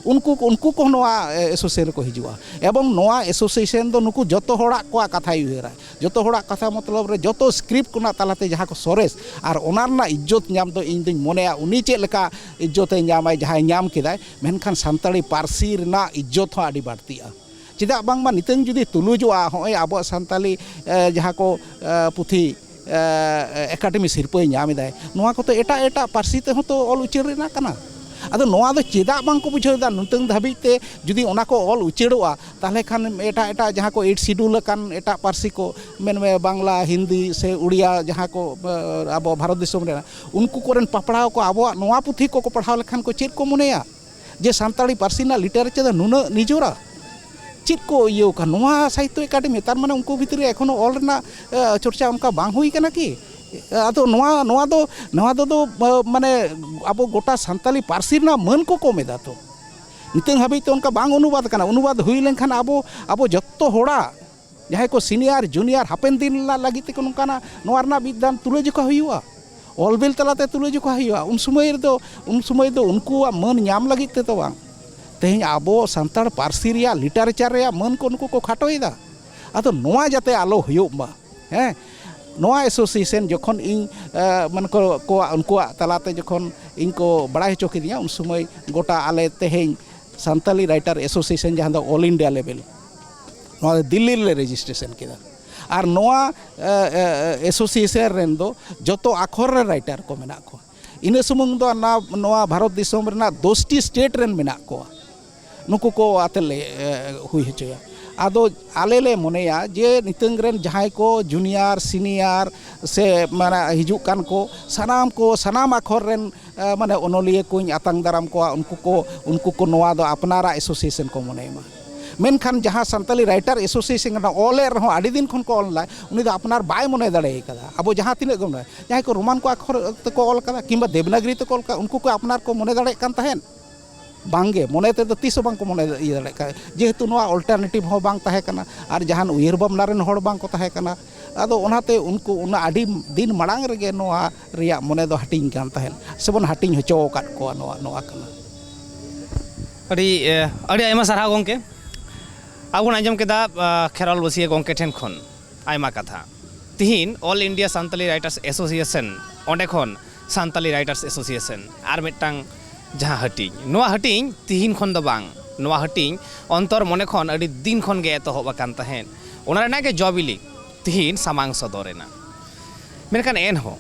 ᱩᱱᱠᱩ ᱩᱱᱠᱩ ᱠᱚ ᱱᱚᱣᱟ ᱮᱥᱳᱥᱤᱭᱮᱥᱚᱱ ᱨᱮᱠᱚ ᱦᱤᱡᱩᱜᱼᱟ᱾ ᱮᱵᱚᱝ ᱱᱚᱣᱟ ᱮᱥᱳᱥᱤᱭᱮᱥᱚᱱ ᱫᱚ ᱱᱩᱠᱩ ᱡᱚᱛᱚ ᱦᱚᱲᱟᱜ ᱠᱚᱣᱟᱜ ᱠᱟᱛᱷᱟᱭ ᱩᱭᱦᱟᱹᱨᱟ, ᱡᱚᱛᱚ ᱦᱚᱲᱟᱜ ᱠᱟᱛᱷᱟ ᱢᱚᱛᱞᱚᱵ ᱨᱮ ᱡᱚᱛᱚ ᱥᱠᱨᱤᱯᱴ ᱠᱚ ᱨᱮᱱᱟᱜ ᱛᱟᱞᱟᱛᱮ ᱡᱟᱦᱟᱸ ᱠᱚ ᱥᱚᱨᱮᱥ ᱟᱨ ᱚᱱᱟ ᱨᱮᱱᱟᱜ ᱤᱡᱽᱡᱚᱛ ᱧᱟᱢ ᱫᱚ ᱤᱧ ᱫᱩᱧ ᱢᱚᱱᱮᱭᱟ ᱩᱱᱤ ᱪᱮᱫ ᱞᱮᱠᱟ ᱤᱡᱽᱡᱚᱛᱮ ᱧᱟᱢᱟᱭ ᱡᱟᱦᱟᱸᱭ ᱧᱟᱢ ᱠᱮᱫᱟᱭ, ᱢᱮᱱᱠᱷᱟᱱ ᱥᱟᱱᱛᱟᱲᱤ ᱯᱟᱹᱨᱥᱤ ᱨᱮᱱᱟᱜ ᱤᱡᱽᱡᱚᱛ ᱦᱚᱸ ᱟᱹᱰᱤ ᱵᱟᱹᱲᱛᱤᱜᱼᱟ᱾ ᱪᱮᱫᱟᱜ ᱵᱟᱝᱢᱟ ᱱᱤᱛᱚᱝ ᱡᱩᱫᱤ ᱛᱩᱞᱩᱡᱚᱜᱼᱟ, ᱦᱚᱸᱜᱼᱚᱭ ᱟᱵᱚᱣᱟᱜ ᱥᱟᱱᱛᱟᱞᱤ ᱮ, ᱡᱟᱦᱟᱸ ᱠᱚ ᱮ, ᱯᱩᱛᱷᱤ ᱮ, ᱮᱠᱟᱰᱮᱢᱤ ᱥᱤᱨᱯᱟᱹᱭ ᱧᱟᱢ ᱮᱫᱟᱭ, ᱱᱚᱣᱟ ᱠᱚᱫᱚ ᱮᱴᱟᱜ ᱮᱴᱟᱜ ᱯᱟᱹᱨᱥᱤ ᱛᱮᱦᱚᱸ ᱛᱚ ᱚᱞ ᱩᱪᱟᱹᱲ ᱨᱮᱱᱟᱜ ᱠᱟᱱᱟ᱾ ᱟᱫᱚ ᱱᱚᱣᱟ ᱫᱚ ᱪᱮᱫᱟᱜ ᱵᱟᱝ ᱠᱚ ᱵᱩᱡᱷᱟᱹᱣ ᱮᱫᱟ? ᱱᱤᱛᱚᱝ ᱫᱷᱟᱹᱵᱤᱡ ᱛᱮ ᱡᱩᱫᱤ ᱚᱱᱟ ᱠᱚ ᱚᱞ ᱩᱪᱟᱹᱲᱚᱜᱼᱟ, ᱛᱟᱦᱚᱞᱮ ᱠᱷᱟᱱ ᱮᱴᱟᱜ ᱮᱴᱟᱜ ᱡᱟᱦᱟᱸ ᱠᱚ ᱮᱭᱤᱴ ᱥᱤᱰᱩᱞ ᱟᱠᱟᱱ ᱮᱴᱟᱜ ᱯᱟᱹᱨᱥᱤ ᱠᱚ, ᱢᱮᱱᱢᱮ ᱵᱟᱝᱞᱟ, ᱦᱤᱱᱫᱤ ᱥᱮ ᱩᱲᱤᱭᱟ, ᱡᱟᱦᱟᱸ ᱠᱚ ᱮ, ᱟᱵᱚ ᱵᱷᱟᱨᱚᱛ ᱫᱤᱥᱚᱢ ᱨᱮᱱᱟᱜ, ᱩᱱᱠᱩ ᱠᱚᱨᱮᱱ ᱯᱟᱯᱲᱟᱣ ᱠᱚ ᱟᱵᱚᱣᱟᱜ ᱱᱚᱣᱟ ᱯᱩᱛᱷᱤ ᱠᱚᱠᱚ ᱯᱟᱲᱦᱟᱣ ᱞᱮᱠᱷᱟᱱ ᱠᱚ ᱪᱮᱫ ᱠᱚ ᱢᱚᱱᱮᱭᱟ? ᱡᱮ ᱥᱟᱱᱛᱟᱲᱤ ᱯᱟᱹᱨᱥᱤ ᱨᱮᱱᱟᱜ ᱞᱤᱴᱟᱨᱮᱪᱟᱨ ᱫᱚ ᱱᱩᱱᱟᱹᱜ ᱱᱤᱡᱚᱨᱟ, ᱪᱮᱫ ᱠᱚ ᱤᱭᱟᱹᱣ ᱠᱟᱱ ᱱᱚᱣᱟ ᱥᱟᱦᱤᱛᱛᱚ ᱮᱠᱟᱰᱮᱢᱤ, ᱛᱟᱨ ᱢᱟᱱᱮ ᱩᱱᱠᱩ ᱵᱷᱤᱛᱨᱤ ᱨᱮ ᱮᱠᱷᱚᱱᱳ ᱚᱞ ᱨᱮᱱᱟᱜ ᱮ, ᱪᱚᱨᱪᱟ ᱚᱱᱠᱟ ᱵᱟᱝ ᱦᱩᱭ ᱠᱟᱱᱟ ᱠᱤ? ᱟᱫᱚ ᱱᱚᱣᱟ ᱱᱚᱣᱟ ᱫᱚ ᱱᱚᱣᱟ ᱫᱚ, ᱫᱚ ᱮ, ᱢᱟᱱᱮ ᱟᱵᱚ ᱜᱚᱴᱟ ᱥᱟᱱᱛᱟᱞᱤ ᱯᱟᱹᱨᱥᱤ ᱨᱮᱱᱟᱜ ᱢᱟᱹᱱ ᱠᱚ ᱠᱚᱢ ᱮᱫᱟ ᱛᱚ᱾ ᱱᱤᱛᱚᱝ ᱦᱟᱹᱵᱤᱡ ᱛᱮ ᱚᱱᱠᱟ ᱵᱟᱝ ᱚᱱᱩᱵᱟᱫ ᱠᱟᱱᱟ᱾ ᱚᱱᱩᱵᱟᱫ ᱦᱩᱭ ᱞᱮᱱᱠᱷᱟᱱ ᱟᱵᱚ ᱟᱵᱚ ᱡᱚᱛᱚ ᱦᱚᱲᱟᱜ, ᱡᱟᱦᱟᱸᱭ ᱠᱚ ᱥᱤᱱᱤᱭᱟᱨ ᱡᱩᱱᱤᱭᱟᱨ, ᱦᱟᱯᱮᱱ ᱫᱤᱱ ᱨᱮᱱᱟᱜ ᱞᱟᱹᱜᱤᱫ ᱛᱮᱠᱚ ᱱᱚᱝᱠᱟᱱᱟᱜ ᱱᱚᱣᱟ ᱨᱮᱱᱟᱜ ᱢᱤᱫ ᱫᱟᱱ ᱛᱩᱞᱟᱹᱡᱚᱠᱷᱟ ᱦᱩᱭᱩᱜᱼᱟ᱾ ᱚᱞ ᱵᱤᱞ ᱛᱟᱞᱟᱛᱮ ᱛᱩᱞᱟᱹᱡᱚᱠᱷᱟ ᱦᱩᱭᱩᱜᱼᱟ᱾ ᱩᱱ ᱥᱚᱢᱚᱭ ᱨᱮᱫᱚ ᱩᱱ ᱥᱚᱢᱚᱭ ᱫᱚ ᱩᱱᱠᱩᱣᱟᱜ ᱢᱟᱹᱱ ᱧᱟᱢ ᱞᱟᱹᱜᱤᱫ ᱛᱮᱫᱚ ᱵᱟᱝ, ᱛᱮᱦᱮᱧ ᱟᱵᱚ ᱥᱟᱱᱛᱟᱲ ᱯᱟᱹᱨᱥᱤ ᱨᱮᱭᱟᱜ ᱞᱤᱴᱟᱨᱮᱪᱟᱨ ᱨᱮᱭᱟᱜ ᱢᱟᱹᱱ ᱠᱚ ᱱᱩᱠᱩ ᱠᱚ ᱠᱷᱟᱴᱚᱭᱮᱫᱟ᱾ ᱟᱫᱚ ᱱᱚᱣᱟ ᱡᱟᱛᱮ ᱟᱞᱚ ᱦᱩᱭᱩᱜ ᱢᱟ, ᱦᱮᱸ, ᱱᱚᱣᱟ ᱮᱥᱳᱥᱤᱭᱮᱥᱚᱱ ᱡᱚᱠᱷᱚᱱ ᱤᱧ ᱮ, ᱢᱟᱱᱮ ᱠᱚ ᱠᱚᱣᱟᱜ ᱩᱱᱠᱩᱣᱟᱜ ᱛᱟᱞᱟᱛᱮ ᱡᱚᱠᱷᱚᱱ ᱤᱧ ᱠᱚ ᱵᱟᱲᱟᱭ ᱦᱚᱪᱚ ᱠᱤᱫᱤᱧᱟ, ᱩᱱ ᱥᱚᱢᱚᱭ ᱜᱚᱴᱟ ᱟᱞᱮ ᱛᱮᱦᱮᱧ ᱥᱟᱱᱛᱟᱞᱤ ᱨᱟᱭᱴᱟᱨ ᱮᱥᱳᱥᱤᱭᱮᱥᱚᱱ, ᱡᱟᱦᱟᱸ ᱫᱚ ᱚᱞ ᱤᱱᱰᱤᱭᱟ ᱞᱮᱵᱮᱞ, ᱱᱚᱣᱟ ᱫᱚ ᱫᱤᱞᱞᱤ ᱨᱮᱞᱮ ᱨᱮᱡᱤᱥᱴᱨᱮᱥᱚᱱ ᱠᱮᱫᱟ᱾ ᱟᱨ ᱱᱚᱣᱟ ᱮ, ᱮ, ᱮᱥᱳᱥᱤᱭᱮᱥᱚᱱ ᱨᱮᱱ ᱫᱚ ᱡᱚᱛᱚ ᱟᱠᱷᱚᱨ ᱨᱮ ᱨᱟᱭᱴᱟᱨ ᱠᱚ ᱢᱮᱱᱟᱜ ᱠᱚᱣᱟ᱾ ᱤᱱᱟᱹ ᱥᱩᱢᱩᱝ ᱫᱚ ᱱᱟ-, ᱱᱚᱣᱟ ᱵᱷᱟᱨᱚᱛ ᱫᱤᱥᱚᱢ ᱨᱮᱱᱟᱜ ᱫᱚᱥᱴᱤ ᱥᱴᱮᱴ ᱨᱮᱱ ᱢᱮᱱᱟᱜ ᱠᱚᱣᱟ᱾ ᱱᱩᱠᱩ ᱠᱚ ᱟᱛᱮ ᱞᱮ ᱮ, ᱦᱩᱭ ᱦᱚᱪᱚᱭᱟ᱾ ᱟᱫᱚ ᱟᱞᱮ ᱞᱮ ᱢᱚᱱᱮᱭᱟ ᱡᱮ ᱱᱤᱛᱚᱝ ᱨᱮᱱ ᱡᱟᱦᱟᱸᱭ ᱠᱚ ᱡᱩᱱᱤᱭᱟᱨ, ᱥᱤᱱᱤᱭᱟᱨ ᱥᱮ ᱢᱟᱱᱮ ᱦᱤᱡᱩᱜ ᱠᱟᱱ ᱠᱚ, ᱥᱟᱱᱟᱢ ᱠᱚ, ᱥᱟᱱᱟᱢ ᱟᱠᱷᱚᱨ ᱨᱮᱱ, ᱮ, ᱢᱟᱱᱮ ᱚᱱᱚᱞᱤᱭᱟᱹ ᱠᱚᱧ ᱟᱛᱟᱝ ᱫᱟᱨᱟᱢ ᱠᱚᱣᱟ, ᱩᱱᱠᱩ ᱠᱚ, ᱩᱱᱠᱩ ᱠᱚ ᱱᱚᱣᱟ ᱫᱚ ᱟᱯᱱᱟᱨᱟᱜ ᱮᱥᱳᱥᱤᱭᱮᱥᱚᱱ ᱠᱚ ᱢᱚᱱᱮᱭ ᱢᱟ᱾ ᱢᱮᱱᱠᱷᱟᱱ ᱡᱟᱦᱟᱸ ᱥᱟᱱᱛᱟᱞᱤ ᱨᱟᱭᱴᱟᱨ ᱮᱥᱳᱥᱤᱭᱮᱥᱚᱱ ᱠᱟᱱᱟ, ᱚᱞᱮᱫ ᱨᱮᱦᱚᱸ ᱟᱹᱰᱤ ᱫᱤᱱ ᱠᱷᱚᱱ ᱠᱚ ᱚᱞ ᱮᱫᱟ, ᱩᱱᱤ ᱫᱚ ᱟᱯᱱᱟᱨ ᱵᱟᱭ ᱢᱚᱱᱮ ᱫᱟᱲᱮ ᱠᱟᱫᱟ᱾ ᱟᱵᱚ ᱡᱟᱦᱟᱸ ᱛᱤᱱᱟᱹᱜ ᱜᱮ ᱢᱚᱱᱮ, ᱡᱟᱦᱟᱸᱭ ᱠᱚ ᱨᱳᱢᱟᱱ ᱠᱚ ᱟᱠᱷᱚᱨ ᱛᱮᱠᱚ ᱚᱞ ᱠᱟᱫᱟ ᱠᱤᱝᱵᱟ ᱫᱮᱵᱽᱱᱟᱜᱽᱨᱤ ᱛᱮᱠᱚ ᱚᱞ ᱠᱟᱫᱟ, ᱩᱱᱠᱩ ᱠᱚ ᱟᱯᱱᱟᱨ ᱠᱚ ᱢᱚᱱᱮ ᱫᱟᱲᱮᱭᱟᱜ ᱠᱟᱱ ᱛᱟᱦᱮᱸᱫ? ᱵᱟᱝᱜᱮ, ᱢᱚᱱᱮ ᱛᱮᱫᱚ ᱛᱤᱥ ᱦᱚᱸ ᱵᱟᱝᱠᱚ ᱢᱚᱱᱮ ᱤᱭᱟᱹ ᱫᱟᱲᱮᱭᱟᱜ ᱠᱟᱱᱟ, ᱡᱮᱦᱮᱛᱩ ᱱᱚᱣᱟ ᱚᱞᱴᱟᱨᱱᱮᱴᱤᱵᱷ ᱦᱚᱸ ᱵᱟᱝ ᱛᱟᱦᱮᱸ ᱠᱟᱱᱟ ᱟᱨ ᱡᱟᱦᱟᱱ ᱩᱭᱦᱟᱹᱨ ᱵᱷᱟᱵᱽᱱᱟ ᱨᱮᱱ ᱦᱚᱲ ᱵᱟᱝ ᱠᱚ ᱛᱟᱦᱮᱸ ᱠᱟᱱᱟ᱾ ᱟᱫᱚ ᱚᱱᱟᱛᱮ ᱩᱱᱠᱩ ᱚᱱᱟ ᱟᱹᱰᱤ ᱫᱤᱱ ᱢᱟᱲᱟᱝ ᱨᱮᱜᱮ ᱱᱚᱣᱟ ᱨᱮᱭᱟᱜ ᱢᱚᱱᱮ ᱫᱚ ᱦᱟᱹᱴᱤᱧ ᱠᱟᱱ ᱛᱟᱦᱮᱸᱫ, ᱥᱮᱵᱚᱱ ᱦᱟᱹᱴᱤᱧ ᱦᱚᱪᱚ ᱟᱠᱟᱫ ᱠᱚᱣᱟ ᱱᱚᱣᱟ, ᱱᱚᱣᱟ ᱠᱟᱱᱟ᱾ ᱟᱹᱰᱤ ᱮ, ᱟᱹᱰᱤ ᱟᱭᱢᱟ ᱥᱟᱨᱦᱟᱣ ᱜᱚᱢᱠᱮ᱾ ᱟᱵᱚ ᱵᱚᱱ ᱟᱸᱡᱚᱢ ᱠᱮᱫᱟ ᱟ, ᱠᱷᱮᱨᱣᱟᱞ ᱵᱟᱹᱥᱤᱭᱟᱹ ᱜᱚᱢᱠᱮ ᱴᱷᱮᱱ ᱠᱷᱚᱱ ᱟᱭᱢᱟ ᱠᱟᱛᱷᱟ᱾ ᱛᱤᱦᱤᱧ all India Santali writers association, ᱚᱸᱰᱮ ᱠᱷᱚᱱ ᱥᱟᱱᱛᱟᱞᱤ ᱨᱟᱭᱴᱟᱨᱥ ᱮᱥᱳᱥᱤᱭᱮᱥᱚᱱ, ᱟᱨ ᱢᱤᱫᱴᱟᱝ ᱡᱟᱦᱟᱸ ᱦᱟᱹᱴᱤᱧ, ᱱᱚᱣᱟ ᱦᱟᱹᱴᱤᱧ ᱛᱤᱦᱤᱧ ᱠᱷᱚᱱ ᱫᱚ ᱵᱟᱝ, ᱱᱚᱣᱟ ᱦᱟᱹᱴᱤᱧ ᱚᱱᱛᱚᱨ ᱢᱚᱱᱮ ᱠᱷᱚᱱ ᱟᱹᱰᱤ ᱫᱤᱱ ᱠᱷᱚᱱ ᱜᱮ ᱮᱛᱚᱦᱚᱵ ᱟᱠᱟᱱ ᱛᱟᱦᱮᱸᱫ᱾ ᱚᱱᱟ ᱨᱮᱱᱟᱜ ᱜᱮ ᱡᱚ ᱵᱤᱞᱤ ᱛᱤᱦᱤᱧ ᱥᱟᱢᱟᱝ ᱥᱚᱫᱚᱨ ᱮᱱᱟ᱾ ᱢᱮᱱᱠᱷᱟᱱ ᱮᱱᱦᱚᱸ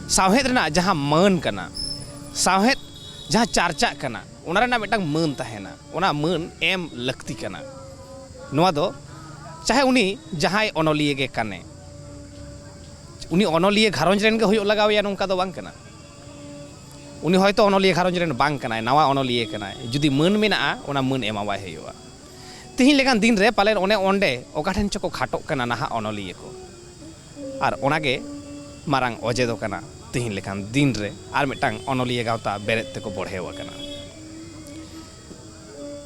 ᱥᱟᱶᱦᱮᱫ ᱨᱮᱱᱟᱜ ᱡᱟᱦᱟᱸ ᱢᱟᱹᱱ ᱠᱟᱱᱟ, ᱥᱟᱶᱦᱮᱫ ᱡᱟᱦᱟᱸ ᱪᱟᱨᱪᱟᱜ ᱠᱟᱱᱟ, ᱚᱱᱟ ᱨᱮᱱᱟᱜ ᱢᱤᱫᱴᱟᱝ ᱢᱟᱹᱱ ᱛᱟᱦᱮᱱᱟ, ᱚᱱᱟ ᱢᱟᱹᱱ ᱮᱢ ᱞᱟᱹᱠᱛᱤ ᱠᱟᱱᱟ᱾ ᱱᱚᱣᱟ ᱫᱚ ᱪᱟᱦᱮ ᱩᱱᱤ ᱡᱟᱦᱟᱸᱭ ᱚᱱᱚᱞᱤᱭᱟᱹ ᱜᱮ ᱠᱟᱱᱮ, ᱩᱱᱤ ᱚᱱᱚᱞᱤᱭᱟᱹ ᱜᱷᱟᱨᱚᱸᱡᱽ ᱨᱮᱱ ᱜᱮ ᱦᱩᱭᱩᱜ ᱞᱟᱜᱟᱣ ᱮᱭᱟ, ᱱᱚᱝᱠᱟ ᱫᱚ ᱵᱟᱝ ᱠᱟᱱᱟ᱾ ᱩᱱᱤ ᱦᱚᱭᱛᱳ ᱚᱱᱚᱞᱤᱭᱟᱹ ᱜᱷᱟᱨᱚᱸᱡᱽ ᱨᱮᱱ ᱵᱟᱝ ᱠᱟᱱᱟᱭ, ᱱᱟᱣᱟ ᱚᱱᱚᱞᱤᱭᱟᱹ ᱠᱟᱱᱟᱭ, ᱡᱩᱫᱤ ᱢᱟᱹᱱ ᱢᱮᱱᱟᱜᱼᱟ, ᱚᱱᱟ ᱢᱟᱹᱱ ᱮᱢᱟᱣᱟᱭ ᱦᱩᱭᱩᱜᱼᱟ᱾ ᱛᱤᱦᱤᱧ ᱞᱮᱠᱟᱱ ᱫᱤᱱ ᱨᱮ ᱯᱟᱞᱮᱱ ᱚᱱᱮ ᱚᱸᱰᱮ ᱚᱠᱟ ᱴᱷᱮᱱ ᱪᱚᱠᱚ ᱠᱷᱟᱴᱚᱜ ᱠᱟᱱᱟ ᱱᱟᱦᱟᱜ ᱚᱱᱚᱞᱤᱭᱟᱹ ᱠᱚ, ᱟᱨ ᱚᱱᱟᱜᱮ ᱢᱟᱨᱟᱝ ᱚᱡᱮ ᱫᱚ ᱠᱟᱱᱟ ᱛᱤᱦᱤᱧ ᱞᱮᱠᱟᱱ ᱫᱤᱱ ᱨᱮ ᱟᱨ ᱢᱤᱫᱴᱟᱝ ᱚᱱᱚᱞᱤᱭᱟᱹ ᱜᱟᱶᱛᱟ ᱵᱮᱨᱮᱫ ᱛᱮᱠᱚ ᱵᱚᱲᱦᱮᱣ ᱟᱠᱟᱱᱟ᱾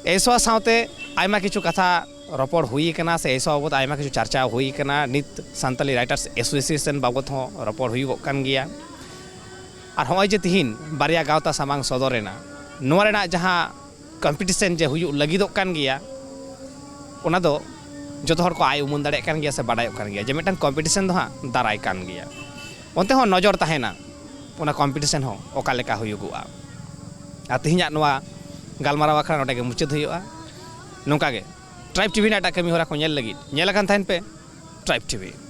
ᱮᱥᱣᱟ ᱥᱟᱶᱛᱮ ᱟᱭᱢᱟ ᱠᱤᱪᱷᱩ ᱠᱟᱛᱷᱟ ᱨᱚᱯᱚᱲ ᱦᱩᱭ ᱟᱠᱟᱱᱟ, ᱥᱮ ᱮᱥᱣᱟ ᱵᱟᱵᱚᱛ ᱟᱭᱢᱟ ᱠᱤᱪᱷᱩ ᱪᱟᱨᱪᱟ ᱦᱩᱭ ᱟᱠᱟᱱᱟ᱾ ᱱᱤᱛ ᱥᱟᱱᱛᱟᱞᱤ ᱨᱟᱭᱴᱟᱨᱥ ᱮᱥᱳᱥᱤᱭᱮᱥᱚᱱ ᱵᱟᱵᱚᱛ ᱦᱚᱸ ᱨᱚᱯᱚᱲ ᱦᱩᱭᱩᱜᱚᱜ ᱠᱟᱱ ᱜᱮᱭᱟ᱾ ᱟᱨ ᱦᱚᱸᱜᱼᱚᱭ ᱡᱮ ᱛᱤᱦᱤᱧ ᱵᱟᱨᱭᱟ ᱜᱟᱶᱛᱟ ᱥᱟᱢᱟᱝ ᱥᱚᱫᱚᱨ ᱮᱱᱟ, ᱱᱚᱣᱟ ᱨᱮᱱᱟᱜ ᱡᱟᱦᱟᱸ ᱠᱚᱢᱯᱤᱴᱤᱥᱮᱱ ᱡᱮ ᱦᱩᱭᱩᱜ ᱞᱟᱹᱜᱤᱫᱚᱜ ᱠᱟᱱ ᱜᱮᱭᱟ, ᱚᱱᱟ ᱫᱚ ᱡᱚᱛᱚ ᱦᱚᱲ ᱠᱚ ᱟᱭ ᱩᱢᱟᱹᱱ ᱫᱟᱲᱮᱭᱟᱜ ᱠᱟᱱ ᱜᱮᱭᱟ ᱥᱮ ᱵᱟᱰᱟᱭᱚᱜ ᱠᱟᱱ ᱜᱮᱭᱟ ᱡᱮ ᱢᱤᱫᱴᱟᱝ ᱠᱚᱢᱯᱤᱴᱤᱥᱮᱱ ᱫᱚ ᱦᱟᱸᱜ ᱫᱟᱨᱟᱭ ᱠᱟᱱ ᱜᱮᱭᱟ᱾ ᱚᱱᱛᱮ ᱦᱚᱸ ᱱᱚᱡᱚᱨ ᱛᱟᱦᱮᱱᱟ, ᱚᱱᱟ ᱠᱚᱢᱯᱤᱴᱤᱥᱮᱱ ᱦᱚᱸ ᱚᱠᱟ ᱞᱮᱠᱟ ᱦᱩᱭᱩᱜᱚᱜᱼᱟ᱾ ᱟᱨ ᱛᱮᱦᱮᱧᱟᱜ ᱱᱚᱣᱟ ᱜᱟᱞᱢᱟᱨᱟᱣ ᱟᱠᱷᱲᱟ ᱱᱚᱰᱮ ᱜᱮ ᱢᱩᱪᱟᱹᱫ ᱦᱩᱭᱩᱜᱼᱟ᱾ ᱱᱚᱝᱠᱟ ᱜᱮ ᱴᱨᱟᱭᱤᱵᱽ ᱴᱤᱵᱷᱤ ᱨᱮᱱᱟᱜ ᱮᱴᱟᱜ ᱠᱟᱹᱢᱤ ᱦᱚᱨᱟ ᱠᱚ ᱧᱮᱞ ᱞᱟᱹᱜᱤᱫ ᱧᱮᱞ ᱟᱠᱟᱱ ᱛᱟᱦᱮᱱ ᱯᱮ ᱴᱨᱟᱭᱤᱵᱽ ᱴᱤᱵᱷᱤ᱾